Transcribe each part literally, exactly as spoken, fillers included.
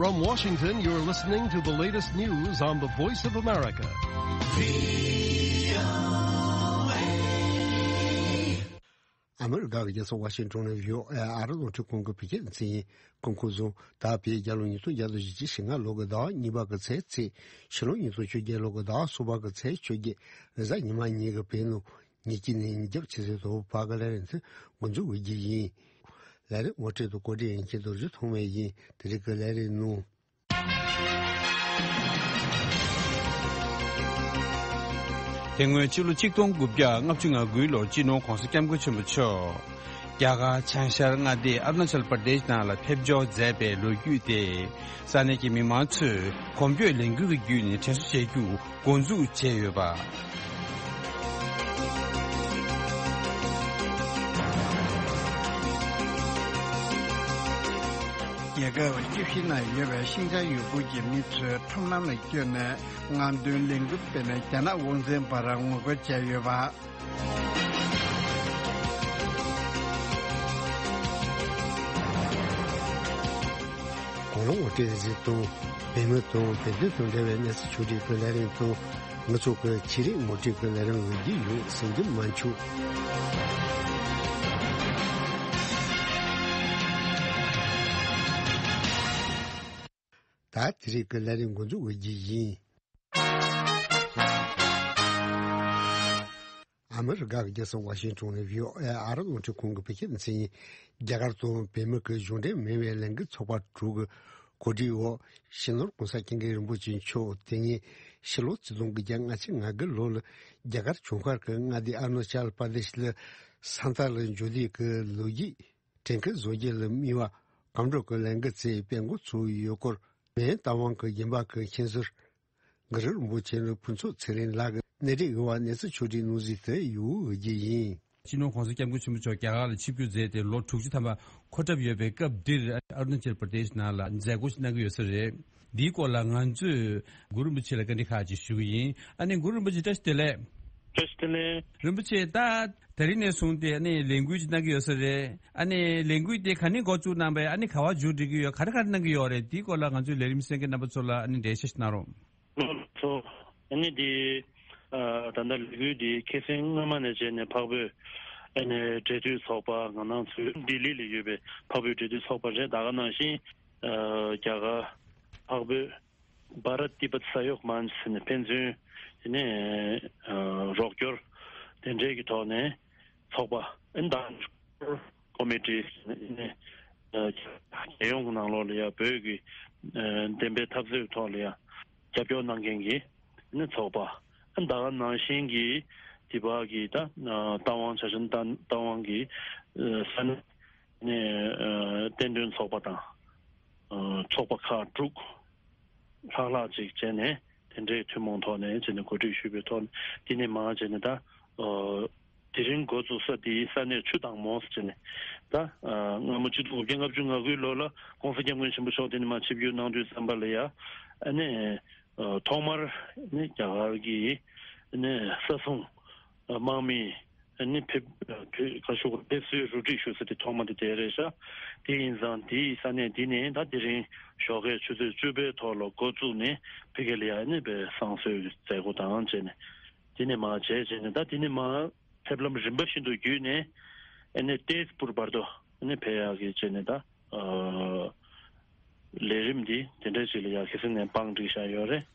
From Washington, you're listening to the latest news on the Voice of America. ཨ་མི་རི་ཀ་གི་རྒྱལ་ས་ཝ་ཤིང་ཊོན་ནས་བྷི་ཨོ་ཨེ་ཨ་རི་རླུང་འཕྲིན་ཁང་གི་བོད་སྐད་སྡེ་ཚན་ཡིན། སྐུ་ཁམས་བཟང་། ད་བོད་རྒྱལ་ལོ་ཉིས་སྟོང་བརྒྱ་དང་བཞི་བཅུ་ཞེ་ལྔ་ལོ་གི་ཟླ་བ་གཉིས་པ་གི་ཚེས་ཚེས། ཕྱི་ལོ་ཉིས་སྟོང་བཅོ་བརྒྱད་ལོ་གི་ཟླ་བ་གསུམ་པ་གི་ཚེས་བཅོ་བརྒྱད། རེས་གཟའ་ཉི་མ་ཉིན་གྱི་བོད་ནང་ཉིན་གཅིག་ནས་ཉིན་རྒྱབ་ཆུ་ཚོད་དྲུག་བར་གྱི་ལས་རིམ་དེ་འགོ་འཛུགས་འོས་ཀྱི་ཡིན། ལས་རིམ་ངོ་སྤྲོད་དང་གོ་སྒྲིག་ཡིན་མཁན་རྡོ་རྗེ་ཐོགས་མེད་ཡིན། དེ་རིང་གི་ལས་རིམ་ནང་། དེ་སྔོན་ཕྱི་ལོ་ཆིག་སྟོང་དགུ་བརྒྱ་ལྔ་བཅུ་ང་དགུའི་ལོར་སྤྱི་ནོར་༧གོང་ས་༧སྐྱབས་མགོན་ཆེན་པོ་མཆོག་རྒྱ་གར་བྱང་ཤར་མངའ་སྡེ་ཨ་རུ་ན་ཅལ་པར་དེཤ་ནང་ལ་ཕེབས་འབྱོར་མཛད་པའི་ལོ་རྒྱུས་དེ། ས་གནས་ཀྱི་མི་མང་ཚོས་གོམ་བགྲོད་ལས་འགུལ་གྱི་བརྒྱུད་ནས་དྲན་གསོ་བྱེད་རྒྱུ་འགོ་འཛུགས་བྱས་ཡོད་པ། རྒྱལ་ཁབ་བཅུ་བཞི་ནང་ཡོད་པའི་ཤིན་ཅང་ཡུ་གུར་གྱི་མི་ཚོས་ཁྲོམ་ནང་ལ་བསྐྱོད་ནས་རྔམ་སྟོན་ལས་འགུལ་སྤེལ་ནས་རྒྱ་ནག་དབང་འཛིན་པར་ངོ་རྒོལ་བྱས་ཡོད་པ། གོང་ལ་ངོ་སྤྲོད་གཟིགས་དང་། བོད་མི་དང་བོད་དོན་དང་འབྲེལ་བའི་གནས་ཚུལ་ཕྱོགས་སྒྲིག་གི་ལས་རིམ་དང་། ང་ཚོ་གི་ཆེད་རིགས་ངོ་སྤྲོད་ཀྱི་ལས་རིམ་འོས་བསྡུ་ཡོད། ཟིན་རྒྱུ་མ་འཆུག་ད་དེ་རིང་གི་ལས་རིམ་འགོ་འཛུགས་འོས་བསྡུ་ཡིན། ཨ་མི་རི་ཀ་གི་རྒྱལ་ས་ཝ་ཤིང་ཊོན་ནས་བྷི་ཨོ་ཨེ་ཨ་རི་རླུང་འཕྲིན་ཁང་གི་བོད་སྐད་སྡེ་ཚན་ཡིན། རྒྱ་གར་དང་བོད་མི་གི་གཞུང་འབྲེལ་མིན་པའི་ལས་འགུལ་ཚོགས་པ་དྲུག་གི་གོ་སྒྲིག་འོག་སྤྱི་ནོར་༧གོང་ས་༧སྐྱབས་མགོན་རིན་པོ་ཆེ་མཆོག་དེ་ཉིན་ཕྱི་ལོ་ཆིག་སྟོང་དགུ་བརྒྱ་ལྔ་བཅུ་ང་དགུ་ལོ་ལ་རྒྱ་གར་བྱང་ཤར་གྱི་མངའ་སྡེ་ཨ་རུ་ན་ཅལ་པར་དེཤ་ལ་ས་མཐའ་ལ་འབྱོར་དུས་ཀྱི་ལོ་རྒྱུས་དྲན་སྐུལ་བཟོ་རྒྱུ་ལ་དམིགས་པ་སྒམ་འགྲོ་གི་ལས་འགུལ་དེ་སྤེལ་འགོ་ཚུགས་ཡོད་སྐོར། མེན་རྟ་དབང་གི་བརྒྱུད་འབངས་ཀྱི་མཁྱེན་ཟུར་གུ་རུ་རིན་པོ་ཆེ་ནི་ཕུན་ཚོགས་ཚེ་རིང་ལགས་ཀྱིས་གནས་འདྲི་འོས་པ་གནས་ཚུལ་ཕྱོགས་སྒྲིག་གནང་གཟིགས་དེ་ཡོད་རྒྱུ་ཡིན། སྤྱི་ནོར་༧གོང་ས་༧སྐྱབས་མགོན་ཆེན་པོ་མཆོག་རྒྱ་གར་ལ་ཆིབས་བསྒྱུར་མཛད་དེ་ལོ་དྲུག་ཅུ་ཐམ་པ་འཁོར་གྲབས་ཡོད་པའི་སྐབས་འདིར་ཨ་རུ་ན་ཅལ་པར་དེཤ་ནང་ལ་མཛད་སྒོ་ཞིག་གནང་གི་ཡོད་ས་རེད། འདིའི་སྐོར་ལ་ང་ཚོས་གུ་རུ་རིན་པོ་ཆེ་ལ་བཀའ་འདྲི་ཁག་ཅིག་ཞུ་གི་ཡིན། ཨ་ནི་གུ་རུ་རིན་པོ་ཆེ་བཀྲ་ཤིས་བདེ་ལེགས། བཀྲ་ཤིས་བདེ་ལེགས། རིན་པོ་ཆེ་ད། དེ་རིང་ནས་བཟུང་སྟེ་ཨ་ནི་ལས་འགུལ་ཅིག་གནང་གི་ཡོད་ས་རེད། ཨ་ནི་ལས་འགུལ་དེ་ག་ནས་འགོ་བཙུགས་གནང་པས། ཨ་ནི་ག་བར་མཇུག་སྒྲིལ་གྱི་ཡོད། ག་རེ་ག་རེ་གནང་གི་ཡོད་རེད། དེའི་སྐོར་ལ་ང་ཚོའི་ལས་རིམ་གསན་མཁན་རྣམ་པ་ཚོ་ལ་ཨ་ནི་འགྲེལ་བཤད་ཞིག་གནང་རོགས། ལགས་སོ། ཨ་ནི་དེ་ཨ་ད་ལྟ་ལས་འགུལ་དེ་ཁ་སང་སྔ་མ་ནས་བྱས་ནས་འཕགས་བོད་ཨ་ནི་འབྲེལ་མཐུད་ཚོགས་པ་ང་རང་ཚོའི་ལྡི་ལི་ལ་ཡོད་པའི་འཕགས་བོད་འབྲེལ་མཐུད་ཚོགས་པ་རེད། ད་ག་ནང་བཞིན་ཨ་རྒྱ་གར་འཕགས་བོད་བྷ་ར་ཏི་པད་ས་ཡོག་མན་ཆ་ཟེར་ནས་ཕན་ཚུན་དེ་ནས་ཨ་རོགས་སྐྱོར་དེ་འདྲའི་གི་ཐོག་ནས་ཚོགས་པ་ཨིན་དང་ཀོ་མི་ཊི་ནས་ཨ་རྒྱལ་ཡོངས་ཀྱི་ནང་ལོགས་ལ་ཡ་བོད་ཀྱི་ཨ་བདེན་པའི་འཐབ་རྩོད་ཐོག་ལ་ཡ་རྒྱབ་སྐྱོར་གནང་མཁན་གྱི་ནི་ཚོགས་པ་ཨིན། ད་ག་ནང་བཞིན་གྱི་དེ་བ་གི་ད་ཨ་རྟ་དབང་ཆ་ཆེན་རྟ་རྟ་དབང་གི་ཨ་ས་གནས་ནས་ཨ་བསྟན་དོན་ཚོགས་པ་དང་ཨ་ཚོགས་པ་ཁག་དྲུག་ལྷག་ལྷག་ཅིག་བྱས་ནས་དེ་འདྲའི་ཐུན་མོང་ཐོག་ནས་བྱས་ནས་གོ་སྒྲིག་ཞུས་པའི་ཐོག་ནས་དེ་ནས་མར་བྱས་ནས་ད་ཨ་དེ་རིང་འགོ་བཙུགས་ས་དེའི་ས་གནས་ཆུ་དྭངས་མོ་ཟེར་བྱས་ནས་ད་ཨ་སྔ་མོ་ཆིག་སྟོང་དགུ་བརྒྱ་ལྔ་བཅུ་ང་དགུའི་ལོ་ལ་༧གོང་ས་༧སྐྱབས་མགོན་ཆེན་པོ་མཆོག་དེ་ནས་མར་ཆིབས་བསྒྱུར་གནང་དུས་ཙམ་པ་ལ་ཡ་ཨ་ནི་ཨ་ཐོག་མར་ནི་རྒྱ་གར་གྱི་ནི་ས་སྲུང་ཨ་དམག་མི་ཨ་ནི་ཕེབས་ཨ་ཕེབས་ཁ་ཤོག་ཕེབས་བསུའི་རོགས་སྒྲིག་ཞུ་ས་དེ་ཐོག་མ་དེ་དེ་རེད་ཤག་དེ་ཡིན་ཙང་དེའི་ས་གནས་འདི་ནས་ད་དེ་རིང་ཞོགས་ཀའི་ཆུ་ཚོད་བཅུ་པའི་ཐོག་ལ་འགོ་བཙུགས་ནས་ཕ་གི་ལ་ཡ་ཨ་ནི་དཔེ་བསང་གསོལ་གྱི་མཛད་སྒོ་དང་བཅས་ནས་དེ་ནས་མར་བྱས་བྱས་ནས་ད་དེ་ནས་མར་ཕེབས་ལམ་རིམ་པ་བཞིན་དུ་བརྒྱུད་ནས་ཨ་ནི་ཏེས་པུར་བར་དུ་ཨ་ནི་ཕེབས་ཡག་གི་བྱས་ནས་ད། ཨ་ལས་རིམ་འདི་དེ་འདྲ་ཞིག་ལ་ཡ་ཁ་སང་ནས་བང་བསྒྲིགས་བཞག་ཡོད་རེད།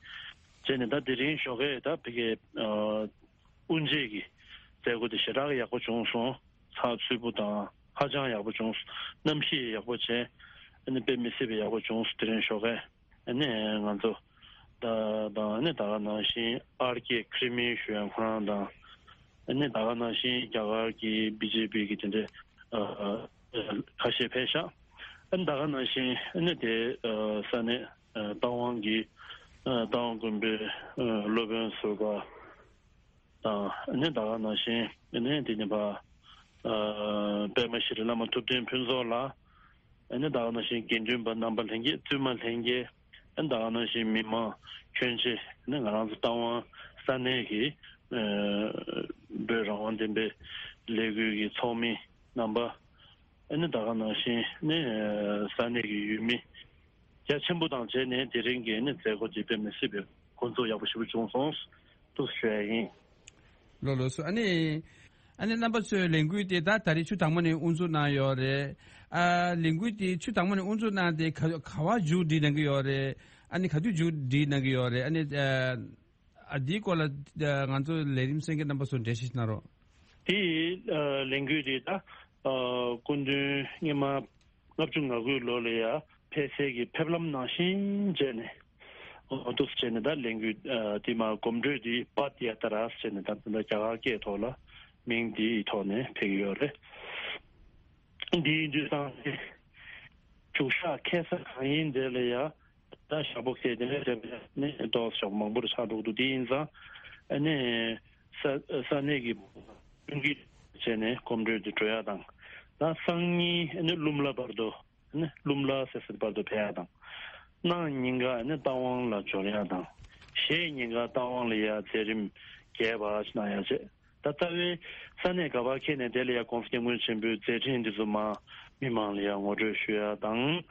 བྱས་ནས་ད་དེ་རིང་ཞོགས་ཀས་ད་ཕ་གིའི་ཨ་དབུ་འབྱེད་ཀྱི་མཛད་སྒོ་དེ་ཞེ་དྲག་ཡག་པོ་བྱུང་སོང་། ཚགས་ཚུད་པོ་དང་ཧ་ཅང་ཡག་པོ་བྱུང་སོང་། གནམ་གཤིས་ཡག་པོ་བྱས། ཨ་ནི་དཔེ་མི་སྲིད་པའི་ཡག་པོ་བྱུང་སོང་དེ་རིང་ཞོགས་ཀས། ཨ་ནི་ང་ཚོ་ད་དང་ཨ་ནི་ད་ག་ནང་བཞིན་ཨར་ཀེ་ཁི་རི་མི་ཞུ་ཡང་ཁོ་རང་དང་། ཨ་ནི་ད་ག་ནང་བཞིན་རྒྱ་གར་གྱི་བི་ཇེ་པི་གི་དེ་འདྲའི་ཨ་ཁ་ཤས་ཕེབས་ཤག་ཨ་ནི་ད་ག་ནང་བཞིན་ཨ་ནི་དེ་ཨ་ས་གནས་ཨ་རྟ་དབང་གི་ཨ་རྟ་དབང་དགོན་པའི་ཨ་སློབ་དཔོན་ཟུར་པ་དང་ཨ་ནི་ད་ག་ནང་བཞིན་ཨ་ནི་དེ་ནི་ཕ་ཨ་པདྨ་ཤྲི་བླ་མ་ཐུབ་བསྟན་ཕུན་ཚོགས་ལགས། ཨ་ནི་ད་ག་ནང་བཞིན་དགེ་འདུན་པ་རྣམ་པ་ལྷན་རྒྱས་བཙུན་མ་ལྷན་རྒྱས། ཨ་ནི་ད་ག་ནང་བཞིན་མི་མང་ཁྱོན་ཆེ། ཨ་ནི་ང་རང་ཚོ་རྟ་དབང་ས་གནས་ཀྱི་ཨ་བོད་རང་དབང་བདེན་པའི་ལས་འགུལ་གྱི་ཚོགས་མི་རྣམ་པ། ཨ་ནི་ད་ག་ནང་བཞིན་ནི་ས་གནས་ཀྱི་ཡུལ་མི་ རྒྱ་ཆེན་པོ་དང་བྱས་ནས་དེ་རིང་གི་ནི་མཛད་སྒོ་དེ་དཔེ་མི་སྲིད་པའི་འགོ་འཛུགས་ཡག་པོ་ཞེ་པོ་བྱུང་སོང་། འདུག་ཞུ་ཡ་ཡིན། ལགས་ལགས་སོ། ཨ་ནི། ཨ་ནི་རྣམ་པ་ཚོས་ལས་འགུལ་དེ་ད་ད་རེས་ཆུ་དྭངས་མ་ནས་དབུ་འཛུགས་གནང་ཡོད་རེད། ཨ་ལས་འགུལ་དེ་ཆུ་དྭངས་མ་ནས་དབུ་འཛུགས་གནང་སྟེ་ག་ག་བ་མཇུག་སྒྲིལ་གནང་གི་ཡོད་རེད། ཨ་ནི་ག་དུས་མཇུག་སྒྲིལ་གནང་གི་ཡོད་རེད། ཨ་ནི། ཨ་འདིའི་སྐོར་ལ་ང་ཚོ་ལས་རིམ་གསན་མཁན་རྣམ་པ་ཚོར་འགྲེལ་བཤད་གནང་རོགས། དེའི་ལས་འགུལ་དེ་ད་སྐུ་མདུན་སྔོན་མ་ལྔ་བཅུ་ང་དགུ་ལོ་ལ་ཡ་ཕེབས་སའི་གི་ཕེབས་ལམ་ནང་བཞིན་བྱས་ནས་འོ་འདུག་སེ་བྱས་ནས་ད་ལས་འགུལ་དེ་མ་གོམ་བགྲོད་དེ་པད་ཡ་ཏྲ་ཟེར་ནས་ད་ད་རྒྱ་གར་སྐད་ཐོག་ལ་མིང་དེའི་ཐོག་ནས་ཕེབས་ཀྱི་ཡོད་རེད། འདི་ཡིན་དུས་ཙང་ནས་བཞུགས་ཤག་འཁེལ་ས་གང་ཡིན་དེ་ལ་ཡ་ད་ཞག་པོ་འཁེལ་དེ་ནས་རེད་པས་ནི་ཏོག་ཙམ་མང་པོར་ཆགས་འགྲོ་གི་འདུག་དེ་ཡིན་ཙང་ཨ་ནི་ས་ས་གནས་ཀྱི་ཀུན་གྱིས་བྱས་ནས་གོམ་བགྲོད་དེ་འགྲོ་ཡ་དང་ད་སང་ཉིན་ཨ་ནི་ཀླུ་མ་ལ་བར་དུ་ཨ་ནི་ཀླུ་མ་ལ་ཟེར་སའི་བར་དུ་ཕེབས་ཡ་དང་གནངས་ཉིན་ཀ་ཨ་ནི་རྟ་དབང་ལ་འབྱོར་ཡ་དང་གཞེས་ཉིན་ཀ་རྟ་དབང་ལ་ཡ་མཛད་རིམ་རྒྱས་པ་ཞིག་གནང་ཡ་བྱས། ད་ལྟ་བའི་ས་གནས་ག་པར་འཁེལ་ནས་དེ་ལ་ཡ་༸གོང་ས་༸སྐྱབས་མགོན་ཆེན་པོའི་མཛད་འཕྲིན་འདི་ཚོ་མ་མི་མང་ལ་ཡ་ངོ་སྤྲོད་ཞུ་ཡ་དང་།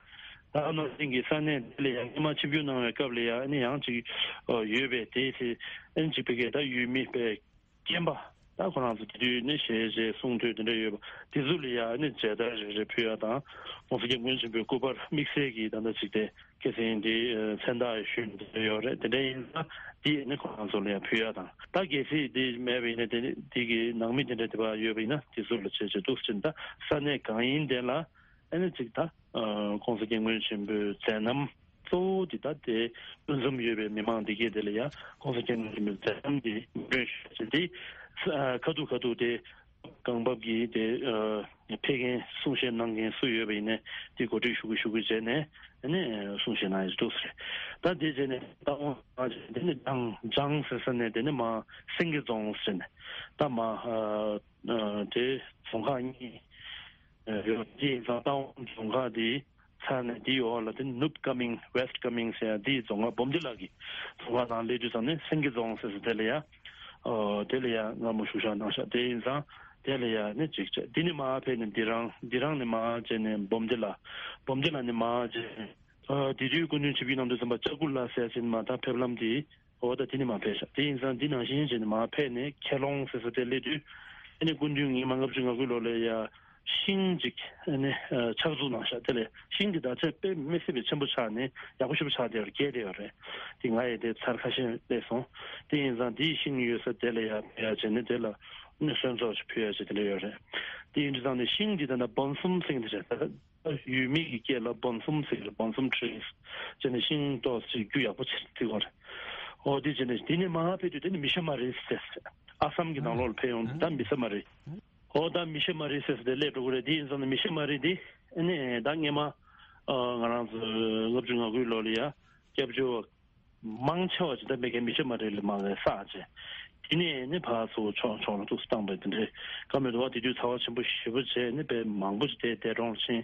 ད་ནང་བཞིན་གྱི་ས་གནས་དེ་ལ་ཡ་སྔོན་མ་ཆིབས་བསྒྱུར་གནང་བའི་སྐབས་ལ་ཡ་ཨ་ནི་ཡང་ཅིག་ཡོད་པའི་དེའི་ཚེ་ཨ་ནི་ཅིག་ཕ་གིའི་ད་ཡུལ་མི་པའི་རྒན་པ་ད་ཁོ་རང་ཚོ་དེ་དུས་ནི་ཞལ་མཇལ་གསུང་ཐོས་དེ་འདྲ་ཡོད་པ་དེ་ཚོ་ལ་ཡ་ཨ་ནི་མཇལ་དར་རེ་རེ་ཕུལ་ཡ་དང་༸གོང་ས་༸སྐྱབས་མགོན་ཆེན་པོའི་སྐུ་པར་དམིགས་བསལ་གྱི་ད་ལྟ་ཅིག་དེ། ཁ་སང་འདི་མཚན་རྟགས་ཞུས་འདི་ཡོད་རེད། དེ་འདྲ་ཡིན་ན་འདི་ནི་ཁོ་རང་ཚོ་ལ་ཡང་ཕུལ་ཡ་དང་། ད་གལ་སྲིད་འདི་མེད་པ་ཡིན་ན་དེ་ནི་འདི་གི་ནང་མི་དེ་འདྲ་དེ་བ་ཡོད་པ་ཡིན་ན་དེ་ཚོ་ལ་བྱས་བྱས་འདུག་ཟེར་ད་ས་གནས་གང་ཡིན་དེ་ལ་ཨ་ནི་ཅིག་ད་༸གོང་ས་༸སྐྱབས་མགོན་ཆེན་པོའི་མཛད་རྣམ་གཙོ་བོ་འདི་ད་དེ་ཕུན་སུམ་ཡོད་པའི་མི་མང་འདི་གས་དེ་ལ་ཡང་༸གོང་ས་༸སྐྱབས་མགོན་ཆེན་པོའི་མཛད་རྣམ་འདི་ངོ་སྤྲོད་ཞུ་བྱས་འདི་ཁ་ཐུག་ཁ་ཐུག་དེ། གང་བབ་ཀྱིས་དེ་ཕེབས་མཁན་གསུང་བཤད་གནང་མཁན་སུ་ཡོད་པ་ཡིན་ནའི་དེ་གོ་སྒྲིག་ཞུ་གི་ཞུ་གི་བྱས་ནས་ནས་གསུང་བཤད་གནང་ཡག་འདུག་ཟེར། ད་དེ་བྱས་ནས་ད་འོང་དེ་ནི་ལྗང་ལྗང་ཟེར་ས་ནས་དེ་ནི་མ་སེང་གེ་རྫོང་ཟེར་ནས་ད་མ་དེ་རྫོང་ཁག་གཉིས་ཡོད་དེ་ཡིན་ཙང་ད་འོང་རྫོང་ཁག་དེ། ཚར་ནས་དེའི་འོག་ལ་དེ་ནུབ་ཀ་མིང་West Coming ཟེར་ཡ་དེའི་རྫོང་ཁག་འབུམ་སྡེ་ལ་གི་རྫོང་ཁག་ནང་སླེབས་དུས་ཙམ་ནས་སེང་གེ་རྫོང་ཟེར་ཟེར་དེ་ལ་ཡ། ཨོ་དེ་ལ་ཡ་སྔ་མོ་བཞུགས་ཤག་གནང་ཤག་དེ་ཡིན་ཙང་དེ་ལ་ཡ་ནི་གཅིག་བྱས་དེ་ནི་མར་ཕེབས་ནས་དི་རང་དི་རང་ནས་མར་བྱས་ནས་འབུམ་སྡེ་ལ་འབུམ་སྡེ་ལ་ནི་མར་བྱས་ནས་ཨོ་དེ་དུས་སྐུ་མདུན་ཆིབས་བསྒྱུར་གནང་དུས་ཙམ་པ་ལྕགས་ཀུ་ལ་ཟེར་ཡ་ཅིག་མར་ད་ཕེབས་ལམ་དེ། འོ་ད་དེ་ནི་མར་ཕེབས་ཤག་དེ་ཡིན་ཙང་འདི་ནང་བཞིན་བྱས་ནས་མར་ཕེབས་ནས་ཁྱེད་ལོང་ཟེར་ས་དེ་སླེབས་དུས་ཨ་ནི་སྐུ་མདུན་ཉི་མ་ལྔ་བཅུ་ང་དགུ་ལོ་ལ་ཡ་ཤིང་ཅིག་ཨ་ནི་ཕྱག་འཛུགས་གནང་ཤག་དེ་ལས་ཤིང་འདི་ད་ཆ་དཔེ་མི་སྲིད་པའི་ཆེན་པོ་ཆགས་ནས་ཡག་པོ་ཞེ་པོ་ཆགས་བསྡད་ཡོད་རེད། རྒྱས་བསྡད་ཡོད་རེད། དེ་ང་ཡི་དེ་ཚར་ཁ་ཤས་སླེབས་སོང་། དེ་ཡིན་ཙང་འདིའི་ཤིང་ཡོད་ས་དེ་ལ་ཡ་ཕེབས་ཡ་བྱས་ནས་དེ་ལ་ཨ་ནི་གསོལ་ཚོགས་ཅིག་ཕུལ་ཡ་བྱས་དེ་འདྲ་ཡོད་རེད། དེ་ཡིན་དུས་ཙང་ནས་ཤིང་འདི་ད་ལྟ་སྦོམ་གསུམ་ཟེར་གྱི་འདུག་ཟེར། ཡུལ་མི་གི་སྐད་ལ་སྦོམ་གསུམ་ཟེར་གྱི་རེད། སྦོམ་གསུམ་ཊི་རིས་ཟེར་ནས་ཤིང་ཏོག་ཙམ་རྒྱུ་ཡག་པོ་ཆེ་བརྩི་གི་རེད། འོ་དེ་བྱས་ནས་དེ་ནས་མར་ཕེབས་དུས་དེ་ནི་མི་ཤ་མ་རི་ཟེར། ཨ་སམ་གྱི་ནང་ལོགས་ལ་ཕེབས་ཡོང་དུས་ད་མི་ཤ་མ་རི། འོ་ད་མི་ཤ་མ་རི་ཟེར་ཟེར་དེ་སླེབས་འགྲོ་གི་རེད། དེ་ཡིན་ཙང་ནི་མི་ཤ་མ་རི་དེ་ཨ་ནི་ད་སྔས་མ་ང་རང་ཚོ་ལྔ་བཅུ་ང་དགུའི་ལོ་ལ་ཡ་སྐྱབས་བཅོལ་བ། མང་ཆེ་བ་ཅིག་ད་མི་སྒེར་མི་ཤ་མ་རི་ལ་མང་བའི་ས་ཅིག་དེ་ནས་ནི་ཕར་ཚུར་ཕྱོགས་ཕྱོགས་ལ་ཏོག་ཙམ་བཏང་པའི་དེ་འདྲའི་བཀའ་མོལ་འདུག་བ། དེ་དུས་ཚ་བ་ཆེན་པོ་ཞེ་པོ་བྱས་ནི་དཔེ་མང་པོ་ཅིག་དེ་འདས་གྲོངས་ཕྱིན་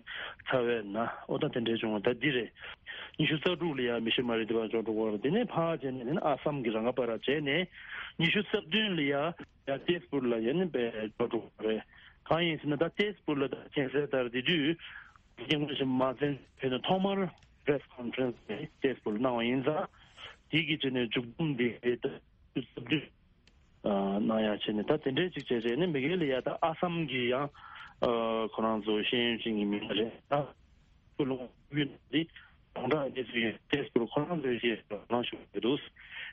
ཚར་བས་ན། ཨོ་ད་དེ་འདྲའི་བྱུང་བ་ད་འདི་རེད། ཉི་ཤུ་རྩ་དྲུག་ལ་ཡ་མི་ཤ་མ་རི་དེ་བར་འཇོག་འགྲོ་གི་རེད། དེ་ནས་ཕར་བྱས་ནས་ནི་ཨ་སམ་གྱི་རང་ཁ་པ་ར་བྱས་ནས་ཉི་ཤུ་རྩ་བདུན་ལ་ཡ་ཡ་ཏེས་པུར་ལ་ཡ་ནི་དཔེ་འཇོག་འགྲོ་གི་རེད། གང་ཡིན་ཟེར་ན་ད་ཏེས་པུར་ལ་ད་མཁྱེན་གསལ་ལྟར་དེ་དུས། རྒྱལ་ཡོངས་ཀྱི་མ་བཙན་བོད་ནས་ཐོག་མར་པེ་རེ་སི་ཁོན་ཕེ་རེན་སི་དེ་ཏེས་པུར་གནང་བ་ཡིན་ཙང་། དེ་གི་ཆེད་ནས་མཇུག་བསྡོམས་དེ་ད་ཆུ་ཚོད་བསྡུས་གནང་ཡ་བྱས་ནས་ད་དེ་འདྲའི་ཅིག་བྱས་རྗེས་ནས་མི་སྒེར་ལ་ཡ་ད་ཨ་སམ་གི་ཡང་ཁོ་རང་ཚོ་ཤེས་ཡོན་ཅན་གྱི་མི་སྣ་རེད། ད་ཁོ་ལུང་ཡུལ་འདི་གྲོང་རྡལ་གནས་ཚུལ་ཡིན་ཏེ་སྐོར་ཁོ་རང་ཚོའི་ཞེས་གནང་ཞུ་གི་འདུག་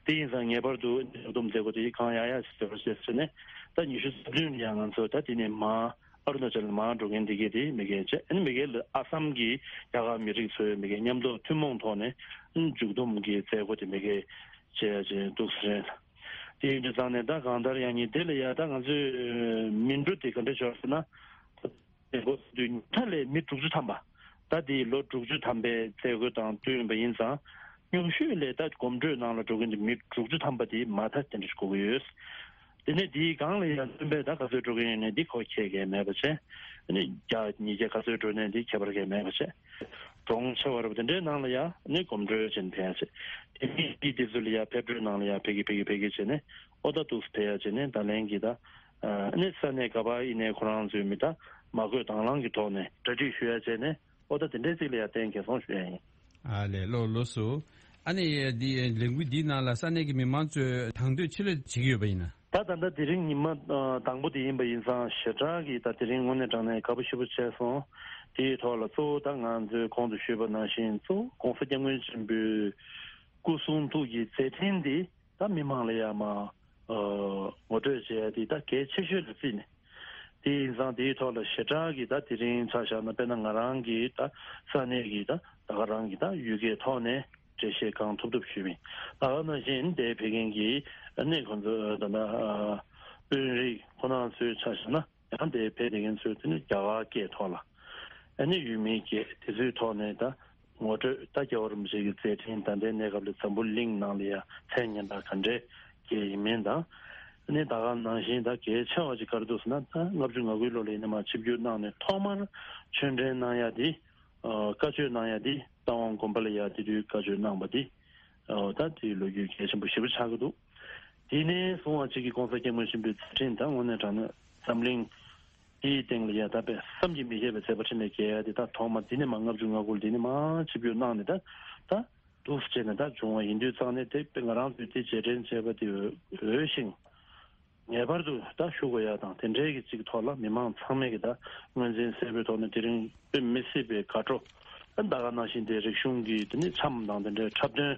དེ་ཡིན་ཙང་ངེས་པར་དུ་མཇུག་བསྡོམས་མཛད་སྒོ་དེ་གང་ཡག་ཡག་ཞིག་བྱེད་རོགས་ཞེས་ཟེར་ནས་ད་ཉི་ཤུ་རྩ་བདུན་ལ་ཡང་ང་ཚོ་ད་དེ་ནས་མ། ཨ་རུ་ན་ཅལ་མར་འགྲོ་མཁན་འདི་གས་དེ་མི་སྒེར་བྱས། ཨ་ནི་མི་སྒེར་ལ་ཨ་སམ་གྱི་རྒྱ་གར་མི་རིགས་ཚོའི་མི་སྒེར་མཉམ་དུ་ཐུན་མོང་ཐོག་ནས་མཇུག་བསྡོམས་ཀྱི་མཛད་སྒོ་དེ་མི་སྒེར་བྱས་བྱས་འདུག་ཟེར། དེ་ཡིན་དུས་ཙང་ནས་ད་གང་ལྟར་ཡང་ཉིན་དེ་ལ་ཡ་ད་ང་ཚོའི་མི་འགྲོ་དེ་ག་འདྲ་ཤོར་ཟེར་ན། མཛད་སྒོ་དུས་མཐའ་ལས་མི་དྲུག་ཅུ་ཐམ་པ། ད་དེའི་ལོ་དྲུག་ཅུ་ཐམ་པའི་མཛད་སྒོ་དང་བསྟུན་པ་ཡིན་ཙང་། ཉུང་ཤོས་ལས་ད་གོམ་བགྲོད་ནང་ལ་འགྲོ་མཁན་དེ་མི་དྲུག་ཅུ་ཐམ་པ་དེ་མ་མཐའ་དེ་འདྲ་ཞིག་དགོས་ཀྱི་ཡོད། དེ་ནས་དེའི་སྒང་ལ་ཡང་བཙུན་པས་ད་ག་ཚོད་འགྲོ་གི་ཡོད་ནས་འདི་ཁོ་ཁྱད་ཀྱི་མེད་པ་བྱས། ཨ་ནི་བརྒྱ་ཉིས་བརྒྱ་ག་ཚོད་འགྲོ་ནས་འདི་ཁྱད་པར་གྱི་མེད་པ་བྱས། གྲོང་ཆེ་བ་རུ་དེ་འདྲའི་ནང་ལ་ཡང་ནི་གོམ་བགྲོད་བྱས་ནས་ཕེབས་བྱས། དེ་མི་འདི་དེ་ཚོ་ལ་ཡང་ཕེབས་བགྲོད་ནང་ལ་ཡང་ཕེབས་ཀྱི་ཕེབས་ཀྱི་ཕེབས་ཀྱི་བྱས་ནས་ཨོ་ད་འདུག་སེ་ཕེབས་ཡ་བྱས་ནས་ད་ལན་གྱི་ད། ཨ་ནི་ས་གནས་ག་པར་ཡིན་ནའི་ཁོ་རང་ཚོའི་མི་ད་མ་བསྐོས་དང་བླངས་ཀྱི་ཐོག་ནས་གྲ་སྒྲིག་ཞུ་ཡ་བྱས་ནས་ཨོ་ད་དེ་འདྲའི་ཚིག་ལ་ཡང་གཏན་འཁེལ་སོང་ཞུ་ཡ་ཡིན། ཨ་ལས། ལགས་ལགས་སོ། ཨ་ནི་འདི་ལས་འགུལ་འདིའི་ནང་ལ་ས་གནས་ཀྱི་མི་མང་ཚོས་དང་དོད་ཆེད་ལས་བྱེད་ཀྱི་ཡོད་པ་ཡིན་ན། ད་ད་ལྟ་དེ་རིང་ཉི་མ་ཨ་དང་པོ་དེ་ཡིན་པ་ཡིན་ཙང་ཞེ་དྲག་གི་ད་དེ་རིང་དངོས་གནས་དྲང་གནས་དགའ་པོ་ཞེ་པོ་བྱས་སོང་། དེའི་ཐོག་ལ་གཙོ་བོ་ད་ང་ཚོས་གོང་དུ་ཞུས་པ་ནང་བཞིན་གཙོ་བོ་༸གོང་ས་༸སྐྱབས་མགོན་ཆེན་པོའི་སྐུ་གསུང་ཐུགས་ཀྱི་མཛད་འཕྲིན་འདི་ད་མི་མང་ལ་ཡང་མ་ཨ་ངོ་སྤྲོད་བྱས་ཏེ་ད་གལ་ཆེ་ཤོས་ལ་བརྩིས་ནས། དེ་ཡིན་ཙང་དེའི་ཐོག་ལ་ཞེ་དྲག་གི་ད་དེ་རིང་ཆ་བཞག་ན་དཔེར་ན་ང་རང་གི་ད་ས་གནས་ཀྱི་ད་ད་ག་རང་གི་ད་ཡུལ་སྐད་ཐོག་ནས་འགྲེལ་བཤད་གང་ཐུབ་ཐུབ་ཞུས་པ་ཡིན། ད་ག་ནང་བཞིན་དེ་ཕེབས་མཁན་གྱི་ཨ་ནི་ཁོང་ཚོ་ད་ད་ཨ་དཔོན་རིགས་ཁོ་རང་ཚོའི་ཆ་བཞག་ན་ཡང་དེ་ཕེབས་བསྡད་མཁན་ཚོས་དེ་ནི་རྒྱ་གར་སྐད་ཐོག་ལ་ཨ་ནི་ཡུལ་མིའི་སྐད་དེ་ཚོའི་ཐོག་ནས་ད་ངོ་སྤྲོད། ད་རྒྱལ་བ་རིན་པོ་ཆེ་གི་མཛད་འཕྲིན་ད་ལྟའི་གནས་སྐབས་ལ་འཛམ་བུ་གླིང་ནང་ལ་ཡང་མཚན་སྙན་གྲགས་ག་འདྲའི་སྐད་ཡིན་མིན་དང་། ཨ་ནི་ད་ག་ནང་བཞིན་ད་གལ་ཆེ་བ་ཅིག་ག་རེ་འདུག་ཟེར་ན། ད་ལྔ་བཅུ་ང་དགུའི་ལོ་ལ་ཡིན་ན་མར་ཆིབས་བསྒྱུར་གནང་ནས་ཐོག་མར་ཆོས་འབྲེལ་གནང་ཡ་དེ། ཨ་བཀའ་ཆོས་གནང་ཡ་དེ་རྟ་དབང་དགོན་པ་ལ་ཡ་དེ་དུས་བཀའ་ཆོས་གནང་བ་དེ། ཨ་ད་དེའི་ལོ་རྒྱུས་གལ་ཆེན་པོ་ཞེ་པོ་ཆགས་ཀྱི་འདུག། དེ་ནས་བཟུང་བ་ཅིག་གི་༸གོང་ས་༸སྐྱབས་མགོན་ཆེན་པོའི་མཛད་འཕྲིན་ད་དངོས་གནས་དྲང་གནས་འཛམ་གླིང་དེའི་སྟེང་ལ་ཡ་ད་དཔེ་བསམ་གྱིས་མི་ཁྱབ་པའི་མཛད་པ་འཕྲིན་ལས་རྒྱས་ཡ་དེ་ད་ཐོག་མ་འདི་ནས་མར་ལྔ་བཅུ་ང་དགུ་ལ་འདི་ནས་མར་ཆིབས་བསྒྱུར་གནང་ནས་ད་ད་འདུག་སེ་བྱས་ནས་ད་བྱུང་བ་ཡིན་དུས་ཙང་ནས་དེ་དཔེ་ང་རང་ཚོས་དེ་རྗེས་དྲན་བྱས་པ་དེ་འོས་ཤིང་། ངེས་པར་དུ་ད་ཞུ་དགོས་ཡ་དང་དེ་འདྲའི་གི་ཅིག་ཐོག་ལ་མི་མང་ཚང་མས་གི་ད་ངོས་འཛིན་གསལ་པོའི་ཐོག་ནས་དེ་རིང་དཔེ་མི་སྲིད་པའི་དགའ་སྤྲོ། ད་ག་ནང་བཞིན་དེ་རིག་གཞུང་གི་དེ་ནི་འཆམ་དང་དེ་འདྲའི་འཁྲབ་སྟོན།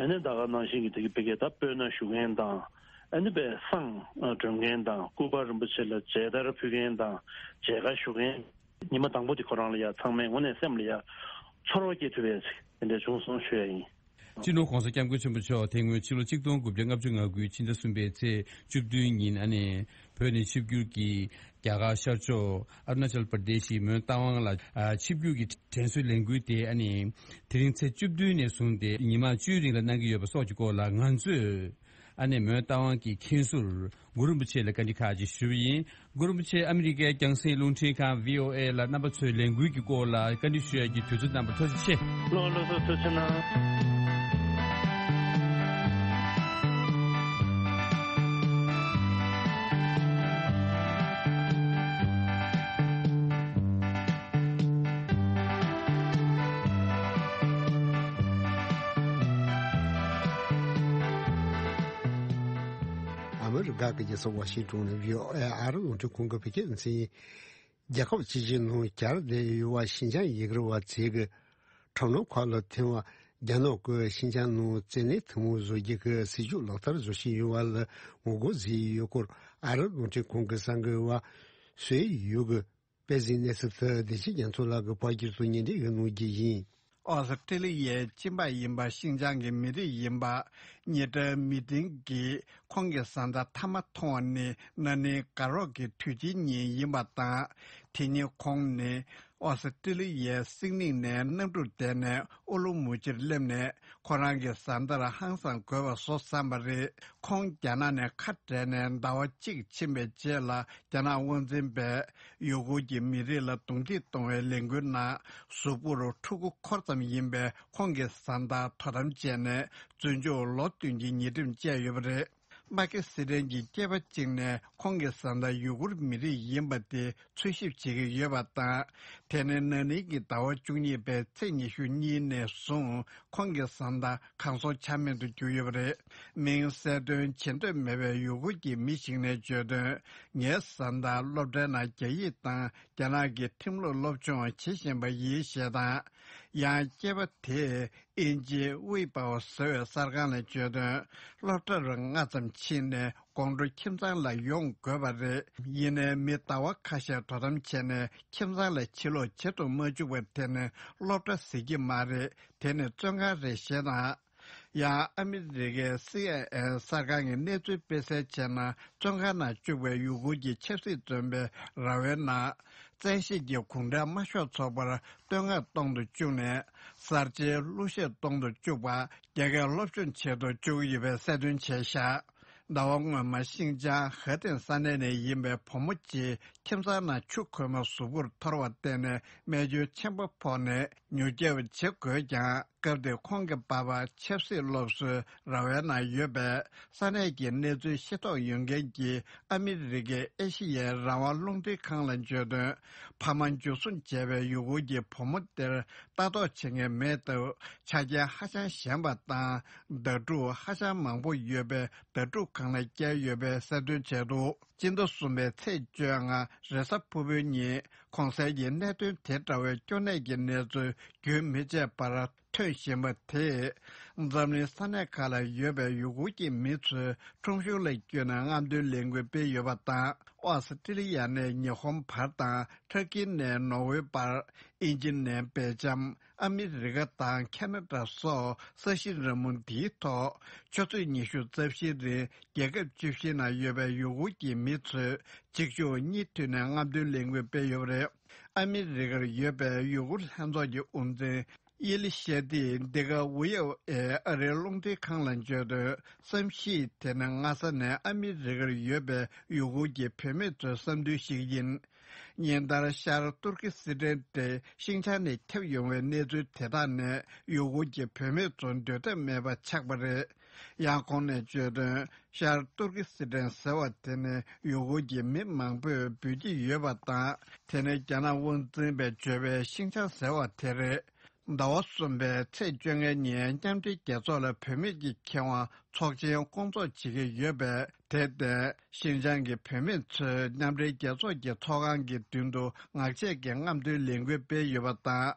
ཨ་ནི་ད་ག་ནང་བཞིན་གི་དེ་གི་དཔེ་གི་ད་སྤོས་སྣ་བཞུ་མཁན་དང་། ཨ་ནི་དཔེ་བསང་སྒྲོན་མཁན་དང་སྐུ་པར་རིན་པོ་ཆེ་ལ་མཇལ་དར་ཕུལ་མཁན་དང་མཇལ་ཁ་ཞུ་མཁན། ཉི་མ་དང་པོ་དེ་ཁོ་རང་ལ་ཡ་ཚང་མས་དངོས་གནས་སེམས་ལ་ཡ་ཚོར་བ་སྐྱེ་ཐུབ་པའི་དེ་འདྲ་བྱུང་སོང་ཞུ་ཡ་ཡིན། སྤྱི་ནོར་༸གོང་ས་༸སྐྱབས་མགོན་ཆེན་པོ་མཆོག་དེ་སྔོན་ཕྱི་ལོ་ཆིག་སྟོང་དགུ་བརྒྱ་ལྔ་བཅུ་ང་དགུའི་ཕྱི་ཟླ་གསུམ་པའི་ཚེས་བཅུ་བདུན་ཉིན་ཨ་ནི་བོད་ནས་ཆིབས་བསྒྱུར་གྱིས་རྒྱ་གར་ཤར་ཕྱོགས་ཨ་རུ་ན་ཅལ་པར་དེ་ཤི་མོན་རྟ་དབང་ལ་ཨ་ཆིབས་བསྒྱུར་གྱི་དྲན་གསོའི་ལས་འགུལ་དེ་ཨ་ནི་དེ་རིང་ཚེས་བཅུ་བདུན་ནས་བཟུང་སྟེ་ཉི་མ་བཅུའི་རིང་ལ་གནང་གི་ཡོད་པ་སོགས་ཀྱི་སྐོར་ལ་ང་ཚོས་ཨ་ནི་མོན་རྟ་དབང་གི་མཁན་ཟུར་གུ་རུ་རིན་པོ་ཆེ་ལ་བཀའ་འདྲི་ཁག་ཅིག་ཞུས་པ་ཡིན། གུ་རུ་རིན་པོ་ཆེ་ཨ་མི་རི་ཀའི་རྒྱང་སྲིང་རླུང་འཕྲིན་ཁང་བྷི་ཨོ་ཨེ་ལ་རྣམ་པ་ཚོའི་ལས་འགུལ་གྱི་སྐོར་ལ་བཀའ་འདྲི་ཞུ་ཡ་གི་དུས་ཚོད་གནང་བར་ཐུགས་རྗེ་ཆེ། ལགས་ལགས་སོ། ཐུགས་རྗེ་གནང་། ཨ་མི་རི་ཀ་གི་རྒྱལ་ས་ཝ་ཤིང་ཏོན་ནས་བྷི་ཨོ་ཨེ་ཨ་རི་རླུང་འཕྲིན་ཁང་གི་བོད་སྐད་སྡེ་ཚན། རྒྱལ་ཁབ་ཕྱི་རྒྱལ་ནང་བཅར་བསྡད་ཡོད་པ་ཤིན་ཅང་ཡི་གེར་བ་ཚིག་གི་ཁྲིམས་ལུགས་ཁག་ལ་ཐིམ་པ་རྒྱ་ནག་གི་ཤིན་ཅང་ནང་བཙན་གནོན་ཐུན་མོང་བཟོ་རྒྱུ་གི་སྲིད་ཇུས་ལག་བསྟར་བཟོ་བཞིན་ཡོད་པ་ལ་ངོ་རྒོལ་བཟོས་ཡོད་སྐོར་ཨ་རི་རླུང་འཕྲིན་ཁང་གི་གསར་འགོད་པ་སུའེ་ཡུས་ཀྱིས་དཔེ་གཟིགས་གནས་ཚུལ་དེ་བདེ་ཆེན་རྒྱ་མཚོ་ལགས་ཀྱིས་ཕར་འགྱུར་དུ་སྙན་སྒྲོན་ཞུ་གནང་རྒྱུ་ཡིན། ཨོ་སི་ཀྲི་ལི་ཡའི་སྤྱི་འབངས་ཡིན་པ་ཤིན་ཅང་གི་མི་རིགས་ཡིན་པ་ཉི་ཏྲ་མི་ཏིང་གིས་ཁོང་གི་བཟའ་ཟླ་མཐའ་མ་མཐོང་བ་ནི་ན་ནིང་དགའ་རོགས་ཀྱི་དུས་ཆེན་ཉིན་ཡིན་པ་དང་། དེ་ཉིན་ཁོང་ནི་ཨོ་སི་ཀྲི་ལི་ཡའི་སིད་ནི་ནས་གནམ་གྲུར་བསྡད་ནས་ཨོ་ལུ་མུ་ཅིར་སླེབས་ནས་ཁོ་རང་གི་བཟའ་ཟླར་ཧང་སང་དགོས་པ་བཟོ་བསམ་པ་རེད། ཁོང་རྒྱ་ནག་ནས་ཁ་བྲལ་ནས་ཟླ་བ་གཅིག་ཕྱིན་པའི་རྗེས་ལ་རྒྱ་ནག་དབང་འཛིན་པས་ཡུ་གུར་གྱི་མི་རིགས་ལ་རྡུང་རྡེག་གཏོང་བའི་ལས་འགུལ་ནང་གཟུགས་པོར་ཕྲུ་གུ་འཁོར་ཙམ་ཡིན་པའི་ཁོང་གི་བཟའ་ཟླར་དོ་དམ་བྱས་ནས་བཙོན་འཇུག་ལོ་བདུན་གྱི་ཉེས་ཁྲིམས་བཅད་ཡོད་པ་རེད། པ་ཀི་སི་ཐན་གྱི་སྐྱེས་པ་གཅིག་ནས་ཁོང་གི་བཟའ་ཟླ་ཡུ་གུར་མི་རིགས་ཡིན་པ་དེ་འཚོལ་ཞིབ་བྱེད་ཀྱི་ཡོད་པ་དང་། དེ་ནི་ན་ནིང་གི་ཟླ་བ་བཅུ་གཉིས་པའི་ཚེས་ཉི་ཤུ་གཉིས་ནས་བཟུང་ཁོང་གི་བཟའ་ཟླ་གང་སར་ཆ་མེད་དུ་གྱུར་ཡོད་པ་རེད། མིང་གསལ་སྟོན་བྱེད་འདོད་མེད་པའི་ཡུ་གུར་གྱི་མི་ཞིག་ནས་བརྗོད་དོན། ངའི་བཟའ་ཟླ་སློབ་གྲྭའི་ནང་རྒྱ་ཡིག་དང་རྒྱ་ནག་གི་ཁྲིམས་ལུགས་སློབ་སྦྱོང་བྱེད་བཞིན་པ་ཡིན་ཞེས་དང་། ཡང་སྐྱེས་པ་དེས་དབྱིན་ཇིའི་ཝི་པའོ་ཟེར་བའི་གསར་ཁང་ལ་བརྗོད་དོན། སློབ་གྲྭར་སྔ་ཙམ་ཕྱིན་ནས་དགོང་དྲོ་ཁྱིམ་ཚང་ལ་ཡོང་དགོས་པ་རེད། ཡིན་ནའི་མི་ཟླ་བ་ཁ་ཤས་དོ་དམ་བྱས་ནས་ཁྱིམ་ཚང་ལ་ཕྱིར་ལོག་བྱེད་དུ་མ་བཅུག་པ་དེ་ནི་སློབ་གྲྭ་ཟེར་གྱི་མ་རེད། དེ་ནི་བཙོན་ཁང་རེད་ཞེས་དང་། ཡང་ཨ་མི་རི་ཀའི་སི་ཨེན་ཨེན་གསར་ཁང་གིས་གནས་ཚུལ་སྤེལ་གསལ་བྱས་ན། བཙོན་ཁང་ནང་བཅུག་པའི་ཡུ་གུར་གྱི་ཆབ་སྲིད་བཙོན་པའི་ར་བའི་ནང་། བཙན་ཤེད་ཀྱིས་གུང་ཁྲན་དམར་ཤོག་ཚོགས་པར་བསྟོད་བསྔགས་གཏོང་དུ་བཅུག་ནས། གསར་བརྗེའི་གླུ་གཞས་གཏོང་དུ་བཅུག་པ། རྒྱ་སྐད་སློབ་སྦྱོང་བྱེད་དུ་བཅུག་ཡོད་པའི་གསལ་སྟོན་བྱས་བཞག། ཟླ་བ་སྔོན་མ་ཤིང་ཅང་ཧེ་ཏེན་ས་གནས་ནས་ཡིན་པའི་བུ་མོ་གཅིག་ཁྱིམ་ཚང་ནང་ཆུ་ཁོལ་མ་གཟུགས་པོར་འཐོར་བར་བརྟེན་ནས་རྨས་སྐྱོན་ཆེན་པོ་ཕོག་ནས་མྱུར་སྐྱོབ་བྱེད་དགོས་ཀྱང་། སྐབས་དེར་ཁོང་གི་པ་ཕ་ཆབ་སྲིད་སློབ་གསོའི་ར་བའི་ནང་ཡོད་པའི་ས་གནས་ཀྱི་གནས་ཚུལ་ཤེས་རྟོགས་ཡོད་མཁན་གྱི་ཨ་མི་རི་ཀའི་ཨེ་ཤི་ཡའི་རང་དབང་རླུང་འཕྲིན་ཁང་ལ་བརྗོད་དོན། ཕ་མ་འཇུ་བཟུང་བྱས་པའི་ཡུ་གུར་གྱི་བུ་མོ་དེར་ལྟ་རྟོག་བྱེད་མཁན་མེད་སྟབས། ཆ་རྐྱེན་ཧ་ཅང་ཞན་པ་དང་། ཟླ་སྒྲུབ་ཧ་ཅང་མང་པོ་ཡོད་པའི་ཟླ་སྒྲུབ་ཁང་ལ་བསྐྱལ་ཡོད་པའི་གསལ་སྟོན་བྱས་འདུག་སྤྱི་ཟླ་གསུམ་པའི་ཚེས་བཅོ་ལྔ་རེས་གཟའ་ཕུར་བུའི་ཉིན་གོང་གསལ་གྱི་གནད་དོན་དེ་འདྲ་བའི་སྐྱོ་གནས་ཀྱི་གནས་ཚུལ་རྒྱུན་མི་ཆད་པར་ཐོན་བཞིན་པ་དེས། འཛམ་གླིང་ས་གནས་ཁག་ལ་ཡོད་པའི་ཡུ་གུར་གྱི་མི་ཚོའི་ཁྲོམ་གཞུང་ལ་བསྐྱོད་ནས་རྔམ་སྟོན་ལས་འགུལ་སྤེལ་ཡོད་པ་དང་། ཨོ་སི་ཀྲི་ལི་ཡ་ནས་ཉི་ཧོང་བར་དང་། ཊར་ཀི་ནས་ནོར་ཝེ་བར། དབྱིན་ཇི་ནས་སྦེལ་ཇམ། ཨ་མི་རི་ཀ་དང་ཁེ་ན་ཌ་སོགས་ས་གཞི་རིལ་མོ་འདིའི་ཐོག་ཆུ་ཚོད་ཉི་ཤུ་རྩ་བཞིའི་རིང་རྒྱལ་ཁབ་བཅུ་བཞི་ནང་ཡོད་པའི་ཡུ་གུར་གྱི་མི་ཚོས་གཅིག་མཇུག་གཉིས་མཐུད་ནས་རྔམ་སྟོན་ལས་འགུལ་སྤེལ་ཡོད་པ་རེད། ཨ་མི་རི་ཀར་ཡོད་པའི་ཡུ་གུར་ལྷན་ཚོགས་ཀྱི་དབུ་འཛིན་ཡེ་ལི་ཤེ་ཏིས་འདི་ག་ཝི་ཨོ་ཨེ་ཨ་རིའི་རླུང་འཕྲིན་ཁང་ལ་བརྗོད་དོན། བསམ་ཤེས་དེ་ནི་སྔ་ས་ནས་ཨ་མི་རི་ཀར་ཡོད་པའི་ཡུ་གུར་གྱི་བུད་མེད་ཚོའི་བསམ་འདུན་ཞིག་ཡིན། ཉིན་ལྟར་ཤར་ཏུར་ཀི་སི་ཐན་དེ་ཤིང་ཅང་ནས་ཁྱབ་ཡོང་བའི་གནས་ཚུལ་དེ་དག་ནས་ཡུ་གུར་གྱི་བུད་མེད་ཚོ་སྡོད་ཐབས་མེད་པ་ཆགས་པ་རེད། ཡང་ཁོང་ནས་བརྗོད་དོན། ཤར་ཏུར་ཀི་སི་ཐན་ཟེར་བ་དེ་ནི་ཡུ་གུར་གྱི་མི་མང་པོས་འབོད་ཀྱི་ཡོད་པ་དང་། དེ་ནི་རྒྱ་ནག་དབང་འཛིན་པས་བརྗོད་པའི་ཤིང་ཅང་ཟེར་བ་དེ་རེད། ཟླ་བ་གསུམ་པའི་ཚེས་བཅོ་ལྔའི་ཉིན་མཉམ་འབྲེལ་རྒྱལ་ཚོགས་ལ་བུད་མེད་ཀྱི་ཁེ་དབང་ཚོགས་ཆེན་སྐོང་ཚོགས་བྱེད་ཀྱི་ཡོད་པས། དེར་བརྟེན་ཤིན་ཅང་གི་བུད་མེད་ཚོས་མཉམ་འབྲེལ་རྒྱལ་ཚོགས་ཀྱི་ཚོགས་ཁང་གི་མདུན་དུ་ངག་བཅད་ཀྱི་རྔམ་སྟོན་ལས་འགུལ་སྤེལ་ཡོད་པ་དང་།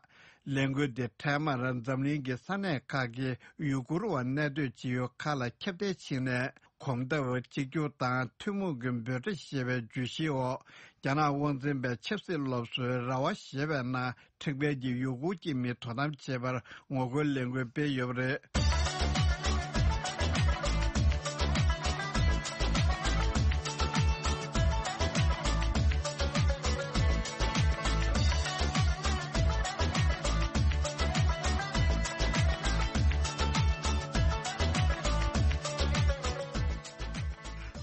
ལས་འགུལ་འདི་འཕྲལ་མར་འཛམ་གླིང་གི་ས་གནས་ཁག་གི་ཡུ་གུར་བ་གནས་སྡོད་བྱེད་ཡུལ་ཁག་ལ་ཁྱབ་གདལ་ཕྱིན་ནས། གོམ་སྟབས་གཅིག་གྱུར་དང་ཐུན་མོང་གི་འབོད་སྒྲ་ཞེས་པའི་བརྗོད་གཞིའི་འོག་རྒྱ་ནག་དབང་འཛིན་པའི་ཆབ་སྲིད་སློབ་གསོའི་ར་བ་ཞེས་པའི་ནང་ཁྲིམས་འགལ་གྱི་ཡུ་གུར་གྱི་མི་དོ་དམ་བྱེད་པར་ངོ་རྒོལ་ལས་འགུལ་སྤེལ་ཡོད་པ་རེད།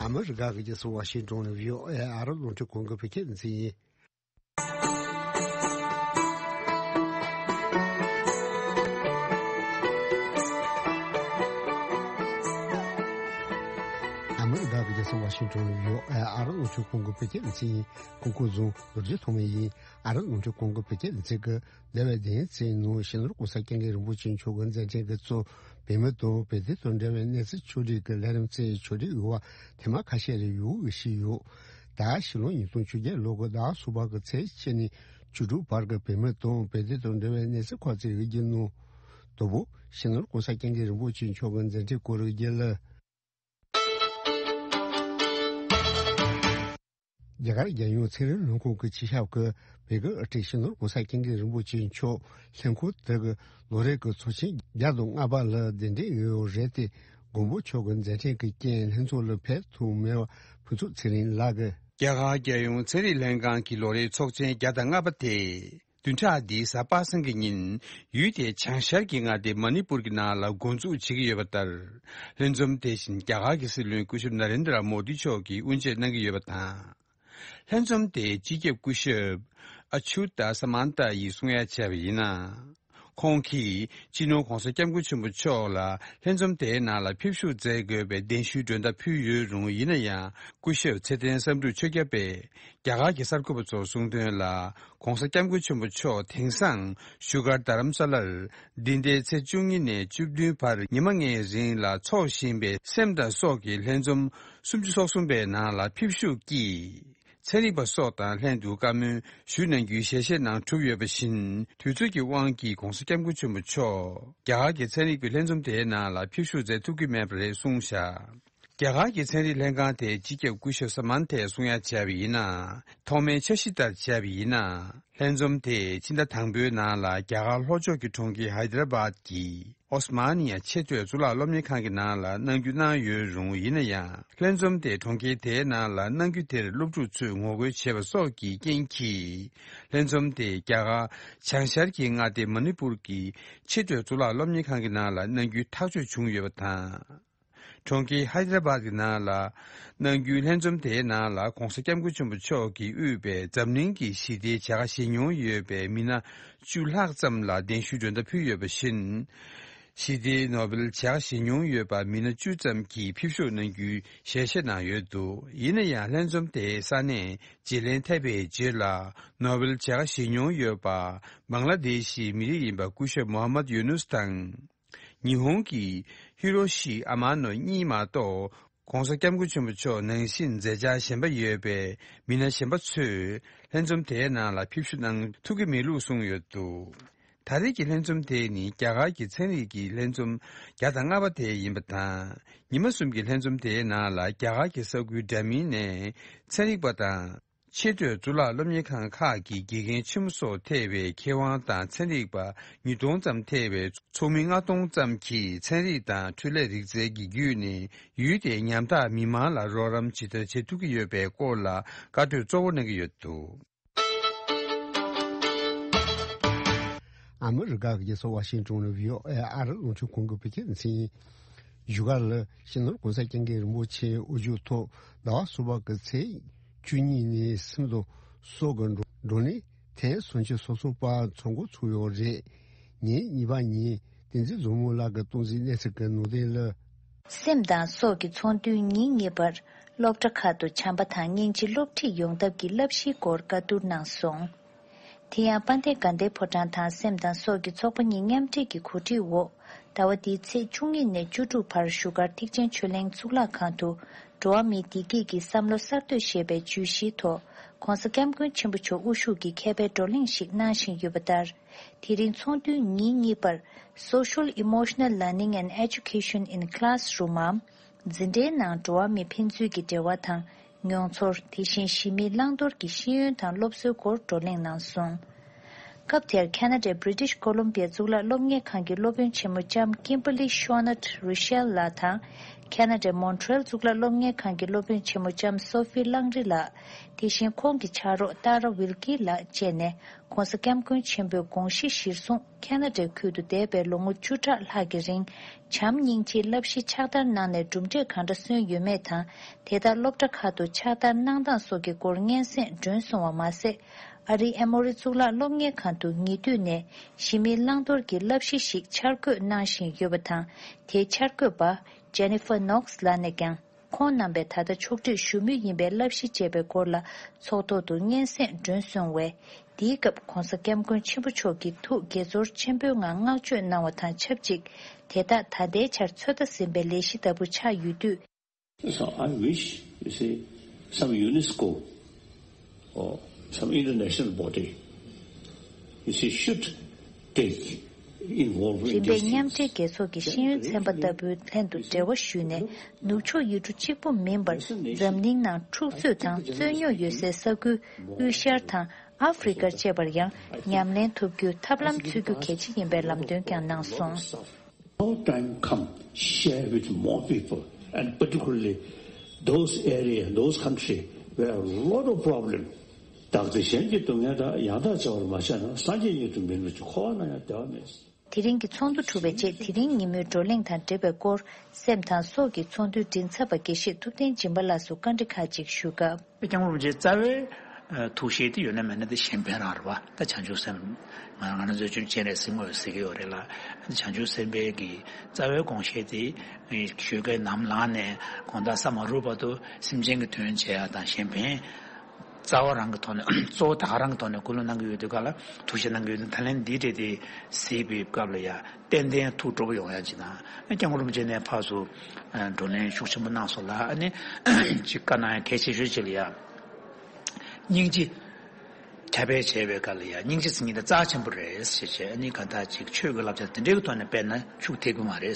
ཨ་མི་རི་ཀ་གི་རྒྱལ་ས་ཝ་ཤིང་ཏོན་ནས་ཝི་ཨོ་ཨེ་ཨ་རབ་རླུང་འཕྲིན་ཁང་གི་བོད་སྐད་སྡེ་ཚན་ཡིན། ཨ་མི་རི་ཀ་གི་རྒྱལ་ས་ཝ་ཤིང་ཏོན་ནས་ཝི་ཨོ་ཨེ་ཨ་རབ་རླུང་འཕྲིན་ཁང་གི་བོད་སྐད་སྡེ་ཚན་ཡིན། སྐུ་ཁམས་བཟང་། རྡོ་རྗེ་ཐོགས་མེད་ཡིན། ཨ་རབ་རླུང་འཕྲིན་ཁང་གི་བོད་སྐད་སྡེ་ཚན་གྱིས། འདས་པའི་བདུན་ཕྲག་ནང་སྤྱི་ནོར་༸གོང་ས་༸སྐྱབས་མགོན་རིན་པོ་ཆེ་མཆོག་གི་མཛད་འཕྲིན་གྱིས་གཙོས་བོད་མི་དང་བོད་དོན་དང་འབྲེལ་བའི་གནས་ཚུལ་ཕྱོགས་སྒྲིག་གི་ལས་རིམ་གཙོས་ཕྱོགས་སྒྲིག་འོས་པ་ཐེངས་མ་ཁ་ཤས་ལ་ཡོད་ཞུས་ཡོད། ད་ཕྱི་ལོ་ཉིས་སྟོང་བཅོ་བརྒྱད་ལོ་གི་ཟླ་གསུམ་པ་གི་ཚེས་བཅུ་ནས་བཅུ་དྲུག་བར་གྱི་བོད་མི་དང་བོད་དོན་དང་འབྲེལ་བའི་གནས་ཚུལ་ཁག་ཅིག་ཡིག་སྒྱུར་གནང་། དང་པོ། སྤྱི་ནོར་༸གོང་ས་༸སྐྱབས་མགོན་རིན་པོ་ཆེ་མཆོག་གི་མཛད་འཕྲིན་སྐོར་ཡིག་སྒྱུར། རྒྱ་གར་རྒྱལ་ཡོངས་ཚན་རིག་ལས་ཁུངས་ཀྱི་སྤྱི་ཁྱབ་ཀྱིས་བོད་ཀྱི་དབུ་ཁྲིད་སྤྱི་ནོར་༸གོང་ས་༸སྐྱབས་མགོན་རིན་པོ་ཆེ་མཆོག་ལྷན་ཁང་དེ་གི་ལོ་རེ་གི་ཚོགས་ཆེན་བརྒྱ་དང་ལྔ་པ་ལ་གདན་འདྲེན་ཡོད་རེད་དེ། མགོན་པོ་མཆོག་གི་མཛད་འཕྲིན་གྱི་རྐྱེན་ལྷན་ཚོགས་ལ་ཕེབས་ཐུབ་མེད་པ་ཕུན་ཚོགས་ཚེ་རིང་ལགས་ཀྱིས། རྒྱ་གར་རྒྱལ་ཡོངས་ཚན་རིག་ལྷན་ཁང་གི་ལོ་རེའི་ཚོགས་ཆེན་བརྒྱ་དང་ལྔ་པ་དེ། བདུན་ཕྲག་འདིའི་གཟའ་པ་སངས་ཀྱི་ཉིན་ཡུལ་དེའི་བྱང་ཤར་གྱི་མངའ་སྡེ་མ་ནི་པུར་གྱི་ནང་ལ་འགོ་འཛུགས་བྱེད་ཀྱི་ཡོད་པ་ལྟར། ལྷན་འཛོམས་དེ་བཞིན་རྒྱ་གར་གྱི་སྲིད་བློན་སྐུ་ཞབས་ན་རེན་དྲ་མོ་དི་མཆོག་གིས་དབུ་འབྱེད་གནང་གི་ཡོད་པ་དང་། ལྷན་འཛོམས་དེའི་སྤྱི་ཁྱབ་སྐུ་ཞབས་ཨ་ཆུ་ཏ་ས་མན་ཏ་ཡིས་གསུང་ཡ་བྱས་པ་ཡིན་ན། ཁོང་གིས་སྤྱི་ནོར་༸གོང་ས་༸སྐྱབས་མགོན་ཆེན་པོ་མཆོག་ལ་ལྷན་འཛོམས་དེའི་ནང་ལ་ཕེབས་བཞུགས་མཛད་དགོས་པའི་གདན་ཞུའི་མགྲོན་བརྡ་ཕུལ་ཡོད་རུང་། ཡིན་ན་ཡང་སྐུ་ཞབས་ཚེ་བརྟན་བསམ་གྲུབ་ཆོས་སྐྱབས་པས་རྒྱ་གར་གྱི་གསར་འགོད་པ་ཚོར་གསུངས་དོན་ལ། ༸གོང་ས་༸སྐྱབས་མགོན་ཆེན་པོ་མཆོག་དེང་སང་བཞུགས་སྒར་རྡ་རམ་ས་ལར་འདི་ཟླའི་ཚེས་བཅུ་གཉིས་ནས་བཅུ་བདུན་བར་ཉི་མ་ལྔའི་རིང་ལ་འཚོགས་བཞིན་པའི་སེམས་དང་སྲོག་གི་ལྷན་འཛོམས་སུམ་ཅུ་སོ་གསུམ་པའི་ནང་ལ་ཕེབས་བཞུགས་ཀྱིས། ཚན་རིག་པ་སོགས་དང་ལྷན་དུ་བཀའ་མོལ་ཞུ་གནང་རྒྱུའི་ཞལ་བཞེས་གནང་གྲུབ་ཡོད་པ་བཞིན། དུས་ཚོད་ཀྱི་དབང་གིས་༸གོང་ས་༸སྐྱབས་མགོན་ཆེན་པོ་མཆོག་རྒྱ་གར་གྱི་ཚན་རིག་པའི་ལྷན་འཛོམས་དེའི་ནང་ལ་ཕེབས་བཞུགས་མཛད་ཐུབ་ཀྱི་མེད་པ་རེད་གསུངས་བཞག་རྒྱ་གར་གྱི་ཚན་རིག་ལྷན་ཁང་དེའི་སྤྱི་ཁྱབ་སྐུ་ཞབས་ས་མན་ཐས་གསུང་ཡ་བྱས་པ་ཡིན་ན། ཐོག་མའི་འཆར་གཞི་ལྟར་བྱས་པ་ཡིན་ན། ལྷན་འཛོམས་དེ་ཕྱི་ཟླ་དང་པོའི་ནང་ལ་རྒྱ་གར་ལྷོ་ཕྱོགས་ཀྱི་གྲོང་ཁྱེར་ཧའི་དེ་ར་བཱད་ཀྱི་ཨོ་སི་མ་ནི་ཡ་ཆེས་མཐོའི་གཙུག་ལག་སློབ་གཉེར་ཁང་གི་ནང་ལ་གནང་རྒྱུ་གནང་ཡོད་རུང་། ཡིན་ན་ཡང་། ལྷན་འཛོམས་དེ་གྲོང་ཁྱེར་དེའི་ནང་ལ་གནང་རྒྱུ་དེར་སློབ་ཕྲུག་ཚོས་ངོ་རྒོལ་བྱས་པ་སོགས་ཀྱི་རྐྱེན་གྱིས། ལྷན་འཛོམས་དེ་རྒྱ་གར་བྱང་ཤར་གྱི་མངའ་སྡེ་མ་ནི་པུར་གྱི་ཆེས་མཐོའི་གཙུག་ལག་སློབ་གཉེར་ཁང་གི་ནང་ལ་གནང་རྒྱུའི་ཐག་གཅོད་བྱུང་ཡོད་པ་དང་། གྲོང་ཁྱེར་ཧའི་དར་བཱད་ཀྱི་ནང་ལ་གནང་རྒྱུའི་ལྷན་འཛོམས་དེའི་ནང་ལ་༸གོང་ས་༸སྐྱབས་མགོན་ཆེན་པོ་མཆོག་གིས་དབུས་པའི་འཛམ་གླིང་གི་ཞི་བདེའི་བྱ་དགའ་བཞེས་མྱོང་ཡོད་པའི་མི་སྣ་བཅུ་ལྷག་ཙམ་ལ་གདན་ཞུའི་མགྲོན་བརྡ་ཕུལ་ཡོད་པ་བཞིན། ཞི་བདེའི་ནོ་བེལ་བྱ་དགའ་བཞེས་མྱོང་ཡོད་པ་མི་སྣ་བཅུ་ཙམ་གྱིས་ཕེབས་ཞུགས་གནང་རྒྱུའི་ཞལ་བཞེས་གནང་ཡོད་འདུག་ཡིན་ན་ཡང་ལྷན་འཛོམས་དེའི་ས་གནས་བརྗེ་ལེན་ཐེབས་པའི་རྗེས་ལ་ནོ་བེལ་བྱ་དགའ་བཞེས་མྱོང་ཡོད་པ་བང་ལ་དེ་ཤི་མི་རིགས་ཡིན་པ་སྐུ་ཞབས་མོ་ཧམ་མད་ཡོ་ནུས་དང་། ཉི་ཧོང་གི་ཧི་རོ་ཤི་ཨ་མ་ནོ་གཉིས་མ་གཏོགས། ༸གོང་ས་༸སྐྱབས་མགོན་ཆེན་པོ་མཆོག་ནང་བཞིན་མཛད་འཆར་གཞན་པ་ཡོད་པའི་མི་སྣ་གཞན་པ་ཚོས་ལྷན་འཛོམས་དེའི་ནང་ལ་ཕེབས་ཞུགས་གནང་ཐུབ་ཀྱི་མེད་ལུགས་གསུངས་ཡོད་འདུག་ད་རེས་ཀྱི་ལྷན་འཛོམས་དེ་ནི་རྒྱ་གར་གྱི་ཚན་རིག་གི་ལྷན་འཛོམས་བརྒྱ་དང་ལྔ་པ་དེ་ཡིན་པ་དང་། ཉི་མ་གསུམ་གྱི་ལྷན་འཛོམས་དེའི་ནང་ལ་རྒྱ་གར་གྱི་ས་ཁུལ་འདྲ་མིན་ནས་ཚན་རིག་པ་དང་། ཆེས་མཐོའི་གཙུག་ལག་སློབ་གཉེར་ཁང་ཁག་གི་དགེ་རྒན་ཆེན་མོ་སོགས་ཐེ་བའི་མཁས་དབང་དང་ཚན་རིག་པ་ཉིས་སྟོང་ཙམ་ཐེ་བའི་ཚོགས་མི་ལྔ་སྟོང་ཙམ་གྱིས་ཚན་རིག་དང་འཕྲུལ་ལས་རིག་རྩལ་གྱི་བརྒྱུད་ནས་ཡུལ་དེའི་ཉམ་ཐག་མི་མང་ལ་རོགས་རམ་ཇི་ལྟར་བྱེད་ཐུབ་ཀྱི་ཡོད་པའི་སྐོར་ལ་བཀའ་གྲོས་གཙོ་བོ་གནང་གི་ཡོད་འདུག་ཨ་མི་རི་ཀ་གི་རྒྱལ་ས་ཝ་ཤིང་ཏོན་ནས་བྷི་ཨོ་ཨེ་ཨ་རི་རླུང་འཕྲིན་ཁང་གི་བོད་སྐད་སྡེ་ཚན་ཡིན། བཞུགས་སྒར་ལ་སྤྱི་ནོར་༸གོང་ས་༸སྐྱབས་མགོན་རིན་པོ་ཆེ་དབུ་བཞུགས་ཐོག་ཟླ་བ་གསུམ་པ་གི་ཚེས་བཅུ་གཉིས་ནས་སེམས་དང་སྲོག་གི་བགྲོ་བགྲོ་གླེང་ཐེངས་སུམ་ཅུ་སོ་གསུམ་པ་འཚོགས་འགོ་ཚུགས་ཡོད་རེད། ཉིན་གཉིས་པ་ཉིན་བསྟན་འཛིན་བཟང་མོ་ལགས་ཀྱིས་སྟངས་འཛིན་གནས་ཚུལ་གྱི་ནང་དོན་ལ། སེམས་དང་སྲོག་གི་ཚོགས་འདུའི་ཉིན་གཉིས་པར་སློབ་གྲྭ་ཁག་ཏུ་བྱམས་པ་དང་སྙིང་རྗེ་སློབ་ཁྲིད་ཡོང་ཐབས་ཀྱི་བསླབ་གཞིའི་སྐོར་བཀའ་བསྡུར་གནང་སོང་། དེ་ཡང་དཔལ་ལྡན་དགའ་ལྡན་ཕོ་བྲང་དང་སེམས་དང་སྲོག་གི་ཚོགས་པ་གཉིས་མཉམ་འབྲེལ་གྱི་གོ་སྒྲིག་འོག་ཟླ་བ་འདིའི་ཚེས་བཅུ་གཉིས་ནས་བཅུ་དྲུག་བར་བཞུགས་སྒར་ཐེག་ཆེན་ཆོས་གླིང་གཙུག་ལག་ཁང་དུ་འགྲོ་བ་མིའི་བདེ་སྐྱིད་ཀྱི་བསམ་བློ་གསར་གཏོད་ཞེས་པའི་བརྗོད་གཞིའི་ཐོག་༸གོང་ས་༸སྐྱབས་མགོན་ཆེན་པོ་མཆོག་དབུ་བཞུགས་ཀྱི་མཁས་པའི་བགྲོ་གླེང་ཞིག་གནང་བཞིན་ཡོད་པ་ལྟར། དེ་རིང་ཚོགས་འདུའི་ཉིན་གཉིས་པར་Social Emotional Learning and Education in Classroom འམ། འཛིན་གྲྭའི་ནང་འགྲོ་བ་མི་ཕན་ཚུན་གྱི་འབྲེལ་བ་དང་མྱོང་ཚོར། དེ་བཞིན་གཞི་མེད་བླང་དོར་གྱི་ཤེས་ཡོན་དང་སློབ་གསོའི་སྐོར་བགྲོ་གླེང་གནང་སོང་། སྐབས་དེར་ཁ་ན་ཌའི་British Columbia གཙུག་ལག་སློབ་གཉེར་ཁང་གི་སློབ་དཔོན་ཆེན་མོ་ལྕམ་Kimberly Shonett Ruschel ལགས་དང་། ཁ་ན་ཌའི་Montreal གཙུག་ལག་སློབ་གཉེར་ཁང་གི་སློབ་དཔོན་ཆེན་མོ་ལྕམ་Sophie Langry ལགས། དེ་བཞིན་ཁོང་གི་ཕྱག་རོགས་Tara Wilkie ལགས་བཅས་ནས་༸གོང་ས་༸སྐྱབས་མགོན་ཆེན་པོའི་དགོངས་གཞི་གཞིར་བཟུང་ཁ་ན་ཌའི་ཁུལ་དུ་འདས་པའི་ལོ་ངོ་བཅུ་ཕྲག་ལྷག་གི་རིང་བྱམས་སྙིང་རྗེའི་བསླབ་གཞི་ཕྱག་བསྟར་གནང་ནས་གྲུབ་འབྲས་གང་འདྲ་སོན་ཡོད་མེད་དང་། དེ་དག་སློབ་གྲྭ་ཁག་ཏུ་ཕྱག་བསྟར་གནང་སྟངས་སོགས་ཀྱི་སྐོར་སྙན་སེང་སྒྲོན་སོང་བ་མ་ཟད། ཨ་རིའི་ཨེ་མོ་རི་གཙུག་ལག་སློབ་གཉེར་ཁང་དུ་ཉེ་དུས་ནས་གཞི་མེད་བླང་དོར་གྱི་བསླབ་གཞི་ཞིག་འཆར་འགོད་གནང་བཞིན་ཡོད་པ་དང་། དེའི་འཆར་འགོད་པ་Jennifer Knox ལགས་ནས་ཀྱང་། ཁོང་རྣམ་པས་ད་ལྟ་ཕྱོགས་སྒྲིག་ཞུ་མུས་ཡིན་པའི་བསླབ་གཞི་ཅེས་པའི་སྐོར་ལ་ཚོགས་ཐོག་ཏུ་སྙན་སེང་སྒྲོན་སོང་བས། འདིའི་སྐབས་༸གོང་ས་༸སྐྱབས་མགོན་ཆེན་པོ་མཆོག་གིས་ཐུགས་དགྱེས་ཚོར་ཆེན་པོའི་ངང་བསྔགས་བརྗོད་གནང་བ་དང་ཆབས་ཅིག་དེ་དག་ད་ལྟའི་ཆར་ཚོད་ལྟ་ཟིན་པའི་ལས་གཞི་ལྟ་བུ་ཆགས་ཡོད་དུས། So I wish, you see, some UNESCO or some international body, you see, should take involve in རིམ་པས་these མཉམ་འབྲེལ་རྒྱལ་ཚོགས་ཀྱི་ཤེས་ཡོན་ཚན་པ་ལྟ་བུའི་ལྷན་དུ་འབྲེལ་བ་ཞུས་ནས། ནུབ་ཕྱོགས་ཡུལ་གྲུ་གཅིག་པུ་མིན་པར་འཛམ་གླིང་ནང་འཁྲུག་རྩོད་དང་རྩོད་རྙོག་ཡོད་སའི་ས་ཁུལ་དབུས་ཤར་དང་ཨ་ཧྥེ་རི་ཀར་བཅས་པར་ཡང་ཉམས་ལེན་ཐུབ་རྒྱུའི་ཐབས་ལམ་འཚོལ་རྒྱུ་གལ་ཆེ་ཡིན་པའི་ལམ་སྟོན་ཀྱང་གནང་སོང་། Our time come, share with more people, and particularly those area, those country where a lot of problem. བདག་བདེ་གཞན་གྱི་སྡུག་བསྔལ་དག་ཡང་དག་བྱ་བར་མ་བྱས་ན། སངས་རྒྱས་ཉིད་དུ་མིན་པ་ཅིག་འཁོར་བ་ན་ཡང་བདེ་བ་མེད། དེ་རིང་གི་ཚོགས་འདུ་གྲུབ་པའི་རྗེས་དེ་རིང་ཉིན་མོའི་བགྲོ་གླེང་དང་འབྲེལ་བའི་སྐོར། སེམས་དང་སྲོག་གི་ཚོགས་འདུའི་མགྲིན་ཚབ་པ་དགེ་བཤེས་ཐུབ་བསྟན་སྦྱིན་པ་ལགས་སུ་བཀའ་འདྲི་ཁག་ཅིག་ཞུས་སྐབས། སྐྱབས་མགོན་རིན་པོ་ཆེའི་རྩ་བའི་ཐུགས་བཞེད་དེ་ཡོད་ན་མེད་ན་དེ་གཞན་ཕན་རང་རེད་པ། ད་བྱང་ཆུབ་སེམས། ང་ང་རང་ཚོའི་ཆོས་སྤྱན་རས་གཟིགས་དངོས་ཟེར་གྱི་ཡོད་རེད་ལ། བྱང་ཆུབ་སེམས་དཔའི་གི་རྩ་བའི་དགོངས་བཞེད་དེ་ཞུས་སྐབས་ནམ་ལངས་ནས་དགོང་དག་ས་མ་རུབ་བར་དུ་སེམས་ཅན་གྱི་དོན་བྱེད་ཡ་དང་གཞན་ཕན། རྩ་བ་རང་གི་ཐོག་ནས་གཙོ་བོ་ད་ག་རང་གི་ཐོག་ནས་སྐུལ་སློང་གནང་གི་ཡོད་དུས་ག་ལ་ཐུགས་བཞེད་གནང་གི་ཡོད་དུས། ད་ལན་འདི་འདྲས་དེ་གཟིགས་པའི་སྐབས་ལ་ཡ་ཏན་ཏན་ཐུགས་སྤྲོ་པོ་ཡོང་ཡ་ཅིག་དང་། སྐྱབས་མགོན་རིན་པོ་ཆེ་ནས་ཕར་ཚུར་བགྲོ་གླེང་ཤུགས་ཆེན་པོ་གནང་སོང་ལ། ཨ་ནི་ཅིག་བཀའ་གནང་ཡ་གལ་ཆེ་ཤོས་ཅིག་ལ་ཡ་སྙིང་རྗེ། ཁྱབ་སྤེལ་བྱས་པའི་སྐབས་ལ་ཡ་སྙིང་རྗེ་ཟེར་མཁན་དེ་རྩ་ཆེན་པོ་རེད་ཟེར་བྱས། ཨ་ནི་གང་ལྟར་ཅིག་ཆོས་ཀྱི་བསླབ་བྱ་དེ་འདྲའི་གི་ཐོག་ནས་སྤེལ་ན་ཤུགས་ཐེབས་ཀྱི་མ་རེད།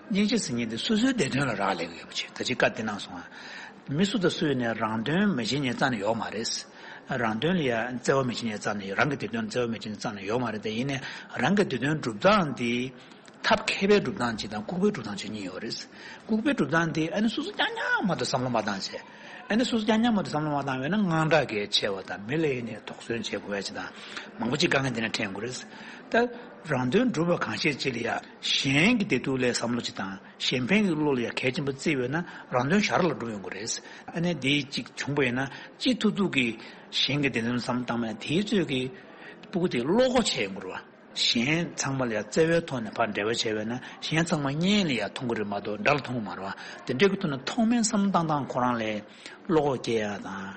སྙིང་རྗེ་ཟེར་མཁན་དེ་སོ་སོའི་བདེ་དོན་ལ་རག་ལས་ཀྱི་ཡོད་པ་ཅིག་ད་ཅིག་བཀའ་དེ་གནང་སོང་ང་། མི་སུ་དང་སུ་ཡིན་ནའི་རང་དོན་མི་བྱེད་མཁན་རྩ་ནས་ཡོད་མ་རེད། རང་དོན་ལ་ཡ་བརྩེ་བ་མི་བྱེད་མཁན་རྩ་ནས་ཡོད། རང་གི་བདེ་དོན་ལ་བརྩེ་བ་མི་བྱེད་མཁན་རྩ་ནས་ཡོད་མ་རེད། དེ་ཡིན་ནའི་རང་གི་བདེ་དོན་སྒྲུབ་སྟངས་འདི་ཐབས་མཁས་པའི་སྒྲུབ་སྟངས་གཅིག་དང་ལྐུགས་པའི་སྒྲུབ་སྟངས་གཅིག་གཉིས་ཡོད་རེད། ལྐུགས་པའི་སྒྲུབ་སྟངས་འདི་ཨ་ནི་སོ་སོ་རྐྱང་རྐྱང་མ་གཏོགས་བསམ་བློ་མ་བཏང་བྱས། ཨ་ནི་སོ་སོ་རྐྱང་རྐྱང་མ་གཏོགས་བསམ་བློ་མ་བཏང་བས་ན་དངངས་སྐྲག་གིས་ཆེ་བ་དང་། མི་ལ་ཡིན་ནའི་དོགས་ཟོན་བྱེད་དགོས་ཡ་ཅིག་དང་། མང་པོ་ཅིག་དཀའ་ངལ་འདི་ནས་འཕྲད་ཡོང་གི་རེད། ད་རང་དོན་སྒྲུབ་པ་གང་ཤེས་ཅིག་ལ་ཡ་གཞན་གྱི་བདེ་སྡུག་ལ་ཡ་བསམ་བློ་ཅིག་དང་། གཞན་ཕན་གྱི་བློ་ལ་ཡ་གལ་ཆེན་པོ་བརྩི་བས་ན་རང་དོན་ཞར་ལ་འགྲུབ་ཡོང་གི་རེད། ཨ་ནི་འདི་ཅིག་བྱུང་པ་ཡིན་ན་ཅི་ཐུབ་ཐུབ་ཀྱིས་གཞན་གྱི་བདེ་དོན་བསམ་བློ་བཏང་བས་ན། དེའི་ཚོད་ཀྱིས་སྤུ་གུ་དེ་བློ་ཁོག་ཆེ་ཡོང་གི་རེད་བ། གཞན་ཚང་མ་ལ་ཡང་བརྩེ་བའི་ཐོག་ནས་ཕར་འབྲེལ་བ་བྱས་པས་ན། གཞན་ཚང་མ་གཉེན་ལ་ཡང་མཐོང་གི་རེད་མ་གཏོགས་དགྲ་ལ་མཐོང་གི་མ་རེད་བ། དེ་འདྲའི་གི་ཐོག་ནས་ཐོག་མའི་བསམ་བློ་བཏང་སྟངས་ཁོ་རང་ལས་བློ་ཁོག་སྐྱེ་ཡ་དང་།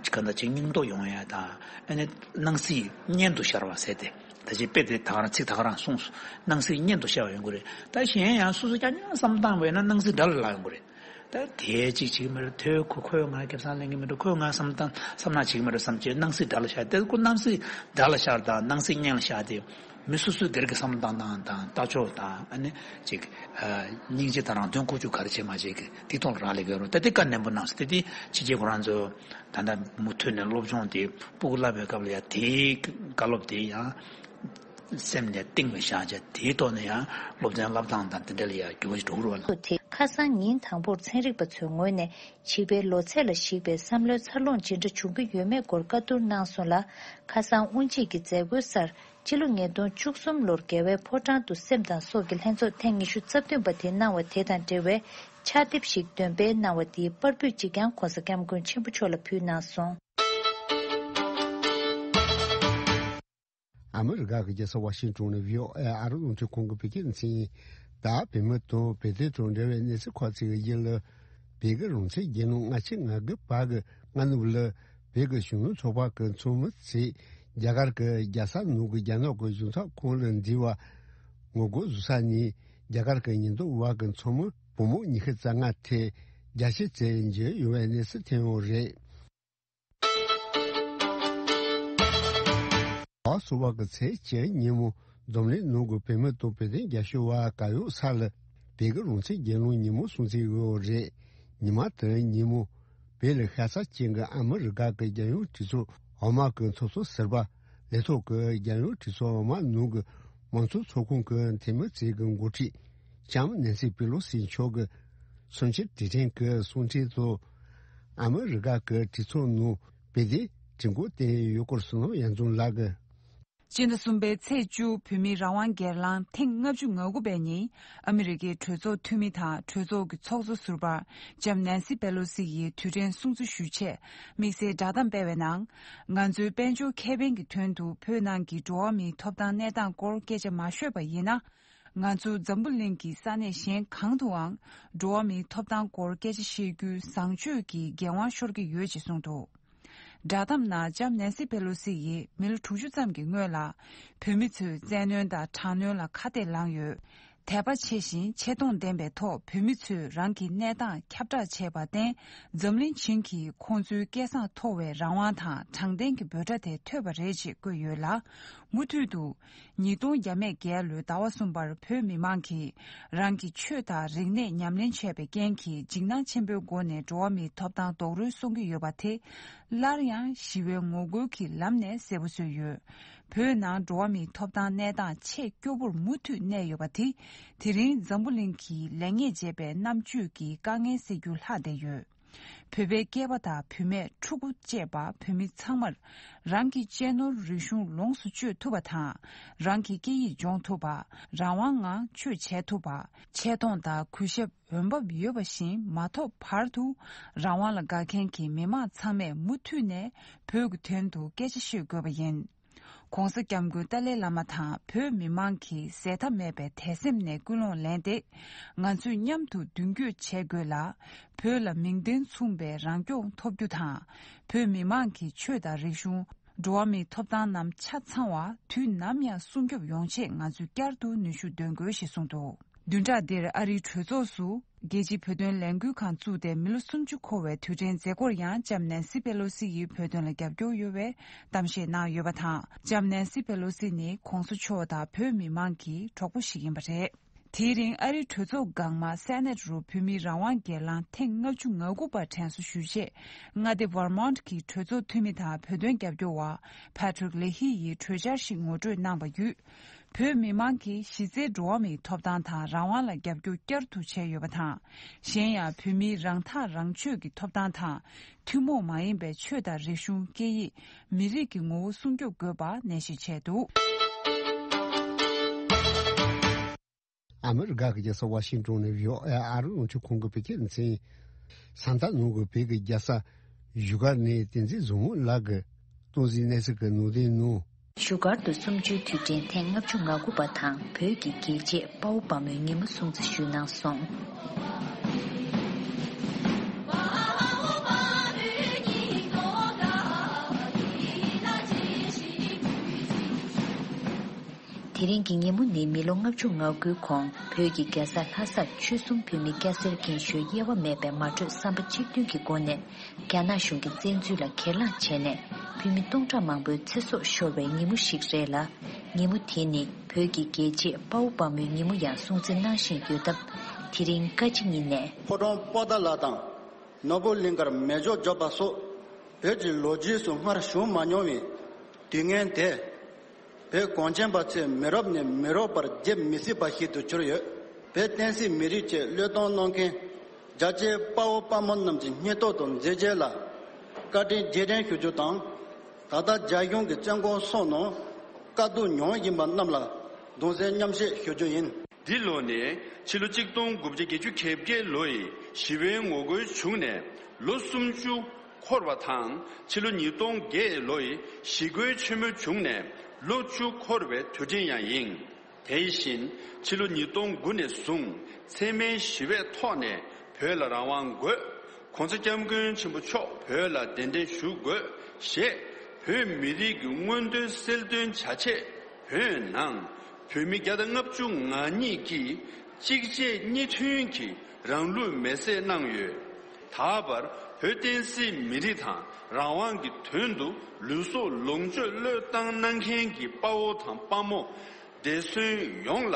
གང་ལྟར་ཅིག་སྙིང་སྟོབས་ཡོང་ཡ་དང་། ཨ་ནི་སྣང་སྲིད་གཉེན་དུ་ཤར་བ་ཟེར་ཏེ། ད་ཅིག་དཔེ་དེ་ད་ག་རང་ཚིག་ད་ག་རང་གསུངས་སོང་། སྣང་སྲིད་གཉེན་དུ་ཤར་བ་ཡོང་གི་རེད། ད་གཞན་ཡང་སོ་སོ་རྐྱང་རྐྱང་བསམ་བློ་བཏང་བས་ན་སྣང་སྲིད་དགྲ་ལ་ལྷག་ཡོང་གི་རེད། ད་དེ་གཅིག་བྱེད་ཀྱི་མ་རེད། དོ་ཁོ་ཁོས་ང་སྐལ་བཟང་ལེན་གྱི་མ་རེད། ཁོས་ང་བསམ་བཏང་བསམ་ནག་བྱེད་ཀྱི་མ་རེད་བསམ་བྱས་སྣང་སྲིད་དགྲ་ལ་ཤར། དེ་ཁོ་སྣང་སྲིད་དགྲ་ལ་ཤར་དང་སྣང་སྲིད་གཉེན་ལ་ཤར་དེ། མི་སོ་སོའི་སྒེར་གྱི་བསམ་བློ་བཏང་སྟངས་དང་ལྟ་ཕྱོགས་དང་། ཨ་ནི་ཅིག་ཨ་སྙིང་རྗེ་དང་རང་དོན་ཁུར་ཕྱོགས་ག་རེ་བྱེད་མ་བྱེད་ཀྱི་དེ་ཐོག་ལ་རག་ལས་ཀྱི་ཡོད་རེད། ད་དེ་བཀའ་ནན་པོ་གནང་སོང་། དེ་དེ་ཕྱི་རྒྱལ་ཁོ་རང་ཚོ་ད་ལྟ་མུ་མཐུད་ནས་སློབ་སྦྱོང་དེ་སྤུ་གུ་བསླབ་པའི་སྐབས་ལ་ཡང་དེའི་བཀའ་སློབ་དེ་ཡང་སེམས་ནས་གཏིང་ལ་བཞག་བྱས། དེའི་ཐོག་ནས་ཡང་སློབ་ཚན་བསླབ་སྟངས་དང་དེ་འདྲ་ལ་ཡང་འགྱུར་བ་ཞིག་འགྲོ་གི་རེད་བ་ལ། དེ་ཁ་སང་ཉིན་དང་པོར་ཚན་རིག་པ་ཚོའི་ངོས་ནས་བྱིས་པའི་ལོ་ཚད་ལ་གཞིགས་པའི་བསམ་བློའི་འཚར་ལོངས་ཇི་འདྲ་བྱུང་གི་ཡོད་མེད་སྐོར་བཀའ་བསྡུར་གནང་སོང་ལ། ཁ་སང་དབུ་འབྱེད་ཀྱི་མཛད་སྒོའི་སར་སྤྱི་ལོ་ཉིས་སྟོང་བཅུ་གསུམ་ལོར་རྒྱལ་བའི་ཕོ་བྲང་དུ་སེམས་དང་སྲོག་གི་ལྷན་ཚོགས་ཐེངས་ཉི་ཤུ་རྩ་བདུན་པ་དེ་གནང་བ་དེ་དང་འབྲེལ་བའི་ཕྱག་དེབ་ཞིག་འདོན་སྤེལ་གནང་བ་དེའི་པར་འབུལ་ཅིག་ཀྱང་༧གོང་ས་༧སྐྱབས་མགོན་ཆེན་པོ་མཆོག་ལ་ཕུལ་གནང་སོང་། ཨ་མི་རི་ཀ་གི་རྒྱལ་ས་ཝ་ཤིང་ཏོན་ནས་བྷི་ཨོ་ཨེ་ཨ་རི་རླུང་འཕྲིན་ཁང་གི་བོད་སྐད་སྡེ་ཚན་ཡིན། ད་བོད་མི་དང་བོད་དོན་དང་འབྲེལ་བའི་གནས་ཚུལ་ཁག་ཅིག་གི་རྒྱུན་ལ། བོད་ཀྱི་རང་བཙན་རྒྱལ་ལོ་ལྔ་བཅུ་ང་དགུ་པ་གི་སྔ་ནུབ་ལ་བོད་ཀྱི་གཞོན་ནུ་ཚོགས་པ་གི་ཚོགས་མི་ཚོས་རྒྱ་གར་གྱི་རྒྱལ་ས་ནང་གི་རྒྱ་ནག་གི་གཞུང་ཚབ་ཁང་ལ་འཛུལ་བ་ངོ་རྒོལ་བཟོ་ས་ནས། རྒྱ་གར་གྱི་ཉེན་རྟོག་པ་གི་ཚོགས་མི་བུ་མོ་ཉི་ཤུ་རྩ་ལྔ་ཐེ་རྒྱ་ཆེ་ཚད་འཇུ་ཡོང་བའི་གནས་ཚུལ་ཐོན་ཡོད་རེད། ཨ་སུ་བ་གི་ཚེས་བཅུ་ཉིན་མོ་འཛམ་གླིང་ནང་གི་བོད་མི་དང་བོད་དོན་རྒྱབ་སྐྱོར་བ་ག་ཡོད་ས་ལ་བོད་ཀྱི་རང་བཙན་རྒྱལ་ལོ་ཉིན་མོ་སྲུང་བརྩི་ཡོད་རེད། ཉི་མ་དེ་ཉིན་མོ་བོད་ལ་ཤ་ཚ་ཅན་གྱི་ཨ་མི་རི་ཀ་གི་རྒྱལ་ཡོངས་གྲོས་ཚོགས་འོག་མ་གི་ཚོགས་གཙོ་ཟུར་པ་ལས་ཐོག་གི་རྒྱལ་ཡོངས་གྲོས་ཚོགས་འོག་མ་ནང་གི་མང་གཙོ་ཚོགས་ཁང་གི་འཐུས་མི་ཚོས་གི་འགོ་ཁྲིད་ལྕམ་ནན་སི་པེ་ལོ་སི་མཆོག་གི་གསུང་ཆོས་དེ་ཐེངས་ཀྱི་གསུང་འཕྲིན་དུ། ཨ་མི་རི་ཀ་གི་གྲོས་ཚོགས་ནང་བོད་དོན་དྲི་འགོ་བཏོན་ཡོད་སྐོར་བསོད་ནམས་དབྱངས་འཛོམས་ལགས་ཀྱིས། སྤྱི་ཟླ་གསུམ་པའི་ཚེས་བཅུ་བོད་མིའི་རང་དབང་སྒེར་ལངས་ཐེངས་ལྔ་བཅུ་ང་དགུ་པའི་ཉིན་ཨ་མི་རི་ཀའི་གྲོས་ཚོགས་འཐུས་མི་དང་གྲོས་ཚོགས་ཀྱི་ཚོགས་གཙོ་ཟུར་པ་ལྕམ་ནན་སི་པེ་ལོ་སི་ཡིས་དུས་དྲན་སྲུང་བརྩི་ཞུ་ཆེད་དམིགས་བསལ་བསྒྲགས་གཏམ་སྤེལ་བའི་ནང་། ང་ཚོའི་དཔལ་འབྱོར་ཁེ་ཕན་གྱི་དོན་དུ་བོད་ནང་གི་འགྲོ་བ་མིའི་ཐོབ་ཐང་གནས་སྟངས་སྐོར་སྐད་ཆ་མ་ཤོད་པ་ཡིན་ན། ང་ཚོ་འཛམ་བུ་གླིང་གི་ས་གནས་གཞན་གང་དུའང་འགྲོ་བ་མིའི་ཐོབ་ཐང་སྐོར་སྐད་ཆ་བཤད་རྒྱུའི་བཟང་སྤྱོད་ཀྱི་འགན་དབང་ཤོར་གྱི་ཡོད་ཅེས་གསུངས་འདུག་བསྒྲགས་གཏམ་ནང་ལྕམ་ནན་སི་པེ་ལོ་སི་ཡིས་མི་ལོ་དྲུག་ཅུ་ཙམ་གྱི་སྔོན་ལ་བོད་མི་ཚོའི་བཙན་གནོན་དང་དྲག་གནོན་ལ་ཁ་གཏད་ལངས་ཡོད། དད་པ་ཆེ་ཞིང་ཆེ་མཐོང་ལྡན་པའི་ཐོག་བོད་མི་ཚོས་རང་གི་གནས་སྟངས་ཁྱབ་བསྒྲགས་བྱས་པར་བརྟེན། འཛམ་གླིང་བྱིངས་ཀྱིས་ཁོང་ཚོའི་སྐད་གསང་མཐོ་བའི་རང་དབང་དང་དྲང་བདེན་གྱི་འབོད་སྒྲ་དེ་ཐོས་པ་རེད་ཅེས་བཀོད་ཡོད་ལ། མུ་མཐུད་དུ། ཉིས་སྟོང་བརྒྱ་མེད་བརྒྱད་ལོའི་ཟླ་བ་གསུམ་པར་བོད་མི་མང་གིས་རང་གི་ཆོས་དང་རིག་གནས་ཉམས་ལེན་བྱས་པའི་རྐྱེན་གྱིས་འཇིགས་སྣང་ཆེན་པོའི་སྒོ་ནས་འགྲོ་བ་མིའི་ཐོབ་ཐང་རྡོག་རོལ་གཏོང་གི་ཡོད་པ་དེ། སླར་ཡང་ཞི་བའི་ངོ་རྒོལ་གྱི་ལམ་ནས་གསལ་པོ་བཟོས་ཡོད། བོད་ནང་འགྲོ་བ་མིའི་ཐོབ་ཐང་གནས་སྟངས་ཆེས་སྐྱོ་པོར་མུ་མཐུད་གནས་ཡོད་པ་དེ། དེ་རིང་འཛམ་བུ་གླིང་གིས་ལེགས་ཉེས་འབྱེད་པའི་རྣམ་དཔྱོད་ཀྱི་དཀའ་ངལ་སེལ་རྒྱུར་ལྷག་བསྡད་ཡོད། བོད་པའི་སྐྱེས་པ་དང་བུད་མེད་ཕྲུ་གུ་བཅས་པ་བོད་མི་ཚང་མར་རང་གི་གཅེས་ནོར་རིག་གཞུང་ལོངས་སུ་སྤྱོད་ཐུབ་པ་དང་། རང་གི་སྐད་ཡིག་སྦྱོང་ཐུབ་པ། རང་དབང་ངང་ཆོས་བྱེད་ཐུབ་པ། ཆེ་མཐོང་དང་གུས་ཞབས་འོས་འབབ་ཡོད་པ་བཞིན་མ་ཐོབ་བར་དུ་རང་དབང་ལ་དགའ་མཁན་གྱི་མི་མང་ཚང་མས་མུ་མཐུད་ནས་བོད་ཀྱི་དོན་དུ་སྐད་ཆ་བཤད་དགོས་པ་ཡིན། ༸གོང་ས་༸སྐྱབས་མགོན་ཏཱ་ལའི་བླ་མ་དང་བོད་མི་མང་གི་ཟད་མཐའ་མེད་པའི་དད་སེམས་ནས་ཀུན་སློང་ལེན་ཏེ། ང་ཚོས་མཉམ་དུ་མདུན་སྐྱོད་བྱེད་དགོས་ལ། བོད་ལ་མིང་དོན་མཚུངས་པའི་རང་སྐྱོང་ཐོབ་རྒྱུ་དང་། བོད་མི་མང་གི་ཆོས་དང་རིག་གཞུང་། འགྲོ་བ་མིའི་ཐོབ་ཐང་རྣམས་ཆ་ཚང་བ་དུས་ནམ་ཡང་སྲུང་སྐྱོབ་ཡོང་ཆེད་ང་ཚོས་བསྐྱར་དུ་ནུས་ཤུགས་འདོན་དགོས་ཞེས་གསུངས་འདུག་བདུན་ཕྲག་འདིར་ཨ་རིའི་གྲོས་ཚོགས་སུ་རྒྱལ་སྤྱིའི་བོད་དོན་ལས་འགུལ་ཁང་བཙུགས་ཏེ་མི་ལོ་སུམ་ཅུ་འཁོར་བའི་དུས་དྲན་མཛད་སྒོར་ཡང་ལྕམ་ནན་སི་པེ་ལོ་སི་ཡིས་བོད་དོན་ལ་རྒྱབ་སྐྱོར་ཡོད་པའི་གཏམ་བཤད་གནང་ཡོད་པ་དང་། ལྕམ་ནན་སི་པེ་ལོ་སི་ནི་༸གོང་ས་མཆོག་དང་བོད་མི་མང་གི་གྲོགས་པོ་ཞིག་ཡིན་པ་རེད། དེའི་རིང་ཨ་རིའི་གྲོས་ཚོགས་འགག་དམག་སེ་ནེ་ཊི་རུ་བོད་མིའི་རང་དབང་སྒེར་ལངས་ཐེངས་ལྔ་བཅུ་ང་དགུ་པ་དྲན་གསོ་ཞུས་རྗེས། མངའ་སྡེ་ཝར་མོན་ཊི་གི་གྲོས་ཚོགས་འཐུས་མི་དང་བོད་དོན་རྒྱབ་སྐྱོར་བ་ཕ་ཏྲིག་ལེ་ཧི་ཡིས་གྲོས་འཆར་ཞིག་ངོ་སྤྲོད་གནང་བ་བརྒྱུད། བོད་མི་མང་གིས་གཞི་རྩའི་འགྲོ་བ་མིའི་ཐོབ་ཐང་དང་རང་དབང་ལ་རྒྱབ་སྐྱོར་བསྐྱར་དུ་བྱས་ཡོད་པ་དང་། གཞན་ཡང་བོད་མིའི་རང་ཐག་རང་གཅོད་ཀྱི་ཐོབ་ཐང་དང་། ཐུན་མོང་མ་ཡིན་པའི་ཆོས་དང་རིག་གཞུང་། སྐད་ཡིག་མི་རིགས་ཀྱི་ངོ་བོ་སྲུང་སྐྱོབ་དགོས་པ་ནན་བཤད་བྱས་འདུག་ཨ་མི་རི་ཀ་གི་རྒྱལ་ས་ཝ་ཤིང་ཏོན་ནས་བྷི་ཨོ་ཨེ་ཨ་རི་རླུང་འཕྲིན་ཁང་གི་བོད་སྐད་སྡེ་ཚན། ས་མཐའ་ནང་གི་བོད་ཀྱི་རྒྱལ་ས་བཞུགས་སྒར་ནས་བསྟན་འཛིན་བཟང་མོ་ལགས་ཀྱིས་སྟོན་གཟིགས་གནས་ཚུལ་གྱི་ནང་དོན་ནང་། བཞུགས་སྒར་དུ་གསུམ་བཅུའི་དུས་དྲན་ཐེངས་ལྔ་བཅུ་ང་དགུ་པ་དང་བོད་ཀྱི་རྒྱལ་གཅེས་དཔའ་བོ་དཔའ་མོའི་ཉིན་མོ་སྲུང་བརྩི་ཞུས་གནང་སོང་། དེ་རིང་གི་ཉིན་མོ་ནི་མི་ལོ་ལྔ་བཅུ་ང་དགུའི་གོང་བོད་ཀྱི་རྒྱལ་ས་ལྷ་སར་ཆོལ་གསུམ་བོད་མི་སྐྱ་སེར་རྒན་གཞོན་དབྱེ་བ་མེད་པའི་མ་གྲོས་བསམ་པ་གཅིག་མཐུན་གྱི་སྒོ་ནས། རྒྱ་ནག་གཞུང་གི་བཙན་འཛུལ་ལ་གྱེན་ལངས་བྱས་ནས་བོད་མི་སྟོང་ཕྲག་མང་པོའི་ཚེ་སྲོག་ཤོར་བའི་ཉིན་མོ་ཞིག་རེད་ལ། ཉིན་མོ་དེ་ནི་བོད་ཀྱི་རྒྱལ་གཅེས་དཔའ་བོ་དཔའ་མོའི་ཉིན་མོ་ཡང་སྲུང་བརྩི་གནང་བཞིན་ཡོད་སྟབས། དེ་རིང་བཀའ་སྤྱི་ཉིན་ནས། ཕོ་བྲང་པོ་ཏཱ་ལ་དང་ནོར་བུ་གླིང་ཁར་མེ་སྒྱོགས་འཇོག་པ་སོགས་བོད་ཀྱི་ལོ་རྒྱུས་སུ་སྔར་བྱུང་མ་མྱོང་བའི་དུས་ངན་དེ། བོད་གངས་ཅན་པ་ཚོས་མི་རབས་ནས་མི་རབས་བར་བརྗེད་མི་སྲིད་པ་ཞིག་ཏུ་གྱུར་ཡོད། བོད་བསྟན་སྲིད་མི་རིགས་ཆེད་བློས་གཏོང་གནང་མཁན་རྒྱ་ཆེའི་དཔའ་བོ་དཔའ་མོ་རྣམས་ཀྱི་སྙིང་སྟོབས་དང་མཛད་རྗེས་ལ་བཀའ་དྲིན་རྗེས་དྲན་ཞུ་རྒྱུ་དང་། ད་ལྟ་རྒྱ་གཞུང་གིས་བཙོན་ཁང་སོགས་ནང་དཀའ་སྡུག་མྱོང་བཞིན་པ་རྣམས་ལ་གདུང་སེམས་མཉམ་བསྐྱེད་ཞུ་རྒྱུ་ཡིན། འདི་ལོ་ནི་ཕྱི་ལོ་གཅིག་སྟོང་དགུ་བརྒྱ་བརྒྱད་ཅུ་གྱ་བརྒྱད་ལོ་ཡི་ཞི་བའི་ངོ་རྒོལ་བྱུང་ནས་ལོ་སུམ་ཅུ་འཁོར་བ་དང་། ཕྱི་ལོ་ཉིས་སྟོང་བརྒྱད་ལོ་ཡི་ཞི་རྒོལ་ཆེན་མོ་བྱུང་ནས་ལོ་བཅུ་འཁོར་བའི་དུས་དྲན་ཡང་ཡིན། དེ་བཞིན་ཕྱི་ལོ་ཉིས་སྟོང་དགུ་ནས་བཟུང་འཚེ་མེད་ཞི་བའི་ཐོག་ནས་བོད་ལ་རང་དབང་དགོས། ༸གོང་ས་༸སྐྱབས་མགོན་ཆེན་པོ་མཆོག་བོད་ལ་གདན་འདྲེན་ཞུ་དགོས་ཞེས་བོད་མི་རིགས་ཀྱི་མངོན་འདོད་གསལ་སྟོན་བྱ་ཆེད་བོད་ནང་བོད་མི་བརྒྱ་དང་ལྔ་བཅུ་ང་གཉིས་ཀྱིས་གཅིག་རྗེས་གཉིས་མཐུན་གྱིས་རང་ལུས་མེར་སྲེག་གནང་ཡོད། ད་བར་བོད་བསྟན་སྲིད་མི་རིགས་དང་རང་དབང་གི་དོན་དུ་ལུས་སྲོག་ལོངས་སྤྱོད་བློས་བཏང་གནང་མཁན་གྱི་དཔའ་བོ་དང་དཔའ་མོ་འདས་གསོན་ཡོངས་ལ་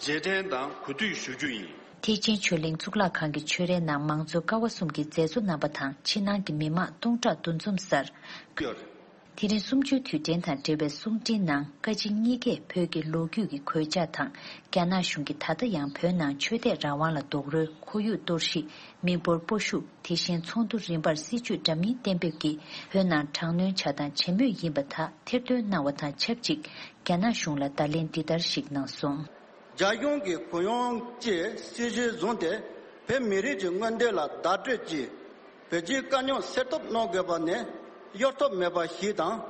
རྗེས་དྲན་དང་གུས་འདུད་ཞུ་རྒྱུ་ཡིན། ཐེག་ཆེན་ཆོས་གླིང་གཙུག་ལག་ཁང་གི་ཆོས་རའི་ནང་མང་གཙོའི་ཀ་བ་གསུམ་གྱི་མཛད་གཙོ་རྣམ་པ་དང་ཕྱི་ནང་གི་མི་མང་སྟོང་ཕྲག་འདུ་འཛོམས་སར། ཡོད། དེ་རིང་གསུམ་བཅུའི་དུས་དྲན་དང་འབྲེལ་བའི་གསུང་འཕྲིན་ནང་བཀའ་སྤྱི་གཉིས་ཀས་བོད་ཀྱི་ལོ་རྒྱུས་ཀྱི་གོད་ཆག་དང་རྒྱ་ནག་གཞུང་གིས་ད་ལྟ་ཡང་བོད་ནང་ཆོས་དད་རང་དབང་ལ་རྡོག་རོལ། ཁོར་ཡུག་གཏོར་བཤིག་མི་འབོར་སྤོ་བཤུག་དེ་བཞིན་ཚོགས་འདུ་རིམ་པར་སྲིད་བྱུས་འདྲ་མིན་གཏན་འབེབས་ཀྱིས་བོད་ནང་དྲག་གནོན་བྱ་སྟངས་ཇེ་མོས་ཡིན་པ་དག་ཐེར་འདོན་གནང་བ་དང་ཆབས་ཅིག་རྒྱ་ནག་གཞུང་ལ་བརྡ་ལན་འདི་ལྟར་ཞིག་གནང་སོང་། རྒྱ་གཞུང་གིས་གུ་ཡངས་ཀྱི་སྲིད་བྱུས་བཟུང་སྟེ་བོད་མི་རིགས་ཀྱི་མངོན་འདོད་ལ་བརྡ་སྤྲོད་ཀྱིས་བོད་སྤྱིའི་དཀའ་རྙོག་སེལ་ཐབས་གནང་དགོས་པ་ནི་གཡོལ་ཐབས་མེད་པ་ཞིག་དང་།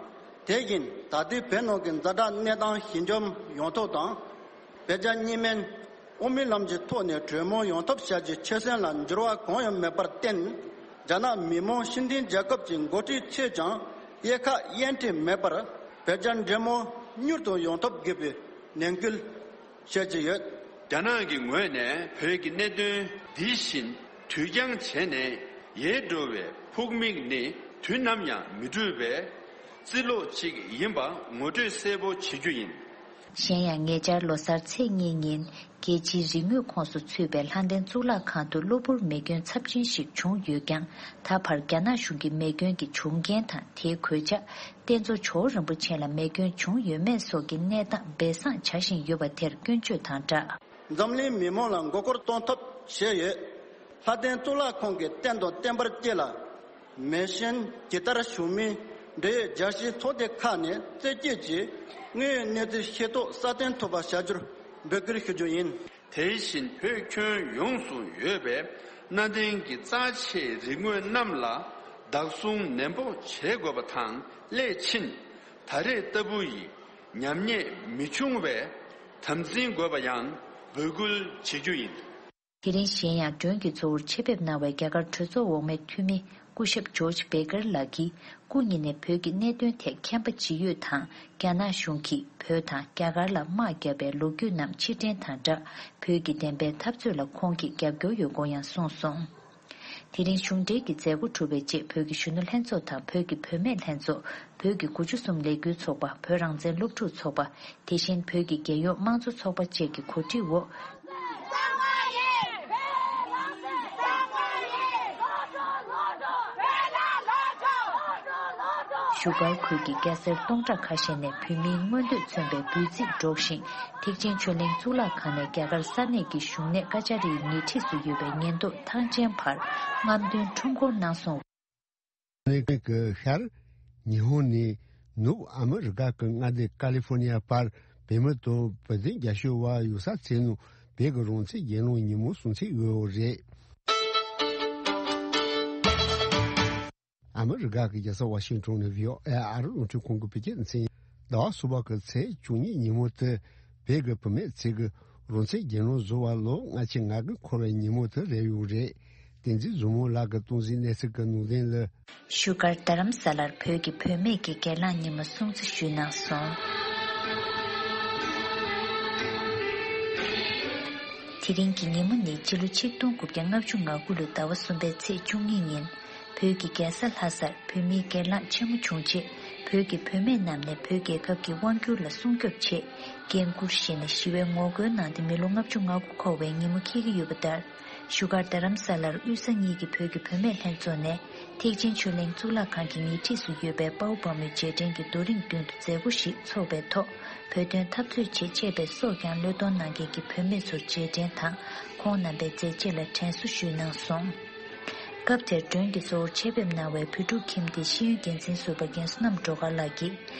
དེ་བཞིན་ད་ལྟའི་བོད་ནང་གི་ཛ་དྲག་གནས་སྟངས་ཞི་འཇགས་ཡོང་ཐབས་དང་། བོད་རྒྱ་གཉིས་སྨན་དབུ་མའི་ལམ་གྱི་ཐོག་ནས་གྲོས་མོལ་ཡོང་ཐབས་བྱ་རྒྱུའི་ཆོད་སེམས་ལ་འགྱུར་བ་གང་ཡང་མེད་པར་བརྟེན། རྒྱ་ནག་མི་དམངས་སྤྱི་མཐུན་རྒྱལ་ཁབ་ཀྱི་འགོ་ཁྲིད་ཚོས་ཀྱང་དབྱེ་ཁག་དབྱེ་འབྱེད་མེད་པར་བོད་རྒྱ་འབྲེལ་མོལ་མྱུར་དུ་ཡོང་ཐབས་དགོས་པའི་ནན་སྐུལ་བྱེད་ཀྱི་ཡོད། རྒྱ་ནག་གི་ངོས་ནས་བོད་ཀྱི་གནད་དོན་འདི་བཞིན་དུས་འགྱངས་བྱས་ནས་ཡལ་འགྲོ་བའི་ཕུགས་དམིགས་ནི་དུས་ནམ་ཡང་མི་འགྲུབ་པའི་རྩིས་ལོག་ཅིག་ཡིན་པ་ངོ་སྤྲོད་གསལ་པོ་བྱེད་རྒྱུ་ཡིན། གཞན་ཡང་ཉེ་ཆར་ལོ་གསར་ཚེས་གཉིས་ཉིན་རྒྱལ་སྤྱིའི་རིག་དངོས་ཁོངས་སུ་ཚུད་པའི་ལྷ་ལྡན་གཙུག་ལག་ཁང་དུ་གློ་བུར་མེ་སྐྱོན་ཚབས་ཆེན་ཞིག་བྱུང་ཡོད་ཀྱང་། ད་བར་རྒྱ་ནག་གཞུང་གིས་མེ་སྐྱོན་གྱི་བྱུང་རྐྱེན་དང་དེའི་གོད་ཆག་རྟེན་གཙོ་ཇོ་བོ་རིན་པོ་ཆེ་ལ་མེ་སྐྱོན་བྱུང་ཡོད་མེད་སོགས་ཀྱི་གནས་སྟངས་སྦས་གསང་བྱ་བཞིན་ཡོད་པ་དེར་སྐྱོན་བརྗོད་དང་སྦྲགས། འཛམ་གླིང་མི་མང་ལ་མགོ་སྐོར་གཏོང་ཐབས་བྱས་ཡོད། ལྷ་ལྡན་གཙུག་ལག་ཁང་གི་རྟེན་དང་བརྟེན་པར་བཅས་ལ་མེ་ཤན་ཇི་ལྟར་བྱུང་མིན་འབྲེལ་ཡོད་རྒྱལ་སྤྱིའི་ཚོགས་སྡེ་ཁག་ནས་རྩད་གཅོད་ཀྱིས་དངོས་ཡོད་གནས་ཚུལ་ཤེས་རྟོགས་སྲ་བརྟན་ཐུབ་པ་བྱ་རྒྱུར་འབོད་སྐུལ་ཞུ་རྒྱུ་ཡིན། དེ་བཞིན་བོད་ཁྱོན་ཡོངས་སུ་ཡོད་པའི་གནའ་དེང་གི་རྩ་ཆེའི་རིག་དངོས་རྣམས་ལ་བདག་སྲུང་ནན་པོ་བྱེད་དགོས་པ་དང་སླད་ཕྱིན་ད་རེས་ལྟ་བུ་ཡི་ཉམས་ཉེས་མི་འབྱུང་བའི་དམ་འཛིན་དགོས་པ་ཡང་འབོད་སྐུལ་བྱེད་རྒྱུ་ཡིན། དེ་རིང་གཞན་ཡང་མགྲོན་གྱི་གཙོ་བོར་ཆེད་ཕེབས་གནང་བའི་རྒྱ་གར་གྲོས་ཚོགས་འོག་མའི་འཐུས་མི་སྐུ་ཞབས་ཇོརྗ་བྷེ་ཀར་ལགས་ཀྱིས་སྐུ་ཉིད་ནས་བོད་ཀྱི་གནད་དོན་ཐད་མཁྱེན་པ་ཇི་ཡོད་དང་རྒྱ་ནག་གཞུང་གིས་བོད་དང་རྒྱ་གར་ལ་དམག་བརྒྱབ་པའི་ལོ་རྒྱུས་རྣམས་ཕྱིར་དྲན་དང་སྦྲགས་བོད་ཀྱི་བདེན་པའི་འཐབ་རྩོད་ལ་ཁོང་གིས་རྒྱབ་སྐྱོར་ཡོད་སྐོར་ཡང་གསུངས་སོང་། དེ་རིང་གཞུང་འབྲེལ་གྱི་མཛད་སྒོ་གྲུབ་པའི་རྗེས་བོད་ཀྱི་གཞོན་ནུ་ལྷན་ཚོགས་དང་བོད་ཀྱི་བུད་མེད་ལྷན་ཚོགས། བོད་ཀྱི་དགུ་བཅུ་གསུམ་ལས་འགུལ་ཚོགས་པ། བོད་རང་བཙན་སློབ་ཕྲུག་ཚོགས་པ། དེ་བཞིན་བོད་ཀྱི་རྒྱལ་ཡོངས་དམངས་གཙོ་ཚོགས་པ་བཅས་ཀྱི་གོ་སྒྲིག་འོག་བཞུགས་སྒར་ཁུལ་གྱི་སྐྱ་སེར་སྟོང་ཕྲག་ཁ་ཤས་ནས་བོད་མིའི་མངོན་འདོད་མཚོན་པའི་འབོད་ཚིག་སྒྲོག་བཞིན། ཐེག་ཆེན་ཆོས་གླིང་གཙུག་ལག་ཁང་ནས་རྒྱ་གར་ས་གནས་ཀྱི་བཞུགས་གནས་ཀ་ཅཱ་རིའི་ཉེ་འཁྲིས་སུ་ཡོད་པའི་ཉེན་རྟོག་ཐང་ཆེན་བར་རྔམ་སྟོན་ཁྲོམ་སྐོར་གནང་སོང་། ནས་ཀྱི་ཤར། ཉི་ཧོང་ནས་ནུབ་ཨ་མི་རི་ཀ་གི་མངའ་སྡེ་ཀ་ལི་ཧྥོར་ནི་ཡ་བར་བོད་མི་དང་བོད་དོན་རྒྱབ་སྐྱོར་བ་ཡོད་ས་ཚོ་ནང་བོད་ཀྱི་རང་བཙན་གྱེན་ལངས་ཉིན་མོ་སྲུང་བརྩི་ཡོད་རེད། ཨ་མི་རི་ཀ་གི་རྒྱལ་ས་ཝ་ཤིང་ཊོན་ནས་བྷི་ཨོ་ཨེ་ཨ་རི་རླུང་འཕྲིན་ཁང་གི་བོད་སྐད་སྡེ་ཚན། ཟླ་བ་གསུམ་པ་གི་ཚེས་བཅུ་གཉིས་ཉིན་མོ་དེ་བོད་ཀྱི་བུད་མེད་ཚོས་ཀྱི་རང་བཙན་གྱེན་ལངས་བཟོ་བ་ལོ་ལྔ་བཅུ་ང་དགུ་འཁོར་བའི་ཉིན་མོ་དེ་རེད་ཡོད་རེད། བསྟན་འཛིན་བཟང་མོ་ལགས་ཀྱིས་གཏོང་ཟིན་གནས་ཚུལ་གྱི་ནང་དོན་ལ། བཞུགས་སྒར་རྡ་རམ་ས་ལར་བོད་ཀྱི་བུད་མེད་ཀྱི་སྒེར་ལངས་ཉིན་མོ་སྲུང་བརྩི་ཞུས་གནང་སོང་། དེ་རིང་གི་ཉིན་མོ་ནི་སྤྱི་ལོ་ཆིག་སྟོང་དགུ་བརྒྱ་ལྔ་བཅུ་ང་དགུ་ལོའི་ཟླ་བ་གསུམ་པའི་ཚེས་བཅུ་གཉིས་ཉིན། བོད་ཀྱི་རྒྱལ་ས་ལྷ་སར་བོད་མིའི་སྒེར་ལངས་ཆེན་མོ་བྱུང་རྗེས། བོད་ཀྱི་བུད་མེད་རྣམས་ནས་བོད་རྒྱལ་ཁབ་ཀྱི་དབང་བསྒྱུར་ལ་སྲུང་སྐྱོབ་ཆེད། འགན་འཁུར་བཞེས་ནས་ཞི་བའི་ངོ་རྒོལ་གནང་སྟེ་མི་ལོ་ལྔ་བཅུ་ང་དགུ་འཁོར་བའི་ཉིན་མོ་འཁེལ་གྱི་ཡོད་པ་ལྟར། བཞུགས་སྒར་རྡ་རམ་ས་ལར་དབུས་ས་གཉིས་ཀྱི་བོད་ཀྱི་བུད་མེད་ལྷན་ཚོགས་ནས་ཐེག་ཆེན་ཆོས་གླིང་གཙུག་ལག་ཁང་གི་ཉེ་འཁྲིས་སུ་ཡོད་པའི་དཔའ་བོ་དཔའ་མོའི་རྗེས་དྲན་གྱི་རྡོ་རིང་མདུན་དུ་མཛད་སྒོ་ཞིག་འཚོགས་པའི་ཐོག་བོད་དོན་འཐབ་རྩོད་ཆེད་གཅེས་པའི་སྲོག་ཀྱང་བློས་གཏོང་གནང་མཁན་གྱི་བུད་མེད་ཚོར་རྗེས་དྲན་དང་ཁོང་རྣམ་པའི་མཛད་རྗེས་ལ་དྲན་གསོ་ཞུས་གནང་སོང་། སྐབས་དེར་མགྲོན་གྱི་གཙོ་བོར་ཆེད་ཕེབས་གནང་བའི་བོད་ཕྲུག་ཁྱིམ་སྡེའི་ཤེས་ཡོན་འགན་འཛིན་ཟུར་པ་རྒན་བསོད་ནམས་སྒྲོལ་དཀར་ལགས་ཀྱིས་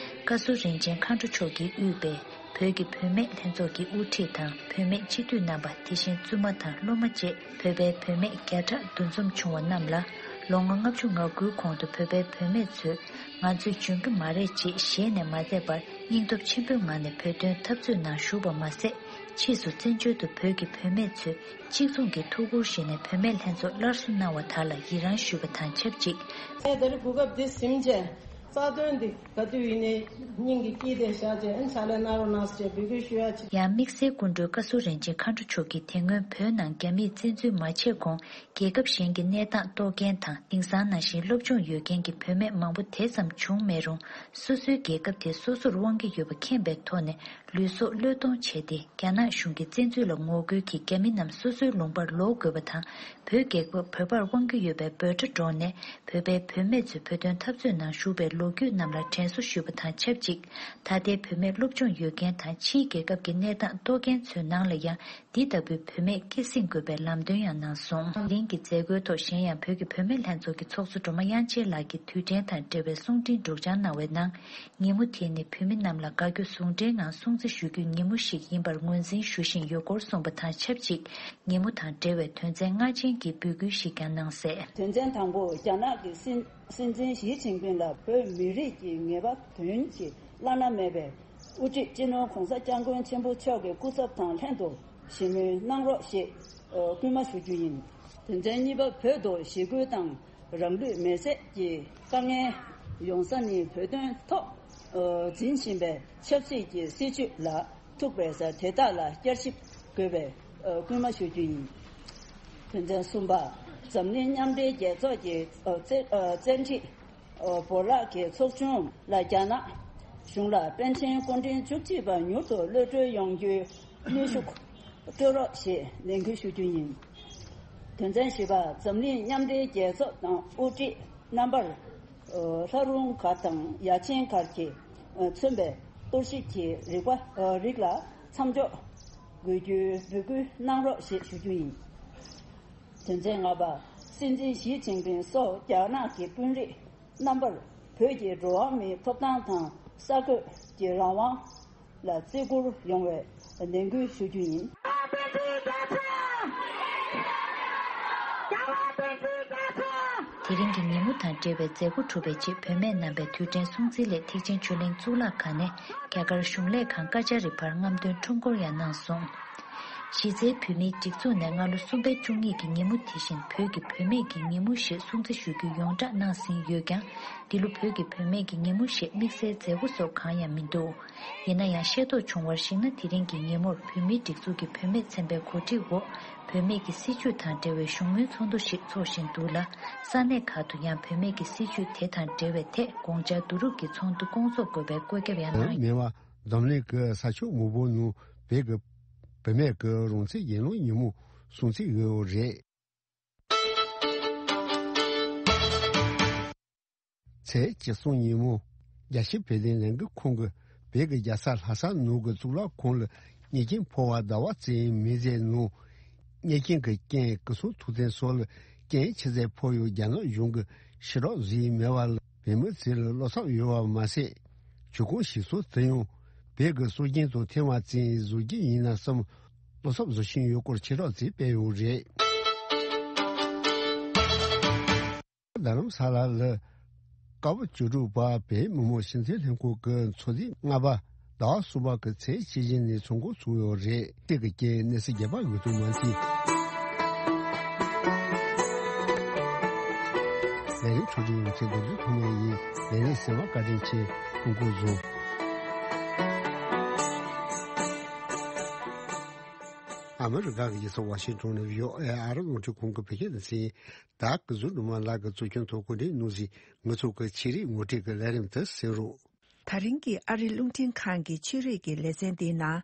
བཀའ་ཟུར་རིན་ཆེན་མཁའ་འགྲོ་མཆོག་གིས་དབུས་པའི་བོད་ཀྱི་བུད་མེད་ལྷན་ཚོགས་ཀྱི་དབུ་ཁྲིད་དང་བུད་མེད་སྤྱི་འཐུས་རྣམ་པ། དེ་བཞིན་བཙུན་མ་དང་སློབ་མ་བཅས་བོད་པའི་བུད་མེད་བརྒྱ་ཕྲག་འདུ་འཛོམས་བྱུང་བ་རྣམས་ལ། ལོ་ངོ་ལྔ་བཅུ་ང་དགུའི་གོང་དུ་བོད་པའི་བུད་མེད་ཚོས་ང་ཚོས་འཇོན་གྱི་མ་རེད་ཅེས་ཞལ་ནས་མ་བསྡད་པར་སྙིང་སྟོབས་ཆེན་པོའི་ངང་ནས་བོད་དོན་འཐབ་རྩོད་ནང་ཞུགས་པ་མ་ཟད། ཕྱིས་སུ་བཙན་བྱོལ་དུ་བོད་ཀྱི་བུད་མེད་ཚོས་གཅིག་མཚུངས་ཀྱིས་ཐུགས་ཁུར་བཞེས་ནས་བུད་མེད་ལྷན་ཚོགས་སླར་གསོ་གནང་བ་དག་ལ་ཡི་རང་ཞུས་པ་དང་ཆབས་ཅིག །ངས་དེ་རིང་གོ་སྐབས་འདི་ཟིན་བྱས་རྩ་དོན་འདི་ག་དུས་ཡིན་ནའི་སྙིང་གི་དཀྱིལ་དེ་བཞག་བྱས་ཨ་ཕྱག་ལས་གནང་རོགས་གནང་ཟེར་འབོད་སྐུལ་ཞུ་ཡ་ཆེད། ཡང་དམིགས་བསལ་སྐུ་མགྲོན་བཀའ་ཟུར་རིན་ཆེན་མཁའ་འགྲོ་མཆོག་གིས་དེ་སྔོན་བོད་ནང་རྒྱ་མིས་བཙན་འཛུལ་མ་བྱས་གོང་རྒྱལ་ཁབ་གཞན་གྱི་གནས་སྟངས་རྟོགས་མཁན་དང་དེང་སང་ནང་བཞིན་སློབ་སྦྱོང་ཡོད་མཁན་གྱི་བུད་མེད་མང་པོ་དེ་ཙམ་བྱུང་མེད་རུང་། སོ་སོའི་རྒྱལ་ཁབ་དེ་སོ་སོར་དབང་གི་ཡོད་པ་མཁྱེན་པའི་ཐོག་ནས་ལུས་སྲོག་བློས་གཏོང་བྱས་ཏེ། རྒྱ་ནག་གཞུང་གི་བཙན་འཛུལ་ལ་ངོ་རྒོལ་གྱིས་རྒྱ་མི་རྣམས་སོ་སོའི་ལུང་པར་ལོག་དགོས་པ་དང་། བོད་རྒྱལ་ཁབ་བོད་པར་དབང་གི་ཡོད་པའི་འབོད་སྒྲ་སྒྲོག་ནས་བོད་པའི་བུད་མེད་ཚོས་བོད་དོན་འཐབ་རྩོད་ནང་ཞུགས་པའི་ལོ་རྒྱུས་རྣམས་ལ་དྲན་གསོ་ཞུས་པ་དང་ཆབས་ཅིག །ད་ལྟའི་བུད་མེད་སློབ་སྦྱོང་ཡོད་མཁན་དང་ཕྱིའི་རྒྱལ་ཁབ་ཀྱི་གནས་སྟངས་རྟོགས་མཁན་ཚོའི་ནང་ལ་ཡང་འདི་ལྟ་བུའི་བུད་མེད་སྐྱེད་སྲིང་དགོས་པའི་ལམ་སྟོན་ཡང་གནང་སོང་། གླིང་གི་མཛད་སྒོའི་ཐོག་གཞན་ཡང་བོད་ཀྱི་བུད་མེད་ལྷན་ཚོགས་ཀྱི་ཚོགས་གཙོ་སྒྲོལ་མ་དབྱངས་ཅན་ལགས་ཀྱིས་དུས་དྲན་དང་འབྲེལ་བའི་གསུང་འཕྲིན་སྒྲོག་སྦྱང་གནང་བའི་ནང་། ཉིན་མོ་དེ་ནི་བོད་མི་རྣམས་ལ་དགའ་སྐྱོ་ཟུང་འབྲེལ་ངང་སྲུང་བརྩི་ཞུ་རྒྱུའི་ཉིན་མོ་ཞིག་ཡིན་པར་ངོས་འཛིན་ཞུ་བཞིན་ཡོད་སྐོར་གསུངས་པ་དང་ཆབས་ཅིག །ཉིན་མོ་དང་འབྲེལ་བའི་དོན་ཚན་ལྔ་ཅན་གྱི་འབོད་སྐུལ་ཞིག་ཀྱང་གནང་གསལ། དོན་ཚན་དང་པོ། རྒྱ་ནག་གི་སྲིད་སྲིད་འཛིན་ཞི་ཅིན་ཕིང་ལ་བོད་མི་རིགས་ཀྱི་ངེས་པ་དོན་གྱི་བླ་ན་མེད་པའི་དབུ་ཁྲིད་སྤྱི་ནོར་༸གོང་ས་༸སྐྱབས་མགོན་ཆེན་པོ་མཆོག་གི་སྐུ་ཚབ་དང་ལྷན་དུ་ཞི་མོལ་གནང་རོགས་ཞེས་སྐུལ་མ་ཞུ་རྒྱུ་ཡིན། དོན་ཚན་གཉིས་པ། བོད་དུ་ཞི་རྒོལ་དང་། རང་ལུས་མེར་སྲེག་གི་དཀའ་ངལ་ཡོང་ས་ནི་བོད་དོན་ཐོག་འཛིན་བཞིན་པའི་ཆབ་སྲིད་ཀྱི་སྲིད་བྱུས་ལ་ཐུག་པས། དེ་དག་ལ་བསྐྱར་ཞིབ་དགོས་པའི་སྐུལ་མ་ཞུ་རྒྱུ་ཡིན། དོན་ཚན་གསུམ་པ། འཛམ་གླིང་མཉམ་འབྲེལ་རྒྱལ་ཚོགས་ཀྱི་བཙན་བཙན་ཁྲིད་བོར་ལག་གི་ཚོགས་ཆུང་ལ་རྒྱ་ནག་གཞུང་ལ་པཎ་ཆེན་སྐུ་ཕྲེང་བཅུ་གཅིག་པ་མྱུར་དུ་གློད་གྲོལ་ཡོང་རྒྱུའི་གནོན་ཤུགས་སྤྲོད་རོགས་ཞེས་ནན་སྐུལ་ཞུ་རྒྱུ་ཡིན། དོན་ཚན་བཞི་པ། འཛམ་གླིང་མཉམ་འབྲེལ་རྒྱལ་ཚོགས་དང་དབུ་ཁྲིད་རྣམ་པར་ལྷ་རུང་མཁར་དང་ཡ་ཆེན་མཁར་གྱིས་མཚོན་པའི་གཏོར་བཤིག་གི་རིག་པ་རིགས་ལ་མཚམས་འཇོག་དགོས་རྒྱུའི་འབོད་སྐུལ་གནང་རོགས་ཞེས་ཞུ་རྒྱུ་ཡིན། དོན་ཚན་ལྔ་པ། སྲིད་འཛིན་ཞི་ཅིན་ཕིང་སོགས་རྒྱ་ནག་གི་དཔོན་རིགས་རྣམ་པར་བོད་ཀྱི་འགྲོ་བ་མིའི་ཐོབ་ཐང་དང་གསར་འགོད་ཀྱི་རང་དབང་ལ་བརྩི་བཀུར་ཡོང་བའི་ནན་སྐུལ་ཞུ་རྒྱུ་ཡིན། དེ་རིང་གི་ཉིན་མོ་དང་འབྲེལ་བའི་མཛད་སྒོ་གྲུབ་པའི་རྗེས། བུད་མེད་རྣམ་པས་དུས་དྲན་སྲུང་བརྩིའི་སླད་ཐེག་ཆེན་ཆོས་གླིང་གཙུག་ལག་ཁང་ནས་རྒྱ་གར་གཞུང་ལས་ཁང་ཀ་ཅཱ་རི་བར་རྔམ་སྟོན་ཁྲོམ་སྐོར་ཡང་གནང་སོང་། གཞི་རྩའི་བོད་མིའི་སྒྲིག་འཛུགས་ནས་སྔ་ལོ་གསུམ་པའི་བཅུ་གཉིས་ཀྱི་ཉིན་མོ་དེ་བཞིན་བོད་ཀྱི་བུད་མེད་ཀྱི་ཉིན་མོ་ཞེས་སྲུང་བརྩི་ཞུ་རྒྱུའི་ཡོངས་བསྒྲགས་གནང་ཟིན་ཡོད་ཀྱང་། འདི་ལོ་བོད་ཀྱི་བུད་མེད་ཀྱི་ཉིན་མོ་ཞེས་དམིགས་བསལ་མཛད་སྒོ་སོགས་གང་ཡང་མི་འདུག །ཡིན་ན་ཡང་ཤེས་རྟོགས་བྱུང་བར་གཞིགས་ན། དེ་རིང་གི་ཉིན་མོར་བོད་མིའི་སྒྲིག་འཛུགས་ཀྱི་བུད་མེད་ཚན་པའི་གོ་སྒྲིག་འོག་བུད་མེད་ཀྱི་སྲིད་བྱུས་དང་འབྲེལ་བའི་བཞུགས་མོལ་ཚོགས་འདུ་ཞིག་འཚོགས་བཞིན་འདུག་ལ། ས་གནས་ཁག་ཏུ་ཡང་བུད་མེད་ཀྱི་སྲིད་བྱུས་དེ་དང་འབྲེལ་བའི་ཐད་དགོངས་འཆར་བསྡུ་རུབ་ཀྱི་ཚོགས་འདུ་སྐོང་ཚོགས་དགོས་པའི་བཀོད་ཁྱབ་ཡང་གནང་ཡོད། མེད་པ། འཛམ་གླིང་གི་ས་ཕྱོགས་མང་པོའི་ནང་བོད་ཀྱི་བུད་མེད་ཀྱི་རང་བཙན་གྱེན་ལངས་ཉིན་མོ་སྲུང་བརྩི་ཡོད་རེད། ཚེས་བཅུ་གསུམ་ཉིན་མོ། རྒྱལ་སྤྱིའི་བོད་དོན་ལས་འགུལ་ཁང་གིས་བོད་ཀྱི་རྒྱལ་ས་ལྷ་ས་ནང་གི་གཙུག་ལག་ཁང་ལ་གཉེར་སྐྱོང་འཕོ་བ་ཟླ་བ་བཙན་མི་ཚེ་ནང་གཉེར་སྐྱོང་གི་རྐྱེན་སྐུ་སྲུང་ཐུགས་བརྟན་སོགས་ལ་རྐྱེན་ཆེ་ཚད་ཕོག་ཡང་རྒྱ་ནག་གཞུང་གིས་ཕྱིར་རོགས་བཟོས་མེད་པ་ལ་བོད་མི་ཚོ་ལ་བློ་འཚབ་ཡོད་པ་མ་ཟད། གྱོད་སྐོང་བྱས་སོང་། དེ་ཡང་བོད་ཀྱི་སྲོལ་རྒྱུན་དང་མཐུན་པ་ཙམ་བཟོ་རྒྱུ་ཡིན་ན་བསམ་བློ་འཚབ་བཟོ་བཞིན་ཡོད་སྐོར་ཕྱིར་རོགས་ཚོས་སྤེལ་ཡོད་རེད། རྡ་རམ་ས་ལ་ལ་དཀར་པོ་བཅུ་དྲུག་པ་བོད་མི་མང་སྤྱི་འཐུས་ལྷན་ཁང་གི་ཚོགས་ཐེངས་ལྔ་པ་ཟླ་བ་གསུམ་པ་གི་ཚེས་གཅིག་ཉིན་ནས་ཚོགས་འགོ་ཚུགས་ཡོད་རེད། དེ་གི་རྐྱེན་གནས་ཚུལ་རྒྱས་པ་ཡོད་དུ་མ་མཐུན། ལས་རིམ་འཕྲོ་སྒྲིག་ཡོང་ཚེ་རྡོ་རྗེ་ཐོགས་མེད་ཡིན། ལས་རིམ་གསན་པར་བཀའ་དྲིན་ཆེ། ཐུགས་ཁུར་བཟུང་། ཨ་མི་རི་ཀ་གི་རྒྱལ་ས་ཝ་ཤིང་ཊོན་ནས་བྷི་ཨོ་ཨེ་ཨ་རི་རླུང་འཕྲིན་ཁང་གི་བོད་སྐད་སྡེ་ཚན། ད་གཟུགས་སྒྲོལ་མ་ལགས་ཀྱིས་གཙོ་སྐྱོང་ཐོག་གོ་སྒྲིག་གནང་ཟིན་ང་ཚོ་གི་ཆེད་རིགས་ངོ་སྤྲོད་ཀྱི་ལས་རིམ་དེ་གསན་རོགས། ད་རིང་གི་ཨ་རིའི་རླུང་འཕྲིན་ཁང་གི་ཆོས་རིག་གི་ལེ་ཚན་འདིའི་ནང་།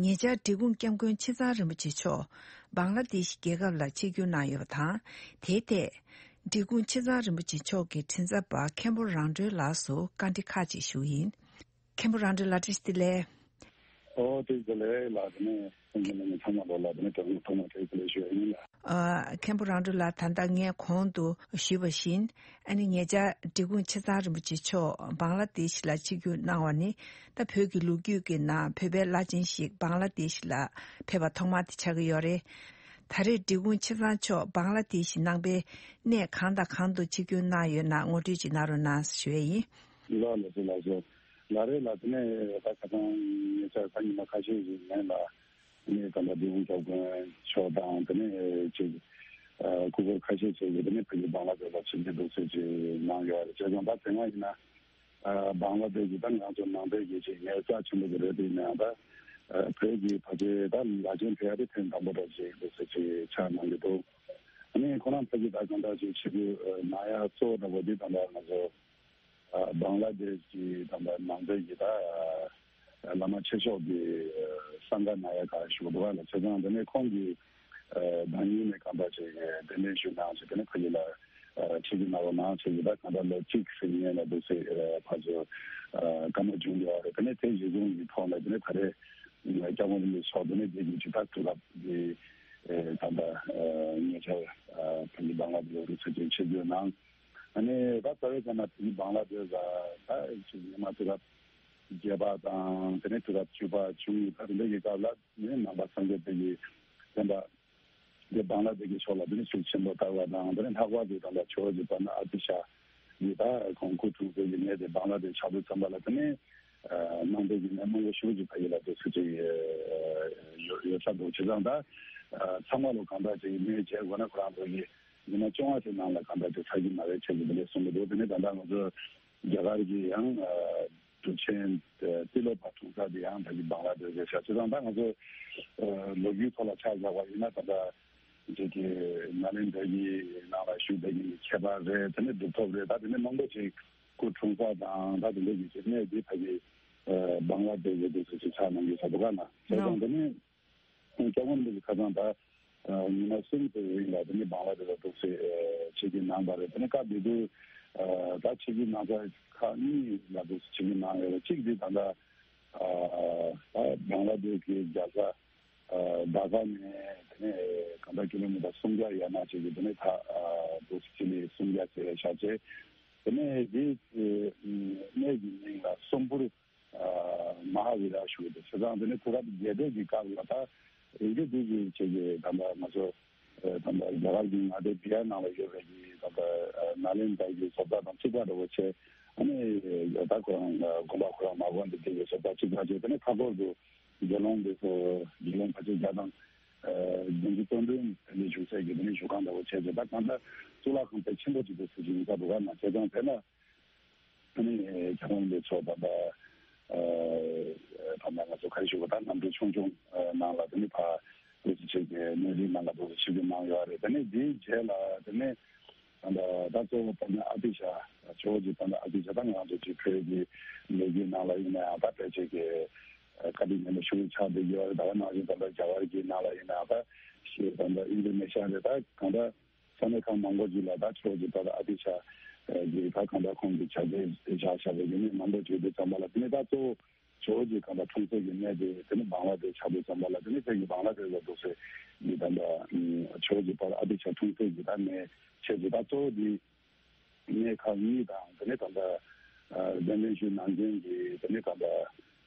ཉེ་ཆར་འབྲི་གུང་སྐྱབས་མགོན་ཆེ་ཚང་རིན་པོ་ཆེ་མཆོག་བང་ལ་དེ་ཤི་རྒྱལ་ཁབ་ལ་ཆིབས་བསྒྱུར་གནང་ཡོད་པ་དང་། དེའི་ཐད། འབྲི་གུང་ཆེ་ཚང་རིན་པོ་ཆེ་མཆོག་གི་དྲིན་གཟབ་པ་མཁན་པོ་རང་གྲོལ་ལགས་སུ་བཀའ་འདྲི་ཁག་ཅིག་ཞུ་ཡིན། མཁན་པོ་རང་གྲོལ་ལགས། བཀྲ་ཤིས་བདེ་ལེགས། ཨོ། བཀྲ་ཤིས་བདེ་ལེགས་ལགས། དེ་ནས་སེམས་ཅན་རྣམས་ཚང་མ་ལོ་ལ་དེ་ནས་དོན་ཐོག་མ་བཀྲ་ཤིས་བདེ་ལེགས་ཞུ་ཡ་ཡིན་ལ། ཨ། མཁན་པོ་རང་གྲོལ་ལགས། ད་ལྟ་ངས་གོང་དུ་ཞུས་པ་བཞིན། ཨ་ནི་ཉེ་ཆར་འབྲི་གུང་ཆེ་ཚང་རིན་པོ་ཆེ་མཆོག་བང་ལ་དེ་ཤི་ལ་ཆིབས་བསྒྱུར་གནང་བ་ནི། ད་བོད་ཀྱི་ལོ་རྒྱུས་ཀྱི་ནང་བོད་པའི་བླ་ཆེན་ཞིག་བང་ལ་དེ་ཤི་ལ་ཕེབས་པ་ཐོག་མ་དེ་ཆགས་ཀྱི་ཡོད་རེད། ད་རེས་འབྲི་གུང་ཆེ་ཚང་མཆོག་བང་ལ་དེ་ཤི་ནང་པའི་གནས་གང་དང་གང་དུ་ཆིབས་བསྒྱུར་གནང་ཡོད་ན་ངོ་སྤྲོད་ཅིག་གནང་རོགས་གནང་ཞུ་ཡས་ཡིན། ལགས་ལགས་སོ། ལགས་སོ། ལགས་རེད་ལགས། དེ་ནས་ད་ཁ་སང་ཉེ་ཆར་ད་ཉི་མ་ཁ་ཤས་ཤིག་ནས་ལ་ནས་ད་ལྟ་འབྲི་གུང་སྐྱབས་མགོན་མཆོག་དང་དེ་ནས་ཅིག་ཨ་སྐུ་འཁོར་ཁ་ཤས་ཤིག་གིས་དེ་ནས་ཕ་གི་བང་ལ་དེ་ལ་ཆིབས་བསྒྱུར་འདུག་ཟེར་ཅིག་གནང་ཡོད་རེད། བྱས་ཙང་ད་དེ་སྔ་ཡིན་ན་ཨ་བང་ལ་དེ་ཅིག་ད་ང་ཚོ་ནང་པའི་གི་ཅིག་ངའི་རྩ་ཆེན་པོ་གི་རེད། དེ་ཡིན་ན་ཡང་ད་ཨ་བོད་ཀྱི་ཕ་གི་ད་བླ་ཆེན་ཕེབས་ཡ་དེ་ཐེངས་དང་པོ་འདྲ་ཅིག་འདུག་ཟེར་ཅིག་ཆགས་གནང་གི་འདུག་ཨ་ནི་ཁོ་རང་ཕ་གི་ད་གང་ལྟར་ཅིག་ཆིབས་བསྒྱུར་གནང་ཡ་གཙོ་བོ་འདྲ་པོ་འདི་ད་ལྟ་ང་ཚོ་ཨ་བང་ལ་དེ་ཤི་གི་ད་ལྟ་ནང་པའི་གི་ད་ཨ་བླ་མ་ཆེ་ཤོས་ཀྱི་ཨ་གསང་སྔགས་གནང་ཡ་ག་ཞུ་གི་འདུག་ག་ལ། བྱས་ཙང་དེ་ནས་ཁོང་གིས་ཨ་ཟླ་ཉིན་ནས་གང་ལྟར་ཅིག་གདན་འདྲེན་ཞུས་གནང་ཞིག་དེ་ནས་ཕ་གི་ལ་ཨ་ཆིབས་བསྒྱུར་གནང་རོགས་གནང་ཞེས་ཀྱི་ད་གང་ལྟར་ལོ་གཅིག་ཟིན་ཉེ་ལ་འདུག་ཟེར། ཨ་ཕར་ཚུར་ཨ་བཀའ་མོལ་བྱུང་ཡོད་རེད། དེ་ནས་དེ་གཞི་བཟུང་གི་ཐོག་ལ་དེ་ནས་ད་རེས་སྐྱབས་མགོན་རིན་པོ་ཆེ་མཆོག་དེ་ནས་དེ་གི་ཇི་ལྟར་དུས་རབས་ཀྱི་ཨ་ད་ལྟ་ཨ་ཉེ་ཆར་ཨ་ཕ་གི་བང་ལ་དེ་ལ་འདུག་ཟེར་ཅིག་ཆིབས་བསྒྱུར་གནང་། ཨ་ནི་ད་རྩ་བའི་ཚང་མ་དེ་བང་ལ་དེ་ལ་ད་ཅིག་ཉི་མ་དུས་རབས་བརྒྱད་པ་དང་དེ་ནས་དུས་རབས་བཅུ་པ་བཅུ་གཉིས་ད་དེ་འདྲ་གི་སྐབས་ལ་ནི་ནང་པ་སངས་རྒྱས་པའི་གི་བསྟན་པ་དེ་བང་ལ་དེ་གི་ཕྱོགས་ལ་དེ་ནས་ཤུགས་ཆེན་པོ་དར་བ་དང་། དེ་ནས་ལྷག་པར་དུ་ད་ལྟ་ཇོ་བོ་རྗེ་དཔལ་ལྡན་ཨ་ཏི་ཤ་ཡི་ད་ཁོང་སྐུ་འཁྲུངས་པའི་གི་གནས་དེ་བང་ལ་དེ་ཆགས་དུས་ཙམ་པ་ལ་དེ་ནས་ནང་པའི་གི་གནས་མང་པོ་ཞིག་ཅིག་ཕ་གི་ལ་དེ་ཚོ་ཅིག་ཡོད་ཡོད་ས་འདུག་བྱས་ཙང་ད་ཚང་མ་ལོ་གང་ལྟར་ཅིག་མི་བྱེད་དགོས་ན་ཁོ་རང་ཚོ་གི་ཉི་མ་བཅོ་ལྔ་ཞིག་ནང་ལ་གང་ལྟར་དེ་ཚར་གྱི་མ་རེད་བྱས་ཀྱི་འདི་འདྲས་གསུང་གི་འདུག་དེ་ནས་ད་ལྟ་ང་ཚོ་རྒྱ་གར་གྱི་ཡང་གྲུབ་ཆེན་ཏི་ལོ་པ་འཁྲུངས་ས་དེ་ཡང་ད་གི་བང་ལ་དེ་རེད་ཤག་བྱས་ཙང་ད་ང་ཚོ་ལོ་རྒྱུས་ཐོག་ལ་ཆ་བཞག་པ་ཡིན་ན་ད་ལྟ་ཅིག་གི་ནཱ་ལེནྡྲ་གི་ནང་ལ་བཞུགས་པའི་གི་ཁྱད་པར་རེད། དེ་ནས་གྲུབ་ཐོབ་རེད། ད་དེ་ནས་མང་པོ་ཅིག་སྐུ་འཁྲུངས་ས་དང་ད་དེ་འདྲ་གི་ཅིག་གནས་དེ་ཕ་གི་བང་ལ་དེ་རེད་འདུག་ཟེར་ཅིག་ཆགས་གནང་གི་ས་འདུག་ག་ན། བྱས་ཙང་དེ་ནས། སྐྱབས་མགོན་རིན་པོ་ཆེ་ཁ་སང་ད་ཉི་མ་གསུམ་དེ་རིང་ལ་དེ་ནི་བང་ལ་དེ་ལ་འདུག་སེ་ཆིབས་བསྒྱུར་གནང་བ་རེད། དེ་ནི་སྐབས་དེ་དུས་ད་ཆིབས་བསྒྱུར་གནང་ས་ཁག་གཉིས་ལ་འདུག་སེ་ཆིབས་བསྒྱུར་གནང་ཡོད་རེད། གཅིག་དེ་ད་ལྟ་ད་བང་ལ་དེ་གི་རྒྱལ་ས་ཌ་ཀ་ནས་དེ་ནས་གང་ལྟར་ཀི་ལོ་མི་ཊར་སུམ་བརྒྱ་ཡར་མར་བྱས་ཀྱི་དེ་ནས་ད་འདུག་སེ་ཆིབས་བསྒྱུར་སུམ་བརྒྱ་བྱས་བཞག་བྱས། དེ་ནས་དེ་གནས་ཀྱི་མིང་ལ་སོམ་པུར། མ་ཧཱ་བི་ར་ཞུ་དེ་བྱས་ཙང་དེ་ནས་དུས་རབས་བརྒྱད་པའི་གི་སྐབས་ལ་ད་རིག་འགྲེ་བསྡུས་ཀྱི་ཆེད་ཀྱི་ད་ལྟ་ང་ཚོ་ད་ལྟ་རྒྱ་གར་གྱི་མངའ་སྡེ་བི་ཧར་ནང་ལ་ཡོད་པའི་གི་ད་ལྟ་ནཱ་ལེནྡྲ་གི་བཟོ་ལྟ་དང་གཅིག་པ་འདྲ་བོ་བྱས། ཨ་ནི་ད་ཁོ་རང་དགོན་པ་ཁོ་རང་མ་དགོན་འདི་དེ་གི་བཟོ་ལྟ་གཅིག་པ་བྱས། དེ་ནས་མཐའ་འཁོར་དུ་དགེ་སློང་འདི་ཚོ་དགེ་སློང་ཕལ་ཆེར་བརྒྱ་དང་བདུན་ཅུ་དོན་བདུན་དེ་འདྲའི་བཞུགས་སའི་གི་དེ་ནས་བཞུགས་ཁང་འདྲ་བོ་བྱས་བྱས། ད་གང་ལྟར་གཙུག་ལག་ཁང་དཔེ་ཆེན་པོ་ཅིག་འདུག་ཟེར་གྱི་ཡིན་ས་འདུག་ག་ན། བྱས་ཙང་དེ་ལ། ཨ་ནི་རྒྱལ་བ་རིན་པོ་ཆེ་མཆོག་ད་ལྟ་ཨ་ད་ལྟ་ང་ཚོ་ག་རེ་ཞུ་དགོས། ད་གནམ་གྲུ་ཆུང་ཆུང་ནང་ལ་དེ་ནི་ཕར་འདུག་སེ་ཆིབས་ཀྱི་གནས་རིའི་ནང་ལ་འདུག་སེ་ཆིབས་ཀྱི་གནང་ཡོད་རེད། དེ་ནི་དེའི་རྗེས་ལ་དེ་ནི་ད་ལྟ་ད་གཙོ་བོ་དཔལ་ལྡན་ཨ་ཏི་ཤ་ཇོ་བོ་རྗེ་དཔལ་ལྡན་ཨ་ཏི་ཤ་ད་ང་ཚོ་ཅིག་བོད་ཀྱི་ལོ་རྒྱུས་ནང་ལ་ཡིན་ན་ཡང་ད་ཕལ་ཆེར་གྱི་བཀའ་དྲིན་ཉེ་མོ་ཞུ་ཆགས་བསྡད་ཡོད་རེད། ད་ག་ནང་བཞིན་ད་ལྟ་རྒྱ་གར་གྱི་ནང་ལ་ཡིན་ན་ད་ཞེས་ད་ལྟ་ཨིན་ཌོ་ནེ་ཤ་རེད། ད་གང་ལྟར། ས་གནས་ཁག་མང་པོ་ཅིག་ལ་ད་ཆོས་ཀྱི་ད་ལྟ་ཨ་ཏི་ཤ་ གི་ད་གང་ལྟར་ཁོང་གི་བྱ་བྱེད་བཞག་བཞག་པའི་གི་མི་མང་པོ་བྱེད་དུས་ཙམ་པ་ལ་དེ་ནས་ད་གཙོ་བོ་ཇོ་བོ་རྗེ་གང་ལྟར་འཁྲུངས་སའི་གི་གནས་དེ་དེ་ནི་བང་ལ་དེ་ཆགས་དུས་ཙམ་པ་ལ་དེ་ནི་ཕ་གི་བང་ལ་དེ་ལ་འདུག་སའི་གི་ད་ལྟ་ཇོ་བོ་རྗེ་དཔལ་ཨ་ཏི་ཤ་འཁྲུངས་སའི་གི་ད་གནས་ཆེ་ཆེ་ད་གཙོ་བོ་དེ། གནས་ཁག་གཉིས་དང་དེ་ནས་ད་ལྟ་ཨ་གདན་འདྲེན་ཞུས་གནང་མཁན་གྱི་དེ་ནས་ད་ལྟ་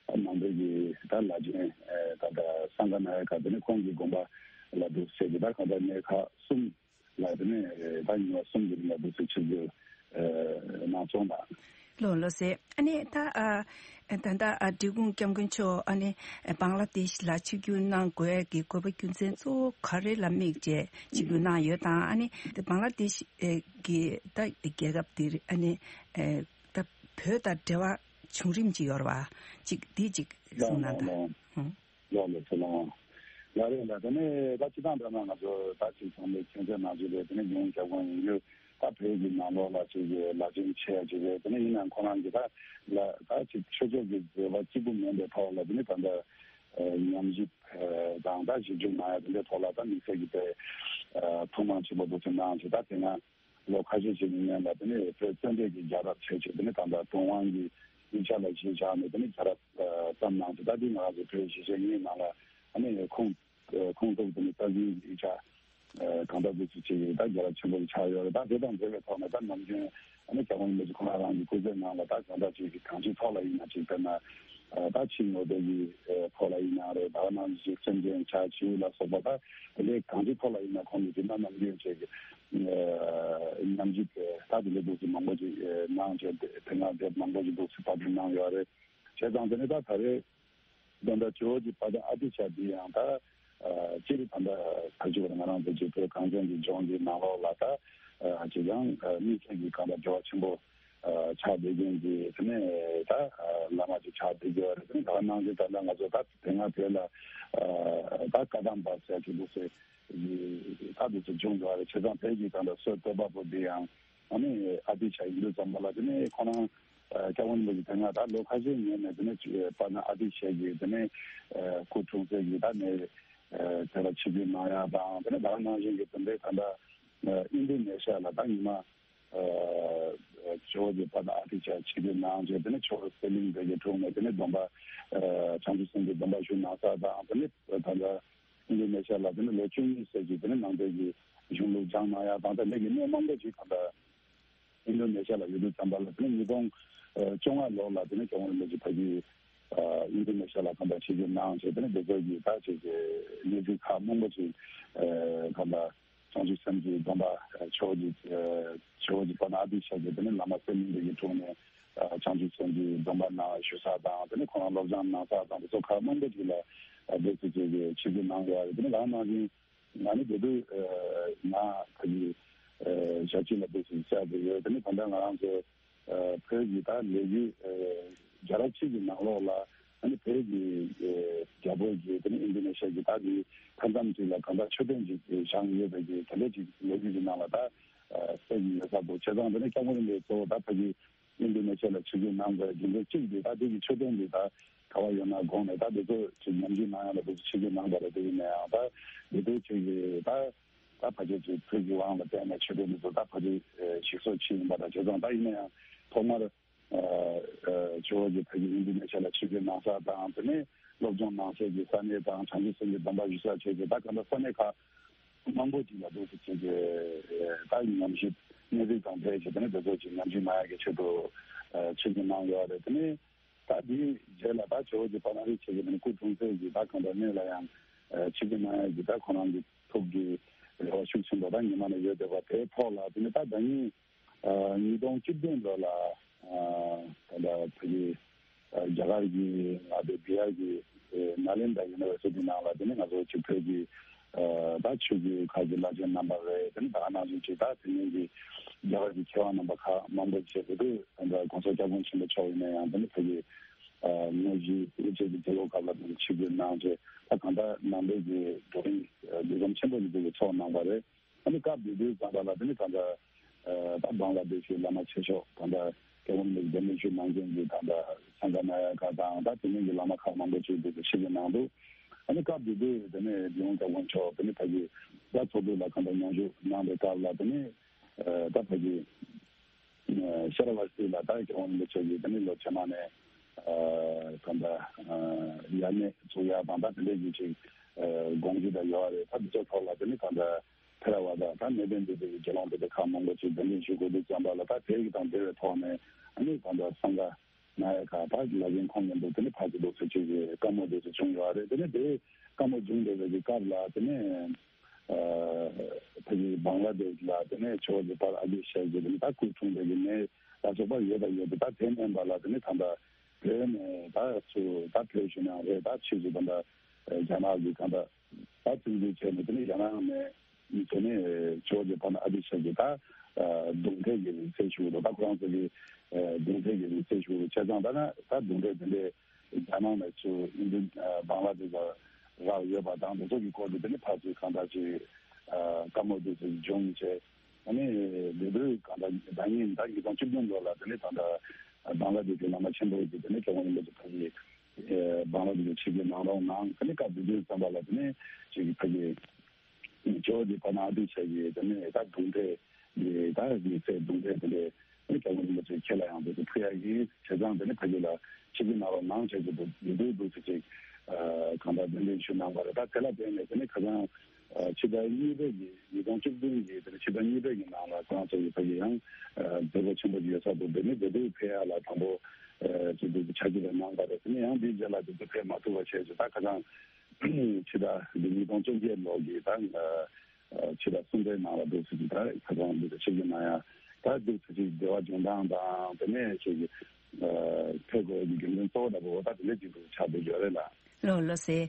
ཨ་མང་པོས་ཀྱི་ད་བླ་ཆེན་ཨེ་ད་ལྟ་སངྒ་ན་ཡ་ག་དེ་ནས་ཁོང་གི་དགོངས་པ་ལ་འདུག་ཟེར་གྱི་ད་ག་ད་གནས་ཁག་གསུམ་ལ་དེ་ནས་ཨེ་ད་ཉི་མ་གསུམ་གྱི་རིང་ལ་འདུག་ཟེར་ཆིབས་བསྒྱུར་ཨེ་གནང་སོང་དང་། ལོ་ལོ་ཟེར། ཨ་ནི་ད་ཨ་ད་ལྟ་ཨ་འབྲི་གུང་སྐྱབས་མགོན་མཆོག་ཨ་ནི་བང་ལ་དེ་ཤི་ལ་ཆིབས་བསྒྱུར་གནང་དགོས་ཀྱི་དགོས་པ་རྒྱུ་མཚན་གཙོ་བོ་ག་རེ་ལ་དམིགས་བྱས་ཆིབས་བསྒྱུར་གནང་ཡོད་དང་ཨ་ནི་བང་ལ་དེ་ཤི་གི་ད་རྒྱལ་ཁབ་དེ་ཨ་ནི་ད་བོད་དང་འབྲེལ་བ་བྱུང་རིམ་ཅིག་ཡོད་རེད་བ། ཅིག་དེ་ཅིག་གསུངས་གནང་དང་། ལོ་ལོ་ཚེ་ལོ། ལ་རེད་ལ་དེ་ནས་ད་སྤྱི་བཏང་འདྲ་ན་ང་ཚོ་ད་ཅིག་ཚང་མས་མཁྱེན་གསལ་ནང་བཞིན་རེད། དེ་ནས་ཡོངས་ཁྱབ་ཁོངས་ཡིན་རྒྱུ་ད་བོད་ཀྱི་ནང་ལོགས་ལ་ཅིག་གི་ལ་ཅིག་ཆེ་ཡ་ཅིག་རེད། དེ་ནས་ཡིན་ནའང་ཁོ་རང་གི་ད་ལ་ད་ཅིག་ཆོས་ཕྱོགས་ཀྱི་མཛད་པ་གཅིག་པུ་མིན་པའི་ཐོག་ལ་དེ་ནས་ད་ལྟ་ཉམས་ཞིབ་དང་ད་ཞིབ་འཇུག་གནང་ཡ་དེ་འདྲའི་ཐོག་ལ་ད་དམིགས་བསལ་གྱི་དེ་ཐུགས་སྣང་ཆེན་པོ་འདུག་ཟེར་གནང་ཅིག་ད་དེ་ན། ལོ་ཁ་ཤས་ཤིག་གི་སྔོན་ལ་དེ་ནས་བོད་བཙན་བྱོལ་གྱི་རྒྱལ་རབས་བྱས་བྱས་དེ་ནས་ད་ལྟ་དུང་དབང་གི་ཡིག་ཆ་ལ་གཞི་བཞག་ནས་དེ་ནས་རྒྱལ་རབས་བརྩམས་གནང་ཚེ་ད་དེ་ང་རང་ཚོ་བོད་གཞིས་བྱེས་གཉིས་ནང་ལ་ཨ་ནི་ཁུངས་ཁུངས་གཏུགས་དེ་ནས་རྩ་འཛིན་གྱི་ཡིག་ཆ་གང་ལྟར་དུ་ཚུད་ཅིག་ད་རྒྱལ་རབས་ཆེན་པོ་ཆགས་ཡོད་རེད། ད་དེ་དང་འབྲེལ་བའི་ཐོག་ནས་ད་ནམ་རྒྱུན་ཨ་ནི་རྒྱལ་དབང་རིན་པོ་ཆེ་ཁོང་རང་གི་སྐུ་ཚེ་ནང་ལ་ད་གང་ལྟར་ཅིག་གི་གང་ཅིའི་ཐོག་ལ་ཡིན་ན་ཅིག་དཔེར་ན་ད་ཕྱི་དངོས་པོ་གི་ཐོག་ལ་ཡིན་ན་རེད། ད་ག་ནང་བཞིན་སེམས་ཅན་བྱ་བྱིའུ་ལ་སོགས་པ་ད་དེ་འདྲའི་གང་ཅིའི་ཐོག་ལ་ཡིན་ན་ཁོང་གིས་དེ་ན་ནམ་རྒྱུན་བྱས་ཀྱི་ཉམས་ཞིབ་ད་དེ་འདྲའི་འདུག་སེ་མང་པོ་ཅིག་གནང་བྱས་དེ་སྔ་དེབ་མང་པོ་ཅིག་འདུག་སེ་པར་སྐྲུན་གནང་ཡོད་རེད། བྱས་ཙང་དེ་ནས་ད་ད་རེས་ད་ལྟ་ཇོ་བོ་རྗེ་དཔལ་ལྡན་ཨ་ཏི་ཤ་འདི་ཡང་ད་སྤྱིར་ད་ལྟ་ད་ཅི་བར་ང་རང་ཚོ་ཅིག་བོད་གངས་ཅན་གྱི་ལྗོངས་ཀྱི་ནང་ལོགས་ལ་ད་ཅིག་ཡང་དམིགས་བསལ་གྱི་གང་ལྟར་འབྲེལ་བ་ཆེན་པོ་ཆགས་བསྡད་མཁན་གྱི་དེ་ནས་ད་བླ་མ་ཅིག་ཆགས་བསྡད་ཀྱི་ཡོད་རེད། དེ་ནས་ད་ག་ནང་བཞིན་ད་ལྟ་ང་ཚོ་ད་དེ་སྔ་བོད་ལ་ད་བཀའ་གདམས་པ་ཟེར་གྱི་འདུག་ཟེར་ད་འདུག་ཟེར་བྱུང་ཡོད་རེད། བྱས་ཙང་བོད་ཀྱི་ད་ལྟ་སྲོལ་བཏོད་པ་པོ་འདི་ཡང་ཨ་ནི་ཨ་ཏི་ཤ་ཡིན་དུས་ཙམ་པ་ལ་དེ་ནས་ཁོ་རང་སྐྱབས་མགོན་རིན་པོ་ཆེ་དེ་སྔ་ད་ལོ་ཁ་ཤས་སྔོན་ནས་དེ་ནས་དཔལ་ལྡན་ཨ་ཏི་ཤ་གི་དེ་ནས་སྐུ་འཁྲུངས་སའི་གི་ད་ནས་དེ་ལ་ཆིབས་བསྒྱུར་གནང་ཡ་དང་དེ་ནས་ད་ག་ནང་བཞིན་གྱི་དེ་འདྲའི་ད་ལྟ་ཨིན་དོ་ནེ་ཤ་ལ་ད་ཉི་མ་ཇོ་བོ་རྗེ་དཔལ་ལྡན་ཨ་ཏི་ཤ་ཆིབས་བསྒྱུར་གནང་རྗེས་དེ་ནས་ཇོ་བོ་གསེར་གླིང་པའི་གི་དྲུང་ནས་དེ་ནས་སྡོམ་པ་བྱང་ཆུབ་སེམས་ཀྱི་སྡོམ་པ་ཞུ་གནང་ས་དང་དེ་ནས་ད་ལྟ་ཨིན་དོ་ནེ་ཤ་ལ་དེ་ནས་ལོ་བཅུ་གཉིས་ཙམ་ཅིག་དེ་ནས་ནང་པའི་གི་གཞུང་ལུགས་སྦྱངས་གནང་ཡ་དང་དེ་འདྲ་གི་གནས་མང་པོ་ཅིག་ད་ལྟ་ཨིན་དོ་ནེ་ཤ་ལ་ཡོད་དུས་ཙམ་པ་ལ་དེ་ནས་ཉིས་སྟོང་བཅོ་ལྔ་ལོ་ལ་དེ་ནས་སྐྱབས་མགོན་རིན་པོ་ཆེ་ཕ་གི་ཨིན་དོ་ནེ་ཤ་ལ་གང་ལྟར་ཆིབས་བསྒྱུར་གནང་བྱས་དེ་ནས་དེ་ཚོ་གི་ད་ཅིག་གི་གནས་ཚུལ་ཁག་མང་པོ་ཅིག་གང་ལྟར་བྱང་ཆུབ་སེམས་ཀྱི་སྡོམ་པ་ཇོ་བོ་རྗེ་ཇོ་བོ་རྗེ་དཔལ་ལྡན་ཨ་ཏི་ཤ་གི་དེ་ནས་བླ་མ་གསེར་གླིང་པའི་གི་དྲུང་ནས་བྱང་ཆུབ་སེམས་ཀྱི་སྡོམ་པ་གནང་ཞུ་ས་དང་དེ་ནས་ཁོ་རང་སློབ་སྦྱོང་གནང་ས་དང་དེ་ཚོ་ཁག་མང་པོ་ཅིག་ལ་དེ་ཚོ་ཅིག་གི་ཆིབས་བསྒྱུར་གནང་ཡོད་རེད། དེ་ནས་ལག་ནང་བཞིན། ང་ནི་དེ་དུས་ང་ཕ་གི་ཞབས་ཕྱི་ལ་འདུག་ཟེར་བཤད་དེ་ཡོད། དེ་ནི་ད་ལྟ་ང་རང་ཚོ་བོད་ཀྱི་ད་ལས་འགུལ་རྒྱལ་རབས་ཆེ་གི་ནང་ལོགས་ལ་ཨ་ནི་བོད་ཀྱི་རྒྱལ་པོ་གི་དེ་ནི་ཨིན་དོ་ནེ་ཤ་གི་ད་གི་མཐའ་མཚམས་ཅིག་ལ་གང་ལྟར་མཆོད་རྟེན་ཅིག་བཞེངས་ཡོད་པའི་གི་དེ་འདྲ་ཅིག་ལས་འགུལ་གྱི་ནང་ལ་ད་གསལ་གྱི་ཡོད་ས་འདུག་བྱས་ཙང་དེ་ནི་སྐྱབས་མགོན་རིན་པོ་ཆེ་གཙོ་བོ་ད་ཕ་གི་ཨིན་དོ་ནེ་ཤ་ལ་ཆིབས་བསྒྱུར་གནང་བའི་རྒྱུ་མཚན་གཅིག་དེ་ད་དེ་གི་མཆོད་རྟེན་དེ་ད་ག་བ་ཡོད་ན་དགོངས་ནས་ད་དེ་ཚོ་ཅིག་ཉམས་ཞིབ་གནང་ཡ་ལ་དེ་ཚོ་ཆིབས་བསྒྱུར་གནང་བ་རེད། དེ་ཡིན་ན་ཡང་ད་དེ་ཚོ་ཅིག་གི་ད་ད་ཕལ་ཆེར་ཅིག་བོད་ཀྱི་དབང་ལ་བརྟེན་ནས་ཆོས་དོན་དེ་ཚོ་ད་ཕལ་ཆེར་ཞིག་གསོ་ཕྱིན་ཡིན་པ་དང་བྱས་ཙང་ད་ཡིན་ན་ཡང་ཐོག་མར་ཇོ་བོ་རྗེ་ཕ་གི་ཨིན་དོ་ནེ་ཤ་ལ་ཆིབས་བསྒྱུར་གནང་ས་དང་དེ་ནས་སློབ་སྦྱོང་གནང་སའི་གི་ས་གནས་དང་བྱང་ཆུབ་སེམས་ཀྱི་སྡོམ་པ་ཞུ་ས་བྱས་ཏེ་ད་ག་འདྲ་ས་གནས་ཁག་མང་པོ་ཅིག་ལ་འདུག་སེ་བྱས་ཏེ་ད་ཉམས་ཞིབ་གནས་ཚུལ་དང་འབྲེལ་བྱས་ཏེ་ནི་དེ་ཚོ་ཅིག་ཉམས་ཞིབ་གནང་ཡ་གི་ཆེད་དུ་ཆིབས་བསྒྱུར་གནང་ཡོད་རེད། དེ་ནས་ད་འདིའི་རྗེས་ལ་ད་ཇོ་བོ་རྗེ་དཔལ་ལྡན་ཨ་ཏི་ཤ་གི་དེ་ནི་སྐུ་འཁྲུངས་སའི་གི་ད་གང་ལྟར་གནས་ལ་ཡང་ཆིབས་བསྒྱུར་གནང་ཡ་གི་ད་ཁོ་རང་གི་ཐུགས་ཀྱི་རེ་བ་ཤུགས་ཆེན་པོ་ད་ཉི་མ་ནས་ཡོད་བསྡད་པ་དེའི་ཐོག་ལ་དེ་ནི་ད་ཟླ་ཉིན། ཉིས་སྟོང་བཅུ་བདུན་ལོ་ལ་ད་ལྟ་ཕ་གི་རྒྱ་གར་གྱི་མངའ་སྡེ་བི་ཧར་གྱི་ནཱ་ལེན་དྲ་ཡུ་ནི་ཝར་སི་ཊི་ནང་ལ་དེ་ནི་ང་ཚོ་ཆུ་བོད་ཀྱི་ད་ཆོས་བརྒྱུད་ཁག་གི་བླ་ཆེན་རྣམ་པ་རེད། དེ་ནི་ད་ག་ནང་བཞིན་ཅིག་ད་དེ་ནས་ཀྱི་རྒྱ་གར་གྱི་མཁས་དབང་རྣམ་པ་ཁག་མང་པོ་བཅས་དེ་དུས་ད་ལྟ་༸གོང་ས་༸སྐྱབས་མགོན་ཆེན་པོ་མཆོག་ཡིན་ན་ཡང་དེ་ནི་ཕ་གི་དངོས་གཞི་དབུ་འབྱེད་ཀྱི་དུས་ལོ་སྐབས་ལ་དེ་ནི་ཆིབས་བསྒྱུར་གནང་རྗེས་ད་གང་ལྟར་ནང་པའི་གི་བགྲོ་གླེང་ལས་རིམ་ཆེན་པོ་ཞིག་དེ་གི་ཚོགས་གནང་བ་རེད། ཨ་ནི་སྐབས་དེ་དུས་ཙམ་པ་ལ་དེ་ནི་ད་ལྟ་ད་བང་ལ་དེ་ཤུལ་བླ་མ་ཆེ་ཤོས་ད་ལྟ་སྐྱབས་མགོན་རིན་པོ་ཆེ་གདན་འདྲེན་ཞུས་གནང་མཁན་གྱི་ད་ལྟ་སངྒ་ན་ཡ་ག་དང་ད་དེ་མིན་གྱི་བླ་མ་ཁག་མང་པོ་ཅིག་དེ་ཚོ་ཆིབས་བསྒྱུར་གནང་འདུག་ཨ་ནི་སྐབས་དེ་དུས་དེ་ནས་རྒྱལ་ཡོངས་སྐྱབས་མགོན་མཆོག་དེ་ནི་ཕ་གི་ད་ཚོགས་འདུ་ལ་གང་ལྟར་མཉམ་ཞུགས་གནང་བའི་སྐབས་ལ་དེ་ནི་ད་ཕ་གི་ ཤེས་རབ་ཨ་སྟི་ལ་ད་རྒྱལ་དབང་རིན་པོ་ཆེ་གིས་དེ་ནི་ལོ་རྗེས་མ་ནས་གང་ལྟར་ཡར་སྣེ་བཙུགས་ཡ་དང་ད་དེ་འདྲའི་གི་ཅིག་དགོངས་གཞི་ད་ཡོད་རེད། ད་འདི་ཚོ་ཐོག་ལ་དེ་ནི་གང་ལྟར་ཕེ་ར་བ་ད་ད་གནད་དོན་འདི་དེ་གི་རྒྱལ་དབང་འདི་དེ་ཁག་མང་པོ་ཅིག་གདན་འདྲེན་ཞུ་དགོས་འདུག་བསམ་པ་ལ་ད་དེ་གི་དང་འབྲེལ་བའི་ཐོག་ནས་ཨ་ནི་གང་ལྟར་སང་ག་ན་ཡ་ཁ་ད་ལ་རྒན་ཁོང་མཉམ་དུ་དེ་ནི་ཕ་གི་འདུག་ཟེར་ཅིག་གི་བཀའ་མོལ་འདུག་ཟེར་བྱུང་ཡོད་རེད། དེ་ནི་དེ་བཀའ་མོལ་བྱུང་བསྡད་པའི་གི་སྐབས་ལ་དེ་ནི། ཕ་གི་བང་ལ་དེཤ་ལ་དེ་ནས་ཇོ་བོ་རྗེ་དཔལ་ཨ་ཏི་ཤ་གིས་དེ་ནས་ད་སྐུ་འཁྲུངས་པའི་གི་གནས་ལ་སོགས་པ་ཡོད་པ་ཡོད་དེ་ད་དེ་མིན་པ་ལ་དེ་ནས་ད་ལྟ་བོད་ནས་ད་ཚུར་ད་བོད་ཞུ་ནང་རེད། ད་ཕྱིས་སུ་ད་ལྟ་རྒྱ་ནག་གི་ད་ལྟ་ད་བཙན་འཛུལ་བྱས་ནས་དེ་ནས་རྒྱ་ནག་ནས་དེ་ནས་ཇོ་བོ་རྗེ་དཔལ་ཨ་ཏི་ཤ་གིས་ད་གདུང་འདྲེ་གི་རིང་བསྲེལ་ཞུ་རུ་ད་ཁོ་རང་ཚོ་གི་གདུང་འདྲེ་གི་རིང་བསྲེལ་ཞུ་རུ་བྱས་ཙང་ད་ན་ད་གདུང་འདྲེ་དེ་འདྲས། རྒྱ་ནག་ནས་ཚུར་ཨིན་ཇི་བང་ལ་དེ་ཚོ་རག་ཡོད་པ་དང་དེ་ཚོ་གི་སྐོར་དུ་དེ་ནི་ཕར་ཚུར་གང་ལྟར་ཅིག་བཀའ་མོལ་དེ་ཚོ་བྱུང་བྱས། ཨ་ནི་དེ་དུས་གང་ལྟར་ཟླ་ཉིན་ཟླ་ཉིས་སྟོང་བཅུ་བདུན་ལོ་ལ་དེ་ནི་ད་ལྟ་བང་ལ་དེ་ཚོའི་བླ་མ་ཆེན་པོ་གི་དེ་ནི་སྐྱབས་མགོན་རིན་པོ་ཆེ་ཕ་གི་བང་ལ་དེ་ཚོ་ཆིབས་བསྒྱུར་གནང་རོགས་གནང་། དེ་ནི་སྐབས་དེ་དུས་ཙམ་པ་ལ་དེ་ནི་ཅིག་ཕ་གི་ཇོ་བོ་རྗེ་དཔལ་ཨ་ཏི་ཤ་གིས་དེ་ནས་ད་གདུང་འདྲེ་ཡི་ད་ཡིག་ཚད་གདུང་འདྲེ་དེ་འདྲས་ནི་སྐྱབས་མགོན་རིན་པོ་ཆེ་ཁྱེད་ལ་ཡང་དེ་ཚོ་ཕུལ་ཡ་ཡིན། བྱས་ཙང་དེ་ནས་ཕ་གི་ལ་ཆིབས་བསྒྱུར་གནང་རོགས་གནང་བྱས་ཀྱི་འདུག་ཡིན་འདུག་འདུག་ཟེར་ཅིག་གང་ལྟར་གདན་འདྲེན་ཞུས་གནང་བ་རེད། ད་དེ་ལ་བརྟེན་ནས་དེ་ནས་ཁ་སང་ཕྱི་ཟླ་གཉིས་པའི་གི་ཉིས་སྟོང་བཅུ་བདུན་གི་དེ་ནས་ཕྱི་ཟླ་གཉིས་པའི་གི་ནང་ལ་ཁོ་རང་ཚོ་གི་ཕ་གི་ཡང་མཛད་སྒོ་ཆེན་པོ་ཞིག་ཡོད་ས་འདུག་དེ་ནས་དེ་དུས་ཕེབས་ཡ་ལ་དང་པོ་ཅིག་འདུག་ཕྱག་ཕྱི་ལ་གནང་བ་རེད། དེ་ནས་ཡང་འདིའི་རྗེས་ལ་དེ་ཚོ་ཕེབས་མ་ཐུབ་པ་བྱས་ཅིག་ད་ཁ་སང་། ཕྱི་ཟླ་འདི་ཉིས་སྟོང་བཅོ་བརྒྱད་ལོ་གི་ད་ཕྱི་ཟླ་གསུམ་པའི་ནང་ལ་འདུག་སེ་ཅིག་ད་ཁ་སང་འདི་ཚོ་ཆིབས་བསྒྱུར་གནང་ཡ་ད་འདུག་སེ་ཅིག་འབྲེལ་བ་འབྱུང་སྟངས་དང་དེ་ནས་ཅིག་ཕེབས་དགོས་ཀྱི་རྒྱུ་མཚན་གཙོ་བོ་འདྲ་པོ་ད་དེ་འདྲ་ཅིག་འདུག་ཆགས་བསྡད་ཡོད་རེད་ལ། ལགས་ལགས་སེ།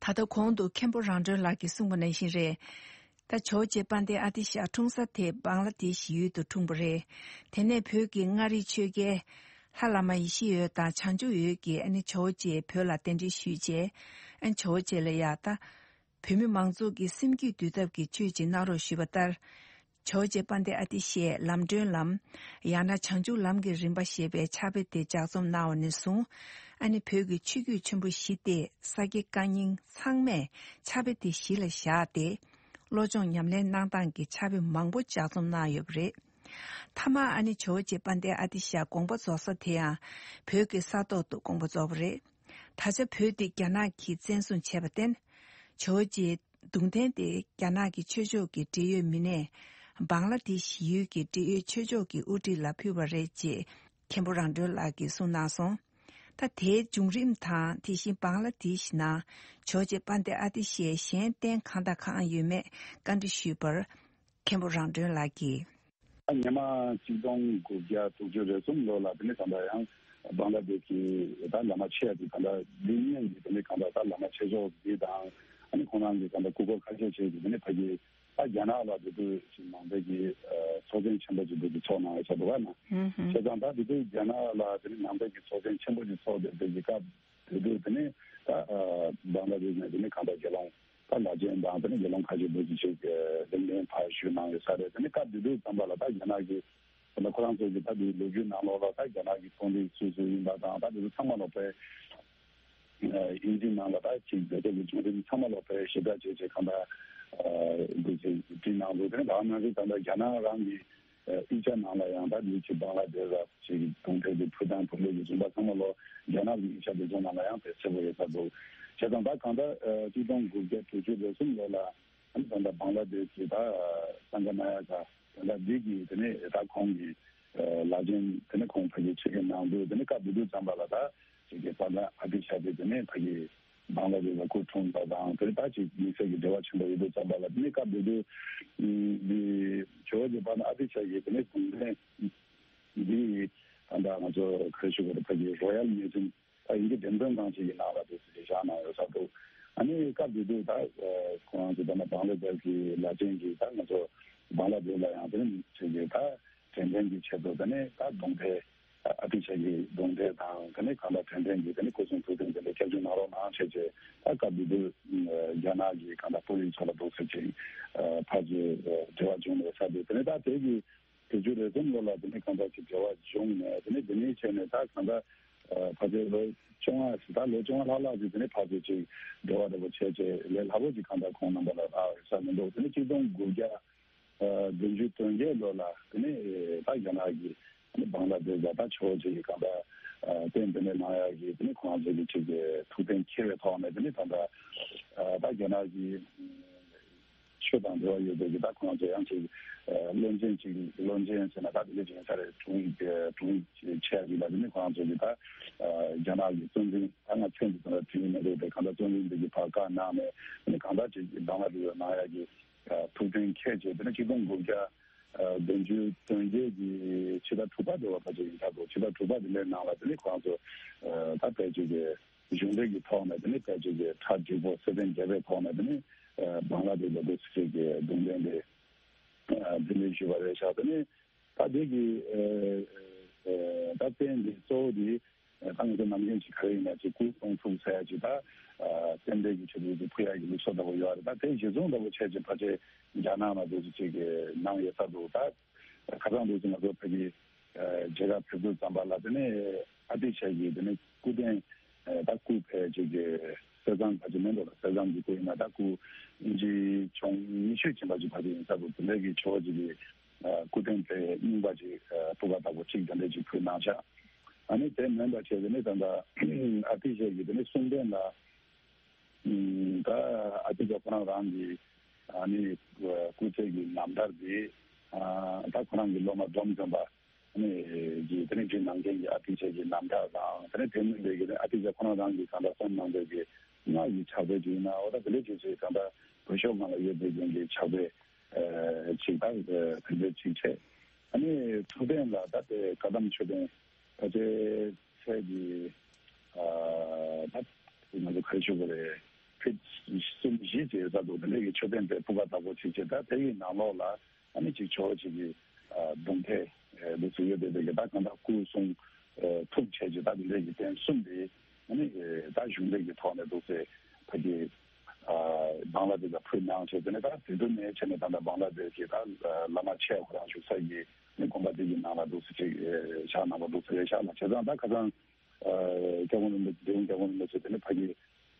ད་ལྟ་གོང་དུ་མཁན་པོ་རང་གྲོལ་ལགས་ཀྱིས་གསུངས་པ་ནང་བཞིན་རེད། ད་ཇོ་བོ་རྗེ་དཔལ་ལྡན་ཨ་ཏི་ཤ་འཁྲུངས་ས་དེ་བང་ལ་དེ་ཤི་ཡུལ་དུ་འཁྲུངས་པ་རེད། དེ་ནས་བོད་ཀྱི་མངའ་རིས་ཆོས་རྒྱལ་ལྷ་བླ་མ་ཡེ་ཤེས་འོད་དང་བྱང་ཆུབ་འོད་ཀྱིས་ཨ་ནི་ཇོ་བོ་རྗེ་བོད་ལ་གདན་འདྲེན་ཞུས་རྗེས། ཨ་ཇོ་བོ་རྗེ་ལ་ཡ་ད་བོད་མི་མང་ཚོགས་ཀྱི་སེམས་རྒྱུད་འདུལ་ཐབས་ཀྱི་ཆོས་ཅིག་གནང་རོགས་ཞུས་པ་ལྟར། ཇོ་བོ་རྗེ་དཔལ་ལྡན་ཨ་ཏི་ཤས་ལམ་སྒྲོན་ལམ། ཡང་ན་བྱང་ཆུབ་ལམ་གྱི་རིམ་པ་ཞེས་པའི་ཕྱག་དཔེ་དེ་ལྗགས་རྩོམ་གནང་བ་ནས་བཟུང་། ཨ་ནི་བོད་ཀྱི་ཆོས་བརྒྱུད་ཆེན་པོ་བཞི་སྟེ་ས་སྐྱ་བཀའ་རྙིང་ཚང་མས་ཕྱག་དཔེ་དེ་གཞི་ལ་བཞག་སྟེ། བློ་སྦྱོང་ཉམས་ལེན་གནང་སྟངས་ཀྱི་ཕྱག་དཔེ་མང་པོ་ལྗགས་རྩོམ་གནང་ཡོད་པ་རེད། མཐའ་མ་ཨ་ནི་ཇོ་བོ་རྗེ་དཔལ་ལྡན་ཨ་ཏི་ཤ་དགོངས་པ་རྫོགས་ས་དེ་ཡང་བོད་ཀྱི་ས་ཐོག་ཏུ་དགོངས་པ་རྫོགས་པ་རེད། ད་ཆ་བོད་འདི་རྒྱ་ནག་གིས་བཙན་བཟུང་བྱས་པར་བརྟེན། ཇོ་བོ་རྗེའི་གདུང་རྟེན་དེ་རྒྱ་ནག་གི་ཆོས་ཕྱོགས་ཀྱི་འབྲེལ་ཡོད་མི་སྣས་བང་ལ་དེ་ཤི་ཡུལ་གྱི་འབྲེལ་ཡོད་ཆོས་ཕྱོགས་ཀྱི་དབུ་ཁྲིད་ལ་ཕུལ་བ་རེད་ཅེས་མཁན་པོ་རང་གྲོལ་ལགས་ཀྱིས་གསུངས་གནང་སོང་། ད་དེའི་བྱུང་རིམ་དང་དེ་བཞིན་བང་ལ་དེ་ཤི་ནང་ཇོ་བོ་རྗེ་དཔལ་ལྡན་ཨ་ཏི་ཤའི་གཞན་རྟེན་གང་དང་གང་ཡོད་མེད་བཀའ་འདྲི་ཞུས་པར། མཁན་པོ་རང་གྲོལ་ལགས་ཀྱིས། ད་སྔོན་མ་ཆིག་སྟོང་དགུ་བརྒྱ་དྲུག་ཅུ་རེ་གསུམ་ལོ་ལ་དེ་ནས་གང་ལྟར་ཡང་བང་ལ་དེཤ་གི་ད་བླ་མ་ཆེ་བ་དེ་གང་ལྟར་འདི་གཉིས་ཀྱི་དེ་ནས་གང་ལྟར་ད་བླ་མ་ཆེ་ཤོས་འདི་དང་ཨ་ནི་ཁོང་རང་གི་གང་ལྟར་སྐུ་འཁོར་ཁ་ཤས་ཤིག་གིས་དེ་ནས་ཕ་གི་ད་རྒྱ་ནག་ལ་དེ་དུས་ནང་པའི་གི་ཚོགས་ཆེན་ཆེན་པོ་ཅིག་དེ་གི་ཚོགས་གནང་ཡོད་ས་འདུག་ག་ན། བྱས་ཙང་ད་དེ་དུས་རྒྱ་ནག་ལ་དེ་ནས་ནང་པའི་གི་ཚོགས་ཆེན་ཆེན་པོ་ཅིག་ཚོགས་བསྡད་པའི་གི་སྐབས། དེ་དུས་དེ་ནས་ད་བང་ལ་དེཤ་ནས་དེ་ནས་གང་ལྟར་དགེ་སློང་ད་ལྷ་ཆེན་དང་དེ་ནས་དགེ་སློང་ཁ་ཤས་པོ་ཅིག་ཅིག་གདན་འདྲེན་ཕར་ཞུས་གནང་ཡོད་ས་རེད། དེ་ནས་སྐབས་དེ་དུས་ཙམ་པ་ལ་ད་རྒྱ་ནག་གི་ད་ཁོ་རང་ཚོ་གི་ད་དེའི་ལོ་རྒྱུས་ནང་ལོགས་ལ་ད་རྒྱ་ནག་གི་ཚོང་འབྲེལ་སུ་སུ་ཡིན་པ་དང་ད་དེ་ཚོ་ཚང་མ་ལོག་པའི་ཨིན་ཇི་ནང་ལ་ད་ཅིག་དེ་ཚོ་གི་བྱུང་རིམ་ཚང་མ་ལོག་པའི་ཞིབ་ཕྲ་བྱས་བྱས་གང་ལྟར་འདུག་ཅིག་བྲིས་གནང་འདུག་དེ་ནས་ད་ང་ཚོ་ད་ལྟ་རྒྱ་ནག་རང་གི་དབྱིན་ཇི་ནང་ལ་ཡང་ད་ལུས་ཀྱི་བང་ལ་དེཤ་ཅིག་གདུང་འདྲེ་གི་ཕུ་དང་ཕུ་ལོ་ཡི་རིམ་པ་ཚང་མ་ལོ་རྒྱ་ནག་གི་དབྱིན་ཇི་དེ་ཚོ་ནང་ལ་ཡང་དེ་གསལ་པོ་ཡོད་ས་འདུག་བྱས་ཙང་ད་གང་ལྟར་ཆིག་སྟོང་དགུ་བརྒྱ་དྲུག་ཅུ་རེ་གསུམ་ལོ་ལ་ཨ་ནི་ད་ལྟ་བང་ལ་དེཤ་གི་ད་སང་ག་ན་ཡ་ག་ད་ལྟ་འདི་གི་དེ་ནས་ད་ཁོང་གི་ལ་ཅན་དེ་ནས་ཁོང་ཕ་གི་ཆེད་མཁན་གནང་འདུག་དེ་ནས་སྐབས་དེ་དུས་ཙམ་པ་ལ་ད་ཅིག་གི་པ་ད་ཨ་ཏི་ཤ་དེ་དེ་ནས་ཕ་གི་བང་ལ་དེཤ་ལ་སྐུ་འཁྲུངས་པ་དང་དེ་ད་ཅིག་དམིགས་བསལ་གྱི་འབྲེལ་བ་ཆེན་པོ་ཡོད་དུས་ཙམ་པ་ལ་དེ་ནས་སྐབས་དེ་དུས་འདི་ཇོ་བོ་རྗེ་དཔལ་ལྡན་ཨ་ཏི་ཤ་གི་དེ་ནས་གདུང་རྟེན་འདི་ད་ལྟ་ང་ཚོ་ག་རེ་ཞུ་དགོས་རེད། ཕ་གི་རོ་ཡལ་མིའུ་ཛིམ་ད་དབྱིན་ཇི་འགྲེམས་སྟོན་ཁང་ཅིག་གི་ནང་ལ་དེ་བཞག་གནང་ཡོད་ས་འདུག་ཨ་ནི་སྐབས་དེ་དུས་ད་ཁོ་རང་ཚོ་ད་ལྟ་བང་ལ་དེཤ་གི་ལ་ཅན་གྱི་ད་ང་ཚོ་བང་ལ་དེཤ་ལ་ཡང་དེ་ནས་ཅིག་གི་ད་དྲན་རྟེན་གྱི་ཆེད་དུ་དེ་ནས་ད་གདུང་འདྲེ། ཨ་ཏི་ཤ་གི་གདུང་འདྲེ་དང་དེ་ནས་གང་ལྟར་དྲན་རྟེན་གྱི་དེ་ནས་སྐུ་གསུང་ཐུགས་རྟེན་དེ་འདྲ་སྐྱབས་བཅོལ་གནང་རོགས་གནང་བྱས་བྱས་ད་སྐབས་དེ་དུས་རྒྱ་ནག་གི་གང་ལྟར་དཔོན་རིགས་ཚོ་ལ་འདུག་ཟེར་ཅིག་ཕར་ཚུར་འབྲེལ་བ་བྱུང་ནས་ས་དེ་དེ་ནས་ད་དེ་གི་དུས་ཚོད་རེ་གསུམ་ལོ་ལ་དེ་ནས་གང་ལྟར་ཅིག་འབྲེལ་བ་བྱུང་ནས་དེ་ནས་དེ་ནས་བྱས་ནས་ད་གང་ལྟར་ཕལ་ཆེར་ལོ་བཅོ་ལྔ་ད་ལོ་བཅོ་ལྔ་ལྷག་ལྷག་ཅིག་དེ་ནས་ཕར་ཚུར་ཅིག་འབྲེལ་བ་འདྲ་པོ་བྱས་བྱས་ལས་སླ་པོ་ཅིག་གང་ལྟར་ཁོང་རྣམ་པ་ལ་རག་ཡོད་ས་མི་འདུག་དེ་ནས་ཆིག་སྟོང་དགུ་བརྒྱ་ བདུན་ཅུ་དོན་བརྒྱད་ལོ་ལ་དེ་ནས་ད་རྒྱ་ནག་གི་བང་ལ་དེ་ཟ་ད་ཆོག་ཅིག་གི་གང་ལྟར་རྟེན་དེ་ནས་གནང་ཡག་གི་དེ་ནས་ཁོང་ཚོ་གི་ཅིག་གི་ཐུགས་གཏན་འཁེལ་བའི་ཐོག་ནས་དེ་ནས་གང་ལྟར་ད་རྒྱ་ནག་གི་ཆོས་དང་འབྲེལ་བ་ཡོད་པའི་གི་ད་ཁོང་ཚོ་ཡང་ཅིག་བློན་ཆེན་ཅིག་བློན་ཆེན་ཟེར་ན་ད་དེ་འདྲ་ཅིག་ཡིན་ས་རེད། དྲུང་དྲུང་ཆེ་གི་ལ་དེ་ནས་ཁོང་ཚོ་གི་ད་རྒྱ་ནག་གི་གཙོ་འཛིན་ད་ང་མཚན་དེ་ཚོ་ལ་དྲན་གྱི་མི་འདུག་དེ་གང་ལྟར་གཙོ་འཛིན་དེ་གི་ཕར་བཀའ་གནང་ནས་དེ་ནས་གང་ལྟར་ཅིག་བང་ལ་དེ་ལ་གནང་ཡག་གི་ཐུགས་གཏན་འཁེལ་བྱས་དེ་ནས་ཆིག་སྟོང་དགུ་བརྒྱ་བདུན་ཅུ་དོན་བརྒྱད་ཀྱི་ཕྱི་ཟླ་དྲུག་པ་དེ་བ་ཕལ་ཆེར་ཡིན་ས་འདུག་ཕྱི་ཟླ་དྲུག་པ་དེ་ལས་ནང་ལ་དེ་ནས་ཁོང་ཚོ་ད་ཕལ་ཆེར་གྱི་གཞུང་འབྲེལ་གྱི་ཐོག་ནས་དེ་ནས་ཕལ་ཆེར་གྱི་གྲ་འགྲིག་པོ་སེ་བན་རྒྱལ་བའི་ཐོག་ནས་དེ་ནས་བང་ལ་དེ་ལ་དེ་ཚོ་གི་གདུང་རྟེན་དེ་འདི་འདྲ་ཞུས་པ་རེད་ཤག་དེ་ནས་ད་དེ་གི་ད་རྟེན་དེ་གཙོ་བོ་དེ། ད་ང་ཚོ་ནམ་རྒྱུན་གྱི་ག་རེ་ཡིན་ན་ཅིག་སྐུ་གསུང་ཐུགས་ཟེར་ཡ་ཅིག་ད་རྟེན་འབྲེལ་གྱི་ཆེད་དུ་ཕུལ་ཡ་གི་ལུགས་སྲོལ་ལྟ་བུ་ཡོད་རེད། ད་དེ་གཞི་བཟུང་ལྟ་བུ་བྱས་ཅིག་ཕལ་ཆེར་རྒྱ་ནག་ལ་འདུག་ཅིག་གི་གནང་ཡོད་ས་འདུག་ད་ཁ་སང་འདུག་ཅིག་ང་ཚོ་ཕ་གི་མཇལ་ཁ་ཕེབས་དུས་ཙམ་པ་ལ་དེ་ནས་ཨ་ཏི་ཤ་གི་དེ་ནས་སྐུ་རྟེན་ད་སྐུ་ཕལ་ཅིག་གི་གསེར་ཟངས་ཕལ་ཆེར་མིན་འགྲོ། ད་གསེར་ཟངས་ཀྱི་སྐུ་ཡིན་ན་ད་སྐུ་ཨིན་ཇིའི་ཆུང་ཉི་ཤུ་ཕྱིན་པ་ཅིག་ཕལ་ཆེར་ཡིན་ས་འདུག་དེ་འདྲ་གི་ཆོ་ཅིག་གི་སྐུ་རྟེན་དེ་རྙིང་པ་ཅིག་སྤུ་ག་ལྟ་བུ་ཅིག་དེ་འདྲ་ཅིག་ཕུལ་གནང་ཤག་ཨ་ནི་དེ་མིན་པ་བྱས་ཏེ་ནི་ད་ལྟ་ཨ་ཏི་ཤ་གི་དེ་ནི་གསུང་རྟེན་ལ་ད་ཨ་ཏི་ཤ་ཁོ་རང་རང་གི་ཨ་ནི་སྐུ་ཚེ་གི་རྣམ་ཐར་དེ་ད་ཁོ་རང་གི་སློབ་མ་འབྲོམ་སྟོན་པ་ཨ་ནི་གི་དེ་ནི་བྲིས་གནང་མཁན་གྱི་ཨ་ཏི་ཤ་གི་རྣམ་ཐར་དང་དེ་ནི་དེ་མིན་པའི་གི་ནི་ཨ་ཏི་ཤ་ཁོ་རང་རང་གི་གང་ལྟར་གསུང་གནང་པའི་གི་སྔགས་ཀྱི་ཕྱག་དཔེ་ཅིག་ཡིན་ན་འོ་ད་དེ་འདྲ་ཅིག་ཅིག་གང་ལྟར་བོད་ཤོག་སྒང་ལ་ཡོད་པའི་རྐྱེན་གྱིས་ཕྱག་དཔེ་ཅིག་ད་དེ་འདྲ་ཅིག་བྱས། ཨ་ནི་ཐུགས་རྟེན་ལ་ད་ལྟའི་བཀའ་གདམས་མཆོད་རྟེན་ཕལ་ཆེར་ཚད་ཀྱི་ད་ང་ཚོ་ག་རེ་ཞུ་དགོས་རེད། ཕིཊ་གསུམ་བཞི་ཅིག་ཡོད་ས་འདུག་དེ་འདྲ་གི་མཆོད་རྟེན་དེ་སྤུ་ག་དག་པོ་ཅིག་བྱས། ད་དེ་ཡི་ནང་ལོགས་ལ་ཨ་ནི་ཅིག་ཆོག་ཅིག་གི་གདུང་ཐལ་འདུག་སེ་ཡོད་དེ་དེ་གི་ད་གང་ལྟར་སྐུ་གསུང་ཐུགས་བྱས་ཀྱི་ད་དེ་འདྲ་གི་རྟེན་གསུམ་དེ་ཨ་ནི་ད་གཞུང་འབྲེལ་གྱི་ཐོག་ནས་འདུག་སེ་ཕ་གི་བང་ལ་དེ་ལ་ཕུལ་གནང་བྱས། དེ་ནས་ད་དེ་དུས་ནས་བྱས་ནས་ད་ལྟ་བང་ལ་དེ་གི་ད་བླ་མ་ཆེ་ཁོ་རང་བཞུགས་ས་གི་ནི་དགོན་པ་དེ་གི་ནང་ལ་འདུག་སེ་ཅིག་བཞག་གནང་བ་འདུག་སེ་རེད་ཤག་ལ། བྱས་ཙང་ད་ཁ་སང་སྐྱབས་མགོན་རིན་པོ་ཆེ་དེ་རིང་སྐྱབས་མགོན་རིན་པོ་ཆེ་དེ་ནི་ཕ་གི་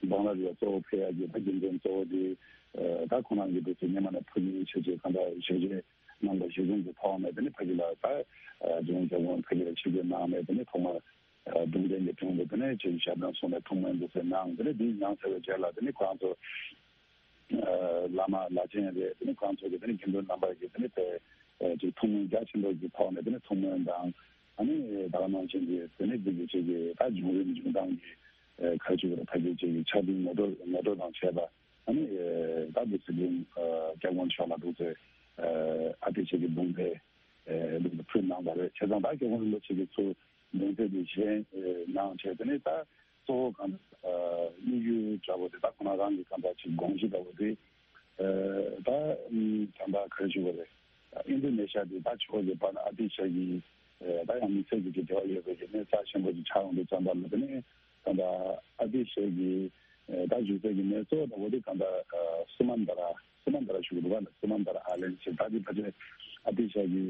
བང་ལ་དེ་ལ་གཙོ་བོ་ཕེབས་ཡ་གི་ད་རྒྱུ་མཚན་གཙོ་བོ་དེ་ད་ཁོ་རང་གི་འདུག་སེ་སྔོན་མ་ནས་ཕ་གི་བྱས་ཅིག་གང་ལྟར་ཞལ་བཞེས་གནང་བ་གཞི་བཟུང་གི་ཐོག་ནས་དེ་ནི་ཕ་གི་ལ་ད་རྒྱུན་སྐྱབས་མགོན་ཕ་གི་ལ་ཆིབས་བསྒྱུར་གནང་ནས་དེ་ནི་ཐོག་མར་གདུང་རྟེན་གྱི་དྲུང་དུ་དེ་ནས་ཅིག་ཞབས་བརྟན་སོང་ནས་ཐུགས་སྨོན་འདུག་སེ་གནང་། དེ་ནས་འདི་གནང་ཚར་བའི་རྗེས་ལ་དེ་ནས་ཁོ་རང་ཚོ་བླ་མ་བླ་ཆེན་རེད། དེ་ནས་ཁོ་རང་ཚོ་གི་དེ་ནས་དགེ་འདུན་རྣམ་པ་གི་དེ་ནས་དེ་ཅིག་ཐུགས་སྨོན་རྒྱ་ཆེན་པོ་གི་ཐོག་ནས་དེ་ནས་ཐུགས་སྨོན་དང་ཨ་ནི་ད་ག་ནང་བཞིན་གྱི་དེ་ནས་འདི་གི་ཅིག་གི་ད་བྱུང་རིམ་བྱུང་སྟངས་ཀྱི་ག་རེ་ཅིག་གི་ཕ་གི་ཅིག་གི་ཕྱག་དྲིལ་ངོ་སྤྲོད་ངོ་སྤྲོད་དང་བཅས་པ་ཨ་ནི་ད་འདི་སྲིད་པའི་སྐྱབས་མགོན་མཆོག་ལ་འདུག་སེ་ཨ་ཏི་ཤ་གི་གདུང་དེ་འདུག་སེ་ཕུལ་གནང་བ་རེད། བྱས་ཙང་ད་སྐྱབས་མགོན་རིན་པོ་ཆེ་གི་ཚུར་གདུང་ཐལ་དེ་བཞེས་གནང་བྱས། དེ་ནས་ད་གཙོ་བོ་གང་ལྟར་དམིགས་ཡུལ་འདྲ་བོ་དེ་ད་ཁོ་ན་རང་གི་གང་ལྟར་ཅིག་དགོངས་གཞི་འདྲ་བོ་དེ་ད་གང་ལྟར་ག་རེ་ཞུ་དགོས་རེད། ཨིན་དོ་ནེ་ཤ་དེ་ད་ཆོས་ཀྱི་བར་ན་ཨ་ཏི་ཤ་གི་ད་ཡང་མི་ཚེ་གི་ཅིག་འབྲེལ་བ་ཡོད་པའི་གི་གནས་རྩ་ཆེན་པོ་ཅིག་ཆགས་ཡོང་དུས་ཙམ་པ་ལ་དེ་ནས་གང་ལྟར་ཨ་ཏི་ཤ་གི་ད་བཞུགས་སའི་གི་གནས་གཙོ་བོ་འདྲ་བོ་དེ་གང་ལྟར་སུ་མན་ད་ར་སུ་མན་ད་ར་ཞུ་གི་འདུག་ག་ན། སུ་མན་ད་ར་ཨའི་ལན་ཅིག་ད་དེ་ཕལ་ཆེར་ཨ་ཏི་ཤ་གི་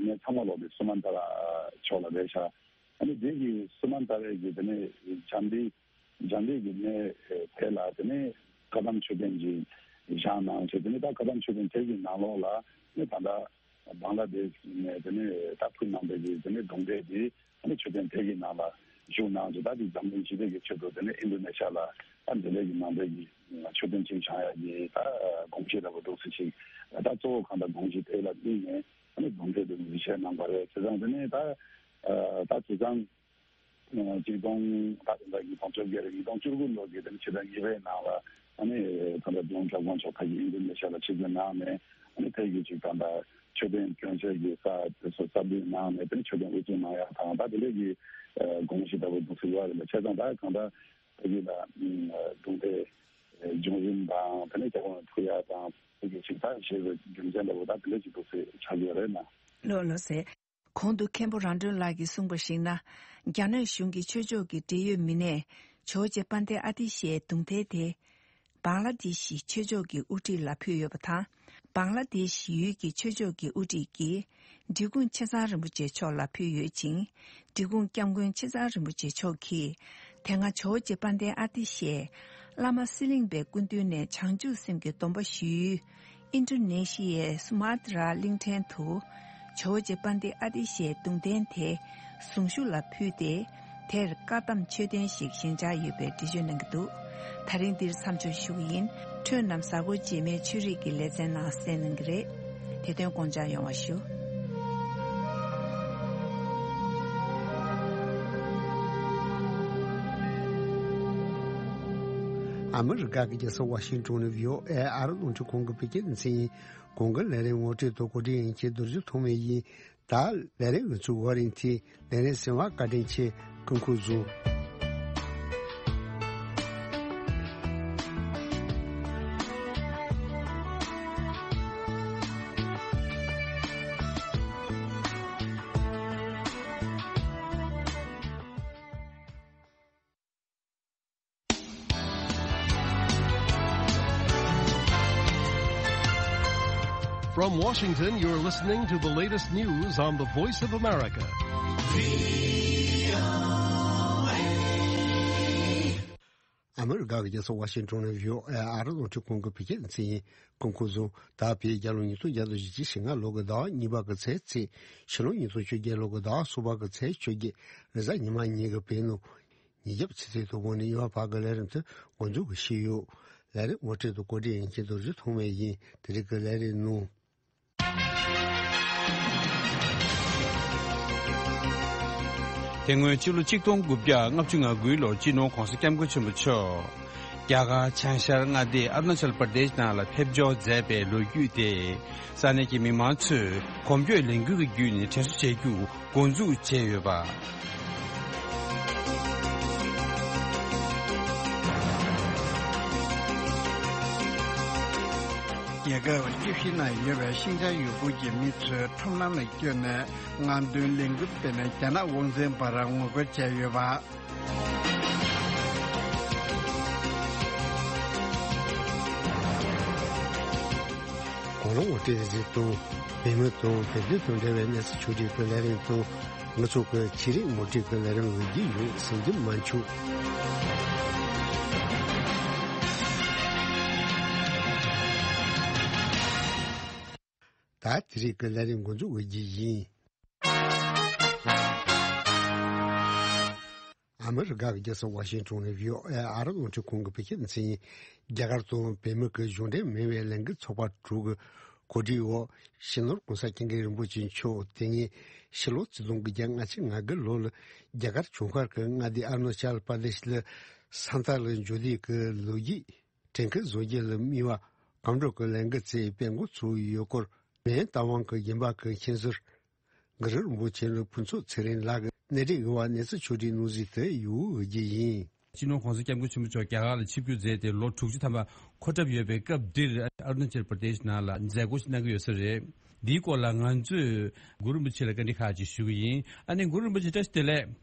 གནས་ཚང་མ་ལོག་དེ་སུ་མན་ད་ར་ཕྱོགས་ལ་རེད་ཤག་ཨ་ནི་དེ་གི་སུ་མན་ད་རའི་གི་དེ་ནས་འཇམ་པའི་འཇམ་པའི་གི་གནས་དེ་ལ་དེ་ནས་བཀའ་གདམས་མཆོད་རྟེན་གྱི་བཞེངས་གནང་བྱས། དེ་ནས་ད་བཀའ་གདམས་མཆོད་རྟེན་དེ་གི་ནང་ལོགས་ལ་ནི་ད་ལྟ་བང་ལ་དེ་ནས་དེ་ནས་ད་ཕུལ་གནང་བའི་གི་དེ་ནས་གདུང་འདྲེ་དེ་ཨ་ནི་མཆོད་རྟེན་དེ་གི་ནང་ལ་བཞུགས་གནང་བྱས། ད་དེ་འཛམ་གླིང་ཞི་བདེ་གི་ཆེད་དུ་དེ་ནས་ཨིན་དོ་ནེ་ཤ་ལ་ད་འདི་འདྲ་གི་ནང་པའི་གི་མཆོད་རྟེན་ཅིག་བཞེངས་ཡ་གི་ད་དགོངས་གཞི་འདྲ་བོ་འདུག་སེ་ཅིག་ད་གཙོ་བོ་གང་ལྟར་དགོངས་གཞི་དེ་ལ་དམིགས་ནས་ཨ་ནི་གདུང་འདྲེ་དེ་གཟིགས་ཞིབ་གནང་བ་རེད། བྱས་ཙང་དེ་ནས་ད་ད་དེ་ཙང་། གཅིག་སྟོང་ད་དེ་འདྲ་ཉིས་སྟོང་བཅོ་བརྒྱད་རེད། ཉིས་སྟོང་བཅུ་དགུ་ལོ་གི་དེ་ནི་ཕྱི་ཟླ་གཉིས་པའི་ནང་ལ་ཨ་ནི་ད་ལྟ་ལྗོངས་སྐྱབས་མགོན་མཆོག་ཕ་གི་ཨིན་དོ་ནེ་ཤ་ལ་ཆིབས་བསྒྱུར་གནང་ནས་ཨ་ནི་ཕ་གི་ཅིག་ད་ལྟ་མཆོད་རྟེན་སྐྱོན་ཆ་གི་ས་དེ་ཚོ་གསར་སྡུད་གནང་ནས་དེ་ནི་མཆོད་རྟེན་དབུ་འཛུགས་གནང་ཡག་དང་ད་དེ་འདྲ་གི་དགོངས་གཞི་ལྟ་བུ་འདུག་སེ་ཡོད་རེད་ལ། བྱས་ཙང་ད་གང་ལྟར་ཕ་གི་ལ་གདུང་འདྲེ་བྱུང་རིམ་དང་དེ་ནི་སྐྱབས་མགོན་ཕུལ་ཡག་དང་ཕ་གི་ཅིག་ད་ཞེས་པའི་རྒྱུ་མཚན་ལྟ་བུ་ད་དེ་འདྲ་ཅིག་འདུག་སེ་ཆགས་ཡོད་རེད་ན། ལགས་ལགས་སེ། གོང་དུ་མཁན་པོ་རང་གྲོན་ལགས་ཀྱིས་གསུངས་པར་གཞིགས་ན། རྒྱ་ནག་གཞུང་གིས་ཆོས་ཕྱོགས་ཀྱི་འབྲེལ་ཡོད་མི་སྣས་ཇོ་བོ་རྗེ་དཔལ་ལྡན་ཨ་ཏི་ཤའི་གདུང་ཐལ་དེ། བང་ལ་དེ་ཤི་ཆོས་ཕྱོགས་ཀྱི་དབུ་ཁྲིད་ལ་ཕུལ་ཡོད་པ་དང་། བང་ལ་དེ་ཤི་ཡུལ་གྱི་ཆོས་ཕྱོགས་ཀྱི་དབུ་ཁྲིད་ཀྱིས་འབྲི་གུང་ཆེ་ཚང་རིན་པོ་ཆེ་མཆོག་ལ་ཕུལ་ཡོད་ཅིང་། འབྲི་གུང་སྐྱབས་མགོན་ཆེ་ཚང་རིན་པོ་ཆེ་མཆོག་གིས། དེ་སྔ་ཇོ་བོ་རྗེ་དཔལ་ལྡན་ཨ་ཏི་ཤས་བླ་མ་གསེར་གླིང་པའི་སྐུ་མདུན་ནས་བྱང་ཆུབ་སེམས་ཀྱི་སྡོམ་པ་ཞུས། ཨིན་ཌོ་ནེ་ཤི་ཡའི་སུ་མ་ཏྲ་གླིང་ཕྲན་དུ་ཇོ་བོ་རྗེ་པཎྜི་ཏ་ཨ་ཏི་ཤའི་གདུང་རྟེན་དེ་གཟུངས་གཞུག་ལ་ཕུལ་ཏེ། དེར་བཀའ་གདམས་མཆོད་རྟེན་ཞིག་བཞེངས་འཆར་ཡོད་པའི་འགྲེལ་བརྗོད་གནང་གི་འདུག། ད་རིང་འདིར་མཚམས་འཇོག་ཞུ་གི་ཡིན། ཁྲོད་རྣམས་གཟའ་འཁོར་རྗེས་མའི་ཆོས་རིག་གི་ལེ་ཚན་ནང་གསན་གནང་གི་རེད། དེ་དོན་དགོངས་འཇགས་ཡོང་བ་ཞུ། ཨ་མི་རི་ཀ་གི་རྒྱལ་ས་ཝ་ཤིང་ཏོན་ནས་བྷི་ཨོ་ཨེ་ཨ་རི་རླུང་འཕྲིན་ཁང་གི་བོད་སྐད་སྡེ་ཚན་ཡིན། གོང་གི་ལས་རིམ་ངོ་སྤྲོད་དང་གོ་སྒྲིག་ཡིན་གྱི་རྡོ་རྗེ་ཐོགས་མེད་ཡིན། ད་ལས་རིམ་ང་ཚོའི་འོག་རིང་ཐིག་ལས་རིམ་གསན་པར་བཀའ་དྲིན་ཆེ། སྐུ་ཁམས་བཟང་། From Washington, you're listening to the latest news on the Voice of America. ཨ་མི་རི་ཀ་གི་རྒྱལ་ས་ཝ་ཤིང་ཏོན་ནས་བྷི་ཨོ་ཨེ་ཨ་རི་རླུང་འཕྲིན་ཁང་གི་བོད་སྐད་སྡེ་ཚན་ཡིན། སྐུ་ཁམས་བཟང་། ད་བོད་རྒྱལ་ལོ་ཉིས་སྟོང་བརྒྱ་དང་བཞི་བཅུ་ཞེ་ལྔ་ལོ་གི་ཟླ་བ་གཉིས་པ་གི་ཚེས་ཚེས། ཕྱི་ལོ་ཉིས་སྟོང་བཅོ་བརྒྱད་ལོ་གི་ཟླ་བ་གསུམ་པ་གི་ཚེས་བཅོ་བརྒྱད། རེས་གཟའ་ཉི་མ་ཉིན་གྱི་བོད་ནང་ཉིན་རྒྱབ་ཕྱི་ཚེས་དང་པོ་ནས་ཡོང་བ་བར་གྱི་ལས་རིམ་དེ་འགོ་འཛུགས་ཀྱི་ཞུས་ཡོད། ལས་རིམ་ངོ་སྤྲོད་དང་གོ་སྒྲིག་ཡིན་མཁན་རྡོ་རྗེ་ཐོགས་མེད་ཡིན། དེ་རིང་གི་ལས་རིམ་ནང་། དེ་སྔོན་ཕྱི་ལོ་ཆིག་སྟོང་དགུ་བརྒྱ་ལྔ་བཅུ་ང་དགུའི་ལོར་སྤྱི་ནོར་༧གོང་ས་༧སྐྱབས་མགོན་ཆེན་པོ་མཆོག་རྒྱ་གར་བྱང་ཤར་མངའ་སྡེ་ཨ་རུ་ན་ཅལ་པར་དེཤ་ནང་ལ་ཕེབས་འབྱོར་མཛད་པའི་ལོ་རྒྱུས་དེ། ས་གནས་ཀྱི་མི་མང་ཚོས་གོམ་བགྲོད་ལས་འགུལ་གྱི་བརྒྱུད་ནས་དྲན་གསོ་བྱེད་རྒྱུ་འགོ་འཛུགས་བྱས་ཡོད་པ། རྒྱལ་ཁབ་བཅུ་བཞི་ནང་ཡོད་པའི་ཤིན་ཅང་ཡུལ་ཁུལ་གྱི་མི་ཚོས་ཁྲོམ་ལམ་ལ་བསྐྱོད་ནས་རྔམ་སྟོན་ལས་འགུལ་སྤེལ་ནས་རྒྱ་ནག་དབང་འཛིན་པར་ངོ་རྒོལ་བྱས་ཡོད་པ། གོང་ལ་ངོ་སྤྲོད་གཟིགས་དང་། བོད་མི་དང་བོད་དོན་དང་འབྲེལ་བའི་གནས་ཚུལ་ཕྱོགས་བསྒྲིགས་ཀྱི་ལས་རིམ་དང་། ང་ཚོ་གི་ཆེད་རིགས་ངོ་སྤྲོད་ཀྱི་ལས་རིམ་འོས་བསྡུ་ཡོད། ཟིན་རྒྱུ་མ་འཆུག། ད་དེ་རིང་གི་ལས་རིམ་འགོ་འཛུགས་འོས་བསྡུ་ཡིན། ཨ་མི་རི་ཀ་གི་རྒྱལ་ས་ཝ་ཤིང་ཏོན་ནས་བྷི་ཨོ་ཨེ་ཨ་རི་རླུང་འཕྲིན་ཁང་གི་བོད་སྐད་སྡེ་ཚན་ཡིན། རྒྱ་གར་དང་བོད་མི་གི་གཞུང་འབྲེལ་མིན་པའི་ལས་འགུལ་ཚོགས་པ་དྲུག་གི་གོ་སྒྲིག་འོག་སྤྱི་ནོར་༧གོང་ས་༧སྐྱབས་མགོན་རིན་པོ་ཆེ་མཆོག་དེ་སྔའི་ཕྱི་ལོ་ཆིག་སྟོང་དགུ་བརྒྱ་ལྔ་བཅུ་ང་དགུ་ལོ་ལ་རྒྱ་གར་བྱང་ཤར་གྱི་མངའ་སྡེ་ཨ་རུ་ན་ཅལ་པར་དེཤ་ལ་ས་མཐར་ལ་འབྱོར་དུས་ཀྱི་ལོ་རྒྱུས་དྲན་སྐུལ་བཟོ་རྒྱུ་ལ་དམིགས་པ་སྒོམ་སྒྲུབ་ཀྱི་ལས་འགུལ་བྱེད་པའི་འགོ་ཚུགས་ཡོད་སྐོར། མེན་རྟ་དབང་གི་དགོན་པ་གི་མཁན་ཟུར་གུ་རུ་རིན་པོ་ཆེ་ལ་ཕུན་ཚོགས་ཚེ་རིང་ལགས་ཀྱིས་སྣེ་ཁྲིད་ཡོད་པ་གནས་ཚུལ་ཕྱོགས་བསྒྲིགས་གནང་གཟིགས་དེ་ཡོད་རྒྱུ་ཡིན། སྤྱི་ནོར་༧གོང་ས་༧སྐྱབས་མགོན་ཆེན་པོ་མཆོག་རྒྱ་གར་ལ་ཆིབས་བསྒྱུར་མཛད་དེ་ལོ་དྲུག་ཅུ་ཐམ་པ་འཁོར་གྲབས་ཡོད་པའི་སྐབས་འདིར་ཨ་རུ་ན་ཅལ་པར་དེཤ་ནང་ལ་མཛད་སྒོ་ཞིག་གནང་གི་ཡོད་ས་རེད། འདིའི་སྐོར་ལ་ང་ཚོས་གུ་རུ་རིན་པོ་ཆེ་ལ་བཀའ་འདྲི་ཁག་ཅིག་ཞུ་གི་ཡིན། ཨ་ནི་གུ་རུ་རིན་པོ་ཆེ་བཀྲ་ཤིས་བདེ་ལེགས།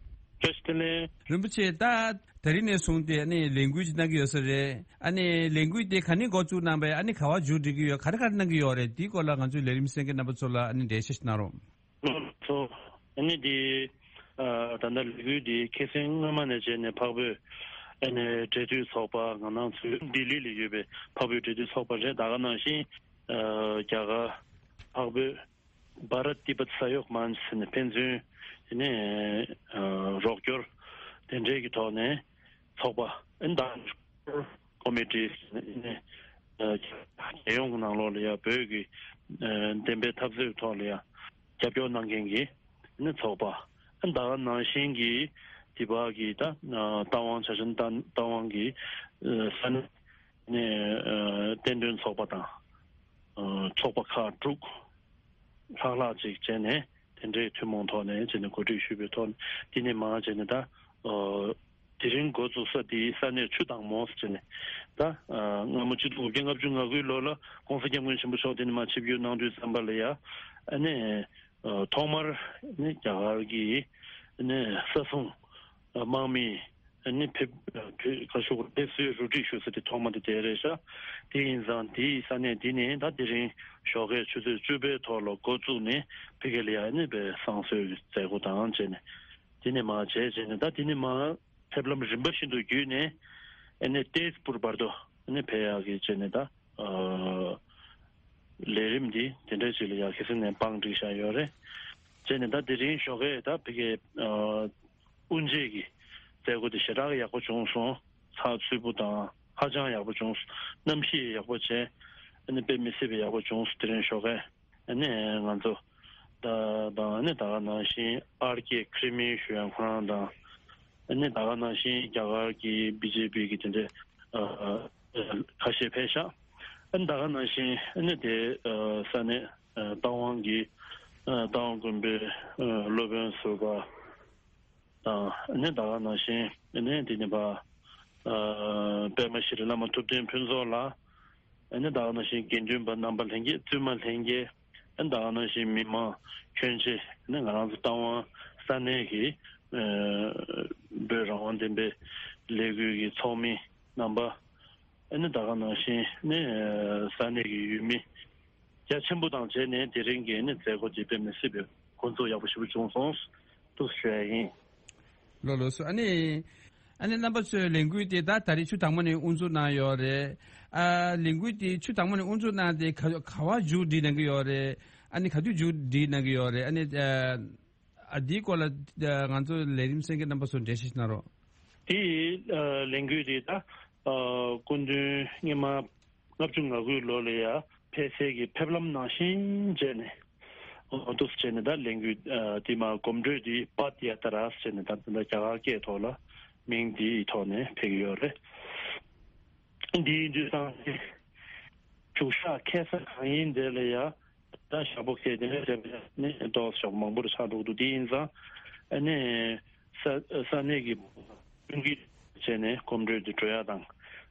བཀྲ་ཤིས་བདེ་ལེགས། རིན་པོ་ཆེ་ད། ད་རིང་ནས་བཟུང་སྟེ་ཨ་ནི་ལས་འགུལ་ཅིག་གནང་གི་ཡོད་ས་རེད། ཨ་ནི་ལས་འགུལ་དེ་ག་ནས་འགོ་བཙུགས་གནང་པས། ཨ་ནི་ག་པར་མཇུག་སྒྲིལ་གྱི་ཡོད། ག་རེ་ག་རེ་གནང་གི་ཡོད་རེད། དེའི་སྐོར་ལ་ང་ཚོའི་ལས་རིམ་གསན་མཁན་རྣམ་པ་ཚོ་ལ་ཨ་ནི་འགྲེལ་བཤད་ཞིག་གནང་རོགས། ལགས་སོ། ཨ་ནི་དེ་ཨ་ད་ལྟ་ལས་འགུལ་དེ་ཁ་སང་སྔོན་མ་ནས་བྱས་ནས་འཕགས་བོད་ཨ་ནི་འབྲེལ་མཐུད་ཚོགས་པ་ང་རང་ཚོའི་ལྡི་ལི་ལ་ཡོད་པའི་འཕགས་བོད་འབྲེལ་མཐུད་ཚོགས་པ་རེད། ད་ག་ནང་བཞིན་ཨ་རྒྱ་གར་འཕགས་བོད་བྷ་རཏ་ཏི་བྷད་ས་ཡོག་མན་ཆ་ཟེར་ནས་ཕན་ཚུན་དེ་ནས་ཨ་རོགས་སྐྱོར་དེ་འདྲའི་གི་ཐོག་ནས་ཚོགས་པ་ཨིན་དང་ཀོ་མི་ཊི་ཟེར་ནས་ཨ་རྒྱལ་ཡོངས་ཀྱི་ནང་ལོགས་ལ་ཡ་བོད་ཀྱི་ཨ་བདེན་པའི་འཐབ་རྩོད་ཐོག་ལ་ཡ་རྒྱབ་སྐྱོར་གནང་མཁན་གྱི་ཨ་ནི་ཚོགས་པ་ཨིན་དང་ནང་བཞིན་གྱི་དེ་བར་གྱི་ད་ཨ་རྟ་དབང་ཆ་ཤན་རྟ་དབང་གི་ཨ་ས་གནས་ནས་ཨ་བསྟན་དོན་ཚོགས་པ་དང་ཨ་ཚོགས་པ་ཁག་དྲུག་ལྷག་ལྷག་ཅིག་བྱས་ནས་དེ་འདྲའི་ཐུན་མོང་ཐོག་ནས་བྱས་ནས་གོ་སྒྲིག་ཞུས་པའི་ཐོག་ནས་དེ་ནས་མར་བྱས་ནས་ད་ཨ་དེ་རིང་འགོ་བཙུགས་ས་དེའི་ས་གནས་ཆུ་དྭངས་མོ་ཟེར་བྱས་ནས་ད་ཨ་སྔ་མོ་ཆིག་སྟོང་དགུ་བརྒྱ་ལྔ་བཅུ་ང་དགུའི་ལོ་ལ་༧གོང་ས་༧སྐྱབས་མགོན་ཆེན་པོ་མཆོག་དེ་ནས་མར་ཆིབས་བསྒྱུར་གནང་དུས་ཙམ་པ་ལ་ཡ་ཨ་ནི། ཨ་ཐོག་མར་ནི་རྒྱ་གར་གྱི་ནི་ས་སྲུང་དམག་མི་ནི་ཕེབས་ཕེབས་ཁ་ཤོག་ཕེབས་བསུའི་རུ་སྒྲིག་ཞུ་ས་དེ་ཐོག་མ་དེ་དེ་རེད་ཤག། དེ་ཡིན་ཙང་དེའི་ས་གནས་དེ་ནས་ད་དེ་རིང་ཞོགས་ཀའི་ཆུ་ཚོད་བཅུ་པའི་ཐོག་ལ་འགོ་བཙུགས་ནས་ཕ་གི་ལ་ཡ་ནི་བསང་གསོལ་གྱི་མཛད་སྒོ་དང་བཅས་ནས་དེ་ནས་མར་བྱས་བྱས་ནས་ད་དེ་ནས་མར། ཕེབས་ལམ་རིམ་པ་བཞིན་དུ་བརྒྱུད་ནས་ཨ་ནི་ཏེས་པུར་བར་དུ་ཨ་ནི་ཕེབས་ཡག་གི་བྱས་ནས་ད་ཨ་ ལས་རིམ་འདི་དེ་འདྲ་ཅིག་ལ་ཡ་གལ་སྲིད་ནས་བང་བསྒྲིགས་བཞག་ཡོད་རེད། བྱས་ནས་ད་དེ་རིང་ཞོགས་ཀས་ད་ཕ་གིའི་ཨ་དབུ་འབྱེད་ཀྱི་མཛད་སྒོ་དེ་ཞེ་དྲག་ཡག་པོ་བྱུང་སོང་། ཚགས་ཚུད་པོ་དང་ཧ་ཅང་ཡག་པོ་བྱུང་སོང་། གནམ་གཤིས་ཡག་པོ་བྱས། ཨ་ནི་དཔེ་མི་སྲིད་པའི་ཡག་པོ་བྱུང་སོང་དེ་རིང་ཞོགས་ཀས། ཨ་ནི་ང་ཚོ་ད་དང་ཨ་ནི་ད་ག་ནང་བཞིན་ཨར་ཀེ་ཁི་རི་མི་ཞུ་ཡང་ཁོ་རང་དང་། ཨ་ནི་ད་ག་ནང་བཞིན་རྒྱ་གར་གྱི་བི་ཇེ་པི་གི་དེ་འདྲའི་ཨ་ཨ་ཁ་ཤས་ཕེབས་ཤག་ཨ་ནི་ད་ག་ནང་བཞིན་ཨ་ནི་དེ་ཨ་ས་གནས་ཨ་རྟ་དབང་གི་ཨ་རྟ་དབང་དགོན་པའི་ཨ་སློབ་དཔོན་ཟུར་པ་དང་ཨ་ནི་ད་ག་ནང་བཞིན་ཨ་ནི་དེ་ནི་པ་ཨ་པདྨ་ཤྲི་བླ་མ་ཐུབ་བསྟན་ཕུན་ཚོགས་ལགས། ཨ་ནི་ད་ག་ནང་བཞིན་དགེ་འདུན་པ་རྣམ་པ་ལྷན་རྒྱས་བཙུན་མ་ལྷན་རྒྱས། ཨ་ནི་ད་ག་ནང་བཞིན་མི་མང་ཁྱོན་ཆེ། ཨ་ནི་ང་རང་ཚོ་རྟ་དབང་ས་གནས་ཀྱི་ཨ་བོད་རང་དབང་བདེན་པའི་ལས་འགུལ་གྱི་ཚོགས་མི་རྣམ་པ། ཨ་ནི་ད་ག་ནང་བཞིན་ནི་ས་གནས་ཀྱི་ཡུལ་མི་རྒྱ་ཆེན་པོ་དང་བྱས་ནས་དེ་རིང་གི་ནི་མཛད་སྒོ་འདི་དཔེ་མི་སྲིད་པའི་འགོ་འཛུགས་ཡག་པོ་ཞེ་པོ་བྱུང་སོང་། ཐུགས་ཞུ་ཡ་ཡིན། ལགས་ལགས་སོ། ཨ་ནི་ཨ་ནི་རྣམ་པ་ཚོའི་ལས་འགུལ་དེ་ད་ད་རེས་ཆུ་དྭངས་མ་ནས་དབུ་འཛུགས་གནང་ཡོད་རེད། ཨ་ལས་འགུལ་དེ་ཆུ་དྭངས་མ་ནས་དབུ་འཛུགས་གནང་དེ་ག་ག་བ་མཇུག་སྒྲིལ་གནང་གི་ཡོད་རེད། ཨ་ནི་ག་དུས་མཇུག་སྒྲིལ་གནང་གི་ཡོད་རེད། ཨ་ནི་ཨ་ཨ་འདིའི་སྐོར་ལ་ཨ་ང་ཚོ་ལས་རིམ་གསན་མཁན་རྣམ་པ་ཚོར་འགྲེལ་བཤད་གནང་རོགས། དེ་ཨ་ལས་འགུལ་དེ་ད་ཨ་སྐུ་མདུན་སྔོན་མ་ལྔ་བཅུ་ང་དགུའི་ལོ་ལ་ཡ་ཕེབས་སའི་གི་ཕེབས་ལམ་ནང་བཞིན་བྱས་ནས་འོ་འདུག་སེ་བྱས་ནས་ད་ལས་འགུལ་ཨ་དེ་མ་གོམ་བགྲོད་དེ་པད་ཡ་ཏྲ་ཟེར་ནས་ད་ད་རྒྱ་གར་སྐད་ཐོག་ལ་མིང་དེའི་ཐོག་ནས་ཕེབས་ཀྱི་ཡོད་རེད། འདིའི་དུས་སང་དེ་བཞུགས་ཤག་ཁ་སང་གང་ཡིན་དེ་ལ་ཡ། ད་ཞག་པོ་ཁེལ་དེ་ནས་དེ་ནས་ཏོག་ཙམ་མང་པོ་རུ་ཆགས་འགྲོ་གི་འདུག་དེ་ཡིན་ཙང་ཨ་ནི་ས་ས་གནས་ཀྱི་ཀུན་གྱིས་བྱས་ནས་གོམ་བགྲོད་དུ་འགྲོ་ཡ་དང་།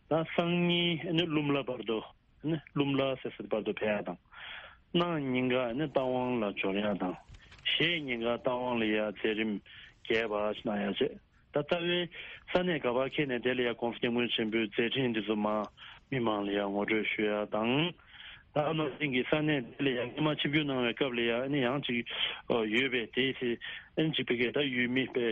ད་སང་ཉིན་ཨ་ནི་ཀླུ་མ་ལ་བར་དུ་ཨ་ནི་ཀླུ་མ་ལ་ཟེར་སའི་བར་དུ་ཕེབས་ཡ་དང་། གནངས་ཉིན་ཀ་ཨ་ནི་རྟ་དབང་ལ་འབྱོར་ཡ་དང་། གཞེས་ཉིན་ཀ་རྟ་དབང་ལ་ཡ་མཛད་རིམ་རྒྱས་པ་གནང་ཡ་བྱས། ད་ལྟ་བའི་ས་གནས་ག་པར་འཁེལ་ནས་དེ་ལ་ཡ་༸གོང་ས་༸སྐྱབས་མགོན་ཆེན་པོའི་མཛད་འཕྲིན་འདི་ཚོ་མར་མི་མང་ལ་ཡ་ངོ་སྤྲོད་ཞུ་ཡ་དང་། ད་ནང་བཞིན་གྱི་ས་གནས་དེ་ལ་ཡ་སྔོན་མ་ཆིབས་བསྒྱུར་གནང་བའི་སྐབས་ལ་ཡ་ཨ་ནི་ཡང་ཅིག་ཡོད་པས་དེའི་ཚེ་ཨ་ནི་ཅིག་ཕ་གིའི་ད་ཡུལ་མི་པའི་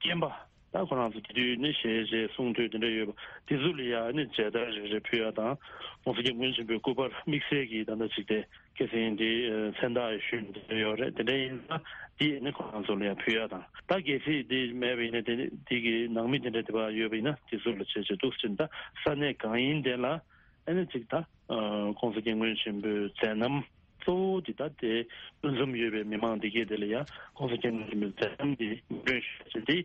རྒན་པ་ད་ཁོ་རང་ཚོ་དེ་དུས་ནི་ཞལ་མཇལ་གསུང་ཐོས་དེ་འདྲ་ཡོད་པ་དེ་ཚོ་ལ་ཡ་ཨ་ནི་མཇལ་དར་རེ་རེ་ཕུལ་ཡ་དང་། ༸གོང་ས་༸སྐྱབས་མགོན་ཆེན་པོའི་སྐུ་པར་དམིགས་བསལ་གྱི་ད་ལྟ་ཅིག་དེ། ཁ་སང་འདི་མཚན་རྟགས་ཞུས་འདི་ཡོད་རེད། དེ་འདྲ་ཡིན་ན་འདི་ནི་ཁོ་རང་ཚོ་ལ་ཡང་ཕུལ་ཡ་དང་། ད་གལ་སྲིད་འདི་མེད་པ་ཡིན་ན་དེ་ནི་འདི་གི་ནང་མི་དེ་འདྲ་དེ་བ་ཡོད་པ་ཡིན་ན་དེ་ཚོ་ལ་བྱས་བྱས་འདུག་ཟེར་ད་ས་གནས་གང་ཡིན་དེ་ལ་ཨ་ནི་ཅིག་ད་༸གོང་ས་༸སྐྱབས་མགོན་ཆེན་པོའི་མཛད་རྣམ་གཙོ་བོ་འདི་ད་དེ་ཕུན་སུམ་ཡོད་པའི་མི་མང་འདི་གས་དེ་ལ་ཡང་༸གོང་ས་༸སྐྱབས་མགོན་ཆེན་པོའི་མཛད་རྣམ་འདི་ངོ་སྤྲོད་ཞུ་བྱས་ཏེ་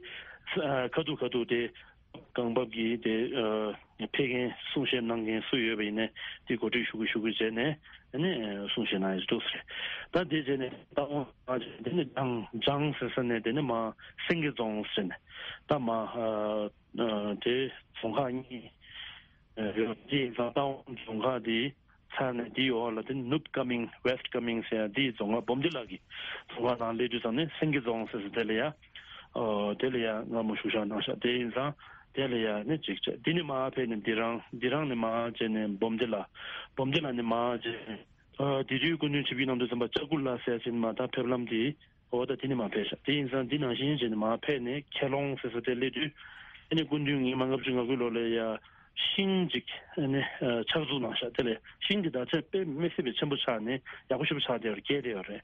ཁ་ཐུག་ཁ་ཐུག་དེ། གང་བབ་ཀྱིས་དེ་ཕེབས་མཁན་གསུང་བཤད་གནང་མཁན་སུ་ཡོད་པ་ཡིན་ནའི་དེ་གོ་སྒྲིག་ཞུ་གི་ཞུ་གི་བྱས་ནས་ཨ་ནི་གསུང་བཤད་གནང་ཡག་འདུག་ཟེར། ད་དེ་བྱས་ནས་ད་འོང་དེ་ནི་ལྗང་ལྗང་ཟེར་ས་ནས་དེ་ནི་མ་སེང་གེ་རྫོང་ཟེར་ནས་ད་མ་དེ་རྫོང་ཁག་གཉིས་ཡོད་དེ་ཡིན་ཙང་ད་འོང་རྫོང་ཁག་དེ། ཚར་ནས་དེའི་འོག་ལ་དེ་ནུབ་ཀ་མིང་West Coming ཟེར་ཡ་དེའི་རྫོང་ཁག་འབུམ་སྡེ་ལ་གི་རྫོང་ཁག་ནང་སླེབས་དུས་ཙམ་ནས་སེང་གེ་རྫོང་ཟེར་ཟེར་དེ་ལ་ཡ། ཨོ་དེ་ལ་ཡ་སྔ་མོ་བཞུགས་ཞག་གནང་ཤག་དེ་ཡིན་ཙང་དེ་ལ་ཡ་ནི་གཅིག་བྱས་དེ་ནི་མར་ཕེབས་ནས་འདི་རང་འདི་རང་ནི་མར་བྱས་ནས་འབུམ་སྡེ་ལ་འབུམ་སྡེ་ལ་ནི་མར་བྱས་ནས་ཨོ་དེ་དུས་སྐུ་མདུན་ཆིབས་བསྒྱུར་གནང་དུས་ཙམ་པ་ལྕགས་ཀུ་ལ་ཟེར་ཡ་ཅིག་མ་ད་ཕེབས་ལམ་དེ། འོ་ད་དེ་ནི་མར་ཕེབས་ཤག་དེ་ཡིན་ཙང་འདི་ནང་བཞིན་བྱས་ནས་མར་ཕེབས་ནས་ཁྱེད་ལོང་ཟེར་ས་དེ་སླེབས་དུས་ཨ་ནི་སྐུ་མདུན་ཉི་མ་ལྔ་བཅུ་ང་དགུ་ལོ་ལ་ཡ་ཤིང་ཅིག་ཨ་ནི་ཨ་ཕྱག་མཛུབ་གནང་ཤག་དེ་ལས་ཤིང་དེ་ད་ཆ་དཔེ་མི་སྲིད་པའི་ཆེན་པོ་ཆགས་ནས་ཡག་པོ་ཞེ་པོ་ཆགས་བསྡད་པར་བསྐྱལ་བསྡད་ཡོད་རེད།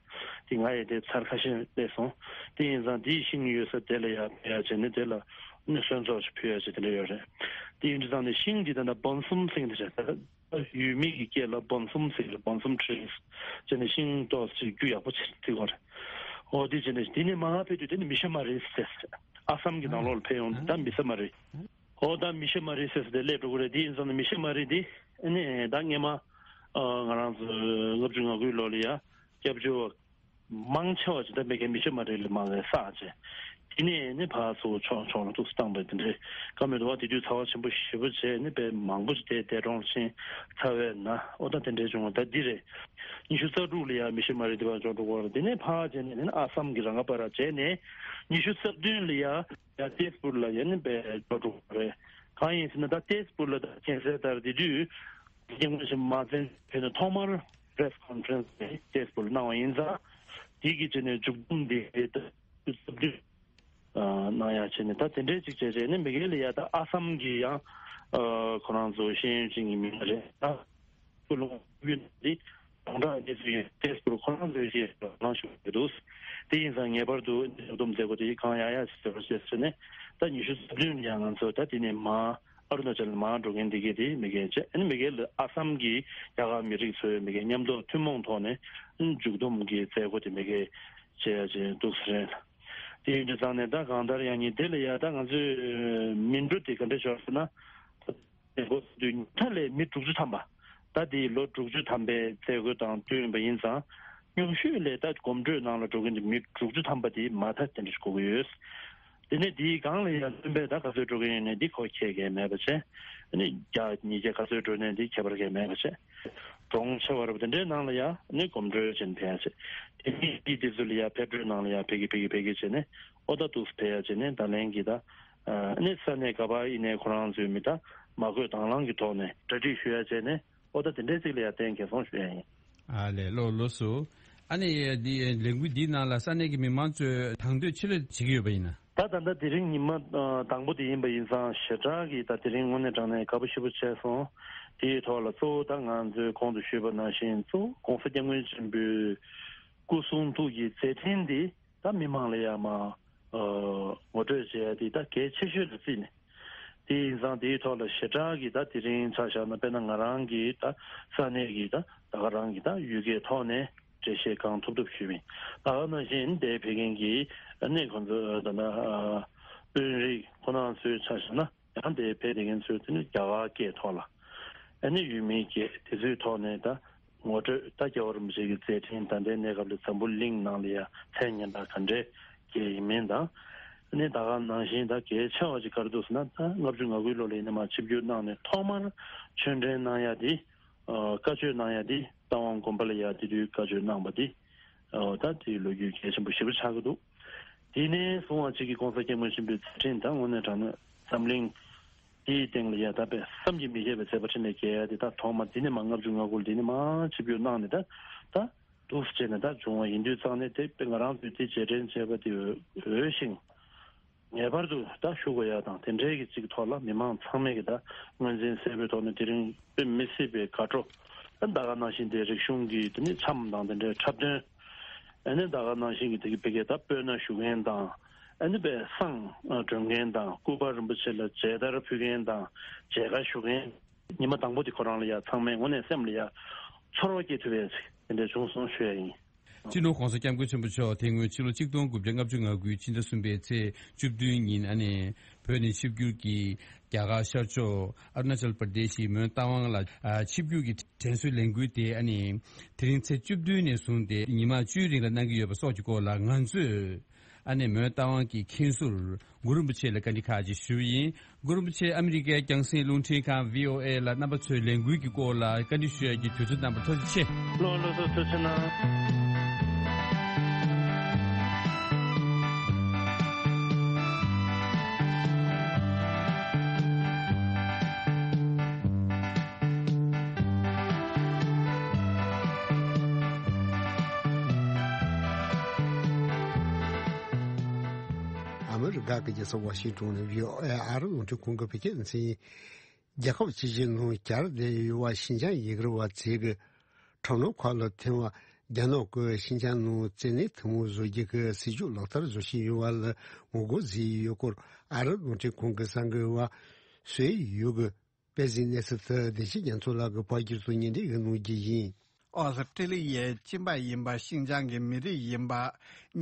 དེ་ང་ཡི་དེ་ཚར་ཁ་ཤས་སླེབས་སོང་། དེ་ཡིན་ཙང་འདིའི་ཤིང་ཡོད་ས་དེ་ལ་ཡ་ཕེབས་ཡ་བྱས་ནས་དེ་ལ་ཨ་ནི་གསོལ་ཚོགས་ཅིག་ཕུལ་ཡ་བྱས་དེ་འདྲ་ཡོད་རེད། དེ་ཡིན་དུས་ཙང་ནས་ཤིང་འདི་ད་ལྟ་སྦོམ་གསུམ་ཟེར་གྱི་འདུག་ཤག་ད་ཡུལ་མི་གི་སྐད་ལ་སྦོམ་གསུམ་ཟེར་གྱི་རེད། སྦོམ་གསུམ་ཁྲི་རེད། བྱས་ནས་ཤིང་ཏོག་ཙམ་རྒྱུ་ཡག་པོ་ཆེ་རྩི་གོ་རེད། འོ་དེ་བྱས་ནས་དེ་ནས་མར་ཕེབས་དུས་དེ་ནི་མི་ཤ་མ་རི་ཟེར། ཨ་སམ་གྱི་ནང་ལོགས་ལ་ཕེབས་ཡོང་དུས་ད་མི་ཤ་མ་རི། འོ་ད་མི་ཤ་མ་རི་ཟེར་ཟེར་དེ་སླེབས་འགྲོ་གི་རེད། དེ་ཡིན་ཙང་ནི་མི་ཤ་མ་རི་དེ་ཨ་ནི་ད་སྔས་མ་ང་རང་ཚོ་ལྔ་བཅུ་ང་དགུའི་ལོ་ལ་ཡ་སྐྱབས་བཅོལ་བ་མང་ཆེ་བ་ཅིག་ད་མི་གའི་མི་ཤ་མ་རི་ལ་མང་བའི་ས་ཅིག་དེ་ནས་ནི་ཕར་ཚུར་ཕྱོགས་ཕྱོགས་ལ་ཏོག་ཙམ་བཏང་པའི་དེ་འདྲའི་བཀའ་མོལ་འདུག་བ། དེ་དུས་ཚ་བ་ཆེན་པོ་ཞེ་པོ་བྱས་ནི་དཔེ་མང་པོ་ཞིག་དེ་འདས་གྲོངས་ཕྱིན་ཚར་བས་ན། ཨོ་ད་དེ་འདྲའི་བྱུང་བ་ད་འདི་རེད། ཉི་ཤུ་རྩ་དྲུག་ལ་ཡ་མི་ཤ་མ་རི་དེ་བར་འཇོག་འགྲོ་གི་རེད། དེ་ནས་ཕར་བྱས་ནས་ནི་ཨ་སམ་གྱི་ར་ང་པ་ར་བྱས་ནས་ཉི་ཤུ་རྩ་བདུན་ལ་ཡ་ཡ་ཏེས་པུར་ལ་ཡ་ནི་དཔེ་འཇོག་འགྲོ་གི་རེད། གང་ཡིན་ཟེར་ན་ད་ཏེས་པུར་ལ་ད་མཁྱེན་གསལ་ལྟར་དེ་དུས་རྒྱལ་ཡོངས་མ་བཙན་བྱས་ནས་ཐོག་མར་པེ་རེ་སི་ཀོན་ཕ་རེན་སི་དེ་ཏེས་པུར་ལ་གནང་བ་ཡིན་ཙང་དེ་གི་བྱས་ནས་མཇུག་བསྡོམས་དེ་ད། གནང་ཡ་བྱས་ནས་ད་དེ་འདྲའི་ཅིག་བྱས་རྗེས་ནས་མི་སྒེར་ལ་ཡ་ད་ཨ་སམ་གྱི་ཡང་ཁོ་རང་ཚོ་ཤེས་ཡོན་ཅན་གྱི་མི་སྣ་རེད། ད་ཀུན་སློང་ཡོད་ན་འདི་ སྡོང་གྲགས་གནས་ཚུལ་ཡིན་ཏེ་སུ་ཁོ་རང་ཚོའི་ཞེས་ལངས་ཞུ་གི་འདུག་དེ་ཡིན་ཙང་ངེས་པར་དུ་མཇུག་བསྡོམས་མཛད་སྒོ་དེ་གང་ཡག་ཡག་ཞིག་ཟེར་བ་ཞེས་ཟེར་ནས་ད་ཉི་ཤུ་རྩ་བདུན་ལ་ཡང་ང་ཚོ་ད་དེ་ནས་མར་ཨ་རུ་ན་ཅལ་མར་འགྲོ་མཁན་འདི་གས་དེ་མི་གས་བྱས་ཨ་ནི་མི་གས་ལ་ཨ་སམ་གྱི་རྒྱ་གར་མི་རིགས་ཚོའི་མི་གས་མཉམ་དུ་ཐུན་མོང་ཐོག་ནས་མཇུག་བསྡོམས་ཀྱི་མཛད་སྒོ་དེ་མི་གས་བྱས་ཡ་ཅིག་འདུག་ཟེར་རེད། དེ་ཡིན་དུས་ཙང་ནས་ད་གང་ལྟར་ཡང་ཉིན་དེ་ལ་ཡ་ད་ང་ཚོས་མི་འགྲོ་དེ་ག་འདྲ་ཞོར་ཟེར་ན། མི་འགོ་དུས་མཐའ་ལས་མི་དྲུག་ཅུ་ཐམ་པ། ད་དེའི་ལོ་དྲུག་ཅུ་ཐམ་པའི་མཛད་སྒོ་དང་བསྟུན་པ་ཡིན་ཙང་། ཉུང་ཤོས་ལས་ད་གོམ་བགྲོད་ནང་ལ་འགྲོ་མཁན་དེ་མི་དྲུག་ཅུ་ཐམ་པ་དེ་མ་མཐའ་དེ་འདྲ་ཞིག་དགོས་ཀྱི་ཡོད། དེ་ནས་དེའི་སྒང་ལ་ཡང་བསྟུན་པའི་ད་ག་ཚོད་འགྲོ་གི་ཡོད་ནས་འདི་ཁོ་ཁྱད་ཀྱི་མེད་པ་བྱས། ཨ་ནི་བརྒྱ་ཉིས་བརྒྱ་ག་ཚོད་འགྲོ་ནས་འདི་ཁྱད་པར་གྱི་མེད་པ་བྱས། གྲོང་ཆེ་བ་རབ་དེ་འདྲའི་ནང་ལ་ཡང་ནི་གོམ་བགྲོད་ཅན་ཕེབས་བྱས། དེ་ནི་དེ་དེ་ཚོ་ལ་ཡང་ཕེབས་བགྲོད་ནང་ལ་ཡང་ཕེབས་ཀྱི་ཕེབས་ཀྱི་ཕེབས་ཀྱི་བྱས་ནས་ཨོ་ད་འདུག་ཕེབས་ཡ་བྱས་ནས་ད་ལན་གྱི་ད། ཨ་ནི་ས་གནས་ག་པར་ཡིན་ནའི་ཁོ་རང་ཚོའི་མི་ད་མ་བསྐོས་དང་བླངས་ཀྱི་ཐོག་ནས་གྲ་སྒྲིག་ཞུ་ཡ་བྱས་ནས་ཨོ་ད་དེ་འདྲའི་ཚིག་ལ་ཡང་བརྟེན་གལ་སོང་ཞུ་ཡ་ཡིན། ཨ་ལས་ལོ་ལོ་སུ། ཨ་ནི་འདི་ལས་འགུལ་འདིའི་ནང་ལ་ས་གནས་ཀྱི་མི་མང་ཚོས་དང་དོད་ཆེ་ལོས་བྱེད་ཀྱི་ཡོད་པ་ཡིན་ན། ད་ད་ལྟ་དེ་རིང་ཉི་མ་ཨ་དང་པོ་དེ་ཡིན་པ་ཡིན་ཙང་ཞེ་དྲག་གི་ད་དེ་རིང་དངོས་གནས་དྲང་གནས་དགའ་པོ་ཞེ་པོ་བྱས་སོང་། དེའི་ཐོག་ལ་གཙོ་བོ་ད་ང་ཚོས་གོང་དུ་ཞུས་པ་ནང་བཞིན་གཙོ་བོ་༸གོང་ས་༸སྐྱབས་མགོན་ཆེན་པོའི་སྐུ་གསུང་ཐུགས་ཀྱི་མཛད་འཕྲིན་འདི་ད་མི་མང་ལ་ཡང་མ་ཨ་ངོ་སྤྲོད་བྱས་ཏེ་ད་གལ་ཆེ་ཤོས་ལ་བརྩིས་ནས། དེ་ཡིན་ཙང་དེའི་ཐོག་ལ་ཞེ་དྲག་གི་ད་དེ་རིང་ཆ་བཞག་ན་དཔེར་ན་ང་རང་གི་ད་ས་གནས་ཀྱི་ད་ད་ག་རང་གི་ད་ཡུལ་སྐད་ཐོག་ནས་འགྲེལ་བཤད་གང་ཐུབ་ཐུབ་ཞུས་པ་ཡིན། ད་ག་ནང་བཞིན་དེ་ཕེབས་མཁན་གྱི་ཨ་ནི་ཁོང་ཚོ་ད་ད་ཨ་དཔོན་རིགས་ཁོ་རང་ཚོའི་ཆ་བཞག་ན། ཡང་དེ་ཕེབས་བསྡད་མཁན་ཚོས་དེ་ནི་རྒྱ་གར་སྐད་ཐོག་ལ། ཨ་ནི་ཡུལ་མིའི་སྐད་དེ་ཚོའི་ཐོག་ནས་ད་ངོ་སྤྲོད་ད་རྒྱལ་བ་རིན་པོ་ཆེ་གི་མཛད་འཕྲིན་ད་ལྟའི་གནས་སྐབས་ལ་འཛམ་བུ་གླིང་ནང་ལ་ཡང་མཚན་སྙན་གྲགས་ག་འདྲས་སྐྱེས་ཡིན་མིན་དང་། ཨ་ནི་ད་ག་ནང་བཞིན་ད་གལ་ཆེ་བ་ཅིག་ག་རེ་འདུག་ཟེར་ན་ད་ལྔ་བཅུ་ང་དགུའི་ལོ་ལ་ཡིན་ན་མར་ཆིབས་བསྒྱུར་གནང་ནས་ཐོག་མར་ཆོས་འབྲེལ་གནང་ཡ་དེ། ཨ་བཀའ་ཆོས་གནང་ཡ་དེ་རྟ་དབང་དགོན་པ་ལ་ཡ་དེ་དུས་བཀའ་ཆོས་གནང་པ་དེ། ཨོ་ད་དེའི་ལོ་རྒྱུས་གལ་ཆེན་པོ་ཞེ་པོ་ཆགས་ཀྱི་འདུག་དེ་ནས་བཟུང་བ་གཅིག་གིས་༸གོང་ས་༸སྐྱབས་མགོན་ཆེན་པོའི་མཛད་འཕྲིན་དང་དངོས་གནས་དྲང་གནས་འཛམ་གླིང་དེའི་སྟེང་ལ་ཡ་ད་དཔེ་བསམ་གྱིས་མི་ཁྱབ་པའི་མཛད་པ་འཕྲིན་ལས་རྒྱས་ཡ་དེ་ད་ཐོག་མ་འདི་ནས་མ་ལྔ་བཅུ་ང་དགུ་འདི་ནས་མ་ཆིབས་བསྒྱུར་གནང་ནས་ད་ད་འདུག་སེ་བྱས་ནས་ད་བྱུང་བ་ཡིན་དུས་ཙང་ནས་དེ་དཔེ་ང་རང་ཚོས་དེ་རྗེས་དྲན་བྱས་པ་དེ་འོས་ཤིང་། ངེས་པར་དུ་ད་ཞུ་དགོས་ཡ་དང་དེ་འདྲའི་གི་ཅིག་ཐོག་ལ་མི་མང་ཚང་མས་གི་ད་ངོས་འཛིན་གསལ་པོའི་ཐོག་ནས་དེ་རིང་དཔེ་མི་སྲིད་པའི་དགའ་སྤྲོ། ད་ད་ག་ནང་བཞིན་དེ་རིག་གཞུང་གི་དེ་ནི་འཆམ་དང་དེ་འདྲའི་འཁྲབ་སྟོན། ཨ་ནི་ད་ག་ནང་བཞིན་གི་དེ་གི་བི་གེ་ད་སྤོས་སྣ་བཞུ་མཁན་དང་། ཨ་ནི་པའི་བསང་སྒྲོན་མཁན་དང་སྐུ་པར་རིན་པོ་ཆེ་ལ་མཇལ་དར་ཕུལ་མཁན་དང་མཇལ་ཁ་ཞུ་མཁན། ཉི་མ་དང་པོ་དེ་ཁོ་རང་ལ་ཡ་ཚང་མས་དངོས་གནས་སེམས་ལ་ཡ་ཚོར་བ་སྐྱེ་ཐུབ་པའི་དེ་འདྲ་བྱུང་སོང་ཞུ་ཡ་ཡིན། སྤྱི་ནོར་༸གོང་ས་༸སྐྱབས་མགོན་ཆེན་པོ་མཆོག་དེ་སྔོན་ཕྱི་ལོ་ཆིག་སྟོང་དགུ་བརྒྱ་ལྔ་བཅུ་ང་དགུའི་ཕྱི་ཟླ་གསུམ་པའི་ཚེས་བཅུ་བདུན་ཉིན་ཨ་ནི་བོད་ནས་ཆིབས་བསྒྱུར་གྱིས་རྒྱ་གར་ཤར་ཕྱོགས་ཨ་རུ་ན་ཅལ་པར་དེ་ཤི་མོན་རྟ་དབང་ལ་ཨ་ཆིབས་བསྒྱུར་གྱི་དྲན་གསོའི་ལས་འགུལ་དེ་ཨ་ནི་དེ་རིང་ཚེས་བཅུ་བདུན་ནས་བཟུང་སྟེ་ཉི་མ་བཅུའི་རིང་ལ་གནང་གི་ཡོད་པ་སོགས་ཀྱི་སྐོར་ལ་ང་ཚོས་ཨ་ནི་མོན་རྟ་དབང་གི་མཁན་ཟུར་གུ་རུ་རིན་པོ་ཆེ་ལ་བཀའ་འདྲི་ཁག་ཅིག་ཞུས་པ་ཡིན། གུ་རུ་རིན་པོ་ཆེ་ཨ་མི་རི་ཀའི་རྒྱང་སྲིང་རླུང་འཕྲིན་ཁང་བྷི་ཨོ་ཨེ་ལ་རྣམ་པ་ཚོའི་ལས་འགུལ་གྱི་སྐོར་ལ་བཀའ་འདྲི་ཞུ་ཡག་གི་དུས་ཚོད་གནང་བར་ཐུགས་རྗེ་ཆེ། ལོ་ལོ་ཚོ་ཐུགས་རྗེ་གནང་། ཨ་མི་རི་ཀ་གི་རྒྱལ་ས་ཝ་ཤིང་ཏོན་ནས་བྷི་ཨོ་ཨེ་ཨ་རི་རླུང་འཕྲིན་ཁང་གི་བོད་སྐད་སྡེ་ཚན་ཡིན། རྒྱལ་ཁབ་སྤྱི་གཞན་ནང་བཅར་བསྡད་ཡོད་པ་ཤིན་ཅང་ཡི་གེ་བ་ཚོས་ཀྱི་དྲག་གནོན་ཁག་ལ་ཐོན་པ་རྒྱ་ནག་གིས་ཤིན་ཅང་ནང་བཙན་གནོན་ཐུན་མོང་བཟོ་རྒྱུ་གི་སྲིད་ཇུས་ལག་བསྟར་བཟོ་བཞིན་ཡོད་པ་ལ་ངོ་རྒོལ་བཟོས་ཡོད་སྐོར་ཨ་རི་རླུང་འཕྲིན་ཁང་གི་གསར་འགོད་པ་སུའེ་ཡུ་གིས་པེ་ཅིན་གནས་ཚུལ་དུ་བདེ་སྐྱིད་རྒྱ་མཚོ་ལགས་ཀྱིས་ཕབ་བསྒྱུར་དང་སྙན་སྒྲོན་ཞུ་གནང་རྒྱུ་ཡིན། ཨོ་སི་ཀྲི་ལི་ཡའི་གཅིན་པ་ཡིན་པ་ཤིན་ཅང་གི་མི་རིགས་ཡིན་པ་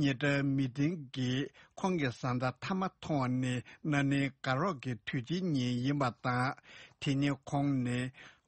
ཉི་ཀྲ་མི་ཏིང་གིས་ཁོང་གི་བཟའ་ཟླ་མཐའ་མ་མཐོང་བ་ནི་ན་ནིང་དགའ་རོགས་ཀྱི་དུས་ཆེན་ཉིན་ཡིན་པ་དང་། དེ་ཉིན་ཁོང་ནི་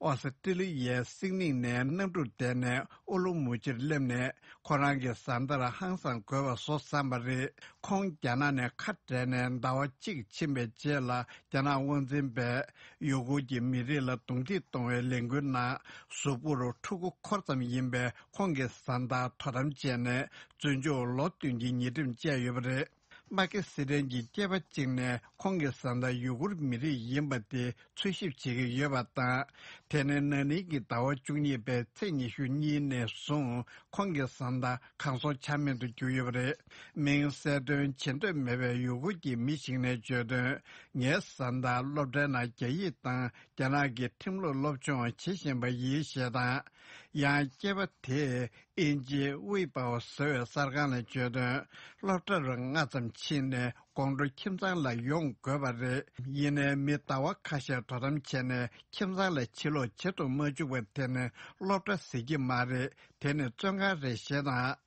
ཨོ་སི་ཀྲི་ལི་ཡའི་སིད་ནི་ནས་གནམ་གྲུར་བསྡད་ནས་ཨོ་ལུ་མུ་ཅིར་སླེབས་ནས་ཁོ་རང་གི་བཟའ་ཟླར་ཧང་སང་དགོས་པ་བཟོ་བསམ་པ་རེད། ཁོང་རྒྱ་ནག་ནས་ཁ་བྲལ་ནས་ཟླ་བ་གཅིག་ཕྱིན་པའི་རྗེས་ལ་རྒྱ་ནག་དབང་འཛིན་པས་ཡུ་གུར་གྱི་མི་རིགས་ལ་རྡུང་རྡེག་གཏོང་བའི་ལས་འགུལ་ནང་གཟུགས་པོར་ཕྲུ་གུ་འཁོར་ཙམ་ཡིན་པའི་ཁོང་གི་བཟའ་ཟླར་དོ་དམ་བྱས་ནས་བཙོན་འཇུག་ལོ་བདུན་གྱི་ཉེས་ཁྲིམས་བཅད་ཡོད་པ་རེད། པ་ཀི་སི་ཐན་གྱི་སྐྱེས་པ་གཅིག་ནས་ཁོང་གི་བཟའ་ཟླ་ཡུ་གུར་མི་རིགས་ཡིན་པ་དེ་འཚོལ་ཞིབ་བྱེད་ཀྱི་ཡོད་པ་དང་། དེ་ནི་ན་ནིང་གི་ཟླ་བ་བཅུ་གཉིས་པའི་ཚེས་ཉི་ཤུ་གཉིས་ནས་བཟུང་ཁོང་གི་བཟའ་ཟླ་གང་སར་ཆ་མེད་དུ་གྱུར་ཡོད་པ་རེད། མིང་གསལ་སྟོན་བྱེད་འདོད་མེད་པའི་ཡུ་གུར་གྱི་མི་ཞིག་ནས་བརྗོད་དོན། ངའི་བཟའ་ཟླ་སློབ་གྲྭའི་ནང་རྒྱ་ཡིག་དང་རྒྱ་ནག་གི་ཁྲིམས་ལུགས་སློབ་སྦྱོང་བྱེད་བཞིན་པ་ཡིན་ཞེས་དང་། ཡང་སྐྱེས་པ་དེས་དབྱིན་ཇིའི་ཝི་པའོ་ཟེར་བའི་གསར་ཁང་ལ་བརྗོད་དོན། སློབ་གྲྭ་རུ་སྔ་ཙམ་ཕྱིན་ནས་དགོང་དྲོ་ཁྱིམ་ཚང་ལ་ཡོང་དགོས་པ་རེད། ཡིན་ནའི་མི་ཟླ་བ་ཁ་ཤས་དོ་དམ་བྱས་ནས་ཁྱིམ་ཚང་ལ་ཕྱིར་ལོག་བྱེད་དུ་མ་བཅུག་པ་དེ་ནི་སློབ་གྲྭ་ཟེར་གྱི་མ་རེད། དེ་ནི་བཙོན་ཁང་རེད་ཞེས་དང་།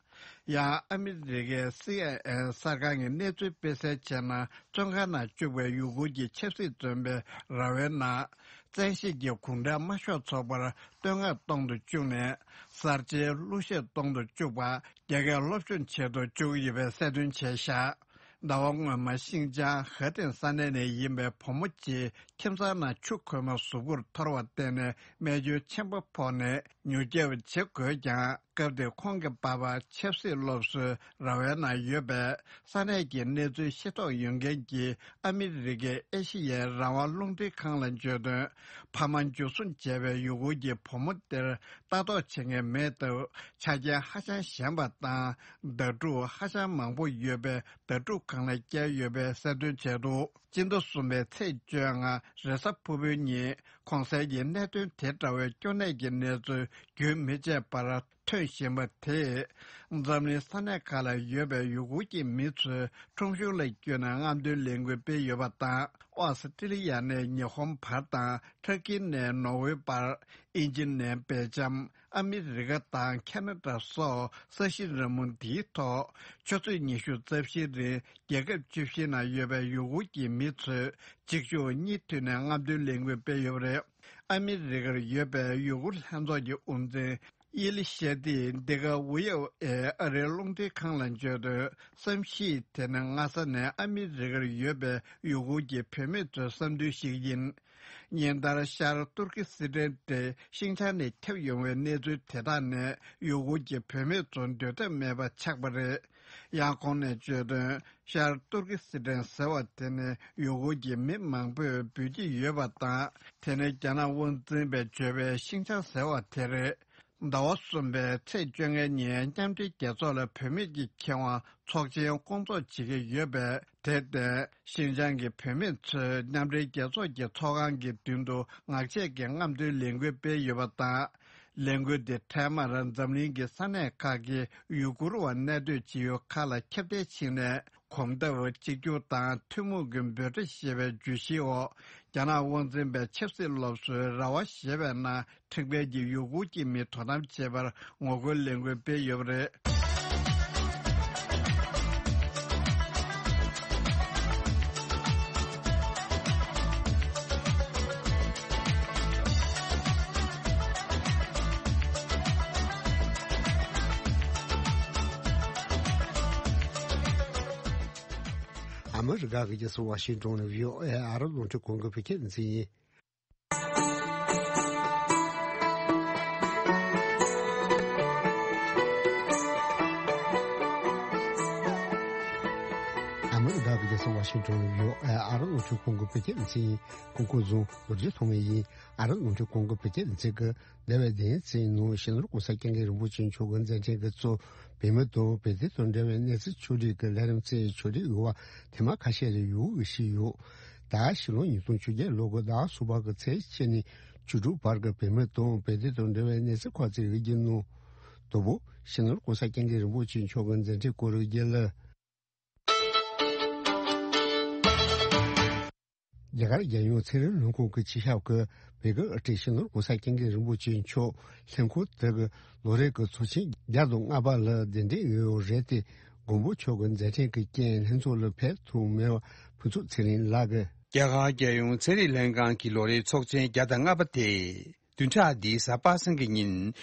ཡང་ཨ་མི་རི་ཀའི་སི་ཨེན་ཨེན་གསར་ཁང་གིས་གནས་ཚུལ་སྤེལ་གསལ་བྱས་ན། བཙོན་ཁང་ནང་བཅུག་པའི་ཡུ་གུར་གྱི་ཆབ་སྲིད་བཙོན་པའི་ར་བའི་ནང་། བཙན་ཤེད་ཀྱིས་གུང་ཁྲན་དམར་ཤོག་ཚོགས་པར་བསྟོད་བསྔགས་གཏོང་དུ་བཅུག་ནས། གསར་བརྗེའི་གླུ་གཞས་གཏོང་དུ་བཅུག་པ། རྒྱ་སྐད་སློབ་སྦྱོང་བྱེད་དུ་བཅུག་ཡོད་པའི་གསལ་སྟོན་བྱས་བཞག་ཟླ་བ་སྔོན་མ་ཤིང་ཅང་ཧེ་ཏེན་ས་གནས་ནས་ཡིན་པའི་བུ་མོ་གཅིག་ཁྱིམ་ཚང་ནང་ཆུ་ཁོལ་མ་གཟུགས་པོར་འཐོར་བར་བརྟེན་ནས་རྨས་སྐྱོན་ཆེན་པོ་ཕོག་ནས་མྱུར་སྐྱོབ་བྱེད་དགོས་ཀྱང་། སྐབས་དེར་ཁོང་གི་པ་ཕ་ཆབ་སྲིད་སློབ་གསོའི་ར་བའི་ནང་ཡོད་པས། ས་གནས་ཀྱི་གནས་ཚུལ་ཤེས་རྟོགས་ཡོད་མཁན་གྱི་ཨ་མི་རི་ཀའི་ཨེ་ཤི་ཡའི་རང་དབང་རླུང་འཕྲིན་ཁང་ལ་བརྗོད་དོན། ཕ་མ་འཇུ་བཟུང་བྱས་པའི་ཡུ་གུར་གྱི་བུ་མོ་དེར་ལྟ་རྟོག་བྱེད་མཁན་མེད་སྟབས། ཆ་རྐྱེན་ཧ་ཅང་ཞན་པ་དང་། ཟླ་ཕྲུག་ཧ་ཅང་མང་པོ་ཡོད་པའི་ཟླ་སྒྲུབ་ཁང་ལ་བསྐྱལ་ཡོད་པའི་གསལ་སྟོན་བྱས་འདུག་སྤྱི་ཟླ་གསུམ་པའི་ཚེས་བཅོ་ལྔ་རེས་གཟའ་ཕུར་བུའི་ཉིན། གོང་གསལ་གྱི་གནད་དོན་དེ་འདྲ་བའི་སྐྱོ་གནས་ཀྱི་གནས་ཚུལ་རྒྱུན་མི་ཆད་པར་ཐོན་བཞིན་པ་དེས། འཛམ་གླིང་ས་གནས་ཁག་ལ་ཡོད་པའི་ཡུ་གུར་གྱི་མི་ཚོས་ཁྲོམ་གཞུང་ལ་བསྐྱོད་ནས་རྔམ་སྟོན་ལས་འགུལ་སྤེལ་ཡོད་པ་དང་། ཨོ་སི་ཀྲི་ལི་ཡ་ནས་ཉི་ཧོང་བར་དང་། ཐར་ཀི་ནས་ནོར་ཝེ་བར། དབྱིན་ཇི་ནས་སྦེལ་ཇམ། ཨ་མི་རི་ཀ་དང་ཁེ་ན་ཌ་སོགས་ས་གཞི་རི་མོ་འདིའི་ཐོག་ཆུ་ཚོད་ཉི་ཤུ་རྩ་བཞིའི་རིང་རྒྱལ་ཁབ་བཅུ་བཞི་ནང་ཡོད་པའི་ཡུ་གུར་གྱི་མི་ཚོས་གཅིག་ལྕོགས་གཉིས་མཐུད་ནས་རྔམ་སྟོན་ལས་འགུལ་སྤེལ་ཡོད་པ་རེད། ཨ་མི་རི་ཀར་ཡོད་པའི་ཡུ་གུར་ལྷན་ཚོགས་ཀྱི་དབུ་འཛིན་ཡེ་ལི་ཤེ་ཏིས་འདི་ག་ཝི་ཨོ་ཨེ་ཨ་རིའི་རླུང་འཕྲིན་ཁང་ལ་བརྗོད་དོན། བསམ་གཞིག་དེ་ནི་སྔ་ས་ནས་ཨ་མི་རི་ཀར་ཡོད་པའི་ཡུ་གུར་གྱི་བུད་མེད་ཚོའི་བསམ་འདུན་ཞིག་ཡིན། ཉིན་ལྟར་ཤར་ཏུར་ཀི་སི་ཐན་དེ་ཤིང་ཆང་ནས་ཁྱབ་ཡོང་བའི་གནས་ཚུལ་དེ་དག་ནས་ཡུ་གུར་གྱི་བུད་མེད་ཚོ་འདོད་ཐབས་མེད་པ་ཆགས་པ་རེད། ཡང་ཁོང་ནས་བརྗོད་དོན། ཤར་ཏུར་ཀི་སི་ཐན་ཟེར་བ་དེ་ནི་ཡུ་གུར་གྱི་མི་མང་པོས་འབོད་ཀྱི་ཡོད་པ་དང་། དེ་ནི་རྒྱ་ནག་དབང་འཛིན་པས་བརྗོད་པའི་ཤིང་ཆང་ཟེར་བ་དེ་རེད། ཟླ་བ་གསུམ་པའི་ཚེས་བཅོ་ལྔའི་ཉིན་མཉམ་འབྲེལ་རྒྱལ་ཚོགས་ལ་བུད་མེད་ཀྱི་ཁེ་དབང་ཚོགས་ཆེན་སྐོང་ཚོགས་བྱེད་ཀྱི་ཡོད་པས། དེར་བརྟེན་ཤིན་ཅང་གི་བུད་མེད་ཚོས་མཉམ་འབྲེལ་རྒྱལ་ཚོགས་ཀྱི་ཚོགས་ཁང་གི་མདུན་དུ་ངག་བཅད་ཀྱི་རྔམ་སྟོན་ལས་འགུལ་སྤེལ་ཡོད་པ་དང་། ལས་འགུལ་དེ་འཕྲལ་མར་འཛམ་གླིང་གི་ས་གནས་ཁག་གི་ཡུ་གུར་བ་གནས་སྡོད་བྱེད་ཡུལ་ཁག་ལ་ཁྱབ་གདལ་ཕྱིན་ནས། གོམ་སྟབས་གཅིག་གྱུར་དང་ཐུན་མོང་གི་འབོད་སྒྲ་ཞེས་པའི་བརྗོད་གཞིའི་འོག་རྒྱ་ནག་དབང་འཛིན་པའི་ཆབ་སྲིད་སློབ་གསོའི་ར་བ་ཞེས་པའི་ནང་ཁྲིམས་འགལ་གྱི་ཡུ་གུར་གྱི་མི་དོ་དམ་བྱེད་པར་ངོ་རྒོལ་ལས་འགུལ་སྤེལ་ཡོད་པ་རེད། ཨ་མི་རི་ཀ་གི་རྒྱལ་ས་ཝ་ཤིང་ཏོན་ནས་བྷི་ཨོ་ཨེ་ཨ་རབ་རླུང་འཕྲིན་ཁང་གི་བོད་སྐད་སྡེ་ཚན་ཡིན། ཨ་མི་རི་ཀ་གི་རྒྱལ་ས་ཝ་ཤིང་ཏོན་ནས་བྷི་ཨོ་ཨེ་ཨ་རབ་རླུང་འཕྲིན་ཁང་གི་བོད་སྐད་སྡེ་ཚན་ཡིན། ཁོང་སྐུ་གཟུགས་རྡོ་རྗེ་ཐོགས་མེད་ཡིན། ཨ་རབ་རླུང་འཕྲིན་ཁང་གི་བོད་སྐད་སྡེ་ཚན་གྱི་འདས་པའི་བདུན་ཚན་ནང་སྤྱི་ནོར་༸གོང་ས་༸སྐྱབས་མགོན་རིན་པོ་ཆེ་མཆོག་གི་མཛད་འཕྲིན་གྱི་གཙོ་བོད་མི་དང་བོད་དོན་དང་འབྲེལ་བའི་གནས་ཚུལ་ཕྱོགས་སྒྲིག་གི་ལས་རིམ་བཅས་ཕྱོགས་སྒྲིག་ཡོད་པ་དེ་མ་ཁ་ཤས་ལ་ཡུལ་དབུས་ཞིག་ཡོད། ད་ཕྱི་ལོ་ཉིས་སྟོང་བཅོ་བརྒྱད་ལོ་གི་ཟླ་གསུམ་པ་གི་ཚེས་བཅུ་ནས་བཅུ་དྲུག་བར་གྱི་བོད་མི་དང་བོད་དོན་དང་འབྲེལ་བའི་གནས་ཚུལ་ཁག་ཅིག་ཡིག་སྒྱུར་གནང་། དང་པོ་སྤྱི་ནོར་༸གོང་ས་༸སྐྱབས་མགོན་རིན་པོ་ཆེ་མཆོག་གི་མཛད་འཕྲིན་སྐོར་ཡིག་སྒྱུར་ལ། རྒྱ་གར་རྒྱལ་ཡོངས་ཚན་རིག་ལྷན་ཁང་གི་སྤྱི་ཁྱབ་ཀྱིས་བོད་ཀྱི་དབུ་ཁྲིད་སྤྱི་ནོར་༸གོང་ས་༸སྐྱབས་མགོན་རིན་པོ་ཆེ་མཆོག་ལྷན་ཁང་དེ་གི་ལོ་རེ་གི་ཚོགས་ཆེན་བརྒྱ་དང་ལྔ་པ་ལ་གདན་འདྲེན་ཡོད་རེད་དེ། མགོན་པོ་མཆོག་གི་མཛད་འཕྲིན་གྱི་རྐྱེན་ལྷན་ཚོགས་ལ་ཕེབས་ཐུབ་མེད་པ་ཕུན་ཚོགས་ཚེ་རིང་ལགས་ཀྱིས། རྒྱ་གར་རྒྱལ་ཡོངས་ཚན་རིག་ལྷན་ཁང་གི་ལོ་རེའི་ཚོགས་ཆེན་བརྒྱ་དང་ལྔ་པ་དེ། བདུན་ཕྲག་འདིའི་གཟའ་པ་སངས་ཀྱི་ཉིན་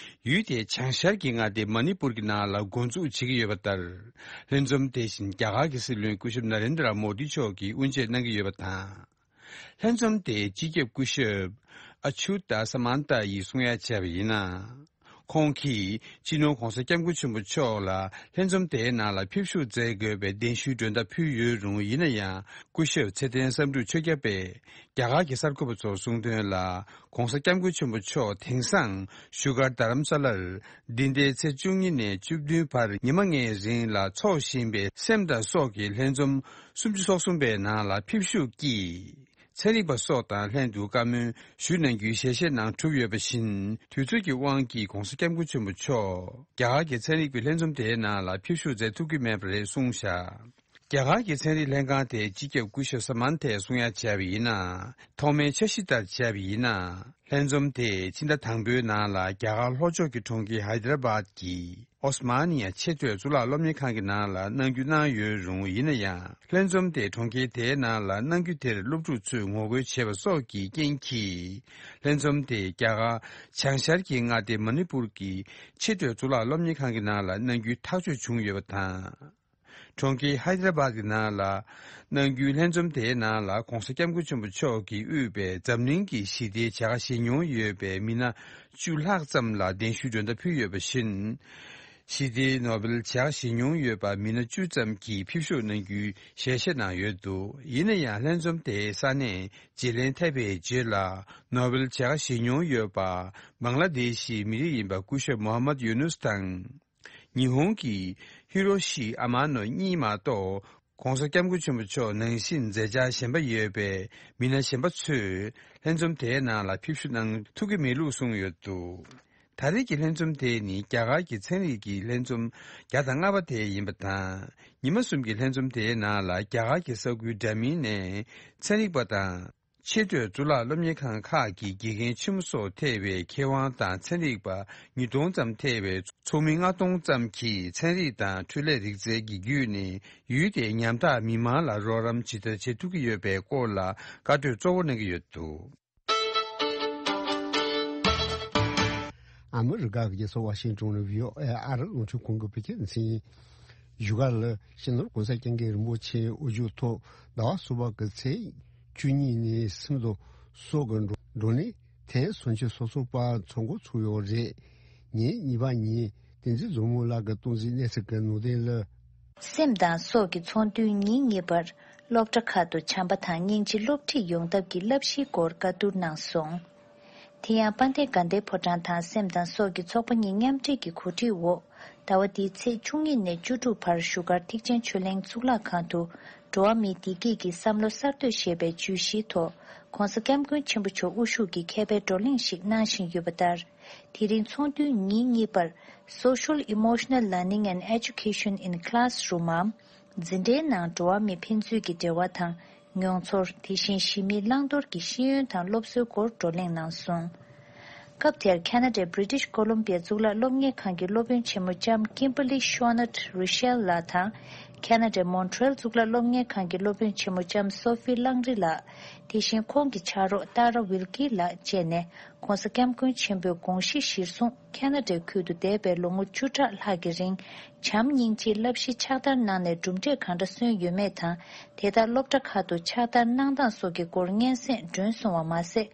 ཡུལ་དེའི་བྱང་ཤར་གྱི་མངའ་སྡེ་མ་ཎི་པུར་གྱི་ནང་ལ་འགོ་འཛུགས་བྱེད་ཀྱི་ཡོད་པ་ལྟར། ལྷན་འཛོམས་དེ་བཞིན་རྒྱ་གར་གྱི་སྲིད་བློན་སྐུ་ཞབས་ན་རེན་དྲ་མོ་དི་མཆོག་གིས་དབུ་འབྱེད་གནང་གི་ཡོད་པ་དང་། ལྷན་འཛོམས་དེའི་སྤྱི་ཁྱབ་སྐུ་ཞབས་ཨ་ཆུ་ཏ་ས་མན་ཏ་ཡིས་གསུང་ཡ་བྱས་པ་ཡིན་ན། ཁོང་གིས་སྤྱི་ནོར་༸གོང་ས་༸སྐྱབས་མགོན་ཆེན་པོ་མཆོག་ལ་ལྷན་འཛོམས་དེའི་ནང་ལ་ཕེབས་བཞུགས་མཛད་དགོས་པའི་གདན་ཞུའི་མགྲོན་བརྡ་ཕུལ་ཡོད་རུང་། ཡིན་ན་ཡང་སྐུ་ཞབས་ཚེ་བརྟན་བསམ་གྲུབ་ཆོས་སྐྱབས་པས་རྒྱ་གར་གྱི་གསར་འགོད་པ་ཚོར་གསུངས་དོན་ལ། ༸གོང་ས་༸སྐྱབས་མགོན་ཆེན་པོ་མཆོག་དེང་སང་བཞུགས་སྒར་རྡ་རམ་ས་ལར་འདི་ཟླའི་ཚེས་བཅུ་གཉིས་ནས་བཅུ་བདུན་བར་ཉི་མ་ལྔའི་རིང་ལ་འཚོགས་བཞིན་པའི་སེམས་དང་སྲོག་གི་ལྷན་འཛོམས་སུམ་ཅུ་སོ་གསུམ་པའི་ནང་ལ་ཕེབས་བཞུགས་ཀྱིས། ཚན་རིག་པ་སོགས་དང་ལྷན་དུ་བཀའ་མོལ་ཞུ་གནང་རྒྱུའི་ཞལ་བཞེས་གནང་གྲུབ་ཡོད་པ་བཞིན། དུས་ཚོད་ཀྱི་དབང་གིས་༧གོང་ས་༧སྐྱབས་མགོན་ཆེན་པོ་མཆོག་རྒྱ་གར་གྱི་ཚན་རིག་པའི་ལྷན་འཛོམས་དེའི་ནང་ལ་ཕེབས་བཞུགས་མཛད་ཐུབ་ཀྱི་མེད་པ་རེད་གསུངས་བཞག་རྒྱ་གར་གྱི་ཚན་རིག་ལྷན་ཁང་དེའི་སྤྱི་ཁྱབ་སྐུ་ཞབས་ས་མན་ཐས་གསུང་ཡ་བྱས་པ་ཡིན་ན། ཐོག་མའི་འཆར་གཞི་ལྟར་བྱས་པ་ཡིན་ན། ལྷན་འཛོམས་དེ་ཕྱི་ཟླ་དང་པོའི་ནང་ལ་རྒྱ་གར་ལྷོ་ཕྱོགས་ཀྱི་གྲོང་ཁྱེར་ཧའི་དར་བཱད་ཀྱི་ཨོ་སི་མ་ནི་ཡ་ཆེས་མཐོའི་གཙུག་ལག་སློབ་གཉེར་ཁང་གི་ནང་ལ་གནང་རྒྱུ་གནང་ཡོད་རུང་། ཡིན་ན་ཡང་ལྷན་འཛོམས་དེ་གྲོང་ཁྱེར་དེའི་ནང་ལ་གནང་རྒྱུ་དེར་སློབ་ཕྲུག་ཚོས་ངོ་རྒོལ་བྱས་པ་སོགས་ཀྱི་རྐྱེན་གྱིས། ལྷན་འཛོམས་དེ་རྒྱ་གར་བྱང་ཤར་གྱི་མངའ་སྡེ་མ་ནི་པུར་གྱི་ཆེས་མཐོའི་གཙུག་ལག་སློབ་གཉེར་ཁང་གི་ནང་ལ་གནང་རྒྱུའི་ཐག་གཅོད་བྱུང་ཡོད་པ་དང་། གྲོང་ཁྱེར་ཧའི་དར་བཱད་ཀྱི་ནང་ལ་གནང་རྒྱུའི་ལྷན་འཛོམས་དེའི་ནང་ལ་༧གོང་ས་༧སྐྱབས་མགོན་ཆེན་པོ་མཆོག་གིས་དབུས་པའི་འཛམ་གླིང་གི་ཞི་བདེའི་བྱ་དགའ་བཞེས་མྱོང་ཡོད་པའི་མི་སྣ་བཅུ་ལྷག་ཙམ་ལ་གདན་ཞུའི་མགྲོན་བརྡ་ཕུལ་ཡོད་པ་བཞིན། ཞི་བདེའི་ནོ་བེལ་བྱ་དགའ་བཞེས་མྱོང་ཡོད་པ་མི་སྣ་བཅུ་ཙམ་གྱིས་ཕེབས་བཞུགས་གནང་རྒྱུའི་ཞལ་བཞེས་གནང་ཡོད་འདུག་ཡིན་ན་ཡང་ལྷན་འཛོམས་དེའི་ས་གནས་བརྗེ་ལེན་ཐེབས་པའི་རྗེས་ལ། ནོ་བེལ་བྱ་དགའ་བཞེས་མྱོང་ཡོད་པ་བང་ལ་དེ་ཤི་མི་རིགས་ཡིན་པ་སྐུ་ཞབས་མོ་ཧམ་མད་ཡུ་ནུས་དང་། ཉི་ཧོང་གི་ཧི་རོ་ཤི་ཨ་མ་ནོ་གཉིས་མ་གཏོགས། ༸གོང་ས་༸སྐྱབས་མགོན་ཆེན་པོ་མཆོག་ནང་བཞིན་མཛད་འཆར་གཞན་པ་ཡོད་པའི་མི་སྣ་གཞན་པ་ཚོས་ལྷན་འཛོམས་དེའི་ནང་ལ་ཕེབས་བསུ་གནང་ཐུབ་ཀྱི་མེད་ལུགས་གསུངས་ཡོད་འདུག་ད་རེས་ཀྱི་ལྷན་འཛོམས་དེ་ནི་རྒྱ་གར་གྱི་ཚན་རིག་གི་ལྷན་འཛོམས་བརྒྱ་དང་ལྔ་པ་དེ་ཡིན་པ་དང་། ཉི་མ་གསུམ་གྱི་ལྷན་འཛོམས་དེའི་ནང་ལ་རྒྱ་གར་གྱི་ས་ཁུལ་འདྲ་མིན་ནས་ཚན་རིག་པ་དང་། ཆེས་མཐོའི་གཙུག་ལག་སློབ་གཉེར་ཁང་ཁག་གི་དགེ་རྒན་ཆེན་མོ་སོགས་ཐེ་བའི་མཁས་དབང་དང་ཚན་རིག་པ་ཉིས་སྟོང་ཙམ་ཐེ་བའི་ཚོགས་མི་ལྔ་སྟོང་ཙམ་གྱིས་ཚན་རིག་དང་འཕྲུལ་ལས་རིག་རྩལ་གྱི་བརྒྱུད་ནས་ཡུལ་དེའི་ཉམ་ཐག་མི་མང་ལ་རོགས་རམ་ཇི་ལྟར་བྱེད་ཐུབ་ཀྱི་ཡོད་པའི་སྐོར་ལ་བཀའ་གྲོས་གཙོ་བོ་གནང་གི་ཡོད་འདུག་ཨ་མི་རི་ཀ་གི་རྒྱལ་ས་ཝ་ཤིང་ཊོན་ནས་བྷི་ཨོ་ཨེ་ཨ་རི་རླུང་འཕྲིན་ཁང་གི་བོད་སྐད་སྡེ་ཚན་ཡིན། བཞུགས་སྒར་ལ་སྤྱི་ནོར་༸གོང་ས་༸སྐྱབས་མགོན་རིན་པོ་ཆེའི་དབུ་བཞུགས་ཐོག་ཟླ་བ་གསུམ་པ་གི་ཚེས་བཅུ་གཉིས་ནས་སིམ་དུ་སོགས་ཀྱི་བགྲོ་བགྲོ་གླེང་ཐེངས་སུམ་ཅུ་སོ་གསུམ་པ་ཚོགས་འགོ་ཚུགས་ཡོད་རེད། ཉིན་གཉིས་པ་ཉིན་བསྟན་འཛིན་བཟང་མོ་ལགས་ཀྱིས་སྟོང་འཛིན་གནས་ཚུལ་གྱི་ནང་དོན་ལ། སེམས་དང་སྲོག་གི་ཚོགས་འདུའི་ཉིན་གཉིས་པར་སློབ་གྲྭ་ཁག་ཏུ་བྱམས་པ་དང་སྙིང་རྗེ་སློབ་ཁྲིད་ཡོང་ཐབས་ཀྱི་བསླབ་གཞིའི་སྐོར་བཀའ་བསྡུར་གནང་སོང་། དེ་ཡང་དཔལ་ལྡན་དགའ་ལྡན་ཕོ་བྲང་དང་སེམས་དང་སྲོག་གི་ཚོགས་པ་གཉིས་མཉམ་འབྲེལ་གྱི་གོ་སྒྲིག་འོག་ཟླ་བ་འདིའི་ཚེས་བཅུ་གཉིས་ནས་བཅུ་དྲུག་བར་བཞུགས་སྒར་ཐེག་ཆེན་ཆོས་གླིང་གཙུག་ལག་ཁང་དུ་འགྲོ་བ་མིའི་བདེ་སྐྱིད་ཀྱི་བསམ་བློ་གསར་གཏོད་ཞེས་པའི་བརྗོད་གཞིའི་ཐོག་༸གོང་ས་༸སྐྱབས་མགོན་ཆེན་པོ་མཆོག་དབུ་བཞུགས་ཀྱིས་མཁས་པའི་བགྲོ་གླེང་ཞིག་གནང་བཞིན་ཡོད་པ་ལྟར། དེ་རིང་ཚོགས་འདུའི་ཉིན་གཉིས་པར་Social Emotional Learning and Education in Classroom འམ། འཛིན་གྲྭའི་ནང་འགྲོ་བ་མི་ཕན་ཚུན་གྱི་འབྲེལ་བ་དང་མྱོང་ཚོར། དེ་བཞིན་གཞི་མེད་བླང་དོར་གྱི་ཤེས་ཡོན་དང་སློབ་གསོའི་སྐོར་བགྲོ་གླེང་གནང་སོང་། སྐབས་དེར་ཁ་ན་ཌའི་British Columbia གཙུག་ལག་སློབ་གཉེར་ཁང་གི་སློབ་དཔོན་ཆེན་མོ་ལྕམ་Kimberly Schonert Ruschel ལགས་དང་། ཁ་ན་ཌའི་Montreal གཙུག་ལག་སློབ་གཉེར་ཁང་གི་སློབ་དཔོན་ཆེན་མོ་ལྕམ་Sophie Langry ལགས། དེ་བཞིན་ཁོང་གི་ཕྱག་རོགས་Tara Wilkie ལགས་བཅས་ནས་༸གོང་ས་༸སྐྱབས་མགོན་ཆེན་པོའི་དགོངས་གཞི་གཞིར་བཟུང་ཁ་ན་ཌའི་ཁུལ་དུ་འདས་པའི་ལོ་ངོ་བཅུ་ཕྲག་ལྷག་གི་རིང་བྱམས་སྙིང་རྗེའི་བསླབ་གཞི་ཕྱག་བསྟར་གནང་ནས་གྲུབ་འབྲས་གང་འདྲ་སོན་ཡོད་མེད་དང་། དེ་དག་སློབ་གྲྭ་ཁག་ཏུ་ཕྱག་བསྟར་གནང་སྟངས་སོགས་ཀྱི་སྐོར་སྙན་སེང་སྒྲོན་སོང་བ་མ་ཟད།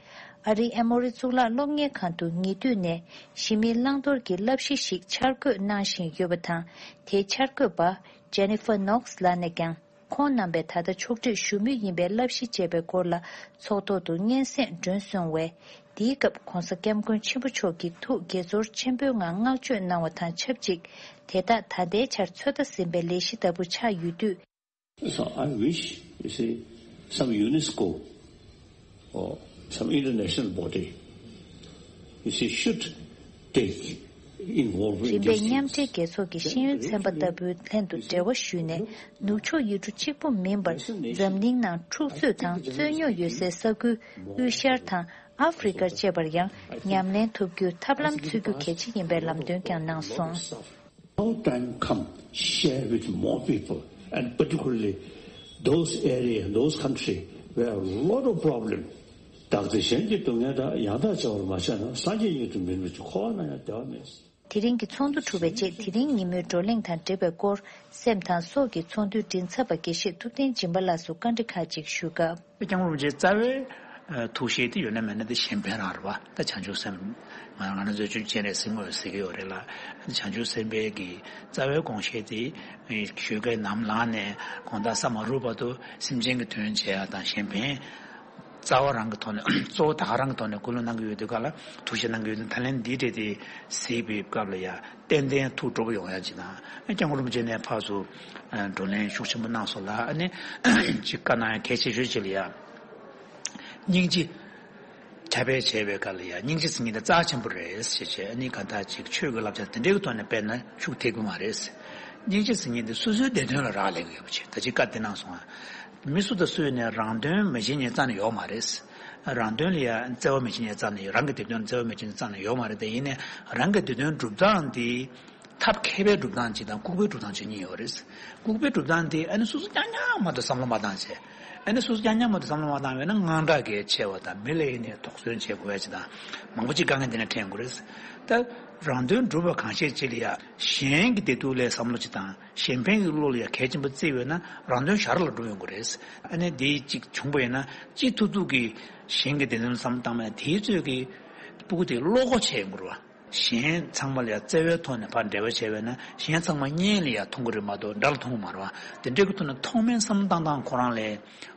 ཨ་རིའི་ཨེ་མོ་རི་གཙུག་ལག་སློབ་གཉེར་ཁང་དུ་ཉེ་དུས་ནས་གཞི་མེད་བླང་དོར་གྱི་བསླབ་གཞི་ཞིག་འཆར་འགོད་གནང་བཞིན་ཡོད་པ་དང་། དེའི་འཆར་འགོད་པ་Jennifer Knox ལགས་ནས་ཀྱང་། ཁོང་རྣམ་པས་ད་ལྟ་ཕྱོགས་སྒྲིག་ཞུ་མུས་ཡིན་པའི་བསླབ་གཞི་ཅེས་པའི་སྐོར་ལ་ཚོགས་ཐོག་ཏུ་སྙན་སེང་སྒྲོན་སོང་བས། འདིའི་སྐབས་༸གོང་ས་༸སྐྱབས་མགོན་ཆེན་པོ་མཆོག་གིས་ཐུགས་དགྱེས་ཚོར་ཆེན་པོའི་ངང་བསྔགས་བརྗོད་གནང་བ་དང་ཆབས་ཅིག་དེ་དག་ད་ལྟའི་ཆར་ཚོད་ལྟ་ཟིན་པའི་ལས་གཞི་ལྟ་བུ་ཆགས་ཡོད་དུས། So I wish, you see, some UNESCO or some international body, you see, should take involvement in རིམ་པས་མཉམ་འབྲེལ་རྒྱལ་ཚོགས་ཀྱི་ཤེས་ཡོན་ཚན་པ་ལྟ་བུའི་ལྷན་དུ་འབྲེལ་བ་ཞུས་ནས། ནུབ་ཕྱོགས་ཡུལ་གྲུ་གཅིག་པུ་མིན་པར་འཛམ་གླིང་ནང་འཁྲུག་རྩོད་དང་རྩོད་རྙོག་ཡོད་སའི་ས་ཁུལ་དབུས་ཤར་དང་ཨ་ཧྥེ་རི་ཀར་བཅས་པར་ཡང་ཉམས་ལེན་ཐུབ་རྒྱུའི་ཐབས་ལམ་འཚོལ་རྒྱུ་གལ་ཆེ་ཡིན་པའི་ལམ་སྟོན་ཀྱང་གནང་སོང་། Our time come, share with more people, and particularly those areas, those countries where a lot of problem. བདག་འཛིན་གཞན་གྱི་སྡུག་བསྔལ་དག་ཡང་དག་བྱ་བར་མ་བྱས་ན། སངས་རྒྱས་སྙིང་རྗེ་མིན་པ་ཅིག་འཁོར་བ་ན་ཡང་བདེ་བ་མེད། དེ་རིང་གི་ཚོགས་འདུ་གྲུབ་པའི་རྗེས་དེ་རིང་ཉིན་མོའི་བགྲོ་གླེང་དང་འབྲེལ་བའི་སྐོར། སེམས་དང་སྲོག་གི་ཚོགས་འདུའི་མགྲིན་ཚབ་པ་དགེ་བཤེས་ཐུབ་བསྟན་སྦྱིན་པ་ལགས་སུ་བཀའ་འདྲི་ཁག་ཅིག་ཞུས་སྐབས། སྐྱབས་མགོན་རིན་པོ་ཆེའི་རྩ་བའི་ཐུགས་བཞེད་དེ་ཡོད་ན་མེད་ན་དེ་གཞན་ཕན་རང་རེད་པ། ད་བྱང་ཆུབ་སེམས། ང་ང་རང་ཚོའི་ཆོས་སྤྱན་རས་གཟིགས་དངོས་ཟེར་གྱི་ཡོད་རེད་ལ། བྱང་ཆུབ་སེམས་དཔའི་གི་རྩ་བའི་དགོངས་བཞེད་དེ་ཞུས་སྐབས་ནམ་ལངས་ནས་དགོང་དག་ས་མ་རུབ་བར་དུ་སེམས་ཅན་གྱི་དོན་བྱེད་ཡ་དང་གཞན་ཕན། རྩ་བ་རང་གི་ཐོག་ནས་གཙོ་བོ་ད་ག་རང་གི་ཐོག་ནས་སྐུལ་སློང་གནང་གི་ཡོད་དུས་ག་ལ་ཐུགས་བཞེད་གནང་གི་ཡོད་དུས། ད་ལན་འདི་འདྲ་དེ་གཟིགས་པའི་སྐབས་ལ་ཡ་ཏན་ཏན་ཐུགས་སྤྲོ་པོ་ཡོང་ཡ་ཅིག་དང་། སྐྱབས་མགོན་རིན་པོ་ཆེ་ནས་ཕར་ཚུར་བགྲོ་གླེང་ཤུགས་ཆེན་པོ་གནང་སོང་ལ། ཨ་ནི་ཅིག་བཀའ་གནང་ཡ་གལ་ཆེ་ཤོས་ཅིག་ལ་ཡ། སྙིང་རྗེ། ཁྱབ་སྤེལ་བྱས་པའི་སྐབས་ལ་ཡང་སྙིང་རྗེ་ཟེར་མཁན་དེ་རྩ་ཆེན་པོ་རེད་ཟེར་བྱས། ཨ་ནི་གང་ལྟར་ཅིག་ཆོས་ཀྱི་བསླབ་བྱ་དེ་འདྲའི་གི་ཐོག་ནས་སྤེལ་ན་ཤུགས་ཐེབས་ཀྱི་མ་རེད། སྙིང་རྗེ་ཟེར་མཁན་དེ་སོ་སོའི་བདེ་དོན་ལ་རག་ལས་ཀྱི་ཡོད་པ་ཅིག་ད་ཅིག་བཀའ་དེ་གནང་སོང་ང་། མི་སུ་དང་སུ་ཡིན་ནའི་རང་དོན་མི་བྱེད་མཁན་རྩ་ནས་ཡོད་མ་རེད། རང་དོན་ལ་ཡང་བརྩེ་བ་མི་བྱེད་མཁན་རྩ་ནས་ཡོད། རང་གི་བདེ་དོན་ལ་བརྩེ་བ་མི་བྱེད་མཁན་རྩ་ནས་ཡོད་མ་རེད་དེ། ཡིན་ནའི་རང་གི་བདེ་དོན་སྒྲུབ་སྟངས་དེ། ཐབས་མཁས་པའི་སྒྲུབ་སྟངས་གཅིག་དང་ལྐུགས་པའི་སྒྲུབ་སྟངས་གཅིག་གཉིས་ཡོད་རེད། ལྐུགས་པའི་སྒྲུབ་སྟངས་དེ་ཨ་ནི་སོ་སོ་རྐྱང་རྐྱང་མ་གཏོགས་བསམ་བློ་མ་བཏང་བྱས། ཨ་ནི་སོ་སོ་རྐྱང་རྐྱང་མ་གཏོགས་བསམ་བློ་མ་བཏང་བས་ན་དངངས་སྐྲག་གི་ཆེ་བ་དང་། མི་ལ་ཡིན་ནའི་དོགས་ཟོན་བྱེད་དགོས་ཡ་གཅིག་དང་། མང་པོ་གཅིག་དཀའ་ངལ་འདི་ནས་འཕྲད་ཡོང་གི་རེད། ད་རང་དོན་སྒྲུབ་པ་གང་ཤེས་གཅིག་ལ་ཡ་གཞན་གྱི་བདེ་སྡུག་ལ་བསམ་བློ་གཅིག་དང་། གཞན་ཕན་གྱི་བློ་ལ་ཡ་གལ་ཆེན་པོ་བརྩི་བས་ན་རང་དོན་ཞར་ལ་འགྲུབ་ཡོང་གི་རེད། ཨ་ནི་འདི་གཅིག་བྱུང་པ་ཡིན་ན་གཅིག་ཐུབ་ཐུབ་ཀྱིས་གཞན་གྱི་བདེ་དོན་ལ་བསམ་བློ་བཏང་བས་ན་དེའི་ཚོད་ཀྱིས་སྤུ་གུ་དེ་བློ་ཁོག་ཆེ་ཡོང་གི་རེད་བ། གཞན་ཚང་མ་ལ་ཡང་བརྩེ་བའི་ཐོག་ནས་ཕར་འབྲེལ་བ་བྱས་པས་ན་གཞན་ཚང་མ་གཉེན་ལ་ཡང་མཐོང་གི་རེད་མ་གཏོགས་དགྲ་ལ་མཐོང་གི་མ་རེད་བ། དེ་འདྲའི་གི་ཐོག་ནས་ཐོག་མའི་བསམ་བློ་བཏང་སྟངས་ཁོ་རང་ལ་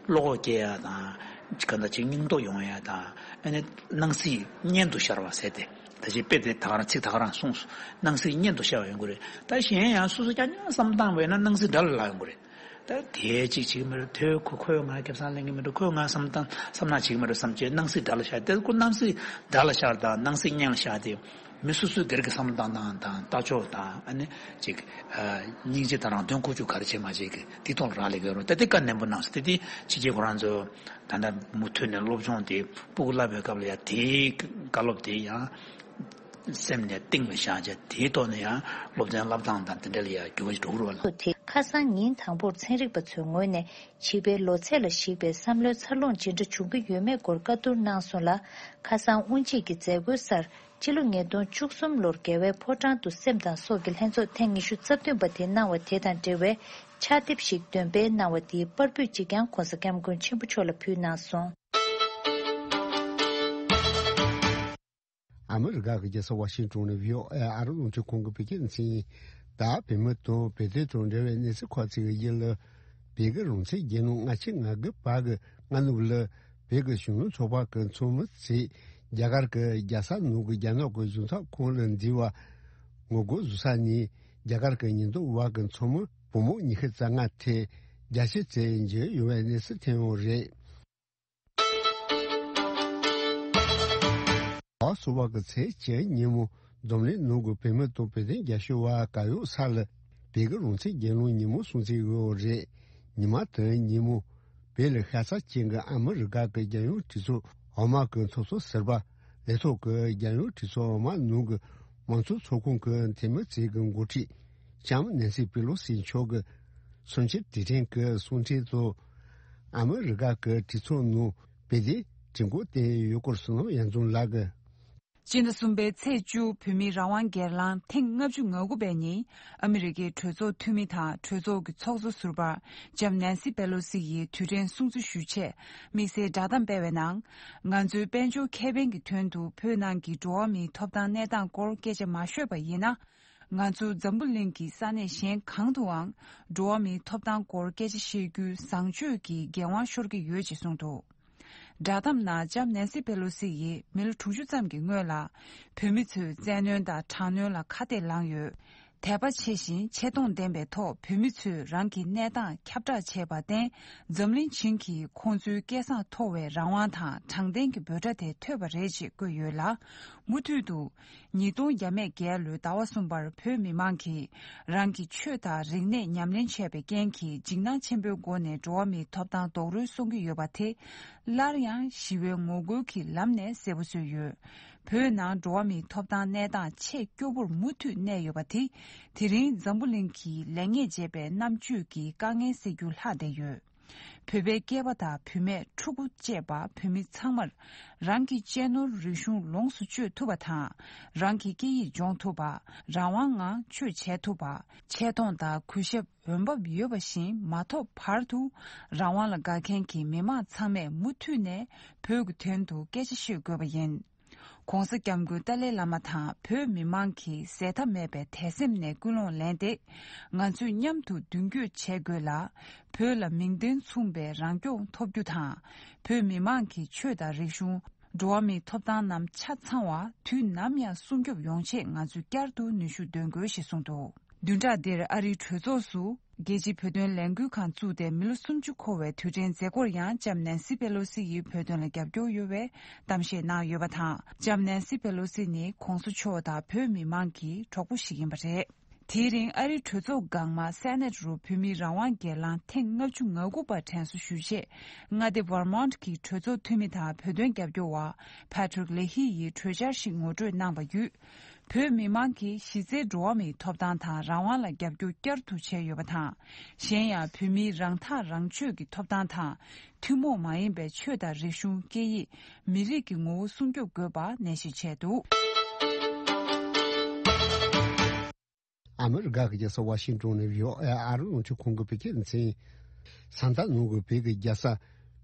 བློ་ཁོག་སྐྱེ་ཡ་དང་། ག་འདྲ་ཅིག་སྙིང་སྟོབས་ཡོང་ཡ་དང་། ཨ་ནི་སྣང་སྲིད་གཉེན་དུ་ཤར་བ་ཟེར་ཏེ། ད་ཅིག་དཔེ་དེ་ད་ག་རང་ཚིག་ད་ག་རང་གསུངས་སོང་། སྣང་སྲིད་གཉེན་དུ་ཤར་བ་ཡོང་གི་རེད། ད་གཞན་ཡང་སོ་སོ་རྐྱང་རྐྱང་བསམ་བློ་བཏང་བས་ན་སྣང་སྲིད་དགྲ་ལ་ལྷག་ཡོང་གི་རེད། ད་དེ་གཅིག་བྱེད་ཀྱི་མི་འདུག་དེ་ཁོ་ཁོས་ང་ཁེ་བཟང་ལེན་གྱི་མི་འདུག་ཁོས་ང་བསམ་བཏང་བསམ་ན་བྱེད་ཀྱི་མི་འདུག་བསམ་བྱས་སྣང་སྲིད་དགྲ་ལ་ཤར་ཏེ། ཁོ་སྣང་སྲིད་དགྲ་ལ་ཤར་དང་སྣང་སྲིད་གཉེན་ལ་ཤར་ཏེ། མི་སོ་སོའི་སྒེར་གྱི་བསམ་བློ་བཏང་སྟངས་དང་ལྟ་ཕྱོགས་དང་། ཨ་ནི་ཅིག་ཨ་སྙིང་རྗེ་དང་རང་དོན་ཁུར་ཕྱོགས་ག་རེ་བྱེད་མ་བྱེད་ཀྱི་དེ་ཐོག་ལ་རག་ལས་ཀྱི་ཡོད་རེད། ད་དེ་བཀའ་ནན་པོ་གནང་སོང་། དེ་དེ་ཕྱི་རྒྱལ་ཁོ་རང་ཚོ་ད་ལྟ་མུ་མཐུད་ནས་སློབ་སྦྱོང་དེ་སྤུ་གུ་བསླབ་པའི་སྐབས་ལ་ཡང་དེའི་བཀའ་སློབ་དེ་ཡང་སེམས་ནས་གཏིང་ལ་བཞག་བྱས། དེའི་ཐོག་ནས་ཡང་སློབ་ཚན་བསླབ་སྟངས་དང་དེ་འདྲ་ལ་ཡང་འགྱུར་བ་ཞིག་འགྲོ་གི་རེད་བ་ལ། དེ་ཁ་སང་ཉིན་དང་པོར་ཚན་རིག་པ་ཚོའི་ངོས་ནས་བྱིས་པའི་ལོ་ཚད་ལ་གཞིགས་པའི་བསམ་བློའི་འཚར་ལོངས་ཇི་འདྲ་བྱུང་གི་ཡོད་མེད་སྐོར་བཀའ་བསྡུར་གནང་སོང་ལ། ཁ་སང་དབུ་འབྱེད་ཀྱི་མཛད་སྒོའི་སར་ཕྱི་ལོ་ཉིས་སྟོང་བཅུ་གསུམ་ལོར་རྒྱལ་བའི་ཕོ་བྲང་དུ་སེམས་དང་སྲོག་གི་ལྷན་ཚོགས་ཐེངས་ཉི་ཤུ་རྩ་བདུན་པ་དེ་གནང་བ་དེ་དང་འབྲེལ་བའི་ཕྱག་དེབ་ཞིག་འདོན་སྤེལ་གནང་བ་དེའི་པར་འབུལ་གཅིག་ཀྱང་༸གོང་ས་༸སྐྱབས་མགོན་ཆེན་པོ་མཆོག་ལ་ཕུལ་གནང་སོང་། ཨ་མི་རི་ཀ་གི་རྒྱལ་ས་ཝ་ཤིང་ཏོན་ནས་བྷི་ཨོ་ཨེ་ཨ་རི་རླུང་འཕྲིན་ཁང་གི་བོད་སྐད་སྡེ་ཚན་ཡིན། ད་བོད་མི་དང་བོད་དོན་དང་འབྲེལ་བའི་གནས་ཚུལ་ཁག་ཅིག་གི་རྒྱུད་ལ། བོད་ཀྱི་རང་བཙན་རྒྱལ་ལོ་ལྔ་བཅུ་ང་དགུ་པ་གི་སྔ་ནུབ་ལ་བོད་ཀྱི་གཞོན་ནུ་ཚོགས་པ་གི་ཚོགས་མི་ཚོས་རྒྱ་གར་གྱི་རྒྱལ་ས་ནང་གི་རྒྱ་ནག་གི་གཞུང་ཚབ་ཁང་ལ་འཛུལ་བ། ངོ་རྒོལ་བཟོ་ས་ནས་རྒྱ་གར་གྱི་ཉེན་རྟོག་པ་གི་ཚོགས་མི་བུ་མོ་ཉི་ཤུ་རྩ་ལྔ་ཐེ་རྒྱ་ཆེ་ཚད་འཇུས་ཡོང་བའི་གནས་ཚུལ་ཐོན་ཡོད་རེད། ཨ་སོ་བ་གི་ཚེས་བཅུ་ཉིན་མོ་འཛམ་གླིང་ནང་གི་བོད་མི་དང་བོད་དོན་རྒྱབ་སྐྱོར་བ་ག་ཡོད་ས་ལ་བོད་ཀྱི་རང་བཙན་རྒྱལ་ལོ་ཉིན་མོ་སྲུང་བརྩི་ཡོད་རེད། ཉི་མ་དེ་ཉིན་མོ་བོད་ལ་ཤ་ཚ་ཅན་གྱི་ཨ་མི་རི་ཀ་གི་རྒྱལ་ཡོངས་གྲོས་ཚོགས་འོག་མ་གི་ཚོགས་གཙོ་ཟུར་པ་ལས་ཐོག་གི་རྒྱལ་ཡོངས་གྲོས་ཚོགས་འོག་མ་ནང་གི་མང་གཙོ་ཚོགས་ཁང་གི་འཐུས་མི་ཚོས་གི་འགོ་ཁྲིད་ལྕམ་ནན་སི་པེ་ལོ་སི་མཆོག་གི་གསུམ་བཅུའི་དུས་དྲན་གྱི་གསུང་འཕྲིན་དུ། ཨ་མི་རི་ཀ་གི་གྲོས་ཚོགས་ནང་བོད་དོན་དྲི་བཀོད་བཏོན་ཡོད་སྐོར་བསོད་ནམས་གཡང་འཛོམས་ལགས་ཀྱིས། སྤྱི་ཟླ་གསུམ་པའི་ཚེས་བཅུ་བོད་མིའི་རང་དབང་སྒེར་ལངས་ཐེངས་ལྔ་བཅུ་ང་དགུ་པའི་ཉིན་ཨ་མི་རི་ཀའི་གྲོས་ཚོགས་འཐུས་མི་དང་གྲོས་ཚོགས་ཀྱི་ཚོགས་གཙོ་ཟུར་པ་ལྕམ་ནན་སི་པེ་ལོ་སི་ཡིས་དུས་དྲན་སྲུང་བརྩི་ཞུ་ཆེད་དམིགས་བསལ་བསྒྲགས་གཏམ་སྤེལ་བའི་ནང་། ང་ཚོའི་དཔལ་འབྱོར་ཁེ་ཕན་གྱི་དོན་དུ་བོད་ནང་གི་འགྲོ་བ་མིའི་ཐོབ་ཐང་གནས་སྟངས་སྐོར་སྐད་ཆ་མ་ཤོད་པ་ཡིན་ན། ང་ཚོ་འཛམ་བུ་གླིང་གི་ས་གནས་གཞན་གང་དུའང་འགྲོ་བ་མིའི་ཐོབ་ཐང་སྐོར་སྐད་ཆ་བཤད་རྒྱུའི་བཟང་སྤྱོད་ཀྱི་འགན་དབང་ཤོར་གྱི་ཡོད་ཅེས་གསུངས་འདུག་བསྒྲགས་གཏམ་ནང་ལྕམ་ནན་སི་པེ་ལོ་སི་ཡིས་མི་ལོ་དྲུག་ཅུ་ཙམ་གྱི་སྔོན་ལ་བོད་མི་ཚོའི་བཙན་གནོན་དང་དྲག་གནོན་ལ་ཁ་གཏད་ལངས་ཡོད། དད་པ་ཆེ་ཞིང་ཆེ་མཐོང་ལྡན་པའི་ཐོག་བོད་མི་ཚོས་རང་གི་གནས་སྟངས་ཁྱབ་བསྒྲགས་བྱས་པར་བརྟེན། འཛམ་གླིང་བྱིངས་ཀྱིས་ཁོང་ཚོའི་སྐད་གསང་མཐོ་བའི་རང་དབང་དང་དྲང་བདེན་གྱི་འབོད་སྒྲ་དེ་ཐོས་པ་རེད་ཅེས་བཀོད་ཡོད་ལ། མུ་མཐུད་དུ། ཉིས་སྟོང་བརྒྱ་མེད་བརྒྱད་ལོའི་ཟླ་བ་གསུམ་པར་བོད་མི་མང་གིས་རང་གི་ཆོས་དང་རིག་གནས་ཉམས་ལེན་བྱས་པའི་རྐྱེན་གྱིས་འཇིགས་སྣང་ཆེན་པོའི་སྒོ་ནས་འགྲོ་བ་མིའི་ཐོབ་ཐང་རྡོག་རོལ་སོང་གི་ཡོད་པ་དེ་སླར་ཡང་ཞི་བའི་ངོ་རྒོལ་གྱི་ལམ་ནས་གསལ་པོ་བཟོས་ཡོད། བོད་ནང་འགྲོ་བ་མིའི་ཐོབ་ཐང་གནས་སྟངས་ཆེས་སྐྱོ་པོར་མུ་མཐུད་གནས་ཡོད་པ་དེ་དེ་རིང་འཛམ་བུ་གླིང་གིས་ལེགས་ཉེས་འབྱེད་པའི་རྣམ་དཔྱོད་ཀྱི་དཀའ་ངལ་སེལ་རྒྱུ་ལྷག་བསྡད་ཡོད། བོད་པའི་སྐྱེས་པ་དང་བུད་མེད་ཕྲུ་གུ་བཅས་པ་བོད་མི་ཚང་མར་རང་གི་གཅེས་ནོར་རིག་གཞུང་ལོངས་སུ་སྤྱོད་ཐུབ་པ་དང་། རང་གི་སྐད་ཡིག་སྦྱོང་ཐུབ་པ། རང་དབང་ངང་ཆོས་བྱེད་ཐུབ་པ། ཆེ་མཐོང་དང་གུས་ཞབས་འོས་འབབ་ཡོད་པ་བཞིན་མ་ཐོབ་བར་དུ་རང་དབང་ལ་དགའ་མཁན་གྱི་མི་མང་ཚང་མས་མུ་མཐུད་ནས་བོད་ཀྱི་དོན་དུ་སྐད་ཆ་བཤད་དགོས་པ་ཡིན། ༸གོང་ས་༸སྐྱབས་མགོན་ཏཱ་ལའི་བླ་མ་དང་བོད་མི་མང་གིས་ཟད་མཐའ་མེད་པའི་དད་སེམས་ནས་ཀུན་སློང་ལེན་ཏེ། ང་ཚོས་མཉམ་དུ་མདུན་སྐྱོད་བྱེད་དགོས་ལ། བོད་ལ་མིང་དོན་མཚུངས་པའི་རང་སྐྱོང་ཐོབ་རྒྱུ་དང་། བོད་མི་མང་གི་ཆོས་དང་རིག་གཞུང་། འགྲོ་བ་མིའི་ཐོབ་ཐང་རྣམས་ཆ་ཚང་བ་དུས་ནམ་ཡང་སྲུང་སྐྱོབ་ཡོང་ཆེད་ང་ཚོས་བསྐྱར་དུ་ནུས་ཤུགས་འདོན་དགོས་ཞེས་གསུངས་འདུག་བདུན་ཕྲག་འདིར་ཨ་རིའི་གྲོས་ཚོགས་སུ། རྒྱལ་སྤྱིའི་བོད་དོན་ལས་འགུལ་ཁང་བཙུགས་ཏེ་མི་ལོ་སུམ་ཅུ་འཁོར་བའི་དུས་དྲན་མཛད་སྒོར་ཡང་ལྕམ་ནན་སི་པེ་ལོ་སི་ཡིས་བོད་དོན་ལ་རྒྱབ་སྐྱོར་ཡོད་པའི་གཏམ་བཤད་གནང་ཡོད་པ་དང་། ལྕམ་ནན་སི་པེ་ལོ་སི་ནི་གོང་ས་མཆོག་དང་བོད་མི་མང་གི་གྲོགས་པོ་ཞིག་ཡིན་པ་རེད། དེའི་རིང་ཨ་རིའི་གྲོས་ཚོགས་སྒང་མ་སེ་ནེ་ཊི་རུ་བོད་མིའི་རང་དབང་སྒེར་ལངས་ཐེངས་ལྔ་བཅུ་ང་དགུ་པ་དྲན་གསོ་ཞུ་ཆེད། མངའ་སྡེ་ཝར་མོན་ཊི་གི་གྲོས་ཚོགས་འཐུས་མི་དང་བོད་དོན་རྒྱབ་སྐྱོར་བ་ཕེ་ཊི་རིག་ལེ་ཧི་ཡིས་གྲོས་འཆར་ཞིག་ངོ་སྤྲོད་གནང་བ་བརྒྱུད། བོད་མི་མང་གིས་གཞི་རྩའི་འགྲོ་བ་མིའི་ཐོབ་ཐང་དང་རང་དབང་ལ་རྒྱབ་སྐྱོར་བསྐྱར་དུ་བྱས་ཡོད་པ་དང་། གཞན་ཡང་བོད་མིའི་རང་ཐག་རང་གཅོད་ཀྱི་ཐོབ་ཐང་དང་། ཐུན་མོང་མ་ཡིན་པའི་ཆོས་དང་རིག་གཞུང་། སྐད་ཡིག་མི་རིགས་ཀྱི་ངོ་བོ་སྲུང་སྐྱོབ་དགོས་པ་ནན་བཤད་བྱས་འདུག། ཨ་མི་རི་ཀ་གི་རྒྱལ་ས་ཝ་ཤིང་ཏོན་ནས་བྷི་ཨོ་ཨེ་ཨ་རི་རླུང་འཕྲིན་ཁང་གི་བོད་སྐད་སྡེ་ཚན། ས་མཐའ་ནང་གི་བོད་ཀྱི་རྒྱལ་ས་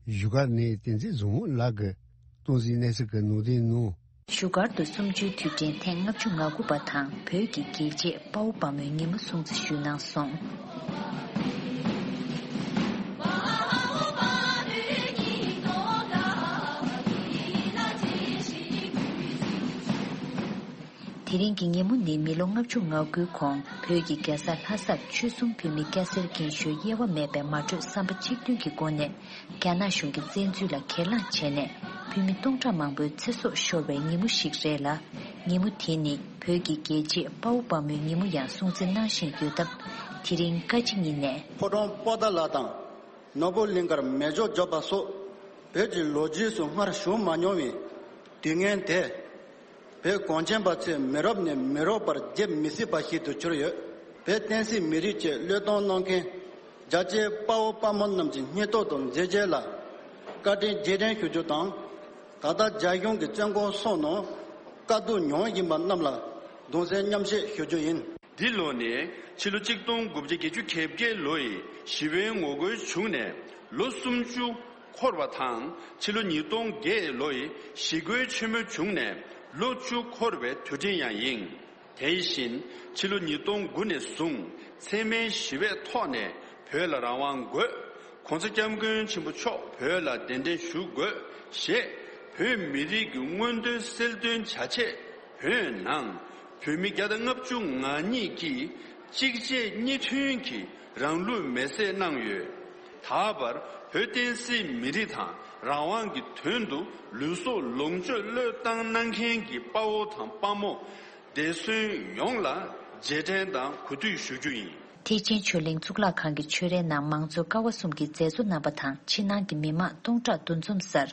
བཞུགས་སྒར་ནས་བསྟན་འཛིན་བཟང་མོ་ལགས་ཀྱིས་སྟོན་གཟིགས་གནས་ཚུལ་གྱི་ནང་དོན་ནང་། བཞུགས་སྒར་དུ་གསུམ་བཅུའི་དུས་དྲན་ཐེངས་ལྔ་བཅུ་ང་དགུ་པ་དང་བོད་ཀྱི་རྒྱལ་གཅེས་དཔའ་བོ་དཔའ་མོའི་ཉིན་མོ་སྲུང་བརྩི་ཞུས་གནང་སོང་། དེ་རིང་གི་ཉིན་མོ་ནི་མི་ལོ་ལྔ་བཅུ་ང་དགུའི་གོང་བོད་ཀྱི་རྒྱལ་ས་ལྷ་སར་ཆོལ་གསུམ་བོད་མི་སྐྱ་སེར་རྒན་གཞོན་དབྱེ་བ་མེད་པའི་མ་གྲོས་བསམ་པ་གཅིག་མཐུན་གྱི་སྒོ་ནས་རྒྱ་ནག་གཞུང་གི་བཙན་འཛུལ་ལ་གྱེན་ལངས་བྱས་ནས་བོད་མི་སྟོང་ཕྲག་མང་པོའི་ཚེ་སྲོག་ཤོར་བའི་ཉིན་མོ་ཞིག་རེད་ལ། ཉིན་མོ་དེ་ནི་བོད་ཀྱི་རྒྱལ་གཅེས་དཔའ་བོ་དཔའ་མོའི་ཉིན་མོ་ཡང་སྲུང་བརྩི་གནང་བཞིན་ཡོད་སྟབས། དེ་རིང་བཀའ་སྤྱི་གཉིས་ནས། ཕོ་བྲང་པོ་ཏཱ་ལ་དང་ནོར་བུ་གླིང་ཁར་མེ་སྒྱོགས་བརྒྱབ་པ་སོགས་བོད་ཀྱི་ལོ་རྒྱུས་སུ་སྔར་བྱུང་མ་མྱོང་བའི་དུས་ངན་དེ། བོད་གངས་ཅན་པ་ཚོས་མི་རབས་ནས་མི་རབས་བར་བརྗེད་མི་སྲིད་པ་ཞིག་ཏུ་གྱུར་ཡོད། བོད་བསྟན་སྲིད་མི་རིགས་ཀྱི་བློས་གཏོང་གནང་མཁན་རྒྱལ་གཅེས་དཔའ་བོ་དཔའ་མོ་རྣམས་ཀྱི་སྙིང་སྟོབས་དང་མཛད་རྗེས་ལ་བཀའ་དྲིན་རྗེས་དྲན་ཞུ་རྒྱུ་དང་། ད་ལྟ་རྒྱ་གཞུང་གི་བཙོན་ཁང་སོགས་ནང་དཀའ་སྡུག་མྱོང་བཞིན་པ་རྣམས་ལ་གདུང་སེམས་མཉམ་བསྐྱེད་ཞུ་རྒྱུ་ཡིན། འདི་ལོ་ནི་ཕྱི་ལོ་གཅིག་སྟོང་དགུ་བརྒྱ་བརྒྱད་ཅུ་གྱ་བརྒྱད་ལོ་ཡི་ཞི་བའི་ངོ་རྒོལ་བྱུང་ནས་ལོ་སུམ་ཅུ་འཁོར་བ་དང་། ཕྱི་ལོ་ཉིས་སྟོང་བརྒྱད་ལོ་ཡི་ཞི་རྒོལ་ཆེན་མོ་བྱུང་ནས་ལོ་བཅུ་འཁོར་བའི་དུས་དྲན་ཡང་ཡིན། དེ་བཞིན་ཕྱི་ལོ་ཉིས་སྟོང་དགུ་ནས་བཟུང་འཚེ་མེད་ཞི་བའི་ཐོག་ནས་བོད་ལ་རང་དབང་དགོས། ༸གོང་ས་༸སྐྱབས་མགོན་ཆེན་པོ་མཆོག་བོད་ལ་གདན་འདྲེན་ཞུ་དགོས་ཞེས་བོད་མི་རིགས་ཀྱི་མངོན་འདོད་གསལ་སྟོན་བྱ་ཆེད་བོད་ནང་བོད་མི་བརྒྱ་དང་ལྔ་བཅུ་ང་གཉིས་ཀྱིས་གཅིག་རྗེས་གཉིས་མཐུན་གྱིས་རང་ལུས་མེར་སྲེག་གནང་ཡོད། ད་བར་བོད་བསྟན་སྲིད་མི་རིགས་དང་རང་དབང་གི་དོན་དུ་ལུས་སྲོག་ལོངས་སྤྱོད་བློས་བཏང་གནང་མཁན་གྱི་དཔའ་བོ་དང་དཔའ་མོ་འདས་གསོན་ཡོངས་ལ་རྗེས་དྲན་དང་གུས་འདུད་ཞུ་རྒྱུ་ཡིན། ཐེག་ཆེན་ཆོས་གླིང་གཙུག་ལག་ཁང་གི་ཆོས་རའི་ནང་མང་གཙོ་ཀ་བ་གསུམ་གྱི་མཛད་གཙོ་རྣམ་པ་དང་ཕྱི་ནང་གི་མི་མང་སྟོང་ཕྲག་འདུ་འཛོམས་སར།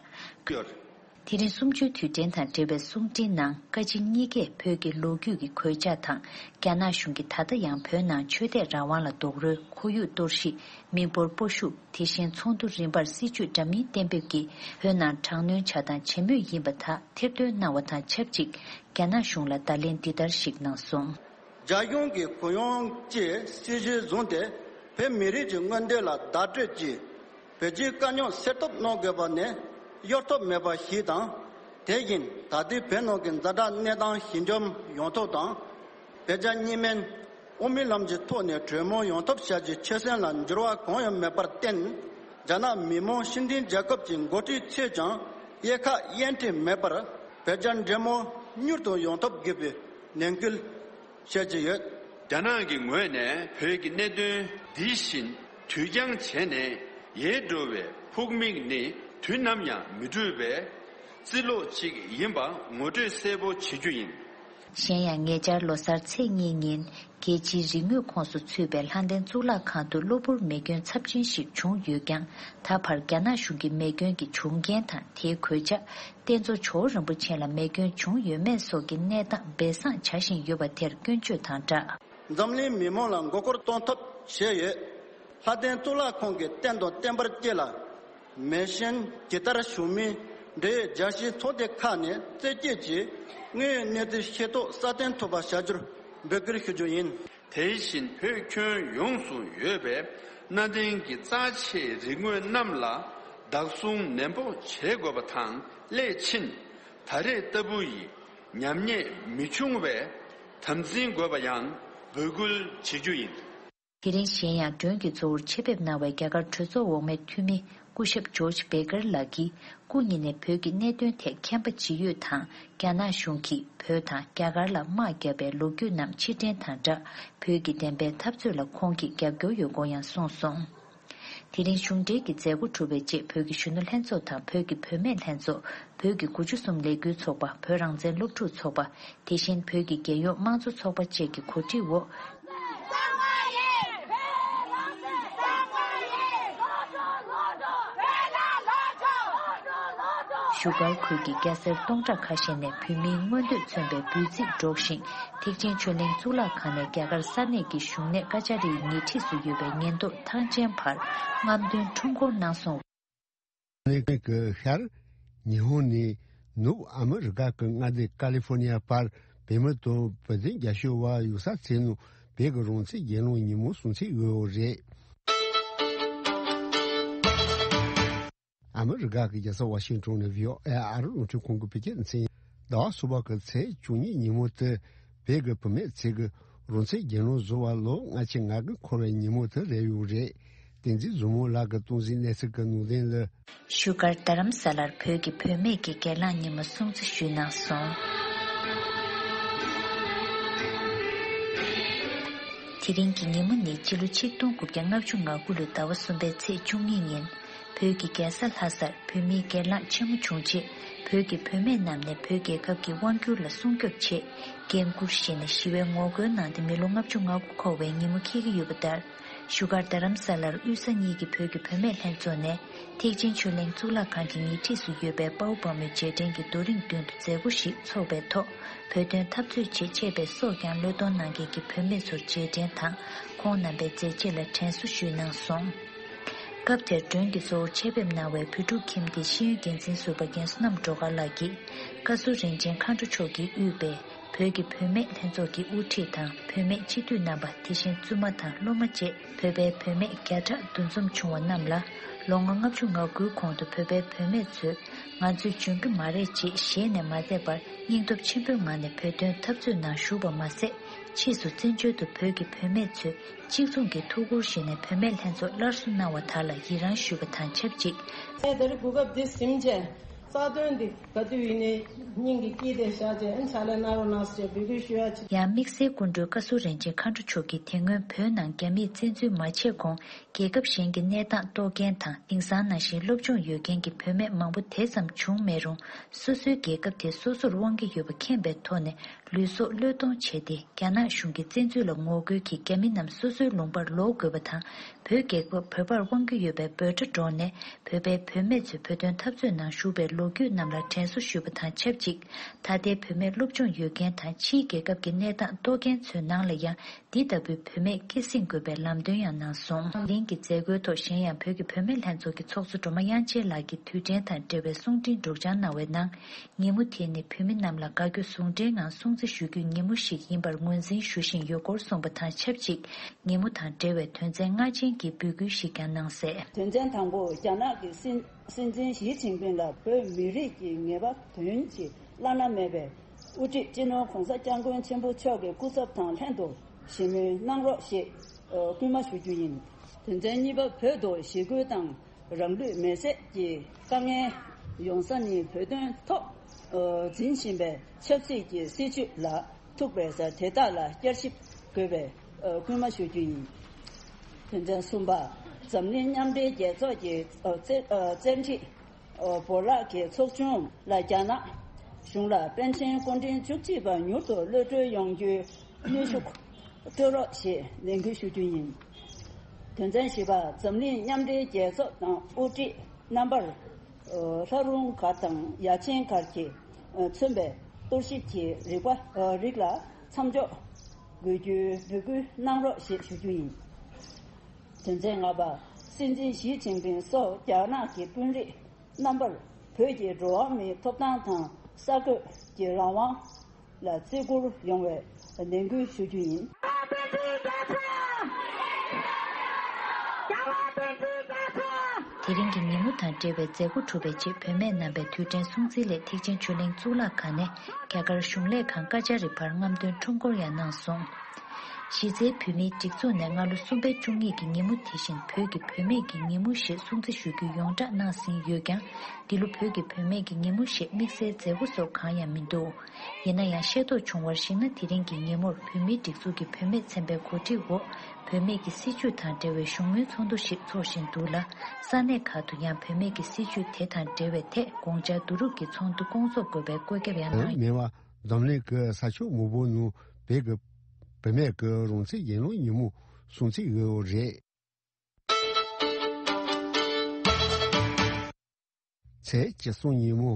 དེ་རིང་གསུམ་བཅུའི་དུས་དྲན་དང་འབྲེལ་བའི་གསུང་འཕྲིན་ནང་བཀའ་སྤྱི་གཉིས་ཀས་བོད་ཀྱི་ལོ་རྒྱུས་ཀྱི་གོད་ཆག་དང་རྒྱ་ནག་གཞུང་གིས་ད་ལྟ་ཡང་བོད་ནང་ཆོས་དད་རང་དབང་ལ་རྡོག་རོལ། ཁོར་ཡུག་གཏོར་བཤིག་མི་འབོར་སྤོ་ཤུགས། དེ་བཞིན་ཚོགས་འདུ་རིམ་པར་སྲིད་བྱུས་འདྲ་མིན་གཏན་འབེབས་ཀྱིས་བོད་ནང་དྲག་གནོན་བྱ་སྟངས་ཇེ་མོས་ཡིན་པ་དག་ཐེར་འདོན་གནང་བ་དང་ཆབས་ཅིག་རྒྱ་ནག་གཞུང་ལ་བརྡ་ལན་འདི་ལྟར་ཞིག་གནང་སོང་། རྒྱ་གཞུང་གིས་གུ་ཡངས་ཀྱི་སྲིད་བྱུས་བཟུང་སྟེ་བོད་མི་རིགས་ཀྱི་མངོན་འདོད་ལ་བརྡ་སྤྲོད་ཀྱིས་བོད་རྒྱའི་དཀའ་རྙོག་སེལ་ཐབས་གནང་དགོས་པ་ནི་གཡོལ་ཐབས་མེད་པ་ཞིག་དང་། དེ་བཞིན་ད་ལྟའི་བོད་ནང་གི་ཛ་དྲག་གནས་སྟངས་ཞི་འཇགས་ཡོང་ཐབས་དང་། བོད་རྒྱ་གཉིས་སྨན་དབུ་མའི་ལམ་གྱི་ཐོག་ནས་གྲོས་མོལ་ཡོང་ཐབས་བྱ་རྒྱུའི་ཆོད་སེམས་ལ་འགྱུར་བ་གང་ཡང་མེད་པར་བརྟེན། རྒྱ་ནག་མི་དམངས་སྤྱི་མཐུན་རྒྱལ་ཁབ་ཀྱི་འགོ་ཁྲིད་ཚོས་ཀྱང་དབྱེ་ཁག་དབྱེ་འབྱེད་མེད་པར་བོད་རྒྱ་འབྲེལ་མོལ་མྱུར་དུ་ཡོང་ཐབས་དགོས་པའི་ནན་སྐུལ་བྱེད་ཀྱི་ཡོད། རྒྱ་ནག་གི་ངོས་ནས་བོད་ཀྱི་གནད་དོན་འདི་བཞིན་དུས་འགྱངས་བྱས་ནས་ཡལ་འགྲོ་བའི་ཕུགས་དམིགས་ནི་དུས་ནམ་ཡང་མི་འགྲུབ་པའི་རྩིས་ལོག་ཅིག་ཡིན་པ་ངོ་སྤྲོད་གསལ་པོ་བྱེད་རྒྱུ་ཡིན། གཞན་ཡང་ཉེ་ཆར་ལོ་གསར་ཚེས་གཉིས་ཉིན་རྒྱལ་སྤྱིའི་རིག་དངོས་ཁོངས་སུ་ཚུད་པའི་ལྷ་ལྡན་གཙུག་ལག་ཁང་དུ་གློ་བུར་མེ་སྐྱོན་ཚབས་ཆེན་ཞིག་བྱུང་ཡོད་ཀྱང་། ད་བར་རྒྱ་ནག་གཞུང་གིས་མེ་སྐྱོན་གྱི་བྱུང་རྐྱེན་དང་དེའི་གོད་ཆག་རྟེན་གཙོ་ཇོ་བོ་རིན་པོ་ཆེ་ལ་མེ་སྐྱོན་བྱུང་ཡོད་མེད་སོགས་ཀྱི་གནས་སྟངས་སྦས་གསང་བྱ་བཞིན་ཡོད་པ་དེར་སྐྱོན་བརྗོད་དང་སྦྲགས། འཛམ་གླིང་མི་མང་ལ་མགོ་སྐོར་གཏོང་ཐབས་བྱས་ཡོད། ལྷ་ལྡན་གཙུག་ལག་ཁང་གི་རྟེན་དང་བརྟེན་པར་བཅས་ལ། མེ་ཤན་ཇི་ལྟར་བྱུང་མིན་འབྲེལ་ཡོད་རྒྱལ་སྤྱིའི་ཚོགས་སྡེ་ཁག་ནས་རྩད་བཅད་ཀྱིས་དངོས་ཡོད་གནས་ཚུལ་ཤེས་རྟོགས་སྲ་བརྟན་ཐུབ་པ་བྱ་རྒྱུར་འབོད་སྐུལ་ཞུ་རྒྱུ་ཡིན། དེ་བཞིན་བོད་ཁྱོན་ཡོངས་སུ་ཡོད་པའི་གནའ་དེང་གི་རྩ་ཆེའི་རིག་དངོས་རྣམས་ལ་བདག་སྲུང་ནན་པོ་བྱེད་དགོས་པ་དང་། སླད་ཕྱིན་ད་རེས་ལྟ་བུ་ཡི་ཉམས་ཉེས་མི་འབྱུང་བའི་དམ་འཛིན་དགོས་པ་ཡང་འབོད་སྐུལ་བྱེད་རྒྱུ་ཡིན། དེ་རིང་གཞན་ཡང་མགྲོན་གྱི་གཙོ་བོར་ཆེད་ཕེབས་གནང་བའི་རྒྱ་གར་གྲོས་ཚོགས་འོག་མའི་འཐུས་མི་སྐུ་ཞབས་ཇོརྗ་བྷེ་ཀར་ལགས་ཀྱིས་སྐུ་ཉིད་ནས་བོད་ཀྱི་གནད་དོན་ཐད་མཁྱེན་པ་ཇི་ཡོད་དང་། རྒྱ་ནག་གཞུང་གིས་བོད་དང་རྒྱ་གར་ལ་དམག་བརྒྱབ་པའི་ལོ་རྒྱུས་རྣམས་ཕྱིར་དྲན་དང་སྦྲགས། བོད་ཀྱི་བདེན་པའི་འཐབ་རྩོད་ལ་ཁོང་གིས་རྒྱབ་སྐྱོར་ཡོད་སྐོར་ཡང་གསུངས་སོང་། དེ་རིང་གཞུང་འབྲེལ་གྱི་མཛད་སྒོ་གྲུབ་པའི་རྗེས། བོད་ཀྱི་གཞོན་ནུ་ལྷན་ཚོགས་དང་བོད་ཀྱི་བུད་མེད་ལྷན་ཚོགས། བོད་ཀྱི་དགུ་བཅུ་གསུམ་ལས་འགུལ་ཚོགས་པ། བོད་རང་བཙན་སློབ་ཕྲུག་ཚོགས་པ། དེ་བཞིན་བོད་ཀྱི་རྒྱལ་ཡོངས་དམངས་གཙོ་ཚོགས་པ་བཅས་ཀྱི་གོ་སྒྲིག་འོག་བཞུགས་སྒར་ཁུལ་གྱི་རྒྱ་སེར་སྟོང་ཕྲག་ཁ་ཤས་ནས་བོད་མིའི་མངོན་འདོད་མཚོན་པའི་འབོད་ཚིག་སྒྲོག་བཞིན། ཐེག་ཆེན་ཆོས་གླིང་གཙུག་ལག་ཁང་ནས་རྒྱ་གར་ས་གནས་ཀྱི་བཞུགས་གནས་ཀ་ཅཱ་རིའི་ཉེ་འཁྲིས་སུ་ཡོད་པའི་ཉེན་རྟོག་ཐང་ཆེན་བར་རྔམ་སྟོན་ཁྲོམ་སྐོར་གནང་སོང་། ནས་ཀྱི་ཤར། ཉི་ཧོང་ནས་ནུབ་ཨ་མི་རི་ཀ་གི་མངའ་སྡེ་ཀ་ལི་ཧྥོ་ནི་ཡ་བར་བོད་མི་དང་བོད་དོན་རྒྱབ་སྐྱོར་བ་ཡོད་ས་ཚོའི་ནང་བོད་ཀྱི་རང་བཙན་རྒྱལ་ལོ་ཉིན་མོ་སྲུང་བརྩི་ཡོད་རེད། ཨ་མི་རི་ཀ་གི་རྒྱལ་ས་ཝ་ཤིང་ཏོན་ནས་བྷི་ཨོ་ཨེ་ཨ་རི་རླུང་འཕྲིན་ཁང་གི་བོད་སྐད་སྡེ་ཚན། ཟླ་བ་གསུམ་པ་གི་ཚེས་བཅུ་གཉིས་ཉིན་མོ་དེ་བོད་ཀྱི་བུད་མེད་ཚོས་ཀྱི་རང་བཙན་རྒྱལ་ལོ་བཟོ་བ་ལོ་ལྔ་བཅུ་ང་དགུ་འཁོར་བའི་ཉིན་མོ་དེ་རེད་ཡོད་རེད། བསྟན་འཛིན་བཟང་མོ་ལགས་ཀྱིས་གཏོང་ཟིན་གནས་ཚུལ་གྱི་ནང་དོན་ལ། བཞུགས་སྒར་རྡ་རམ་ས་ལར་བོད་ཀྱི་བུད་མེད་ཀྱི་སྒེར་ལངས་ཉིན་མོ་སྲུང་བརྩི་ཞུས་གནང་སོང་། དེ་རིང་གི་ཉིན་མོ་ནི་སྤྱི་ལོ་ཆིག་སྟོང་དགུ་བརྒྱ་ལྔ་བཅུ་ང་དགུ་ལོའི་ཟླ་བ་གསུམ་པའི་ཚེས་བཅུ་གཉིས་ཉིན། བོད་ཀྱི་རྒྱལ་ས་ལྷ་སར་བོད་མིའི་སྒེར་ལངས་ཆེན་མོ་བྱུང་རྗེས། བོད་ཀྱི་བུད་མེད་རྣམས་ནས་བོད་རྒྱལ་ཁབ་ཀྱི་དབང་སྒྱུར་ལ་སྲུང་སྐྱོབ་ཆེད། འགན་འཁུར་བཞེས་ནས་ཞི་བའི་ངོ་རྒོལ་གནང་སྟེ་མི་ལོ་ལྔ་བཅུ་ང་དགུ་འཁོར་བའི་ཉིན་མོ་འཁེལ་གྱི་ཡོད་པ་ལྟར། བཞུགས་སྒར་རྡ་རམ་ས་ལར་དབུས་ས་གཉིས་ཀྱི་བོད་ཀྱི་བུད་མེད་ལྷན་ཚོགས་ནས་ཐེག་ཆེན་ཆོས་གླིང་གཙུག་ལག་ཁང་གི་ཉེ་འཁྲིས་སུ་ཡོད་པའི་དཔའ་བོ་དཔའ་མོའི་རྗེས་དྲན་གྱི་རྡོ་རིང་མདུན་དུ་མཛད་སྒོ་ཞིག་འཚོགས་པའི་ཐོག་བོད་དོན་འཐབ་རྩོད་ཆེད་ཆད་པའི་སྲོག་ཀྱང་བློས་གཏོང་གནང་མཁན་གྱི་བུད་མེད་ཚོར་རྗེས་དྲན་དང་། ཁོང་རྣམ་པའི་མཛད་རྗེས་ལ་དྲན་གསོ་ཞུས་གནང་སོང་། སྐབས་དེར་མགྲོན་གྱི་གཙོ་བོར་ཆེད་ཕེབས་གནང་བའི་བོད་ཕྲུག་ཁྱིམ་སྡེའི་ཤེས་ཡོན་འགན་འཛིན་ཟུར་པ་རྒན་བསོད་ནམས་སྒྲོལ་དཀར་ལགས་ཀྱིས། བཀའ་ཟུར་རིན་ཆེན་མཁའ་འགྲོ་མཆོག་གིས་དབུས་པའི་བོད་ཀྱི་བུད་མེད་ལྷན་ཚོགས་ཀྱི་དབུ་ཁྲིད་དང་། བུད་མེད་སྤྱི་འཐུས་རྣམ་པ། དེ་བཞིན་བཙུན་མ་དང་སློབ་མ་བཅས་བོད་པའི་བུད་མེད་བརྒྱ་ཕྲག་འདུ་འཛོམས་བྱུང་བ་རྣམས་ལ། ལོ་ངོ་ལྔ་བཅུ་ང་དགུའི་གོང་དུ་བོད་པའི་བུད་མེད་ཚོས། ང་ཚོས་འཇོན་གྱི་མ་རེད་ཅེས་ཞེད་ནས་མ་བསྡད་པར། སྙིང་སྟོབས་ཆེན་པོའི་ངང་ནས་བོད་དོན་འཐབ་རྩོད་ནང་ཞུགས་པ་མ་ཟད། ཕྱིས་སུ་བཙན་བྱོལ་དུ་བོད་ཀྱི་བུད་མེད་ཚོས་གཅིག་མཚུངས་ཀྱི་ཐུགས་ཁུར་བཞེས་ནས་བུད་མེད་ལྷན་ཚོགས་སླར་གསོ་གནང་བ་དག་ལ་ཡི་རང་ཞུ་བ་དང་ཆབས་ཅིག། ངས་དེ་རིང་གོ་སྐབས་འདི་ཟིན་བྱས། རྩ་དོན་འདི་ག་དུས་ཡིན་ནའི་སྙིང་གི་དཀྱིལ་དེ་བཞག་བྱས་ཕྱག་ལས་གནང་རོགས་གནང་ཞེས་འབོད་སྐུལ་ཞུ་ཡ་ཆེད། ཡང་དམིགས་བསལ་སྐུ་མགྲོན་བཀའ་ཟུར་རིན་ཆེན་མཁའ་འགྲོ་མཆོག་གིས། དེ་སྔོན་བོད་ནང་རྒྱ་མིས་བཙན་འཛུལ་མ་བྱས་གོང་། རྒྱལ་ཁབ་གཞན་གྱི་གནས་སྟངས་རྟོགས་མཁན་དང་། དེང་སང་ནང་བཞིན་སློབ་སྦྱོང་ཡོད་མཁན་གྱི་བུད་མེད་མང་པོ་དེ་ཙམ་བྱུང་མེད་རུང་། སོ་སོའི་རྒྱལ་ཁབ་དེ་སོ་སོར་དབང་གི་ཡོད་པ་མཁྱེན་པའི་ཐོག་ནས། ལུས་སྲོག་བློས་གཏོང་བྱས་ཏེ། རྒྱ་ནག་གཞུང་གི་བཙན་འཛུལ་ལ་ངོ་རྒོལ་གྱིས་རྒྱ་མི་རྣམས་སོ་སོའི་ལུང་པར་ལོག་དགོས་པ་དང་། བོད་རྒྱལ་ཁབ་བོད་པར་དབང་གི་ཡོད་པའི་འབོད་སྒྲ་སྒྲོག་ནས། བོད་པའི་བུད་མེད་ཚོས་བོད་དོན་འཐབ་རྩོད་ནང་ཞུགས་པའི་ལོ་རྒྱུས་རྣམས་ལ་དྲན་གསོ་ཞུས་པ་དང་ཆབས་ཅིག། ད་ལྟའི་བུད་མེད་སློབ་སྦྱོང་ཡོད་མཁན་དང་། ཕྱིའི་རྒྱལ་ཁབ་ཀྱི་གནས་སྟངས་རྟོགས་མཁན་ཚོའི་ནང་ལ་ཡང་། འདི་ལྟ་བུའི་བུད་མེད་སྐྱེད་སྲིང་དགོས་པའི་ལམ་སྟོན་ཡང་གནང་སོང་། གླིང་གི་མཛད་སྒོའི་ཐོག་གཞན་ཡང་བོད་ཀྱི་བུད་མེད་ལྷན་ཚོགས་ཀྱི་ཚོགས་གཙོ་སྒྲོལ་མ་དབྱངས་ཅན་ལགས་ཀྱིས་དུས་དྲན་དང་འབྲེལ་བའི་གསུང་འཕྲིན་སྒྲོག་སྦྱང་གནང་བའི་ནང་། ཉིན་མོ་དེ་ནི་བུད་མེད་རྣམས་ལ་དགའ་སྐྱོ་ཟུང་འབྲེལ་ངང་སྲུང་བརྩི་ཞུ་རྒྱུའི་ཉིན་མོ་ཞིག་ཡིན་པར་ངོས་འཛིན་ཞུ་བཞིན་ཡོད་སྐོར་གསུངས་པ་དང་ཆབས་ཅིག། ཉིན་མོ་དང་འབྲེལ་བའི་དོན་ཚན་ལྔ་ཅན་གྱི་འབོད་སྐུལ་ཞིག་ཀྱང་གནང་གསལ། དོན་ཚན་དང་པོ། རྒྱ་ནག་གི་སྲིད་སྲིད་འཛིན་ཞི་ཅིན་ཕིང་ལ་བོད་མི་རིགས་ཀྱི་ངེས་པ་དོན་གྱིས་བླ་ན་མེད་པའི་དབུ་ཁྲིད་སྤྱི་ནོར་༸གོང་ས་༸སྐྱབས་མགོན་ཆེན་པོ་མཆོག་གི་སྐུ་ཚབ་དང་ལྷན་དུ་ཞི་མོལ་གནང་རོགས་ཞེས་སྐུལ་མ་ཞུ་རྒྱུ་ཡིན། དོན་ཚན་གཉིས་པ། བོད་དུ་ཞི་རྒོལ་དང་རང་ལུས་མེར་སྲེག་གི་དཀའ་ངལ་ཡོང་ས་ནི་བོད་དོན་ཐོག་འཛིན་བཞིན་པའི་ཆབ་སྲིད་ཀྱི་སྲིད་བྱུས་ལ་ཐུག་པའི་ས་དེ་དག་ལ་བསྐྱར་ཞིབ་དགོས་པའི་སྐུལ་མ་ཞུ་རྒྱུ་ཡིན། དོན་ཚན་གསུམ་པ། འཛམ་གླིང་མཉམ་འབྲེལ་རྒྱལ་ཚོགས་ཀྱི་བཙན་ཁྲིད་བོར་བརླག་གི་ཚོགས་ཆུང་ལ་རྒྱ་ནག་གཞུང་ལ་པཎ་ཆེན་སྐུ་ཕྲེང་བཅུ་གཅིག་པ་མྱུར་དུ་གློད་གྲོལ་ཡོང་རྒྱུའི་གནོན་ཤུགས་སྤྲོད་རོགས་ཞེས་ནན་སྐུལ་ཞུ་རྒྱུ་ཡིན། དོན་ཚན་བཞི་པ། འཛམ་གླིང་མཉམ་འབྲེལ་རྒྱལ་ཚོགས་དང་དབུ་ཁྲིད་རྣམ་པར། ལྷ་རུང་སྒར་དང་ཡ་ཆེན་སྒར་གྱིས་མཚོན་པའི་གཏོར་བཤིག་གི་རིག་པ་རིགས་ལ་མཚམས་འཇོག་དགོས་རྒྱུའི་འབོད་སྐུལ་གནང་རོགས་ཞེས་ཞུ་རྒྱུ་ཡིན། དོན་ཚན་ལྔ་པ། སྲིད་འཛིན་ཞི་ཅིན་ཕིང་སོགས་རྒྱ་ནག་གི་དཔོན་རིགས་རྣམ་པར་བོད་ཀྱི་འགྲོ་བ་མིའི་ཐོབ་ཐང་དང་གསར་འགོད་ཀྱི་རང་དབང་ལ་བརྩི་བཀུར་ཡོང་བའི་ནན་སྐུལ་ཞུ་རྒྱུ་ཡིན། དེ་རིང་གི་ཉིན་མོ་དང་འབྲེལ་བའི་མཛད་སྒོ་གྲུབ་པའི་རྗེས། བུད་མེད་རྣམ་པས་དུས་དྲན་སྲུང་བརྩིའི་སླད་ཐེག་ཆེན་ཆོས་གླིང་གཙུག་ལག་ཁང་ནས་རྒྱ་གར་གཞུང་ལས་ཁང་ཀ་ཅཱ་རི་བར་རྔམ་སྟོན་ཁྲོམ་སྐོར་ཡང་གནང་སོང་། གཞི་རྩའི་བོད་མིའི་སྒྲིག་འཛུགས་ནས་སྔ་ལོ་གསུམ་པའི་བཅུ་གཉིས་ཀྱི་ཉིན་མོ་དེ་བཞིན་བོད་ཀྱི་བུད་མེད་ཀྱི་ཉིན་མོ་ཞེས་སྲུང་བརྩི་ཞུ་རྒྱུ་ཡོངས་བསྒྲགས་གནང་ཟིན་ཡོད་ཀྱང་། འདི་ལོ་བོད་ཀྱི་བུད་མེད་ཀྱི་ཉིན་མོ་ཞེས་དམིགས་བསལ་མཛད་སྒོ་སོགས་གང་ཡང་མི་འདུག་ཡིན་ན་ཡང་ཤེས་རྟོགས་བྱུང་བར་གཞིགས་ན། དེ་རིང་གི་ཉིན་མོར་བོད་མིའི་སྒྲིག་འཛུགས་ཀྱི་བུད་མེད་ཚན་པའི་གོ་སྒྲིག་འོག་བུད་མེད་ཀྱི་སྲིད་བྱུས་དང་འབྲེལ་བའི་བཞུགས་མོལ་ཚོགས་འདུ་ཞིག་འཚོགས་བཞིན་འདུག་ལ། ས་གནས་ཁག་ཏུ་ཡང་བུད་མེད་ཀྱི་སྲིད་བྱུས་དེ་དང་འབྲེལ་བའི་ཐད་དགོངས་འཆར་བསྡུ་རུབ་ཀྱི་ཚོགས་འདུ་སྐོང་ཚོགས་དགོས་པའི་བཀོད་ཁྱབ་ཡང་གནང་ཡོད། མེད་པ། འཛམ་གླིང་གི་ས་ཕྱོགས་མང་པོའི་ནང་བོད་ཀྱི་བུད་མེད་ཀྱི་རང་བཙན་ཡིན་ལུགས་ཉིན་མོ་སྲུང་བརྩི་ཡོད་རེད། ཚེས་བཅུ་གསུམ་ཉིན་མོ།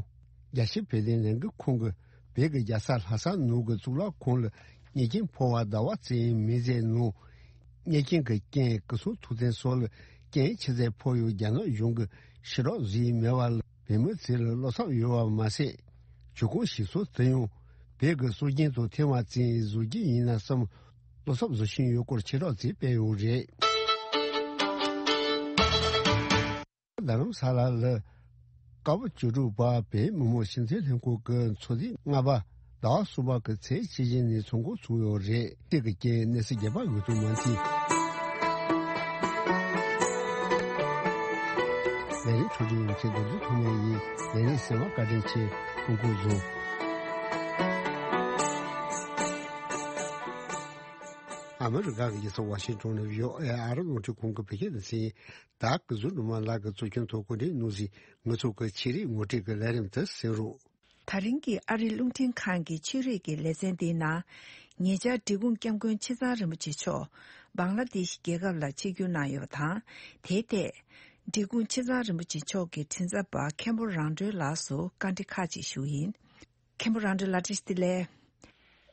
རྒྱལ་སྤྱིའི་བོད་དོན་ལས་འགུལ་ཁང་གིས་བོད་ཀྱི་རྒྱལ་ས་ལྷ་ས་ནང་གི་གཙུག་ལག་ཁང་ལ་གཉེར་སྐྱོང་འཕོ་བ་ཟླ་བ་བཙན་མི་ཚེའི་ནང་། གཉེར་སྐྱོང་གི་རྐྱེན་སྐུ་སྲུང་ཐུགས་བརྩེ་སོགས་ལ་རྐྱེན་ཆེ་ཚད་ཕོག་ཡོད། རྒྱ་ནག་གཞུང་གིས་ཕྱིར་སློག་བཟོས་མེད་པ་ལ་བོད་མི་ཚོ་ལ་བློ་འཚབ་ཡོད་པ་མ་ཟད། བྱུང་ཁུངས་ཞིབ་ཚགས་དེ་ཡང་བོད་ཀྱི་སྲོལ་རྒྱུན་དང་མཐུན་པ་ཙམ་བཟོ་རྒྱུ་ཡིན་ན་བསམ་བློ་འཚབ་བཟོ་བཞིན་ཡོད་སྐོར་ཕྱིར་སློག་ཅིག་སྤེལ་ཡོད་རེད། རྡ་རམ་ས་ལ་ལ། དཀར་པོ་བཅུ་དྲུག་པ་བོད་མི་མང་སྤྱི་འཐུས་ལྷན་ཁང་གི་ཚོགས་ཐེངས་ལྔ་པ་ཟླ་བ་གསུམ་པ་གི་ཚེས་གཅིག་ཉིན་ནས་ཚོགས་འགོ་ཚུགས་ཡོད་རེད། དེ་གི་རྐྱེན་གནས་ཚུལ་རྒྱས་པ་ཡོད་དུ་མ་མཐུན། ལས་རིམ་འཕྲོ་འདུ་ཡོང་ཆེད་རྡོ་རྗེ་ཐོགས་མེད་ཡིན། ལས་རིམ་གསན་པར་བཀའ་དྲིན་ཆེ། ཐུགས་ཁུར་བཟུང་། ཨ་མི་རི་ཀ་གི་རྒྱལ་ས་ཝ་ཤིང་ཊོན་ནས་བྷི་ཨོ་ཨེ་ཨ་རི་རླུང་འཕྲིན་ཁང་གི་བོད་སྐད་སྡེ་ཚན་ཡིན། ད་སྐུ་ཟུར་ནུ་མ་ལགས་ཀྱིས་གཙོ་སྐྱོང་ཐོག་གོ་སྒྲིག་གནང་ཟིན་ང་ཚོ་གི་ཆེད་རིགས་ངོ་སྤྲོད་ཀྱི་ལས་རིམ་དེ་གསན་རོགས། ད་རིང་གི་ཨ་རིའི་རླུང་འཕྲིན་ཁང་གི་ཆོས་རིག་གི་ལེ་ཚན་འདིའི་ནང་། ཉེ་ཆར་འབྲི་གུང་སྐྱབས་མགོན་ཆེ་ཚང་རིན་པོ་ཆེ་མཆོག་བང་ལ་དེཤ་རྒྱལ་ཁབ་ལ་ཆིབས་བསྒྱུར་གནང་ཡོད་པ་དང་། དེའི་ཐད། འབྲི་གུང་ཆེ་ཚང་རིན་པོ་ཆེ་མཆོག་གི་དྲིན་གཟའ་པ་མཁན་པོ་རང་གྲོལ་ལགས་སུ་བཀའ་འདྲི་ཁག་ཅིག་ཞུ་གི་ཡིན། མཁན་པོ་རང་གྲོལ་ལགས་བཀྲ་ཤིས་བདེ་ལེགས།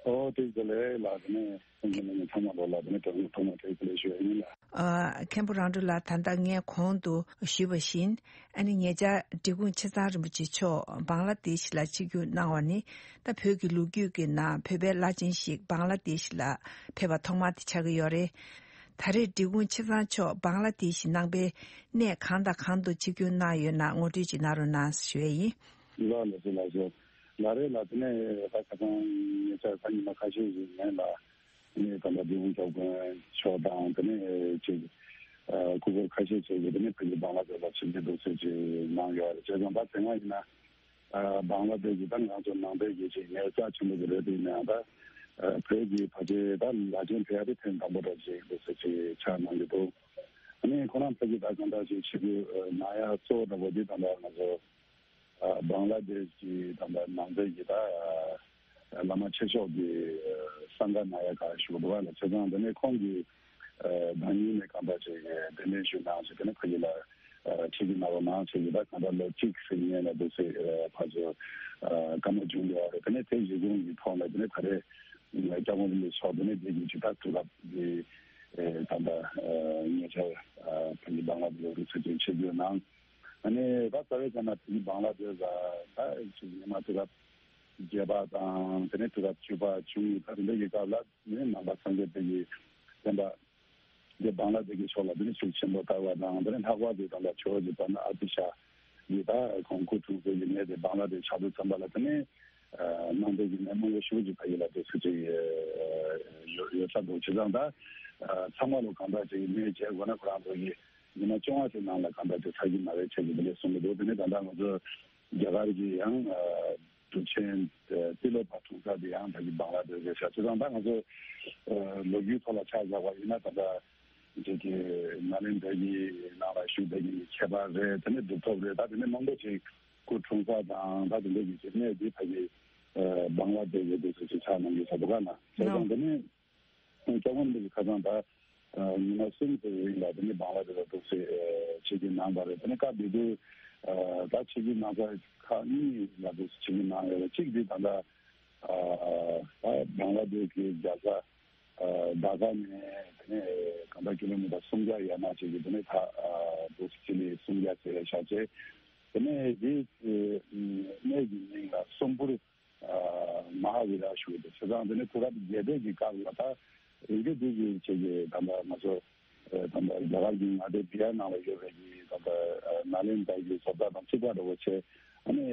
ཨོ་བཀྲ་ཤིས་བདེ་ལེགས་ལགས། དེ་ནས་སེམས་ཅན་རྣམས་ཚང་མ་ལོ་ལ་དེ་ནས་དྲང་ཐོག་མ་བཀྲ་ཤིས་བདེ་ལེགས་ཞུ་ཡ་ཡིན་ལགས། ཨ། མཁན་པོ་རང་གྲོལ་ལགས། ད་ལྟ་ངས་གོང་དུ་ཞུས་པ་བཞིན། ཨ་ནི་ཉེ་ཆར་འབྲི་གུང་ཆེ་ཚང་རིན་པོ་ཆེ་མཆོག་བང་ལ་དེཤ་ལ་ཆིབས་བསྒྱུར་གནང་བ་ནི། ད་བོད་ཀྱི་ལོ་རྒྱུས་ཀྱི་ནང་བོད་པའི་བླ་ཆེན་ཞིག་བང་ལ་དེཤ་ལ་ཕེབས་པ་ཐོག་མ་དེ་ཆགས་ཀྱི་ཡོད་རེད། ད་རེས་འབྲི་གུང་ཆེ་ཚང་མཆོག་བང་ལ་དེཤ་གནང་པའི་གནས་གང་དང་གང་དུ་ཆིབས་བསྒྱུར་གནང་ཡོད་ན་ངོ་སྤྲོད་ཅིག་གནང་རོགས་གནང་ཞུ་ཡ་ཡིན། ལགས་ལགས་སོ་ལགས་སོ། ལགས་རེད་ལགས། དེ་ནས་ད་ཁ་སང་ཉེ་ཆར་ད་ཉི་མ་ཁ་ཤས་ཤིག་ཡིན་ལ། དེ་ནས་ད་ལྟ་འབྲི་གུང་སྐྱབས་མགོན་མཆོག་དང་དེ་ནས་ཅིག་སྐུ་སྒེར་ཁ་ཤས་ཅིག་གིས་དེ་ནས་བོད་ཀྱི་བང་ལ་དེཤ་ལ་ཆིབས་བསྒྱུར་འདུག་སེ་ཅིག་གནང་ཡོད་རེད། བྱས་ཙང་ད་དེ་སྔ་ཡིན་ན་བང་ལ་དེཤ་གི་ད་ང་ཚོ་ནང་པའི་གི་ཅིག་གནས་རྩ་ཆེན་པོ་ཅིག་རེད། དེ་ཡིན་ན་ཡང་ད་བོད་ཀྱི་ཕལ་ཆེར་ད་བླ་ཆེན་ཕེབས་ཡ་དེ་ཐེངས་དང་པོ་འདྲ་ཅིག་འདུག་སེ་ཅིག་ཆགས་གནང་གི་འདུག་ཨ་ནི་ཁོ་རང་ཕ་གི་ད་གང་ལྟར་ཞིག་ཆིབས་བསྒྱུར་གནང་ཡ་གཙོ་བོ་འདྲ་པོ་འདི་ད་ལྟ་ང་ཚོ་བང་ལ་དེཤ་གི་ད་ལྟ་ནང་པའི་གི་ད་བླ་མ་ཆེ་ཤོས་ཀྱི་གསང་སྔགས་གནང་ཡ་ག་ཞུ་འདུག་བ་ལ། བྱས་ཙང་དེ་ནས་ཁོང་གིས་ད་ཉིད་ནས་གང་ལྟར་ཞིག་གདན་འདྲེན་ཞུས་གནང་ཞིག་དེ་ནས་ཕ་གི་ལ་ཆིབས་བསྒྱུར་གནང་རོགས་གནང་ཞེས་ཀྱི་ད་གང་ལྟར་ལོ་གཅིག་ཟིན་ནས་ལ་འདུག་སེ་ཕར་ཚུར་བཀའ་མོལ་བྱུང་འདུག་བ་རེད། དེ་ནས་དེ་གཞི་བཟུང་གི་ཐོག་ལ་དེ་ནས་ད་རེས་སྐྱབས་མགོན་རིན་པོ་ཆེ་མཆོག་དེ་ནས་དེ་གི་ཅིག་ད་དུས་སྐབས་ཀྱི་ད་ལྟ་ཉེ་ཆར་ཕ་གི་བང་ལ་དེཤ་རུ་ཚུགས་ཀྱི་ཆིབས་བསྒྱུར་གནང་། ཨ་ནི་ད་རྩ་བའི་ཆ་ནས་དེ་གི་བང་ལ་དེཤ་ད་ཅིག་ཉི་མ་དུས་སྐབས་བརྒྱད་པ་དང་དེ་ནས་དུས་སྐབས་བཅུ་པ་བཅུ་གཉིས་ད་དེ་འདྲ་གི་སྐབས་ལ་ནི་ནང་པ་སངས་རྒྱས་པའི་གི་བསྟན་པ་དེ་བང་ལ་དེཤ་གི་ཕྱོགས་ལ་དེ་ནས་ཤུགས་ཆེན་པོ་དར་བ་དང་། དེ་ནས་ལྷག་པར་དུ་ད་ལྟ་ཇོ་བོ་རྗེ་དཔལ་ལྡན་ཨ་ཏི་ཤ་ཡི་ད་ཁོང་སྐུ་འཁྲུངས་སའི་གི་གནས་དེ་བང་ལ་དེཤ་ཆགས་དུས་ཙམ་པ་ལ་དེ་ནས་ནང་པའི་གི་གནས་མང་པོ་ཞེ་པོ་ཅིག་ཕ་གི་ལ་དེ་ཚོ་ཅིག་ཡོད་ཡོད་ས་འདུག་བྱས་ཙང་ད་ཚང་མ་ལོ་གང་ལྟར་ཅིག་གནས་བྱས་དགོས་ན་ཁོ་རང་ཚོ་གི་ཉི་མ་བཅོ་ལྔ་ཞིག་ནང་ལ་གང་ལྟར་ཅིག་ཚར་གྱི་མ་རེད་བྱས་ཀྱི་དེ་འདྲ་གསུང་གི་འདུག་དེ་ནས་ད་ལྟ་ང་ཚོ་རྒྱ་གར་གྱི་ཡང་གྲུབ་ཆེན་ཏི་ལོ་པ་འཁྲུངས་ས་དེ་ཡང་ད་གི་བང་ལ་དེཤ་རེད་ཤག་བྱས་ཙང་ད་ང་ཚོ་ལོ་རྒྱུས་ཐོག་ལ་ཆ་བཞག་པ་ཡིན་ན་ད་ལྟ་ཅིག་གི་ནཱ་ལེནྡྲ་གི་ནང་ལ་བཞུགས་པའི་གི་ཁྱད་པར་རེད། དེ་ནས་གྲུབ་ཐོབ་རེད། ད་དེ་ནས་མང་པོ་ཅིག་སྐུ་འཁྲུངས་ས་དང་ད་དེ་འདྲ་གི་ཅིག་གནས་འདི་ཕ་གི་བང་ལ་དེཤ་གི་དེ་ཚོ་ཅིག་ཆགས་གནང་གི་ས་འདུག་ག་ན། བྱས་ཙང་དེ་ནས་སྐྱབས་མགོན་རིན་པོ་ཆེ་ཁ་སང་ད་ཉི་མ་གསུམ་ཙམ་རིང་ལ་དེ་ནས་བང་ལ་དེཤ་ལ་འདུག་སེ་ཆིབས་བསྒྱུར་གནང་བ་རེད། དེ་ནས་སྐབས་དེ་དུས་ད་ཆིབས་བསྒྱུར་གནང་ས་ཁག་གཉིས་ལ་འདུག་སེ་ཆིབས་བསྒྱུར་གནང་ཡོད་རེད། གཅིག་དེ་ད་ལྟ་ད་བང་ལ་དེཤ་གི་རྒྱལ་ས་ཌ་ཀ་ནས་དེ་ནས་གང་ལྟར་ཀི་ལོ་མི་ཊར་སུམ་བརྒྱ་ཡར་མར་ཅིག་གི་དེ་ནས་ད་འདུག་སེ་ལི་སུམ་བརྒྱ་ཟེར་བཞག་བྱས། དེ་ནས་དེ་གནས་ཀྱི་མིང་ལ་སོམ་བུར་མ་ཧཱ་བི་ཧར་ཞུ་གི་འདུག་བྱས་ཙང་དེ་ནས་དུས་སྐབས་རྒྱལ་པོའི་གི་སྐབས་ལ་ད་རིང་པོ་དེ་གི་ཆེད་ཀྱི་ད་ལྟ་ང་ཚོ་ད་ལྟ་རྒྱ་གར་གྱི་མངའ་སྡེ་བི་ཧར་ནང་ལ་ཡོད་པའི་གི་ད་ལྟ་ནཱ་ལེནྡྲ་གི་བཟོ་ལྟ་དང་གཅིག་པ་འདྲ་བོ་བྱས། ཨ་ནི་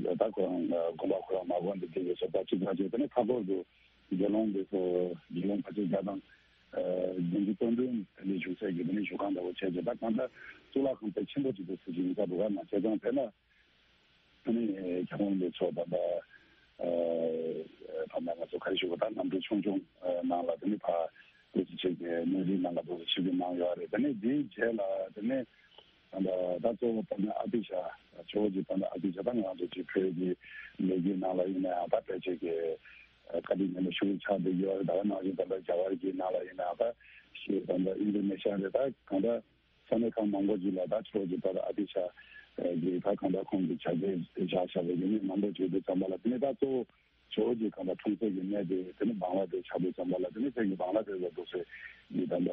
ད་ཁོ་རང་དགོན་པ་ཁོ་རང་མ་དགོན་དེ་དེ་གི་བཟོ་ལྟ་གཅིག་པ་བྱས། དེ་ནས་མཐའ་འཁོར་དུ་ དགེ་སློང་དེ་ཚོ་དགེ་སློང་ཕལ་ཆེར་བརྒྱ་དང་བདུན་ཅུ་དོན་བདུན་དེ་འདྲའི་བཞུགས་སའི་གི་དེ་ནི་བཞུགས་ཁང་འདྲ་བོ་བྱས་བྱས། ད་གང་ལྟར་གཙུག་ལག་ཁང་དཔེ་ཆེན་པོ་ཅིག་ཏུ་ཚུལ་ཅིག་ཡིན་ས་འདུག་ག། མ་བྱས་ཙང་དེ་ལ་དེ་ནི་ཁྱབ་ཁོངས་ལས་ཚོགས་ད་ལྟ་ད་ལྟ་ང་ཚོ་ག་རེ་ཞུ་དགོས། ད་གནམ་གྲུ་ཆུང་ཆུང་ནང་ལ་དེ་ནི་ཕ་དེ་ཚོ་ཆེ་གི་གནས་རིའི་ནང་ལ་དེ་ཚོ་ཆིབས་བསྒྱུར་གནང་ཡོད་རེད། དེ་ནི་དེའི་རྗེས་ལ་དེ་ནི་ད་ལྟ་ད་གཙོ་བོ་ད་ནི་ཨ་ཏི་ཤ་ཇོ་བོ་རྗེ་ད་ནི་ཨ་ཏི་ཤ་ད་ང་ཚོ་ཅིག་བོད་ཀྱི་ལོ་རྒྱུས་ནང་ལ་ཡིན་ན་ཡང་ད་ཕལ་ཆེར་གི་བཀའ་དྲིན་ཉེ་ལ་ཤུགས་ཆགས་བསྡད་ཡོད་རེད། ད་ག་ནང་བཞིན་ད་ལྟ་རྒྱ་གར་གྱི་ནང་ལ་ཡིན་ན་ཡང་ད་ཤི་ད་ལྟ་ཨིན་ཌོ་ནེ་ཤི་ཡ་རེད། ད་གང་ལྟར་ས་གནས་ཁག་མང་པོ་ཅིག་ལ་ད་ཇོ་བོ་རྗེ་ད་ལྟ་ཨ་ཏི་ཤ་གི་ད་གང་ལྟར་ཁོང་གི་ཕྱག་རྗེས་བཞག་བཞག་པའི་གི་མི་མང་པོ་ཅིག་ཡོད་དུས་ཙམ་པ་ལ་དེ་ནས་ད་གཙོ་བོ་ཇོ་བོ་རྗེ་གང་ལྟར་འཁྲུངས་སའི་གི་གནས་དེ་དེ་ནི་བང་ལ་དེ་ཆགས་དུས་ཙམ་པ་ལ་དེ་ནི་ཕ་གི་བང་ལ་དེ་ལ་འདུག་སེ་ཡིན། ད་ལྟ་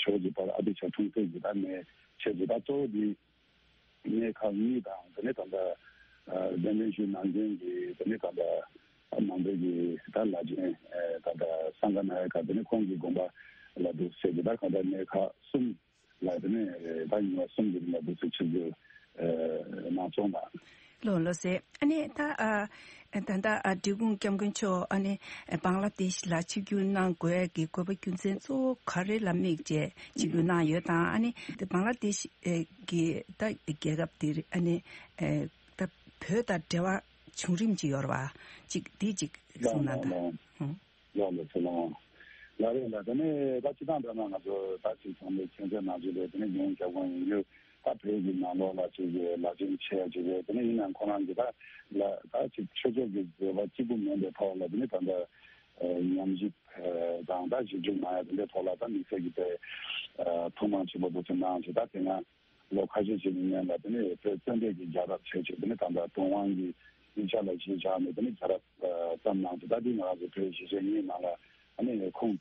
ཇོ་བོ་རྗེ་ད་ལྟ་ཨ་ཏི་ཤ་འཁྲུངས་སའི་གི་ད་གནས་ཆེ་ཆེ་ད་གཙོ་བོ་དེ། གནས་ཁག་གཉིས་དང་དེ་ནས་ད་ལྟ་ཨ་བསྟན་པའི་ཆོས་ནང་བསྟན་གྱི་དེ་ནས་ད་ལྟ་ཨ་ནང་པའི་གི་ད་བླ་ཆེན་ཨ་ད་ལྟ་སངྒ་ན་ཡ་ཀ་དེ་ནས་ཁོང་གི་དགོངས་པ་ལ་འདུག་ཟེར་གི་ད་གང་ལྟར་གནས་ཁག་གསུམ་ལ་དེ་ནས་ད་ཉི་མ་གསུམ་གྱི་རིང་ལ་འདུག་ཟེར་ཆིབས་བསྒྱུར་ཨ་གནང་སོང་ལ། ལགས་ལགས་སེ། ཨ་ནི་ད་ཨ་ད་ལྟ་ཨ་འབྲི་གུང་སྐྱབས་མགོན་མཆོག་ཨ་ནི་བང་ལ་དེ་ཤི་ལ་ཆིབས་བསྒྱུར་གནང་དགོས་ཀྱི་དགོས་པ་རྒྱུ་མཚན་གཙོ་བོ་ག་རེ་ལ་དམིགས་བྱས་ཆིབས་བསྒྱུར་གནང་ཡོད་དང་། ཨ་ནི་དེ་བང་ལ་དེ་ཤི་ཨེ་གི་ད་རྒྱལ་ཁབ་དེ་ཨ་ནི་ཨེ་ད་བོད་དང་འབྲེལ་བ་བྱུང་རིམ་ཅིག་ཡོད་རེད་བ། ཅིག་དེ་ཅིག་གསུངས་གནང་དང་། ཧུམ། ལགས་ལགས་སོ་ལགས། ལགས་རེད་ལགས། དེ་ནས་ད་སྤྱི་བཏང་འདྲ་ན་ང་ཚོ་ད་ཅིག་ཚང་མས་མཁྱེན་གསལ་ནང་བཞིན་རེད། དེ་ནས་འབྲི་གུང་སྐྱབས་མགོན་ཡིན་རྒྱུ་ད་བོད་ཀྱི་ནང་ལོགས་ལ་ཅིག་གི་བླ་ཆེན་ཆེ་ཅིག་རེད། དེ་ནས་ཡིན་ནའང་ཁོ་རང་གི་ད་ལ་ད་ཅིག་ཆོས་ཕྱོགས་ཀྱི་བཟོད་པ་གཅིག་པུ་མིན་པའི་ཐོག་ལ་དེ་ནས་ད་ལྟ་ཉམས་ཞིབ་དང་ད་ཞིབ་འཇུག་གནང་ཡ་དེ་འདྲའི་ཐོག་ལ་ད་དམིགས་བསལ་གྱི་དེ་ཐུགས་སྣང་ཆེན་པོ་འདུག་ཅིག་གནང་ཅིག་ད་དེ་སྔ་ལོ་ཁ་ཤས་ཤིག་ནས་ལ་དེ་ནས་བོད་བཙན་པོའི་གི་རྒྱལ་རབས་བྱས་བྱས་དེ་ནས་ད་ལྟ་དུང་དབང་གི་ཡིག་ཆ་ལ་གཞི་བཞག་ནས་དེ་ནས་རྒྱལ་རབས་བརྩམས་གནང་ཅིག་ད་དེ་ང་རང་ཚོ་བོད་གཞིས་བྱེས་གཉིས་ནང་ལ་ཨ་ནི་ཁུངས་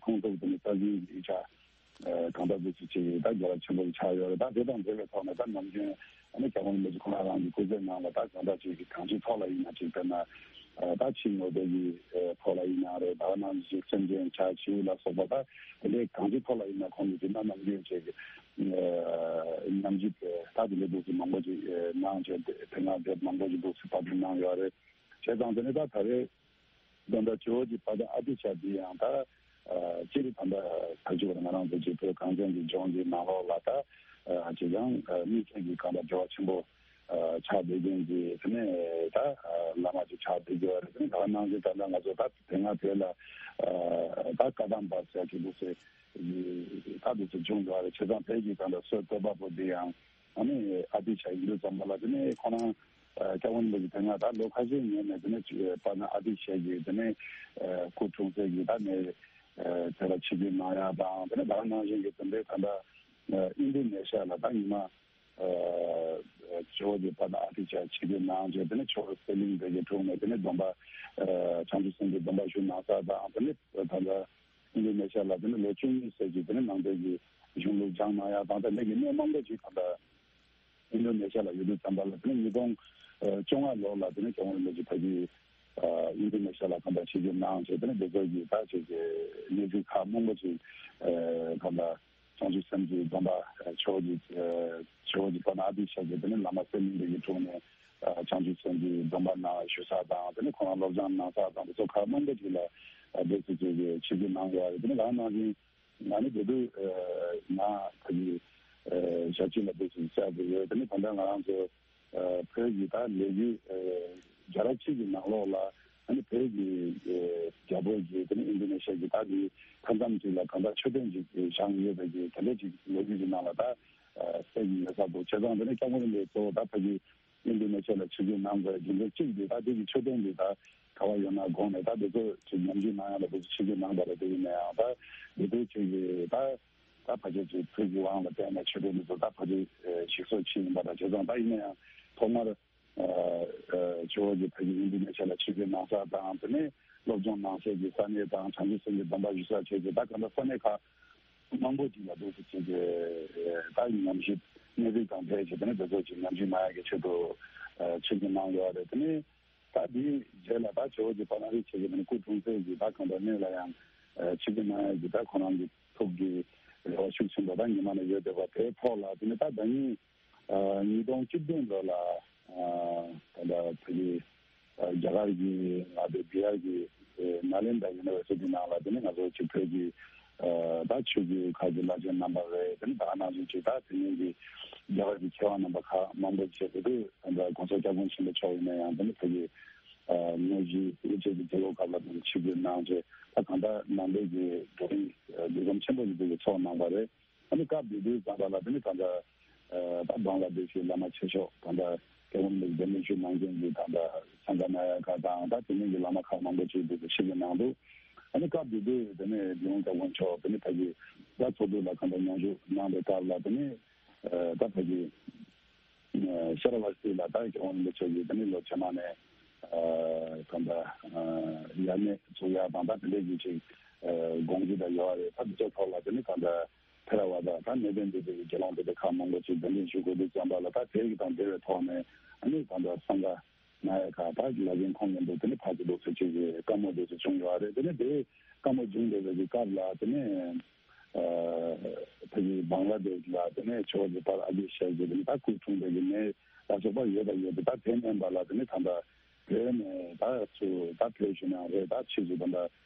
ཁུངས་གཏུགས་དེ་ནས་རྩ་འཛིན་གྱི་ཡིག་ཆ་གང་ལྟར་དུ་ཅིག་ཅིག་ད་རྒྱལ་རབས་ཆེན་པོ་ཞིག་ཆགས་ཡོད་རེད། ད་དེ་དང་འབྲེལ་བའི་ཐོག་ནས་ད་ནམ་རྒྱུན་ཨ་ནི་སྐྱབས་མགོན་རིན་པོ་ཆེ་ཁོ་ན་རང་གི་སྐུ་ཚེ་ནང་ལ་ད་གང་ལྟར་ཅིག་གི་གང་ཅིའི་ཐོག་ལ་ཡིན་ན་ཅིག་དཔེར་ན་ད་ཕྱི་དངོས་པོ་གི་ཐོག་ལ་ཡིན་ན་རེད། ད་ག་ནང་བཞིན་སེམས་ཅན་བྱ་བྱིའུ་ལ་སོགས་པ་ད་དེ་འདྲའི་གང་ཅིའི་ཐོག་ལ་ཡིན་ན་ཁོང་གི་དེ་ན་ནམ་རྒྱུན་བྱས་ཀྱི་ཉམས་ཞིབ་ད་དེ་འདྲའི་འདུག་སེ་མང་པོ་ཅིག་གནང་བྱས་དེ་སྔ་དེབ་མང་པོ་ཅིག་འདུག་སེ་པར་སྐྲུན་གནང་ཡོད་རེད། བྱས་ཙང་དེ་ནི་ད་ད་རེས་ད་ལྟ་ཇོ་བོ་རྗེ་དཔལ་ལྡན་ཨ་ཏི་ཤ་འདི་ཡང་ད་སྤྱིར་ད་ལྟ་ད་ཅིག་ང་རང་ཚོ་ཅིག་བོད་གངས་ཅན་གྱི་ལྗོངས་ཀྱི་ནང་ལོགས་ལ་ད་ཅིག་ཡང་དམིགས་བསལ་གྱི་གང་ལ་འབྲེལ་བ་ཆེན་པོ་ཆགས་བསྡད་མཁན་གྱི་དེ་ནས་ད་བླ་མ་ཅིག་ཆགས་བསྡད་ཀྱི་ཡོད་རེད། དེ་ནི་ད་ནང་བཞིན་ད་ལྟ་ང་ཚོ་ད་དེ་སྔ་དེ་ལ་ད་བཀའ་གདམས་པ་ཟེར་གྱི་འདུག་ཟེར། ད་འདུག་སེ་བྱུང་འདུག་རེད། བྱས་ཙང་དེ་གི་གང་ལ་སྲོལ་བཏོད་པ་པོ་འདི་ཡང་ཨ་ནི་ཨ་ཏི་ཤ་ཡིན་དུས་ཙམ་པ་ལ་དེ་ནས་ཁོ་རང་སྐྱབས་མགོན་རིན་པོ་ཆེ་དེ་སྔ་ད་ལོ་ཁ་ཤས་སྔོན་ནས་དེ་ནས་དཔལ་ལྡན་ཨ་ཏི་ཤ་གི་དེ་ནས་སྐུ་འཁྲུངས་ཚེས་ཀྱི་ད་ནས་དེ་ལ་ཆིབས་བསྒྱུར་གནང་ཡ་དང་། དེ་ནས་ད་ག་ནང་བཞིན་གྱི་དེ་འདྲའི་ད་ལྟ་ཨིན་ཌོ་ནེ་ཤ་ལ་ད་ཉི་མ་ཇོ་བོ་རྗེ་དཔལ་ལྡན་ཨ་ཏི་ཤ་ཆིབས་བསྒྱུར་གནང་བྱས། དེ་ནས་ཇོ་བོ་གསེར་གླིང་དེ་གའི་དྲུང་ནས་དེ་ནས་སྡོམ་པ་བྱང་ཆུབ་སེམས་ཀྱི་སྡོམ་པ་ཞུ་གནང་ས་དང་། དེ་ནས་ད་ལྟ་ཨིན་ཌོ་ནེ་ཤ་ལ་དེ་ནི་ལོ་བཅུ་གཉིས་ཟེར་གྱི་དེ་ནི་ནང་པའི་གི་གཞུང་ལུགས་སྦྱངས་གནང་ཡ་དང་། ད་ལས་ཀྱི་གནས་མང་པོ་ཅིག་གང་ལྟར་ཨིན་ཌོ་ནེ་ཤ་ལ་ཡོད་དུས་ཙམ་པ་ལ་དེ་ནི་ཉིས་སྟོང་བཅོ་ལྔ་ལོ་ལ་དེ་ནི་སྐྱབས་མགོན་རིན་པོ་ཆེ་ཕ་གི་ཨིན་ཌོ་ནེ་ཤ་ལ་གང་ལྟར་ཆིབས་བསྒྱུར་གནང་བྱས། དེ་ནི་དེ་ཚོ་གི་ད་ཅིག་གི་གནས་ཚུལ་ཁག་མང་པོ་ཅིག་གང་ལྟར་བྱང་ཆུབ་སེམས་ཀྱི་སྡོམ་པ་ཇོ་བོ་རྗེ་ཇོ་བོ་རྗེ་དཔལ་ལྡན་ཨ་ཏི་ཤ་གི་དེ་ནི་བླ་མ་གསེར་གླིང་པའི་གི་དྲུང་ནས་བྱང་ཆུབ་སེམས་ཀྱི་སྡོམ་པ་གནང་ཞུ་ས་དང་། དེ་ནི་ཁོ་རང་སློབ་སྦྱོང་གནང་ས་དང་། དེ་ཚོ་ཁག་མང་པོ་ཅིག་ལ་དེ་ཚོ་ཅིག་གི་ཆིབས་བསྒྱུར་གནང་ཡོད་རེད། དེ་ནི་ད་ནང་བཞིན་ང་ནི་དེ་དུས་ང་ཕ་གི་ཞབས་ཕྱི་ལ་འདུག་སེ་བཅར་གྱི་ཡོད། དེ་ནི་ད་ལྟ་ང་རང་ཚོ་བོད་ཀྱི་ད་ལས་འགུལ་རྒྱལ་རབས་གཅིག་གི་ནང་ལོགས་ལ་ཨ་ནི་བོད་ཀྱི་རྒྱལ་པོ་གྱིས་དེ་ནི་ཨིན་ཌོ་ནེ་ཤ་གི་ད་དེ་མཐའ་མཚམས་གཅིག་ལ་གང་ལྟར་མཆོད་རྟེན་ཅིག་བཞེངས་ཡོད་པའི་གི་དེ་འདྲ་ཅིག་ལོ་རྒྱུས་ཀྱི་ནང་ལ་ད་གསལ་གྱི་ཡོད་ས་འདུག་བྱས་ཙང་དེ་ནི་སྐྱབས་མགོན་རིན་པོ་ཆེ་གཙོ་བོ་ད་ཕ་གི་ཨིན་ཌོ་ནེ་ཤ་ལ་ཆིབས་བསྒྱུར་གནང་དགོས་རྒྱུ་མཚན་གཅིག་དེ་ད་དེ་གི་མཆོད་རྟེན་དེ་ད་ག་བ་ཡོད་ན་དགོངས་ནས་ད་དེ་ཚོ་ཅིག་ཉམས་ཞིབ་གནང་ཡ་ལ་དེ་ཚོ་ཆིབས་བསྒྱུར་གནང་པ་ལ་དེ་ཡིན་ན་ཡང་ད་དེ་དུས་ཅིག་གི་ད། ད་ཕལ་ཆེར་ཅིག་བོད་ཀྱི་དབང་ལ་བརྟེན་ནས་ཆོས་དོན་འདི་ཚོ་ད་ཕལ་ཆེར་ཞིག་གསོ་ཕྱིན་ཡིན་པ་དང་། བྱས་ཙང་ད་ཡིན་ན་ཡང་ཐོག་མར་ཇོ་བོ་རྗེ་ཕ་གི་ཨིན་ཌོ་ནེ་ཤ་ལ་ཆིབས་བསྒྱུར་གནང་ས་དང་། དེ་ནས་སློབ་སྦྱོང་གནང་སའི་གི་ས་གནས་དང་། བྱང་ཆུབ་སེམས་ཀྱི་སྡོམ་པ་ཞུ་ས་བྱས་ཏེ་ད་ག་འདྲ་ས་གནས་ཁག་མང་པོ་ཅིག་ལ་འདུག་སེ་བྱས་ཏེ་ད་ཉམས་ཞིབ་གནས་ཚུལ་དང་འབྲེལ་བྱས་ཏེ་ནས་དེ་ཚོ་ཅིག་ཉམས་ཞིབ་གནང་ཡ་གི་ཆེད་དུ་ཆིབས་བསྒྱུར་གནང་ཡོད་རེད། དེ་ནས། ད་འདིའི་རྗེས་ལ་ད་ཇོ་བོ་རྗེ་དཔལ་ལྡན་ཨ་ཏི་ཤ་གི་སྐུ་འཁྲུངས་ཚེས་ཀྱི་ད་གང་ལྟར་སྣེ་ལ་ཡང་ཆིབས་བསྒྱུར་གནང་ཡ་གི་ད་ཁོ་རང་གི་ཐུགས་ཀྱི་རེ་བ་ཤུགས་ཆེན་པོ་ད་ཉི་མ་ནས་ཡོད་བསྡད་པ་དེའི་ཐོག་ལ། དེ་ནས་ད་ཟླ་ཉིན་ཉིས་སྟོང་བཅུ་བདུན་ལོ་ལ་ད་ལྟ་ཕ་གི་རྒྱ་གར་གྱི་ང་ཚོའི་བི་ཧར་གྱི་ ནཱ་ལེནྡྲ་ཡུ་ནི་ཝར་སི་ཊི་ནང་ལ་དེ་ནི་ང་ཚོ་ཅིག་བོད་ཀྱི་ད་ཆོས་བརྒྱུད་ཁག་གི་བླ་ཆེན་རྣམ་པ་རེད། དེ་ནི་ད་ནང་བཞིན་ཅིག་ད་དེ་ཉིད་ཀྱི་རྒྱ་གར་གྱི་མཁས་དབང་རྣམ་པ་ཁག་མང་པོ་ཅིག་དེ་དུས་ད་ལྟ་༸གོང་ས་༸སྐྱབས་མགོན་ཆེན་པོ་མཆོག་ཡིན་ན་ཡང་དེ་ནི་བོད་ཀྱི་དངོས་གཞི་དབུ་འབྱེད་ཀྱི་དུས་སྐབས་ལ་དེ་ནི་ཆིབས་བསྒྱུར་གནང་རྗེས་ད་གང་ལྟར་ནང་པའི་གི་བགྲོ་གླེང་ལས་རིམ་ཆེན་པོ་ཞིག་དེ་གི་ཚོགས་གནང་བ་རེད། ཨ་ནི་སྐབས་དེ་དུས་ཙམ་པ་ལ་དེ་ནི་ད་ལྟ་ད་བང་ལ་དེ་ཤི་བླ་མ་ཆེ་ཤོས་ད་ལྟ་སྐྱབས་མགོན་རིན་པོ་ཆེ་གདན་འདྲེན་ཞུ་གནང་མཁན་གྱི་ད་ལྟ་སངྒ་ན་ཡ་ག་དང་ད་དེ་མིན་གྱི་བླ་མ་ཁག་མང་པོ་ཅིག་དེ་ཆིབས་བསྒྱུར་གནང་འདུག་ཨ་ནི་སྐབས་དེ་དུས་དེ་ནི་རྒྱལ་ཡོངས་བཀའ་བློན་མཆོག་དེ་ནི་ཕ་གི་ད་ཚོགས་འདུ་ལ་གང་ལྟར་མཉམ་ཞུགས་གནང་པའི་སྐབས་ལ་དེ་ནི་ད་ཕ་གི་ཤ་ར་བ་སི་ལ་ད་སྐྱབས་མགོན་རིན་པོ་ཆེ་གིས་དེ་ནི་ལོ་རྗེས་མ་ནས་གང་ལྟར་ཡར་སྣེ་ཚུགས་ཡ་དང་ད་དེ་འདྲའི་གི་ཅིག་དགོངས་གཞི་ད་ཡོད་རེད། ད་དེ་ཚོ་ཐོག་ལ་དེ་ནི་གང་ལྟར། ཕེ་ར་བ་དང་ད་གནས་བརྟན་འདི་དག་གི་དགེ་སློང་དེ་དག་ཁག་མང་པོ་ཅིག་གདན་འདྲེན་ཞུ་དགོས་དུས་ཙམ་པ་ལ་ད་དེ་གི་དང་འབྲེལ་བའི་ཐོག་ནས་ཨ་ནི་ད་ལྟ་སངྒ་ན་ཡ་ག་ད་ལ་རྒན་ཁོང་ཡིན་འདུག་དེ་ནི་ཕ་གི་འདུག་ཟེར་ཅིག་གི་བཀའ་མོལ་འདུག་ཟེར་བྱུང་ཡོད་རེད། དེ་ནི་དེ་བཀའ་མོལ་བྱུང་བསྡད་པའི་གི་སྐབས་ལ་དེ་ནི་ཕ་གི་བང་ལ་དེཤ་ལ་དེ་ནི་ཇོ་བོ་རྗེ་དཔལ་ཨ་ཏི་ཤ་གི་དེ་ནི་ད་སྐུ་འཁྲུངས་པའི་གི་གནས་ལ་སོགས་པ་ཡོད་པ་ཡོད་དེ་ད་དེ་མིན་པ་ལ་དེ་ནི་ད་ལྟ་བོད་ནས་ད་ཚུར་ད་བོད་ཞུ་ན་རེད། ད་ཕྱིས་སུ་ད་ལྟ་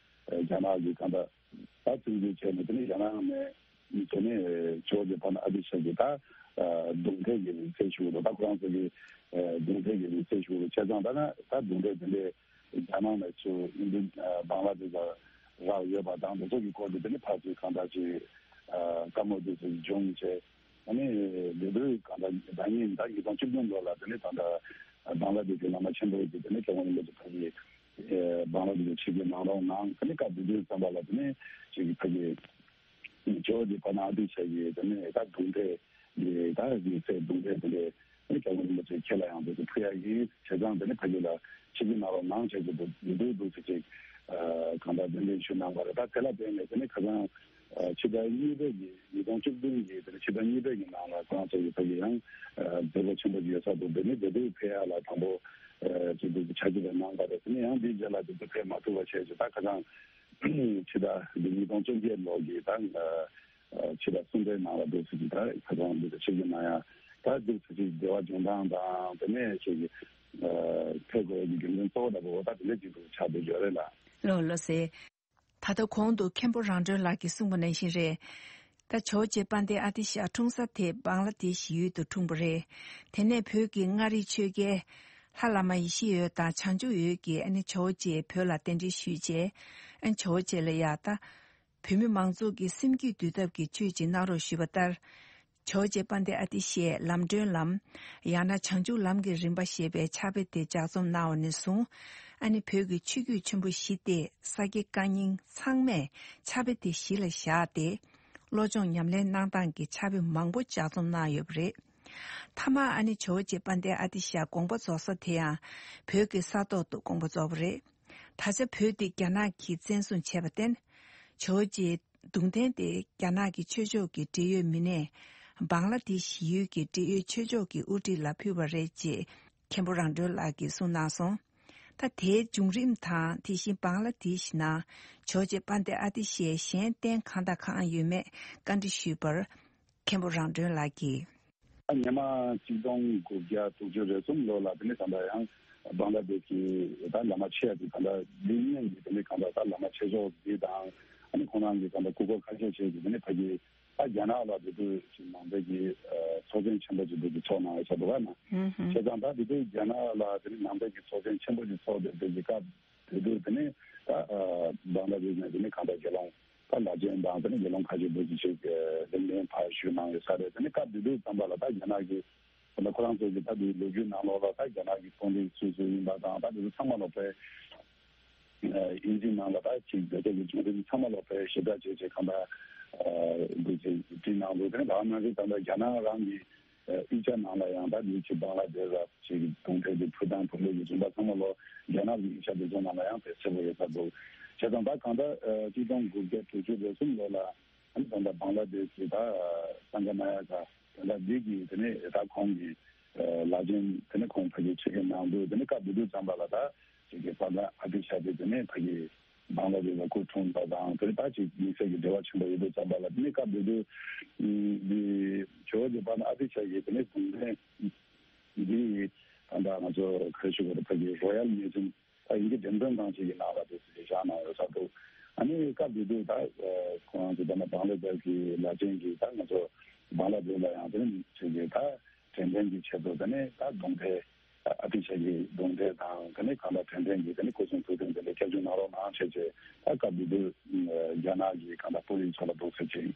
རྒྱ་ནག་གི་གང་ལྟར། ད་བཙན་འཛུལ་བྱས་ནས་དེ་ནས་རྒྱ་ནག་ནས་དེ་ནས་ཇོ་བོ་རྗེ་དཔལ་ལྡན་ཨ་ཏི་ཤ་གི་ད་གདུང་འདྲེ་གི་རིང་བསྲེལ་ཞུ་རུ་ད་ཁོ་རང་ཚོ་གི་གདུང་འདྲེ་གི་རིང་བསྲེལ་ཞུ་རུ་བྱས་ཙང་ད་ན་ད་གདུང་འདྲེ་དེ་འདྲས་རྒྱ་ནག་ནས་ཚུར་ཨིན་ཌི་བང་ལ་དེ་ཤ་རག་ཡོད་པ་དང་དེ་ཚོ་གི་སྐོར་དུ་དེ་ནས་ཕར་ཚུར་གང་ལྟར་ཅིག་བཀའ་མོལ་དེ་ཚོ་བྱུང་བྱས། ཨ་ནི་དེ་དུས་གང་ལྟར་ཟླ་ཉིན་ད་ཉིས་སྟོང་བཅུ་བདུན་ལོ་ལ་དེ་ནས་ད་ལྟ་བང་ལ་དེ་ཤ་གི་བླ་མ་ཆེན་པོ་ཡིན་དེ་དེ་ནས་སྐྱབས་མགོན་རིན་པོ་ཆེ་ཕ་གི་བང་ལ་དེ་ཤ་ཆིབས་བསྒྱུར་གནང་རོགས་གནང་། དེ་ནས་སྐབས་དེ་དུས་ཙམ་པ་ལ་དེ་ནས་ཅིག་ཕ་གི་ཇོ་བོ་རྗེ་དཔལ་ལྡན་ཨ་ཏི་ཤ་གི་དེ་ནས་ད་གདུང་འདྲེ་གི་ད་གི་སའི་གདུང་འདྲེ་དེ་འདྲས་ནས་སྐྱབས་མགོན་རིན་པོ་ཆེ་ཁྱེད་ལ་ཡང་དེ་ཚོ་ཕུལ་ཡ་ཡིན་བྱས་ཙང་དེ་ནས་ཕ་གི་ལ་ཆིབས་བསྒྱུར་གནང་རོགས་གནང་བྱས་ཀྱི་འདུག་འདུག་འདུག་ཟེར་ཅིག་གང་ལྟར་གདན་འདྲེན་ཞུ་གནང་བ་རེད། ད་དེ་ལ་བརྟེན་ནས་དེ་ནས་ཁ་སང་ཕྱི་ཟླ་གཉིས་པའི་གི་ཉིས་སྟོང་བཅུ་བདུན་གི་དེ་ནས་ཕྱི་ཟླ་གཉིས་པའི་གི་ནང་ལ་ཁོ་རང་ཚོ་གི་ཕ་གི་ཡང་མཛད་སྒོ་ཆེན་པོ་ཞིག་ཡོད་ས་འདུག་དེ་ནས་དེ་དུས་ཕེབས་ཡ་ལ་དང་པོ་ཅིག་འདུག་ཆ་རྒྱུས་པའི་གནང་བ་རེད། དེ་ནས་ཡང་འདིའི་རྗེས་ལ་དེ་ཚོ་ཕེབས་མ་ཐུབ་པ་བྱས་ཅིག་ད་ཁ་སང་ཕྱི་ཟླ་འདི་ཉིས་སྟོང་བཅོ་བརྒྱད་ལོ་གི་ད། ཕྱི་ཟླ་གསུམ་པའི་ནང་ལ་འདུག་ཟེར་གྱི་ད་ཁ་སང་འདི་ཚོ་ཆིབས་བསྒྱུར་གནང་ཡ་ད་འདུག་ཟེར་གྱི་འབྲེལ་བ་འཇོན་ཐང་དང་དེ་ནས་ཆེད་ཀྱི་ཕེབས་དགོས་ཡ་གི་རྒྱུ་མཚན་གཙོ་བོ་ད་བོ་ད་དེ་འདྲ་ཅིག་འདུག་ཆགས་བསྡད་ཡོད་རེད་ལ། ལགས་ལགས་སེ། ད་ལྟ་གོང་དུ་མཁན་པོ་རང་གྲོལ་ལགས་ཀྱིས་གསུངས་པ་ནང་བཞིན་རེད། ད་ཇོ་བོ་རྗེ་དཔལ་ལྡན་ཨ་ཏི་ཤ་འཁྲུངས་ས་དེ་བང་ལ་དེ་ཤ་ཡུལ་དུ་འཁྲུངས་པ་རེད། དེ་ནས་བོད་ཀྱི་མངའ་རིས་ཆོས་རྒྱལ་ལྷ་བླ་མ་ཡེ་ཤེས་འོད་དང་བྱང་ཆུབ་འོད་ཀྱིས་ཨ་ནི་ཇོ་བོ་རྗེ་བོད་ལ་གདན་འདྲེན་ཞུས་རྗེས་ཨ་ནི་ཇོ་བོ་རྗེ་ལ་ཡ་ད། བོད་མི་མང་ཚོགས་ཀྱི་སེམས་རྒྱུད་འདུལ་ཐབས་ཀྱི་ཆོས་ཅིག་གནང་རོགས་ཞུས་པ་ལྟར། ཇོ་བོ་རྗེ་དཔལ་ལྡན་ཨ་ཏི་ཤས་ལམ་སྒྲོན་ལམ། ཡང་ན་བྱང་ཆུབ་ལམ་གྱི་རིམ་པ་ཞེས་པའི་ཕྱག་དཔེ་དེ་ལྗགས་རྩོམ་གནང་བ་ནས་བཟུང་། ཨ་ནི་བོད་ཀྱི་ཆོས་བརྒྱུད་ཆེན་པོ་བཞི་སྟེ་ས་སྐྱ་བཀའ་རྙིང་ཚང་མས་ཕྱག་དཔེ་དེ་གཞི་ལ་བཞག་སྟེ། བློ་སྦྱོང་ཉམས་ལེན་གནང་སྟངས་ཀྱི་ཕྱག་དཔེ་མང་པོ་ལྗགས་རྩོམ་གནང་ཡོད་པ་རེད། མཐའ་མ་ཨ་ནི་ཇོ་བོ་རྗེ་དཔལ་ལྡན་ཨ་ཏི་ཤ་དགོངས་པ་རྫོགས་ས་དེ་ཡང་བོད་ཀྱི་ས་ཐོག་ཏུ་དགོངས་པ་རྫོགས་པ་རེད། ད་ཆ་བོད་འདི་རྒྱ་ནག་གིས་བཙན་བཟུང་བྱས་པར་བརྟེན། ཇོ་བོ་རྗེའི་གདུང་རྟེན་དེ་རྒྱ་ནག་གི་ཆོས་ཕྱོགས་ཀྱི་འབྲེལ་ཡོད་མི་སྣས་བང་ལ་དེ་ཤ་ཡུལ་གྱི་འབྲེལ་ཡོད་ཆོས་ཕྱོགས་ཀྱི་དབུ་ཁྲིད་ལ་ཕུལ་བ་རེད་ཅེས་མཁན་པོ་རང་གྲོལ་ལགས་ཀྱིས་གསུངས་གནང་སོང་། ད་དེའི་བྱུང་རིམ་དང་དེ་བཞིན་བང་ལ་དེ་ཤ་ནང་ཇོ་བོ་རྗེ་དཔལ་ལྡན་ཨ་ཏི་ཤའི་ཞལ་རྟེན་གང་དང་གང་ཡོད་མེད་བཀའ་འདྲི་ཞུས་པར། མཁན་པོ་རང་གྲོལ་ལགས་ཀྱིས། ཉི་མ་གཅིག་སྟོང་དགུ་བརྒྱ་དྲུག་ཅུ་རེ་གསུམ་ལོ་ལ་དེ་ནས་ད་ལྟ་ཡང་བང་ལ་དེཤ་གི་ད་བླ་མ་ཆེ་ཡ་དེ་ད་ལྟ་འདི་གཉིས་ཀྱི་དེ་ནས་གང་ལྟར་ད་བླ་མ་ཆེ་ཤོས་འདི་དང་ཨ་ནི་ཁོང་རང་གི་གང་ལྟར་སྐུ་འཁོར་ཁ་ཤས་ཤིག་གི་དེ་ནས་ཕ་གི་ད་རྒྱ་ནག་ལ་དེ་དུས་ནང་པའི་གི་ཚོགས་ཆེན་ཆེན་པོ་ཅིག་དེ་གི་ཚོགས་གནང་ཡོད་ས་འདུག་ག་ན། བྱས་ཙང་ད་དེ་དུས་རྒྱ་ནག་ལ་དེ་ནས་ནང་པའི་གི་ཚོགས་ཆེན་ཆེན་པོ་ཅིག་ཚོགས་བསྡད་དེ་གི་སྐབས། དེ་དུས་དེ་ནས་ད་བང་ལ་དེཤ་ནས་དེ་ནས་གང་ལྟར་དགེ་སློང་ད་བླ་ཆེན་དང་དེ་ནས་དགེ་སློང་ཁ་ཤས་པོ་ཅིག་ཅིག་གདན་འདྲེན་ཕར་ཞུས་གནང་ཡོད་ས་རེད། དེ་ནས་སྐབས་དེ་དུས་ཙམ་པ་ལ་ད་རྒྱ་ནག་གི་ད་ཁོ་རང་ཚོ་གི་ད་དེའི་ལོ་རྒྱུས་ནང་ལོགས་ལ་ད་རྒྱ་ནག་གི་ཚོང་འབྲེལ་སུ་སུ་ཡིན་པ་དང་ད་དེ་ཚོ་ཚང་མ་ལོག་པའི་དབྱིན་ཇི་ནང་ལ་ད་ཅིག་བོད་སྐད་ཀྱི་བྱུང་རིམ་ཚང་མ་ལོག་པའི་ཞིབ་ཕྲ་བྱས་བྱས་གང་ལྟར་འདུག་ཅིག་བྲིས་གནང་འདུག་དེ་ནས་ད་ག་ནང་བཞིན་ད་ལྟ་རྒྱ་ནག་རང་གི་དབུས་ཆ་ནང་ལ་ཡང་ད་འདི་ཅིག་བང་ལ་དེཤ་ཅིག་གདུང་འདྲེ་དེ་ཕུལ་སྟངས་ཕུལ་ལུགས་ཀྱི་རིམ་པ་ཚང་མ་ལོ་རྒྱ་ནག་གི་དབུས་ཆ་དེ་ཚོ་ནང་ལ་ཡང་དེ་གསལ་པོ་ཡོད་ས་འདུག་བྱས་ཙང་ད་གང་ལྟར་གཅིག་སྟོང་དགུ་བརྒྱ་དྲུག་ཅུ་རེ་གསུམ་ལོ་ལ་ཨ་ནི་ད་ལྟ་བང་ལ་དེཤ་གི་ད་སངྒ་ན་ཡ་ག་ད་ལྟ་འདི་གི་དེ་ནས་ད་ཁོང་གི་བླ་ཆེན་དེ་ནས་ཁོང་ཕ་གི་ཆིབས་བསྒྱུར་གནང་འདུག་དེ་ནས་སྐབས་དེ་དུས་ཙམ་པ་ལ་ད་ཅིག་གི་ས་ད་ཨ་ཏི་ཤ་དེ་དེ་ནས་ཕ་གི་བང་ལ་དེཤ་ལ་སྐུ་འཁྲུངས་པ་དང་དེ་ནས་ད་ཅིག་དམིགས་བསལ་གྱི་འབྲེལ་བ་ཆེན་པོ་ཡོད་དུས་ཙམ་པ་ལ་དེ་ནས་སྐབས་དེ་དུས་འདི་ཇོ་བོ་རྗེ་དཔལ་ལྡན་ཨ་ཏི་ཤ་གི་དེ་ནས་གདུང་རྟེན་འདི་ད་ལྟ་ང་ཚོ་ག་རེ་ཞུ་དགོས་རེད། ཕ་གི་རོ་ཡལ་མིའུ་ཛིམ་ད་དབྱིན་ཇི་འགྲེམས་སྟོན་ཁང་ཞིག་གི་ནང་ལ་དེ་ཚོ་བཞག་གནང་ དེ་དུས་ད་ཁོང་ཚོ་ད་ནི་བང་ལ་དེབ་ཀྱི་ལ་ཅན་གྱི་ད་ང་ཚོ་བང་ལ་དེབ་ལ་ཡང་དེ་ནི་ཆེད་ཀྱི་ད་དྲན་རྟེན་གྱི་ཆེད་དུ་དེ་ནི་ད་གདུང་ཐལ། ཨ་ཏི་ཤ་གི་གདུང་ཐལ་དང་དེ་ནི་གང་ལྟར་དྲན་རྟེན་གྱི་དེ་ནི་སྐུ་གསུང་ཐུགས་རྟེན་དེ་འདྲ་སྐྱབས་བཅོལ་གནང་རོགས་གནང་བྱས་བྱས། ད་སྐབས་དེ་དུས་རྒྱ་ནག་གི་གང་ལྟར་དཔོན་རིགས་ཚོ་ལ་འདུག་ཟེར་ཅིང་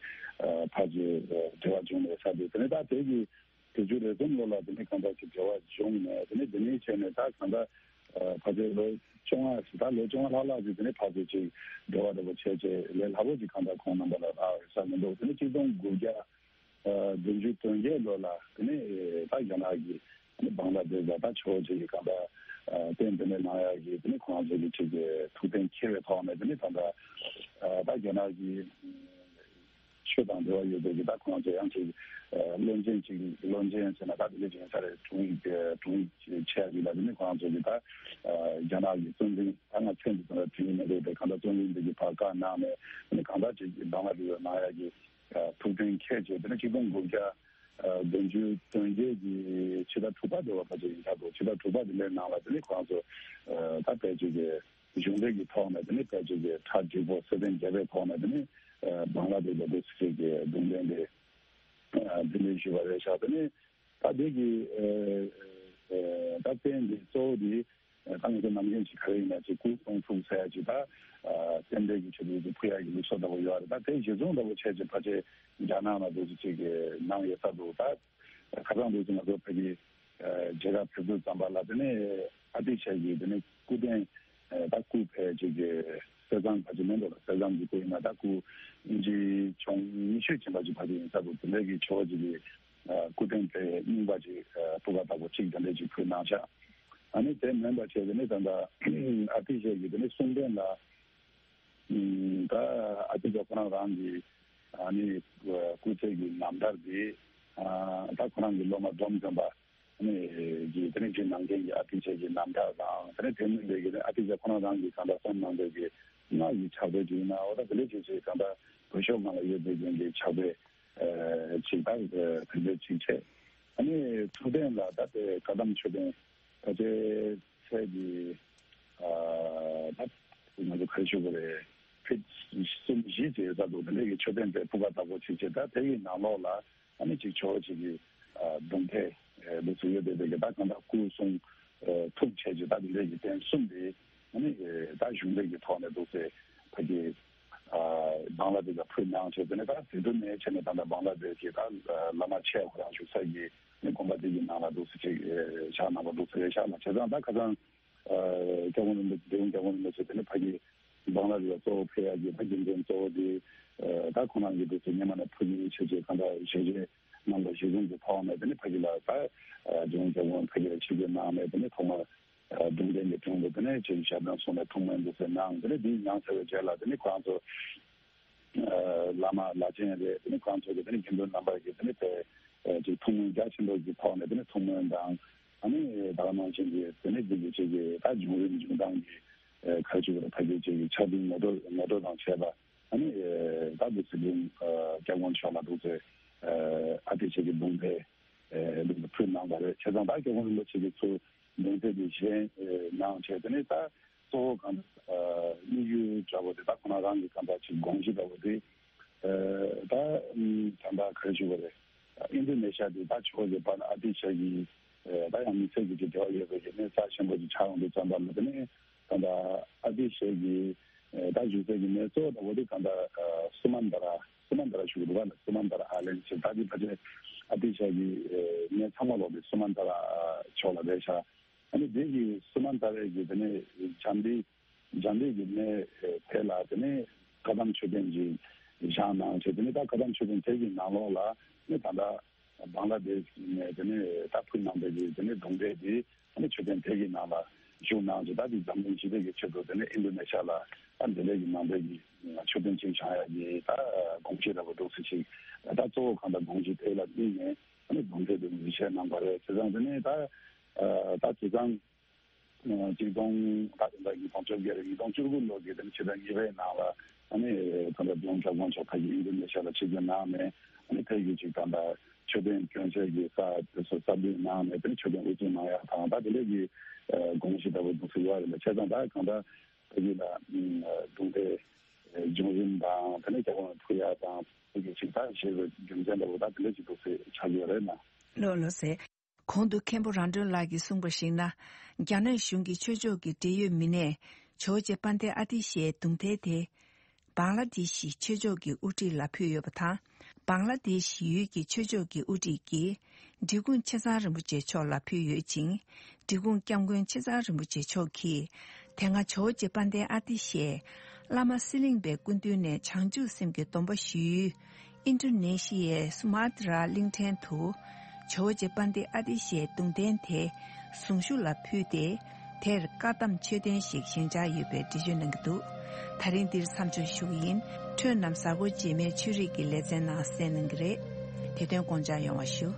ཕར་ཚུར་འབྲེལ་བ་བྱུང་ནས་ས་དེ་དེ་ནི་ད་དེ་གི་དུས་ཚོད་རེ་ཟུང་ལོ་ལ་དེ་ནི་གང་ལྟར་གྱི་འབྲེལ་བ་བྱུང་ནས་དེ་ནི་དེ་ནི་བྱས་ནས་ད་གང་ལྟར་ཕལ་ཆེར་ལོ་བཅོ་ལྔ་ཞིག་ད་ལོ་བཅོ་ལྔ་ལྷག་ལྷག་ཅིག་དེ་ནི་ཕལ་ཆེར་ཅིག་འབྲེལ་བ་འདྲ་པོ་བྱས་བྱས་ལས་སླ་པོ་ཅིག་གང་ལྟར་ཁོང་རྣམ་པ་ལ་རག་ཡོད་ས་མི་འདུག་དེ་ནི་གཅིག་སྟོང་དགུ་བརྒྱ་བདུན་ཅུ་དོན་བརྒྱད་ལོ་ལ་དེ་ནི་ད་རྒྱ་ནག་གི་བང་ལ་དེ་ལ་ད་ཆོས་ཅིག་གི་གང་ལྟར་རྟེན་དེ་ནི་གནང་ཡག་གི་དེ་ནི་ཁོང་ཚོ་གི་ཅིག་གི་ཐུགས་གཏན་འཁེལ་བའི་ཐོག་ནས་དེ་ནི་ད་ལྟ་ད་རྒྱ་ནག་གི་ཆོས་དང་འབྲེལ་བ་ཡོད་པའི་གི་ད་ཁོང་ཚོ་ཡང་ཅིག་བློན་ཆེན་ཅིག་བློན་ཆེན་ཟེར་ན་ད་དེ་འདྲ་ཅིག་ཡིན་ས་རེད། དྲུང་ཡིག་དྲུང་ཡིག་ཆེ་ཡ་ཅིག་ལ་དེ་ནི་ཁོང་ཚོ་གི་ད་རྒྱ་ནག་གི་གཙོ་འཛིན་ད་ང་མཚན་དེ་ཚོ་ལ་དྲན་གྱི་མི་འདུག་པས། གང་ལྟར་གཙོ་འཛིན་འདི་གི་ཕར་བཀའ་གནང་ནས་དེ་ནི་གང་ལྟར་ཅིག་གི་བང་ལ་དེ་ལ་གནང་ཡ་གི་ཐུགས་གཏན་འཁེལ་བྱས་དེ་ནི་ཆིག་སྟོང་དགུ་བརྒྱ་བདུན་ཅུ་དོན་བརྒྱད་ཀྱི་ཕྱི་ཟླ་དྲུག་པ་དེ་བ་ཕལ་ཆེར་ཡིན་ཆགས་འདུག་ཕྱི་ཟླ་དྲུག་པ་དེ་འདྲའི་ནང་ལ་དེ་ནི་ཁོང་ཚོ་ད་ཕལ་ཆེར་གྱི་གཞུང་འབྲེལ་གྱི་ཐོག་ནས་དེ་ནི་ཕལ་ཆེར་གྱི་གྲ་འགྲིག་པོ་གསལ་སྟོན་བརྒྱབ་པའི་ཐོག་ནས་དེ་ནི་བང་ལ་དེ་ལ་དེ་ཚོ་གི་གདུང་ལེན་དེ་འདི་འདྲའི་ཞུས་པ་རེད་ཤག་དེ་ནི་ད་དེ་གི་ད་རྟེན་འདི་གཙོ་བོ་དེ། ད་ང་ཚོ་ནམ་རྒྱུན་གྱི་ག་རེ་ཡིན་ན་ཅིག་སྐུ་གསུང་ཐུགས་ཟེར་ཡ་ཅིག་ད་རྟེན་འབྲེལ་གྱི་ཆེད་དུ་ཅིག་ཕུལ་ཡ་གི་ལུགས་སྲོལ་འདྲ་པོ་ཡོད་རེད། ད་དེ་གཞི་བཟུང་འདྲ་པོ་བྱས་ཅིག་ཕལ་ཆེར་རྒྱ་ནག་ལ་འདུག་ཅིག་ཅིག་གི་གནང་ཡོད་ས་འདུག་ད་ཁ་སང་འདུག་ཅིག་ང་ཚོ་ཕ་གི་མཇལ་ཁ་ཕེབས་དུས་ཙམ་པ་ལ་དེ་ནས་ཨ་ཏི་ཤ་གི་དེ་ནས་སྐུ་རྟེན་ད་སྐུ་ཕལ་ཆེར་གྱི་གསེར་ཟངས་ཕལ་ཆེར་མིན་འགྲོ་ལ་གསེར་ཟངས་ཀྱི་སྐུ་ཡིན་ན་ད་སྐུ་ཨིན་ཅི་ཆུང་ཉི་ཤུ་ཕྱིན་པ་ཅིག་ཕལ་ཆེར་ཡིན་ས་འདུག་དེ་འདྲ་གི་ཆེ་བ་ཅིག་གི་སྐུ་རྟེན་དེ་རྙིང་པ་ཅིག་ཕུར་ཁ་བཏགས་པ་གཅིག་དེ་འདྲ་ཅིག་ཕུལ་གནང་ཤག་ཨ་ནི་དེ་མིན་པ་བྱས་ཏེ་ནི་ད་ལྟ་ཨ་ཏི་ཤ་གི་དེ་ནི་གསུང་རྟེན་ལ་ད་ཨ་ཏི་ཤ་ཁོ་རང་རང་གི་ཨ་ནི་སྐུ་ཚེ་གི་རྣམ་ཐར་དེ་ད་ཁོ་རང་གི་སློབ་མ་འབྲོམ་སྟོན་པ་ཨ་ནི་གི་དེ་ནི་རྗེ་ནང་མཁན་གྱི་ཨ་ཏི་ཤ་གི་རྣམ་ཐར་དང་དེ་ནི་དེ་མིན་པའི་གི་ཨ་ཏི་ཤ་ཁོ་རང་རང་གི་གང་ལྟར་གསུང་གནང་པའི་གི་སྔགས་ཀྱི་ཕྱག་དཔེ་ཅིག་ཡིན་ན་འོ་ད་དེ་འདྲ་ཅིག་ཅིག་གང་ལྟར་བོད་ཤོག་སྒང་ལ་ཡོད་པའི་རྐྱེན་གྱིས་ཕྱག་དཔེ། ཅིག་ད་དེ་འདྲ་ཅིག་བྱས། ཨ་ནི་ཐུགས་རྟེན་ལ་ད་ལྟའི་བཀའ་གདམས་མཆོད་རྟེན་ཕལ་ཆེར་ཚད་ཀྱི་ད་ང་ཚོ་ག་རེ་ཞུ་དགོས་རེད། ཕིཊ་གསུམ་བཞི་ཅིག་ཡོད་ས་འདུག་དེ་འདྲ་གི་མཆོད་རྟེན་དེ་ཕུར་ཁ་བཏགས་པོ་ཅིག་བྱས། ད་དེ་ཡི་ནང་ལོགས་ལ་ཨ་ནི་ཅིག་ཇོ་བོ་ཅིག་གི་གདུང་ཐལ་འདུག་ཚུལ་ཡོད་དེ་དེ་གི་ད་གང་ལྟར་སྐུ་གསུང་ཐུགས་བྱས་ཀྱི་ད་དེ་འདྲ་གི་རྟེན་གསུམ་དེ། ཨ་ནི་ད་གཞུང་འབྲེལ་གྱི་ཐོག་ནས་འདུག་སེ་ཕ་གི་བང་ལ་དེ་ལ་ཕུལ་གནང་བྱས། དེ་ནས་ད་དེ་དུས་ནས་བྱས་ནས་ད་ལྟ་བང་ལ་དེ་གི་ད་བླ་མ་ཆེ་ཁོ་རང་བཞུགས་ས་གི་ནི་དགོན་པ་དེ་གི་ནང་ལ་འདུག་སེ་ཅིག་བཞག་གནང་བ་འདུག་སེ་རེད་ཤག་ལ། བྱས་ཙང་ད་ཁ་སང་སྐྱབས་མགོན་རིན་པོ་ཆེ་དེ་ཡང་སྐྱབས་མགོན་རིན་པོ་ཆེ་དེ་ནི་ཕ་གི་བང་ལ་དེ་ལ་གཙོ་བོ་ཕེབས་ཡ་གི་ད་རྒྱུ་མཚན་གཙོ་བོ་དེ་ད་ཁོ་རང་གི་འདུག་སེ་སྔོན་མ་ནས་ཕུལ་ཡིན་བྱས་བྱས་གང་ལྟར་ཞལ་བཞེས་གནང་བ་གཞི་བཟུང་གི་ཐོག་ནས་དེ་ནི་ཕ་གི་ལ་ད་རྒྱུན་སྐྱབས་མགོན་ཕ་གི་ལ་ཆིབས་བསྒྱུར་གནང་ནས་དེ་ནི་ཐོག་མར། གདུང་རྟེན་གྱི་དྲུང་དུ་དེ་ནས་ཅིག་ཞབས་བརྟན་གསུངས་ནས་ཐུགས་སྨོན་འདུག་སེ་གནང་། དེ་ནས་འདི་གནང་ཚར་བའི་རྗེས་ལ་དེ་ནས་ཁོ་རང་ཚོ་བླ་མ་བླ་ཆེན་རེད། དེ་ནས་ཁོ་རང་ཚོ་གི་དེ་ནས་དགེ་འདུན་རྣམ་པ་གིས་དེ་ནས་དེ་ཅིག་ཐུགས་སྨོན་རྒྱ་ཆེན་པོ་གི་ཐོག་ནས་དེ་ནས་ཐུགས་སྨོན་དང་ཨ་ནི་ད་ག་ནང་བཞིན་གྱི་དེ་ནས་འདི་གི་ཅིག་གི་ད་བྱུང་རིམ་བྱུང་སྟངས་ཀྱི་ཁ་ཅིག་ཕ་གི་ཅིག་གི་ཆགས་འདུག་ངོ་སྤྲོད་ངོ་སྤྲོད་དང་བཅས་པ་ཨ་ནི་ད་འདུག་སེ་འདུག་སྐྱབས་མགོན་མཆོག་ལ་འདུག་སེ་ཨ་ཏི་ཤ་གི་གདུང་ཐལ་འདུག་སེ་ཕུལ་གནང་བ་རེད། བྱས་ཙང་ད་སྐྱབས་མགོན་རིན་པོ་ཆེ་གི་ཚུར་གདུང་ཐལ་དེ་བཞེས་གནང་བྱས། དེ་ནས་ད་གཙོ་བོ་གང་ལྟར་དམིགས་ཡུལ་འདྲ་བོ་དེ་ད་ཁོ་ན་རང་གི་གང་ལྟར་ཅིག་དགོངས་གཞི་འདྲ་བོ་དེ་ད་ད་ལྟ་ག་རེ་ཞུ་དགོས་རེད། ཨིན་དོ་ནེ་ཤ་དེ་ད་ཆོས་ཀྱི་བར་ཨ་ཏི་ཤ་གི་ད་ཡང་མི་ཚེ་གི་ཅིག་འབྲེལ་བ་ཡོད་པའི་གི་གནས་རྩ་ཆེན་པོ་ཅིག་ཆགས་ཡོང་དུས་ཙམ་པ་ལ། དེ་ནས་ད་ལྟ་ཨ་ཏི་ཤ་གི་ད་བཞུགས་སའི་གི་གནས་གཙོ་བོ་འདྲ་བོ་དེ་ད་ལྟ་སུ་མན་ད་ར་སུ་མན་ད་ར་ཞུ་གི་འདུག་ག་ལ། སུ་མན་ད་ར་ཨའི་ལེན་ཌི་ཞེས་ད་ལྟའི་ཕལ་ཆེར་ཨ་ཏི་ཤ་གི་གནས་ཚང་མ་ལོག་དེ་སུ་མན་ད་ར་ཕྱོགས་ལ་རེད་ཤག་ཨ་ནི་དེ་གི་སུ་མན་ད་རའི་གི་དེ་ནས་འཇམ་པའི་འཇམ་པའི་གི་གནས་དེ་ལ་དེ་ནས་བཀའ་གདམས་མཆོད་རྟེན་གྱི་བཞེངས་གནང་བྱས། དེ་ནས་ད་བཀའ་གདམས་མཆོད་རྟེན་དེ་གི་ནང་ལོགས་ལ་ནི་ད་ལྟ་བང་ལ་དེ་ནས་དེ་ནས་ད་ཕུལ་གནང་པའི་གི་དེ་ནས་གདུང་འདྲེ་དེ་ཨ་ནི་མཆོད་རྟེན་དེ་གི་ནང་ལ་བཞུགས་གནང་བྱས། ད་དེ་འཛམ་གླིང་སྤྱི་བདེ་གི་ཆེད་དུ་དེ་ནས་ཨིན་དོ་ནེ་ཤ་ལ་ད་འདི་ལས་གི་ནང་པའི་གི་མཆོད་རྟེན་ཅིག་བཞེངས་ཡ་གི་ད་དགོངས་གཞི་འདྲ་བོ་འདུག་སེ་ཅིག་ད་གཙོ་བོ་གང་ལྟར་དགོངས་གཞི་དེ་ལ་དམིགས་ནས་ཨ་ནི་གདུང་འདྲེ་དེ་ནས་བཞེངས་གནང་བ་རེད། བྱས་ཙང་དེ་ནས་ད་ད་དེ་ཙང་། ཆིག་སྟོང་ད་ལྟ་ཉིས་སྟོང་བཅོ་བརྒྱད་རེད། ཉིས་སྟོང་བཅུ་དགུ་ལོ་གི་དེ་ནི་ཕྱི་ཟླ་གཉིས་པའི་ནང་ལ་ཨ་ནི་ད་ལྟ་ལྗོངས་ཁྱབ་དགོངས་ཆོག་ཁ་ཡི་ཨིན་དོ་ནེ་ཤ་ལ་ཆིབས་བསྒྱུར་གནང་ནས་ཨ་ནི་ཕ་གི་ཅིག་ད་ལྟ་མཆོད་རྟེན་སྐྱོན་ཆ་གི་ས་དེ་ཚོ་གསར་སྡུད་གནང་ནས་དེ་ནི་མཆོད་རྟེན་དབུ་འཛུགས་གནང་ཡག་དང་ད་དེ་འདྲ་གི་དགོངས་གཞི་ལྟ་བུ་འདུག་སེ་ཡོད་རེད་ལ། བྱས་ཙང་ད་གང་ལྟར་ཕ་གི་ལ་གདུང་འདྲེ་འབྱུང་རིམ། དེ་ནས་རྒྱ་གར་ལ་ཐུག་ཡ་དང་དེ་གི་ཞིག་ད་ཞེས་པའི་རྒྱུ་མཚན་འདྲ་བོ་ད་དེ་འདྲ་ཞིག་འདུག་ཟེར་ཆགས་ཡོད་རེད་ན། ལོ་ལོ་ཟེར། གོང་དུ་མཁན་པོ་རང་གྲོན་ལགས་ཀྱིས་གསུངས་པར་གཞིགས་ན། རྒྱ་ནག་གཞུང་གི་ཆོས་ཕྱོགས་ཀྱི་འབྲེལ་ཡོད་མི་སྣས་ཇོ་བོ་རྗེ་དཔལ་ལྡན་ཨ་ཏི་ཤའི་གདུང་རྟེན་དེ། བང་ལ་དེ་ཤི་ཆོས་ཕྱོགས་ཀྱི་དབུ་ཁྲིད་ལ་ཕུལ་ཡོད་པ་དང་། བང་ལ་དེ་ཤི་ཡུལ་གྱི་ཆོས་ཕྱོགས་ཀྱི་དབུ་ཁྲིད་ཀྱིས་འབྲི་གུང་ཆེ་ཚང་རིན་པོ་ཆེ་མཆོག་ལ་ཕུལ་ཡོད་ཅིང་། འབྲི་གུང་སྐྱབས་མགོན་ཆེ་ཚང་རིན་པོ་ཆེ་མཆོག་གིས། དེ་སྔ་ཇོ་བོ་རྗེ་དཔལ་ལྡན་ཨ་ཏི་ཤས་བླ་མ་གསེར་གླིང་པའི་སྐུ་མདུན་ནས་བྱང་ཆུབ་སེམས་ཀྱི་སྡོམ་པ་ཞུས་ཡུལ། ཨིན་ཌོ་ནེ་ཤི་ཡའི་སུ་མ་ཏྲ་གླིང་ཕྲན་དུ། ཇོ་བོ་རྗེ་དཔལ་ལྡན་ཨ་ཏི་ཤའི་གདུང་རྟེན་དེ་གཟུངས་གཞུག་ལ་ཕུལ་ཏེ། དེར་བཀའ་གདམས་མཆོད་རྟེན་ཞིག་བཞེངས་འཆར་ཡོད་པའི་འགྲེལ་བརྗོད་གནང་གི་འདུག། ད་རིང་འདིར་མཚམས་འཇོག་ཞུ་གི་ཡིན། ཁྱེད་རྣམས་གཟའ་འཁོར་རྗེས་མའི་ཆོས་རིག་གི་ལེ་ཚན་ནང་གསན་གནང་གི་རེད། དེ་དོན་དགོངས་འཇགས་ཡོང་བ་ཞུ།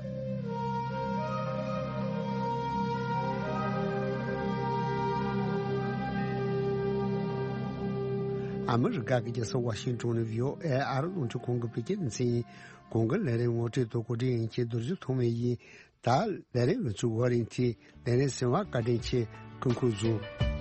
ཨ་མི་རི་ཀ་གི་རྒྱལ་ས་ཝ་ཤིང་ཏོན་ནས་བྷི་ཨོ་ཨེ་ཨ་རི་རླུང་འཕྲིན་ཁང་གི་བོད་སྐད་སྡེ་ཚན་ཡིན། གོང་གི་ལས་རིམ་ངོ་སྤྲོད་དང་གོ་སྒྲིག་ཡིན་གྱི་རྡོ་རྗེ་ཐོགས་མེད་ཡིན། ད་ལས་རིམ་ཡོངས་ཚུགས་ཝ་རིན་ཏི་ལས་རིམ་ཟིན་པ་བཀའ་དྲིན་ཆེ། སྐུ་ཁམས་བཟང་།